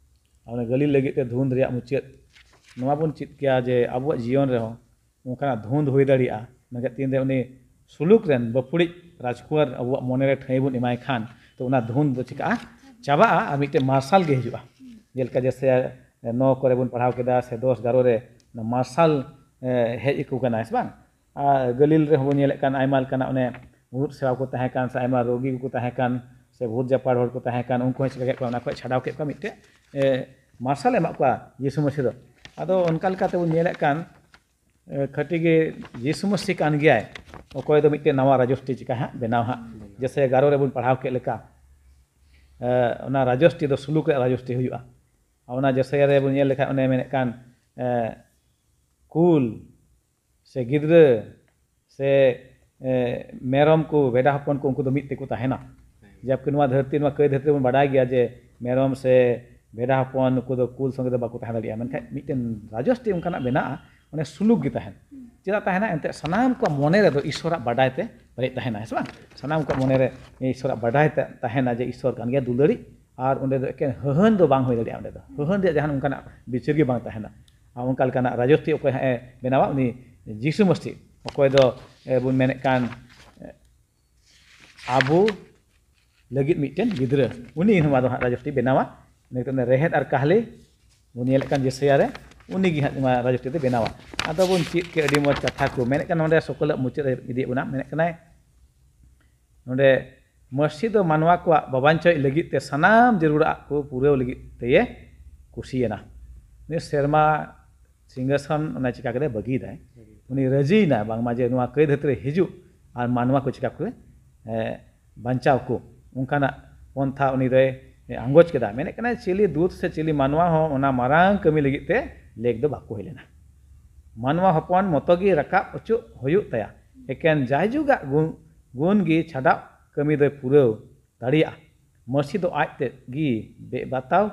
ᱚᱱᱟ ᱜᱟᱹᱞᱤᱞ ᱞᱟᱹᱜᱤᱫ ᱛᱮ ᱫᱷᱩᱸᱫ ᱨᱮᱭᱟᱜ ᱢᱩᱪᱟᱹᱫ, ᱱᱚᱣᱟ ᱵᱚᱱ ᱪᱮᱫ ᱠᱮᱭᱟ ᱡᱮ ᱟᱵᱚᱣᱟᱜ ᱡᱤᱭᱚᱱ ᱨᱮᱦᱚᱸ ᱚᱱᱠᱟᱱᱟᱜ ᱫᱷᱩᱸᱫ ᱦᱩᱭ ᱫᱟᱲᱮᱭᱟᱜᱼᱟ᱾ ᱢᱮᱱᱠᱷᱟᱱ ᱛᱤᱱᱨᱮ ᱩᱱᱤ ᱥᱩᱞᱩᱠ ᱨᱮᱱ ᱵᱟᱹᱯᱩᱲᱤᱡ ᱨᱟᱡᱽᱠᱩᱢᱟᱨ ᱟᱵᱚᱣᱟᱜ ᱢᱚᱱᱮᱨᱮ ᱴᱷᱟᱹᱭ ᱵᱚᱱ ᱮᱢᱟᱭ ᱠᱷᱟᱱ, ᱛᱚ ᱚᱱᱟ ᱫᱷᱩᱸᱫ ᱫᱚ ᱪᱤᱠᱟᱹᱜᱼᱟ? ᱪᱟᱵᱟᱜᱼᱟ ᱟᱨ ᱢᱤᱫᱴᱮᱱ ᱢᱟᱨᱥᱟᱞ ᱜᱮ ᱦᱤᱡᱩᱜᱼᱟ᱾ ᱡᱮᱞᱮᱠᱟ ᱡᱮᱥᱮ ᱱᱚ ᱠᱚᱨᱮ ᱵᱚᱱ ᱯᱟᱲᱦᱟᱣ ᱠᱮᱫᱟ ᱥᱮ ᱫᱚᱥ ᱜᱟᱨᱚ ᱨᱮ ᱢᱟᱨᱥᱟᱞ ᱦᱮᱡ ᱟᱠᱚ ᱠᱟᱱᱟ, ᱦᱮᱸ ᱥᱮ ᱵᱟᱝ? ᱟᱨ ᱜᱟᱹᱞᱤᱞ ᱨᱮᱦᱚᱸ ᱵᱚᱱ ᱧᱮᱞᱮᱫ ᱠᱟᱱ ᱟᱭᱢᱟ ᱞᱮᱠᱟᱱᱟᱜ ᱚᱱᱮ ᱢᱩᱬᱩᱫ ᱥᱮᱣᱟ ᱠᱚ ᱛᱟᱦᱮᱸ ᱠᱟᱱ ᱥᱮ ᱟᱭᱢᱟ ᱨᱳᱜᱤ ᱠᱚᱠᱚ ᱛᱟᱦᱮᱸ ᱠᱟᱱ ᱥᱮ ᱵᱷᱩᱛ ᱡᱟᱯᱟᱲ ᱦᱚᱲ ᱠᱚ ᱛᱟᱦᱮᱸ ᱠᱟᱱ, ᱩᱱᱠᱩ ᱦᱚᱸ ᱪᱤᱠᱟ ᱠᱮᱫ ᱠᱚᱣᱟ, ᱚᱱᱟ ᱠᱷᱚᱱ ᱪᱷᱟᱰᱟᱣ ᱠᱮᱫ ᱠᱚᱣᱟ, ᱢᱤᱫᱴᱮᱡ ᱢᱟᱨᱥᱟᱞ ᱮᱢᱟᱜ ᱠᱚᱣᱟ ᱡᱤᱥᱩ ᱢᱟᱹᱥᱤ ᱫᱚ᱾ ᱟᱫᱚ ᱚᱱᱠᱟ ᱞᱮᱠᱟᱛᱮ ᱵᱚᱱ ᱧᱮᱞᱮᱫ ᱠᱟᱱ ᱠᱷᱟᱹᱴᱤ ᱜᱮ ᱡᱤᱥᱩ ᱢᱟᱹᱥᱤ ᱠᱟᱱ ᱜᱮᱭᱟᱭ᱾ ᱚᱠᱚᱭ ᱫᱚ ᱢᱤᱫᱴᱮᱱ ᱱᱟᱣᱟ ᱨᱟᱡᱚᱥᱴᱤ ᱪᱤᱠᱟ ᱦᱟᱸᱜ ᱵᱮᱱᱟᱣ ᱦᱟᱸᱜ, ᱡᱮᱥᱮ ᱜᱟᱨᱚ ᱨᱮᱵᱚᱱ ᱯᱟᱲᱦᱟᱣ ᱠᱮᱫ ᱞᱮᱠᱟ, ᱚᱱᱟ ᱨᱟᱡᱚᱥᱴᱤ ᱫᱚ ᱥᱩᱞᱩᱠ ᱨᱮᱭᱟᱜ ᱨᱟᱡᱚᱥᱴᱤ ᱦᱩᱭᱩᱜᱼᱟ᱾ ᱟᱨ ᱚᱱᱟ ᱡᱮᱥᱮᱭᱟ ᱨᱮᱵᱚᱱ ᱧᱮᱞ ᱞᱮᱠᱷᱟᱱ ᱚᱱᱮ ᱢᱮᱱᱮᱫ ᱠᱟᱱ ᱠᱩᱞ ᱥᱮ ᱜᱤᱫᱽᱨᱟᱹ ᱥᱮ ᱢᱮᱨᱚᱢ ᱠᱚ, ᱵᱷᱮᱰᱟ ᱦᱚᱯᱚᱱ ᱠᱚ, ᱩᱱᱠᱩ ᱫᱚ ᱢᱤᱫ ᱛᱮᱠᱚ ᱛᱟᱦᱮᱱᱟ᱾ ᱡᱟᱵᱠᱤ ᱱᱚᱣᱟ ᱫᱷᱟᱹᱨᱛᱤ, ᱱᱚᱣᱟ ᱠᱟᱹᱭ ᱫᱷᱟᱹᱨᱛᱤ ᱨᱮᱵᱚᱱ ᱵᱟᱰᱟᱭ ᱜᱮᱭᱟ ᱡᱮ ᱢᱮᱨᱚᱢ ᱥᱮ ᱵᱷᱮᱰᱟ ᱦᱚᱯᱚᱱ ᱱᱩᱠᱩ ᱫᱚ ᱠᱩᱞ ᱥᱚᱸᱜᱮ ᱫᱚ ᱵᱟᱠᱚ ᱛᱟᱦᱮᱸ ᱫᱟᱲᱮᱭᱟᱜᱼᱟ᱾ ᱢᱮᱱᱠᱷᱟᱱ ᱢᱤᱫᱴᱮᱱ ᱨᱟᱡᱚᱥᱴᱤ ᱚᱱᱠᱟᱱᱟᱜ ᱢᱮᱱᱟᱜᱼᱟ, ᱚᱱᱮ ᱥᱩᱞᱩᱠ ᱜᱮ ᱛᱟᱦᱮᱱᱟ᱾ ᱪᱮᱫᱟᱜ ᱛᱟᱦᱮᱱᱟ? ᱮᱱᱛᱮᱫ ᱥᱟᱱᱟᱢ ᱠᱚᱣᱟᱜ ᱢᱚᱱᱮ ᱨᱮᱫᱚ ᱤᱥᱚᱨᱟᱜ ᱵᱟᱰᱟᱭ ᱛᱮ ᱯᱮᱨᱮᱡ ᱛᱟᱦᱮᱱᱟ, ᱦᱮᱸ ᱥᱮ ᱵᱟᱝ? ᱥᱟᱱᱟᱢ ᱠᱚᱣᱟᱜ ᱢᱚᱱᱮ ᱨᱮ ᱤᱥᱚᱨᱟᱜ ᱵᱟᱰᱟᱭ ᱛᱮ ᱛᱟᱦᱮᱱᱟ ᱡᱮ ᱤᱥᱚᱨ ᱠᱟᱱ ᱜᱮᱭᱟ ᱫᱩᱞᱟᱹᱲᱤᱡ, ᱟᱨ ᱚᱸᱰᱮ ᱫᱚ ᱮᱠᱮᱱ ᱦᱟᱹᱦᱟᱹᱱ ᱫᱚ ᱵᱟᱝ ᱦᱩᱭ ᱫᱟᱲᱮᱭᱟᱜᱼᱟ᱾ ᱚᱸᱰᱮ ᱫᱚ ᱦᱟᱹᱦᱟᱹᱱ ᱨᱮᱭᱟᱜ ᱡᱟᱦᱟᱱ ᱚᱱᱠᱟᱱᱟᱜ ᱵᱤᱪᱟᱹᱨ ᱜᱮ ᱵᱟᱝ ᱛᱟᱦᱮᱱᱟ᱾ ᱟᱨ ᱚᱱᱠᱟ ᱞᱮᱠᱟᱱᱟᱜ ᱨᱟᱡᱚᱥᱴᱤ ᱚᱠᱚᱭ ᱦᱟᱸᱜ ᱮ ᱵᱮᱱᱟᱣᱟ? ᱩᱱᱤ ᱡᱤᱥᱩ ᱢᱟᱹᱥᱤ, ᱚᱠᱚᱭ ᱫᱚ ᱮ, ᱵᱚᱱ ᱢᱮᱱᱮᱫ ᱠᱟᱱ, ᱮ, ᱟᱵᱚ ᱞᱟᱹᱜᱤᱫ ᱢᱤᱫᱴᱮᱱ ᱜᱤᱫᱽᱨᱟᱹ, ᱩᱱᱤ ᱱᱚᱣᱟ ᱫᱚ ᱦᱟᱸᱜ ᱨᱟᱡᱚᱥᱴᱤ ᱵᱮᱱᱟᱣᱟ᱾ ᱩᱱᱤ ᱫᱚ ᱨᱮᱦᱮᱫ ᱟᱨ ᱠᱟᱦᱞᱤ ᱵᱚᱱ ᱧᱮᱞᱮᱫ ᱠᱟᱱ ᱡᱮᱥᱟᱭᱟ ᱨᱮ, ᱩᱱᱤ ᱜᱮ ᱦᱟᱸᱜ ᱱᱚᱣᱟ ᱨᱟᱡᱚᱥᱴᱤ ᱫᱚ ᱵᱮᱱᱟᱣᱟ᱾ ᱟᱫᱚ ᱵᱚᱱ ᱪᱮᱫ ᱠᱮᱫ ᱟᱹᱰᱤ ᱢᱚᱡᱽ ᱠᱟᱛᱷᱟ ᱠᱚ ᱢᱮᱱᱮᱫ ᱠᱟᱱ, ᱱᱚᱰᱮ ᱥᱚᱠᱞᱟᱜ ᱢᱩᱪᱟᱹᱫ ᱨᱮ ᱤᱫᱤᱭᱮᱫ ᱵᱚᱱᱟ, ᱢᱮᱱᱮᱫ ᱠᱟᱱᱟᱭ ᱱᱚᱰᱮ, ᱢᱟᱹᱥᱤ ᱫᱚ ᱢᱟᱱᱣᱟ ᱠᱚᱣᱟᱜ ᱵᱟᱵᱟᱧᱪᱚᱭ ᱞᱟᱹᱜᱤᱫ ᱛᱮ ᱥᱟᱱᱟᱢ ᱡᱟᱹᱨᱩᱲᱟᱜ ᱠᱚ ᱯᱩᱨᱟᱹᱣ ᱞᱟᱹᱜᱤᱫ ᱛᱮᱭᱮ ᱠᱩᱥᱤᱭᱮᱱᱟ᱾ ᱩᱱᱤ ᱥᱮᱨᱢᱟ ᱥᱤᱝᱦᱟᱥᱚᱱ ᱚᱱᱟ ᱪᱤᱠᱟ ᱠᱮᱫᱟᱭ, ᱵᱟᱹᱜᱤᱭᱮᱫᱟᱭ᱾ ᱩᱱᱤ ᱨᱟᱹᱡᱤᱭᱮᱱᱟ ᱵᱟᱝᱢᱟ ᱡᱮ ᱱᱚᱣᱟ ᱠᱟᱹᱭ ᱫᱷᱟᱹᱨᱛᱤ ᱨᱮ ᱦᱤᱡᱩᱜ ᱟᱨ ᱢᱟᱱᱣᱟ ᱠᱚ ᱪᱤᱠᱟ ᱠᱚ, ᱮ, ᱵᱟᱧᱪᱟᱣ ᱠᱚ, ᱚᱱᱠᱟᱱᱟᱜ ᱯᱚᱱᱛᱷᱟ ᱩᱱᱤ ᱫᱚᱭ ᱟᱸᱜᱚᱪ ᱠᱮᱫᱟ᱾ ᱢᱮᱱᱮᱫ ᱠᱟᱱᱟᱭ ᱪᱤᱞᱤ ᱫᱩᱛ ᱥᱮ ᱪᱤᱞᱤ ᱢᱟᱱᱣᱟ ᱦᱚᱸ ᱚᱱᱟ ᱢᱟᱨᱟᱝ ᱠᱟᱹᱢᱤ ᱞᱟᱹᱜᱤᱫ ᱛᱮ ᱞᱮᱠ ᱫᱚ ᱵᱟᱠᱚ ᱦᱩᱭ ᱞᱮᱱᱟ᱾ ᱢᱟᱱᱣᱟ ᱦᱚᱯᱚᱱ ᱢᱚᱛᱚ ᱜᱮ ᱨᱟᱠᱟᱵ ᱚᱪᱚᱜ ᱦᱩᱭᱩᱜ ᱛᱟᱭᱟ᱾ ᱮᱠᱮᱱ ᱡᱟᱭᱡᱩᱜᱟᱜ ᱜᱩᱱ, ᱜᱩᱱ ᱜᱮ ᱪᱷᱟᱰᱟᱜ ᱠᱟᱹᱢᱤ ᱫᱚᱭ ᱯᱩᱨᱟᱹᱣ ᱫᱟᱲᱮᱭᱟᱜᱼᱟ᱾ ᱢᱟᱹᱥᱤ ᱫᱚ ᱟᱡ ᱛᱮᱫ ᱜᱮ ᱵᱮᱵᱟᱛᱟᱣ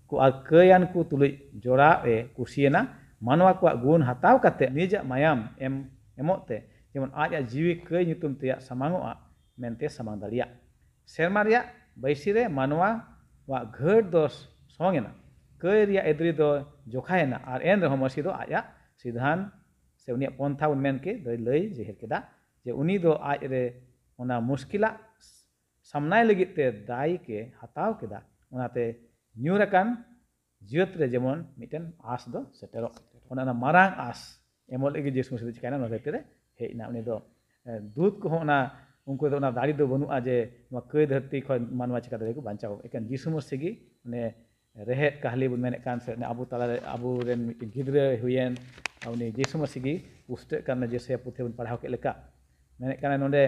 ᱠᱚ ᱟᱨ ᱠᱟᱹᱭᱟᱱ ᱠᱚ ᱛᱩᱞᱩᱡ ᱡᱚᱲᱟᱣ ᱮ ᱠᱩᱥᱤᱭᱮᱱᱟ᱾ ᱢᱟᱱᱣᱟ ᱠᱚᱣᱟᱜ ᱜᱩᱱ ᱦᱟᱛᱟᱣ ᱠᱟᱛᱮ ᱱᱤᱡᱟᱜ ᱢᱟᱭᱟᱢ ᱮᱢ, ᱮᱢᱚᱜ ᱛᱮ, ᱡᱮᱢᱚᱱ ᱟᱡ ᱟᱜ ᱡᱤᱣᱤ ᱠᱟᱹᱭ ᱧᱩᱛᱩᱢ ᱛᱮᱭᱟᱜ ᱥᱟᱢᱟᱝᱚᱜᱼᱟ ᱢᱮᱱᱛᱮ ᱥᱟᱢᱟᱝ ᱫᱟᱲᱮᱭᱟᱜ᱾ ᱥᱮᱨᱢᱟ ᱨᱮᱭᱟᱜ ᱵᱟᱹᱭᱥᱤ ᱨᱮ ᱢᱟᱱᱣᱟ ᱣᱟᱜ ᱜᱷᱟᱹᱴ ᱫᱚ ᱥᱚᱝ ᱮᱱᱟ᱾ ᱠᱟᱹᱭ ᱨᱮᱭᱟᱜ ᱮᱫᱽᱨᱤ ᱫᱚ ᱡᱚᱠᱷᱟᱭᱮᱱᱟ, ᱟᱨ ᱮᱱ ᱨᱮᱦᱚᱸ ᱢᱟᱹᱥᱤ ᱫᱚ ᱟᱡ ᱟᱜ ᱥᱤᱫᱷᱟᱱ ᱥᱮ ᱩᱱᱤᱭᱟᱜ ᱯᱚᱱᱛᱷᱟ ᱵᱚᱱ ᱢᱮᱱ ᱠᱮᱫ, ᱫᱚᱭ ᱞᱟᱹᱭ ᱡᱮᱦᱮᱨ ᱠᱮᱫᱟ ᱡᱮ ᱩᱱᱤ ᱫᱚ ᱟᱡ ᱨᱮ ᱚᱱᱟ ᱢᱩᱥᱠᱤᱞᱟᱜ ᱥᱟᱢᱱᱟᱭ ᱞᱟᱹᱜᱤᱫ ᱛᱮ ᱫᱟᱭ ᱠᱮ ᱦᱟᱛᱟᱣ ᱠᱮᱫᱟ᱾ ᱚᱱᱟᱛᱮ ᱧᱩᱨ ᱟᱠᱟᱱ ᱡᱟᱹᱛ ᱨᱮ ᱡᱮᱢᱚᱱ ᱢᱤᱫᱴᱮᱱ ᱟᱸᱥ ᱫᱚ ᱥᱮᱴᱮᱨᱚᱜ, ᱚᱱᱟ, ᱚᱱᱟ ᱢᱟᱨᱟᱝ ᱟᱸᱥ ᱮᱢᱚᱜ ᱞᱟᱹᱜᱤᱫ ᱡᱤᱥᱩ ᱢᱟᱹᱥᱤ ᱫᱚ ᱪᱤᱠᱟᱭᱱᱟ? ᱱᱚᱣᱟ ᱫᱷᱟᱹᱨᱛᱤ ᱨᱮ ᱦᱮᱡ ᱮᱱᱟ᱾ ᱩᱱᱤ ᱫᱚ, ᱮ, ᱫᱩᱛ ᱠᱚᱦᱚᱸ ᱚᱱᱟ, ᱩᱱᱠᱩ ᱫᱚ ᱚᱱᱟ ᱫᱟᱲᱮ ᱫᱚ ᱵᱟᱹᱱᱩᱜᱼᱟ ᱡᱮ ᱱᱚᱣᱟ ᱠᱟᱹᱭ ᱫᱷᱟᱹᱨᱛᱤ ᱠᱷᱚᱱ ᱢᱟᱱᱣᱟ ᱪᱤᱠᱟ ᱫᱟᱲᱮᱭᱟᱠᱚ ᱵᱟᱧᱪᱟᱣ᱾ ᱮᱠᱮᱱ ᱡᱤᱥᱩ ᱢᱟᱹᱥᱤ ᱜᱮ ᱚᱱᱮ ᱨᱮᱦᱮᱫ ᱠᱟᱦᱞᱤ ᱵᱚᱱ ᱢᱮᱱᱮᱫ ᱠᱟᱱ, ᱥᱮ ᱟᱵᱚ ᱛᱟᱞᱟᱨᱮ ᱟᱵᱚᱨᱮᱱ ᱢᱤᱫᱴᱮᱱ ᱜᱤᱫᱽᱨᱟᱹ ᱦᱩᱭᱮᱱ, ᱩᱱᱤ ᱡᱤᱥᱩ ᱢᱟᱹᱥᱤ ᱜᱮ ᱯᱩᱥᱴᱟᱹᱜ ᱠᱟᱱ, ᱡᱮᱥᱟᱭᱟ ᱯᱩᱛᱷᱤ ᱵᱚᱱ ᱯᱟᱲᱦᱟᱣ ᱠᱮᱫ ᱞᱮᱠᱟ᱾ ᱢᱮᱱᱮᱫ ᱠᱟᱱᱟ ᱱᱚᱰᱮ,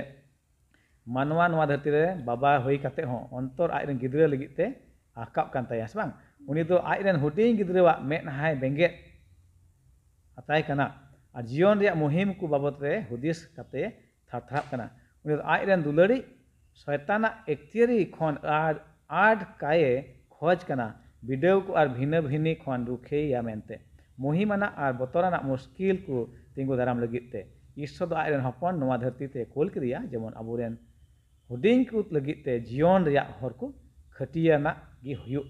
ᱢᱟᱱᱣᱟ ᱱᱚᱣᱟ ᱫᱷᱟᱹᱨᱛᱤ ᱨᱮ ᱵᱟᱵᱟ ᱦᱩᱭ ᱠᱟᱛᱮ ᱦᱚᱸ ᱚᱱᱛᱚᱨ ᱟᱡ ᱨᱮᱱ ᱜᱤᱫᱽᱨᱟᱹ ᱞᱟᱹᱜᱤᱫ ᱛᱮ ᱟᱠᱟᱵ ᱠᱟᱱ ᱛᱟᱭᱟ, ᱥᱮ ᱵᱟᱝ? ᱩᱱᱤ ᱫᱚ ᱟᱡ ᱨᱮᱱ ᱦᱩᱰᱤᱧ ᱜᱤᱫᱽᱨᱟᱹᱣᱟᱜ ᱢᱮᱫᱦᱟᱭ ᱵᱮᱸᱜᱮᱫ ᱟᱛᱟᱭ ᱠᱟᱱᱟ ᱟᱨ ᱡᱤᱭᱚᱱ ᱨᱮᱭᱟᱜ ᱢᱩᱦᱤᱢ ᱠᱚ ᱵᱟᱵᱚᱛ ᱨᱮ ᱦᱩᱫᱤᱥ ᱠᱟᱛᱮ ᱛᱷᱟᱨᱛᱷᱟᱨᱟᱜ ᱠᱟᱱᱟ᱾ ᱩᱱᱤ ᱫᱚ ᱟᱡ ᱨᱮᱱ ᱫᱩᱞᱟᱹᱲᱤᱡ ᱥᱚᱭᱛᱟᱱᱟᱜ ᱮᱠᱛᱤᱭᱟᱹᱨᱤ ᱠᱷᱚᱱ ᱟᱨ ᱟᱸᱴ ᱠᱟᱭᱮ ᱠᱷᱚᱡᱽ ᱠᱟᱱᱟ, ᱵᱤᱰᱟᱹᱣ ᱠᱚ ᱟᱨ ᱵᱷᱤᱱᱟᱹ ᱵᱷᱤᱱᱤ ᱠᱷᱚᱱ ᱨᱩᱠᱷᱤᱭᱟᱹᱭᱟ ᱢᱮᱱᱛᱮ᱾ ᱢᱩᱦᱤᱢ ᱟᱱᱟᱜ ᱟᱨ ᱵᱚᱛᱚᱨ ᱟᱱᱟᱜ ᱢᱩᱥᱠᱤᱞ ᱠᱚ ᱛᱤᱸᱜᱩ ᱫᱟᱨᱟᱢ ᱞᱟᱹᱜᱤᱫ ᱛᱮ ᱤᱥᱥᱚᱨ ᱫᱚ ᱟᱡ ᱨᱮᱱ ᱦᱚᱯᱚᱱ ᱱᱚᱣᱟ ᱫᱷᱟᱹᱨᱛᱤ ᱛᱮ ᱠᱩᱞ ᱠᱮᱫᱮᱭᱟ, ᱡᱮᱢᱚᱱ ᱟᱵᱚᱨᱮᱱ ᱦᱩᱰᱤᱧ ᱠᱚ ᱞᱟᱹᱜᱤᱫ ᱛᱮ ᱡᱤᱭᱚᱱ ᱨᱮᱭᱟᱜ ᱦᱚᱨ ᱠᱚ ᱠᱷᱟᱹᱴᱤᱭᱟᱹᱱᱟᱜ ᱜᱮ ᱦᱩᱭᱩᱜ᱾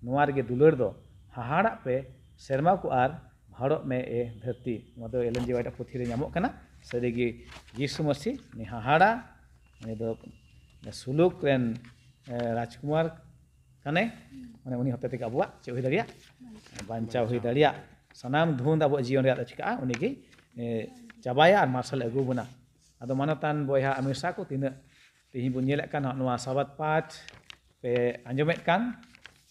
ᱱᱚᱣᱟ ᱨᱮᱜᱮ ᱫᱩᱞᱟᱹᱲ ᱫᱚ ᱦᱟᱦᱟᱲᱟᱜ ᱯᱮ ᱥᱮᱨᱢᱟ ᱠᱚ ᱟᱨ ᱵᱷᱟᱲᱚᱜ ᱢᱮ ᱮ ᱫᱷᱟᱹᱨᱛᱤ᱾ ᱱᱚᱣᱟ ᱫᱚ ᱮᱞᱮᱱ ᱡᱤ ᱣᱟᱭᱤᱴ ᱟᱜ ᱯᱩᱛᱷᱤ ᱨᱮ ᱧᱟᱢᱚᱜ ᱠᱟᱱᱟ᱾ ᱥᱟᱹᱨᱤᱜᱮ ᱡᱤᱥᱩ ᱢᱟᱹᱥᱤ ᱩᱱᱤ ᱦᱟᱦᱟᱲᱟ, ᱩᱱᱤ ᱫᱚ ᱥᱩᱞᱩᱠ ᱨᱮᱱ, ᱮ, ᱨᱟᱡᱽᱠᱩᱢᱟᱨ ᱠᱟᱱᱟᱭ᱾ ᱢᱟᱱᱮ ᱩᱱᱤ ᱦᱚᱛᱮ ᱛᱮᱜᱮ ᱟᱵᱚᱣᱟᱜ ᱪᱮᱫ ᱦᱩᱭ ᱫᱟᱲᱮᱭᱟᱜ? ᱵᱟᱧᱪᱟᱣ ᱦᱩᱭ ᱫᱟᱲᱮᱭᱟᱜ᱾ ᱥᱟᱱᱟᱢ ᱫᱷᱩᱸᱫ ᱟᱵᱚᱣᱟᱜ ᱡᱤᱭᱚᱱ ᱨᱮᱭᱟᱜ ᱫᱚ ᱪᱤᱠᱟᱹᱜᱼᱟ? ᱩᱱᱤᱜᱮ, ᱮ, ᱪᱟᱵᱟᱭᱟ ᱟᱨ ᱢᱟᱨᱥᱟᱞ ᱟᱹᱜᱩ ᱵᱚᱱᱟ᱾ ᱟᱫᱚ ᱢᱟᱱᱚᱛᱟᱱ ᱵᱚᱭᱦᱟ ᱟᱨ ᱢᱤᱥᱨᱟ ᱠᱚ, ᱛᱤᱱᱟᱹᱜ ᱛᱮᱦᱮᱧ ᱵᱚᱱ ᱧᱮᱞᱮᱫ ᱠᱟᱱ ᱱᱚᱣᱟ ᱥᱟᱵᱟᱫ ᱯᱟᱴ ᱯᱮ ᱟᱸᱡᱚᱢᱮᱫ ᱠᱟᱱ,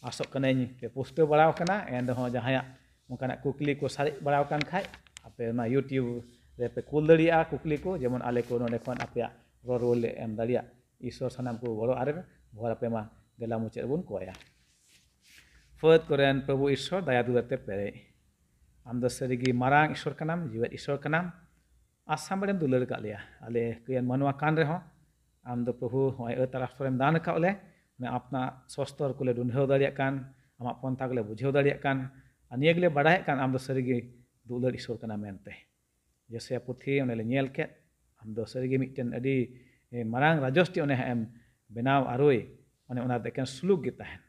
ᱟᱥᱚᱜ ᱠᱟᱹᱱᱟᱹᱧ ᱯᱮ ᱯᱩᱥᱴᱟᱹᱣ ᱵᱟᱲᱟᱣ ᱠᱟᱱᱟ᱾ ᱮᱱ ᱨᱮᱦᱚᱸ ᱡᱟᱦᱟᱸᱭᱟᱜ ᱚᱱᱠᱟᱱᱟᱜ ᱠᱩᱠᱞᱤ ᱠᱚ ᱥᱟᱨᱮᱡ ᱵᱟᱲᱟᱣ ᱠᱟᱱ ᱠᱷᱟᱡ, ᱟᱯᱮ ᱚᱱᱟ YouTube ᱨᱮᱯᱮ ᱠᱩᱞ ᱫᱟᱲᱮᱭᱟᱜᱼᱟ ᱠᱩᱠᱞᱤ ᱠᱚ, ᱡᱮᱢᱚᱱ ᱟᱞᱮ ᱠᱚ ᱱᱚᱰᱮ ᱠᱷᱚᱱ ᱟᱯᱮᱭᱟᱜ ᱨᱚᱲ ᱨᱩᱣᱟᱹᱲ ᱞᱮ ᱮᱢ ᱫᱟᱲᱮᱭᱟᱜ᱾ ᱤᱥᱥᱚᱨ ᱥᱟᱱᱟᱢ ᱠᱚ ᱜᱚᱲᱚ ᱟᱨᱮ ᱵᱷᱚᱨ ᱟᱯᱮ ᱢᱟ᱾ ᱫᱮᱞᱟ ᱢᱩᱪᱟᱹᱫ ᱨᱮᱵᱚᱱ ᱠᱚᱭᱟ᱾ ᱯᱷᱟᱹᱫ ᱠᱚᱨᱮᱱ ᱯᱨᱚᱵᱷᱩ ᱤᱥᱥᱚᱨ, ᱫᱟᱭᱟ ᱫᱩᱞᱟᱹᱲ ᱛᱮ ᱯᱮᱨᱮᱡ, ᱟᱢ ᱫᱚ ᱥᱟᱹᱨᱤᱜᱮ ᱢᱟᱨᱟᱝ ᱤᱥᱥᱚᱨ ᱠᱟᱱᱟᱢ, ᱡᱤᱣᱮᱫ ᱤᱥᱥᱚᱨ ᱠᱟᱱᱟᱢ᱾ ᱟᱥᱟᱢ ᱨᱮᱢ ᱫᱩᱞᱟᱹᱲ ᱟᱠᱟᱫ ᱞᱮᱭᱟ᱾ ᱟᱞᱮ ᱠᱟᱹᱭᱟᱱ ᱢᱟᱱᱣᱟ ᱠᱟᱱ ᱨᱮᱦᱚᱸ, ᱟᱢ ᱫᱚ ᱯᱨᱚᱵᱷᱩ ᱦᱚᱸᱜᱼᱚᱭ ᱟᱹᱛ ᱨᱟᱥᱴᱨᱚ ᱨᱮᱢ ᱫᱟᱱ ᱟᱠᱟᱫ ᱞᱮ, ᱚᱱᱟ ᱟᱯᱱᱟ ᱥᱚᱥᱛᱚᱨ ᱠᱚᱞᱮ ᱰᱩᱱᱦᱟᱹᱣ ᱫᱟᱲᱮᱭᱟᱜ ᱠᱟᱱ, ᱟᱢᱟᱜ ᱯᱚᱱᱛᱷᱟ ᱠᱚᱞᱮ ᱵᱩᱡᱷᱟᱹᱣ ᱫᱟᱲᱮᱭᱟᱜ ᱠᱟᱱ, ᱟᱨ ᱱᱤᱭᱟᱹ ᱜᱮᱞᱮ ᱵᱟᱲᱟᱭᱮᱫ ᱠᱟᱱ, ᱟᱢ ᱫᱚ ᱥᱟᱹᱨᱤᱜᱮ ᱫᱩᱞᱟᱹᱲ ᱤᱥᱥᱚᱨ ᱠᱟᱱᱟ ᱢᱮᱱᱛᱮ᱾ ᱡᱮᱥᱟᱭᱟ ᱯᱩᱛᱷᱤ ᱚᱸᱰᱮ ᱞᱮ ᱧᱮᱞ ᱠᱮᱫ, ᱟᱢ ᱫᱚ ᱥᱟᱹᱨᱤᱜᱮ ᱢᱤᱫᱴᱮᱱ ᱟᱹᱰᱤ, ᱮ, ᱢᱟᱨᱟᱝ ᱨᱟᱡᱚᱥᱴᱤ ᱚᱸᱰᱮ ᱦᱟᱸᱜ ᱮᱢ ᱵᱮᱱᱟᱣ ᱟᱹᱨᱩᱭ᱾ ᱚᱱᱮ ᱚᱱᱟ ᱨᱮᱫᱚ ᱮᱠᱮᱱ ᱥᱩᱞᱩᱠ ᱜᱮ ᱛᱟᱦᱮᱱ᱾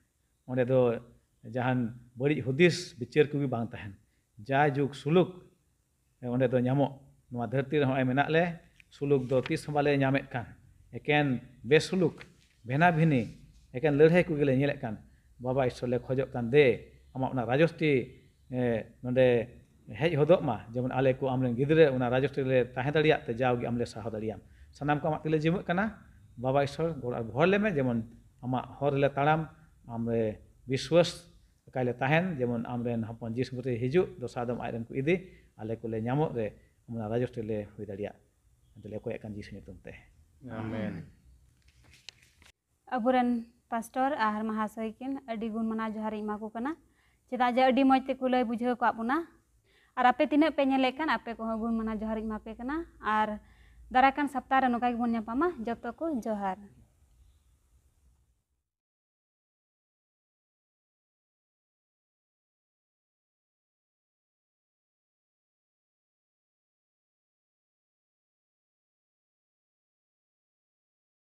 ᱚᱸᱰᱮ ᱫᱚ ᱡᱟᱦᱟᱱ ᱵᱟᱹᱲᱤᱡ ᱦᱩᱫᱤᱥ ᱵᱤᱪᱟᱹᱨ ᱠᱚᱜᱮ ᱵᱟᱝ ᱛᱟᱦᱮᱱ, ᱡᱟᱭᱡᱩᱜᱽ ᱥᱩᱞᱩᱠ ᱚᱸᱰᱮ ᱫᱚ ᱧᱟᱢᱚᱜ᱾ ᱱᱚᱣᱟ ᱫᱷᱟᱹᱨᱛᱤ ᱨᱮ ᱦᱚᱸᱜᱼᱚᱭ ᱢᱮᱱᱟᱜ ᱞᱮ, ᱥᱩᱞᱩᱠ ᱫᱚ ᱛᱤᱥ ᱦᱚᱸ ᱵᱟᱞᱮ ᱧᱟᱢᱮᱫ ᱠᱟᱱ, ᱮᱠᱮᱱ ᱵᱮᱥᱩᱞᱩᱠ᱾ ᱵᱷᱮᱱᱟ ᱵᱷᱤᱱᱤ ᱮᱠᱮᱱ ᱞᱟᱹᱲᱦᱟᱹᱭ ᱠᱚᱜᱮ ᱞᱮ ᱧᱮᱞᱮᱫ ᱠᱟᱱ, ᱵᱟᱵᱟ ᱤᱥᱥᱚᱨ ᱞᱮ ᱠᱷᱚᱡᱚᱜ ᱠᱟᱱ, ᱫᱮ ᱟᱢᱟᱜ ᱚᱱᱟ ᱨᱟᱡᱚᱥᱴᱤ ᱱᱚᱰᱮ ᱦᱮᱡ ᱦᱚᱫᱚᱜ ᱢᱟ, ᱡᱮᱢᱚᱱ ᱟᱞᱮ ᱠᱚ ᱟᱢᱨᱮᱱ ᱜᱤᱫᱽᱨᱟᱹ ᱚᱱᱟ ᱨᱟᱡᱚᱥᱴᱤ ᱨᱮ ᱛᱟᱦᱮᱸ ᱫᱟᱲᱮᱭᱟᱜ ᱛᱮ ᱡᱟᱣᱜᱮ ᱟᱢ ᱞᱮ ᱥᱟᱦᱟᱣ ᱫᱟᱲᱮᱭᱟᱢ᱾ ᱥᱟᱱᱟᱢ ᱠᱚ ᱟᱢᱟᱜ ᱛᱤᱞᱮ ᱡᱤᱢᱟᱹᱜ ᱠᱟᱱᱟ᱾ ᱵᱟᱵᱟ ᱤᱥᱥᱚᱨ ᱜᱚᱲ ᱟᱨ ᱵᱷᱚᱨ ᱞᱮᱢᱮ, ᱡᱮᱢᱚᱱ ᱟᱢᱟᱜ ᱦᱚᱨ ᱨᱮᱞᱮ ᱛᱟᱲᱟᱢ, ᱟᱢ ᱨᱮ ᱵᱤᱥᱣᱟᱥ ᱞᱮᱠᱟᱭ ᱞᱮ ᱛᱟᱦᱮᱱ, ᱡᱮᱢᱚᱱ ᱟᱢᱨᱮᱱ ᱦᱚᱯᱚᱱ ᱡᱤᱥᱩ ᱢᱩᱨᱛᱤ ᱦᱤᱡᱩᱜ, ᱫᱚᱥᱟᱨ ᱫᱚᱢ ᱟᱡ ᱨᱮᱱ ᱠᱚ ᱤᱫᱤ, ᱟᱞᱮ ᱠᱚᱞᱮ ᱧᱟᱢᱚᱜ ᱨᱮ ᱚᱱᱟ ᱨᱟᱡᱚᱥᱴᱤ ᱞᱮ ᱦᱩᱭ ᱫᱟᱲᱮᱭᱟᱜ᱾ ᱟᱫᱚ ᱞᱮ ᱠᱚᱭᱚᱜ ᱠᱟᱱ ᱡᱤᱥᱩ ᱧᱩᱛᱩᱢ ᱛᱮ᱾ ᱟᱢᱮᱱ᱾ ᱟᱵᱚᱨᱮᱱ ᱯᱟᱥᱴᱚᱨ ᱟᱨ ᱢᱟᱦᱟᱥᱚᱭ ᱠᱤᱱ ᱟᱹᱰᱤ ᱜᱩᱱ ᱢᱟᱱᱟᱣ ᱡᱚᱦᱟᱨ ᱤᱧ ᱮᱢᱟ ᱠᱚ ᱠᱟᱱᱟ, ᱪᱮᱫᱟᱜ ᱡᱮ ᱟᱹᱰᱤ ᱢᱚᱡᱽ ᱛᱮᱠᱚ ᱞᱟᱹᱭ ᱵᱩᱡᱷᱟᱹᱣ ᱟᱠᱟᱫ ᱵᱚᱱᱟ᱾ ᱟᱨ ᱟᱯᱮ ᱛᱤᱱᱟᱹᱜ ᱯᱮ ᱧᱮᱞᱮᱫ ᱠᱟᱱ, ᱟᱯᱮ ᱠᱚᱦᱚᱸ ᱜᱩᱱ ᱢᱟᱱᱟᱣ ᱡᱚᱦᱟᱨ ᱤᱧ ᱮᱢᱟ ᱯᱮ ᱠᱟᱱᱟ᱾ ᱟᱨ ᱫᱟᱨᱟᱭ ᱠᱟᱱ ᱥᱚᱯᱛᱟᱦ ᱨᱮ ᱱᱚᱝᱠᱟ ᱜᱮᱵᱚᱱ ᱧᱟᱯᱟᱢᱟ᱾ ᱡᱚᱛᱚ ᱠᱚ ᱡᱚᱦᱟᱨ᱾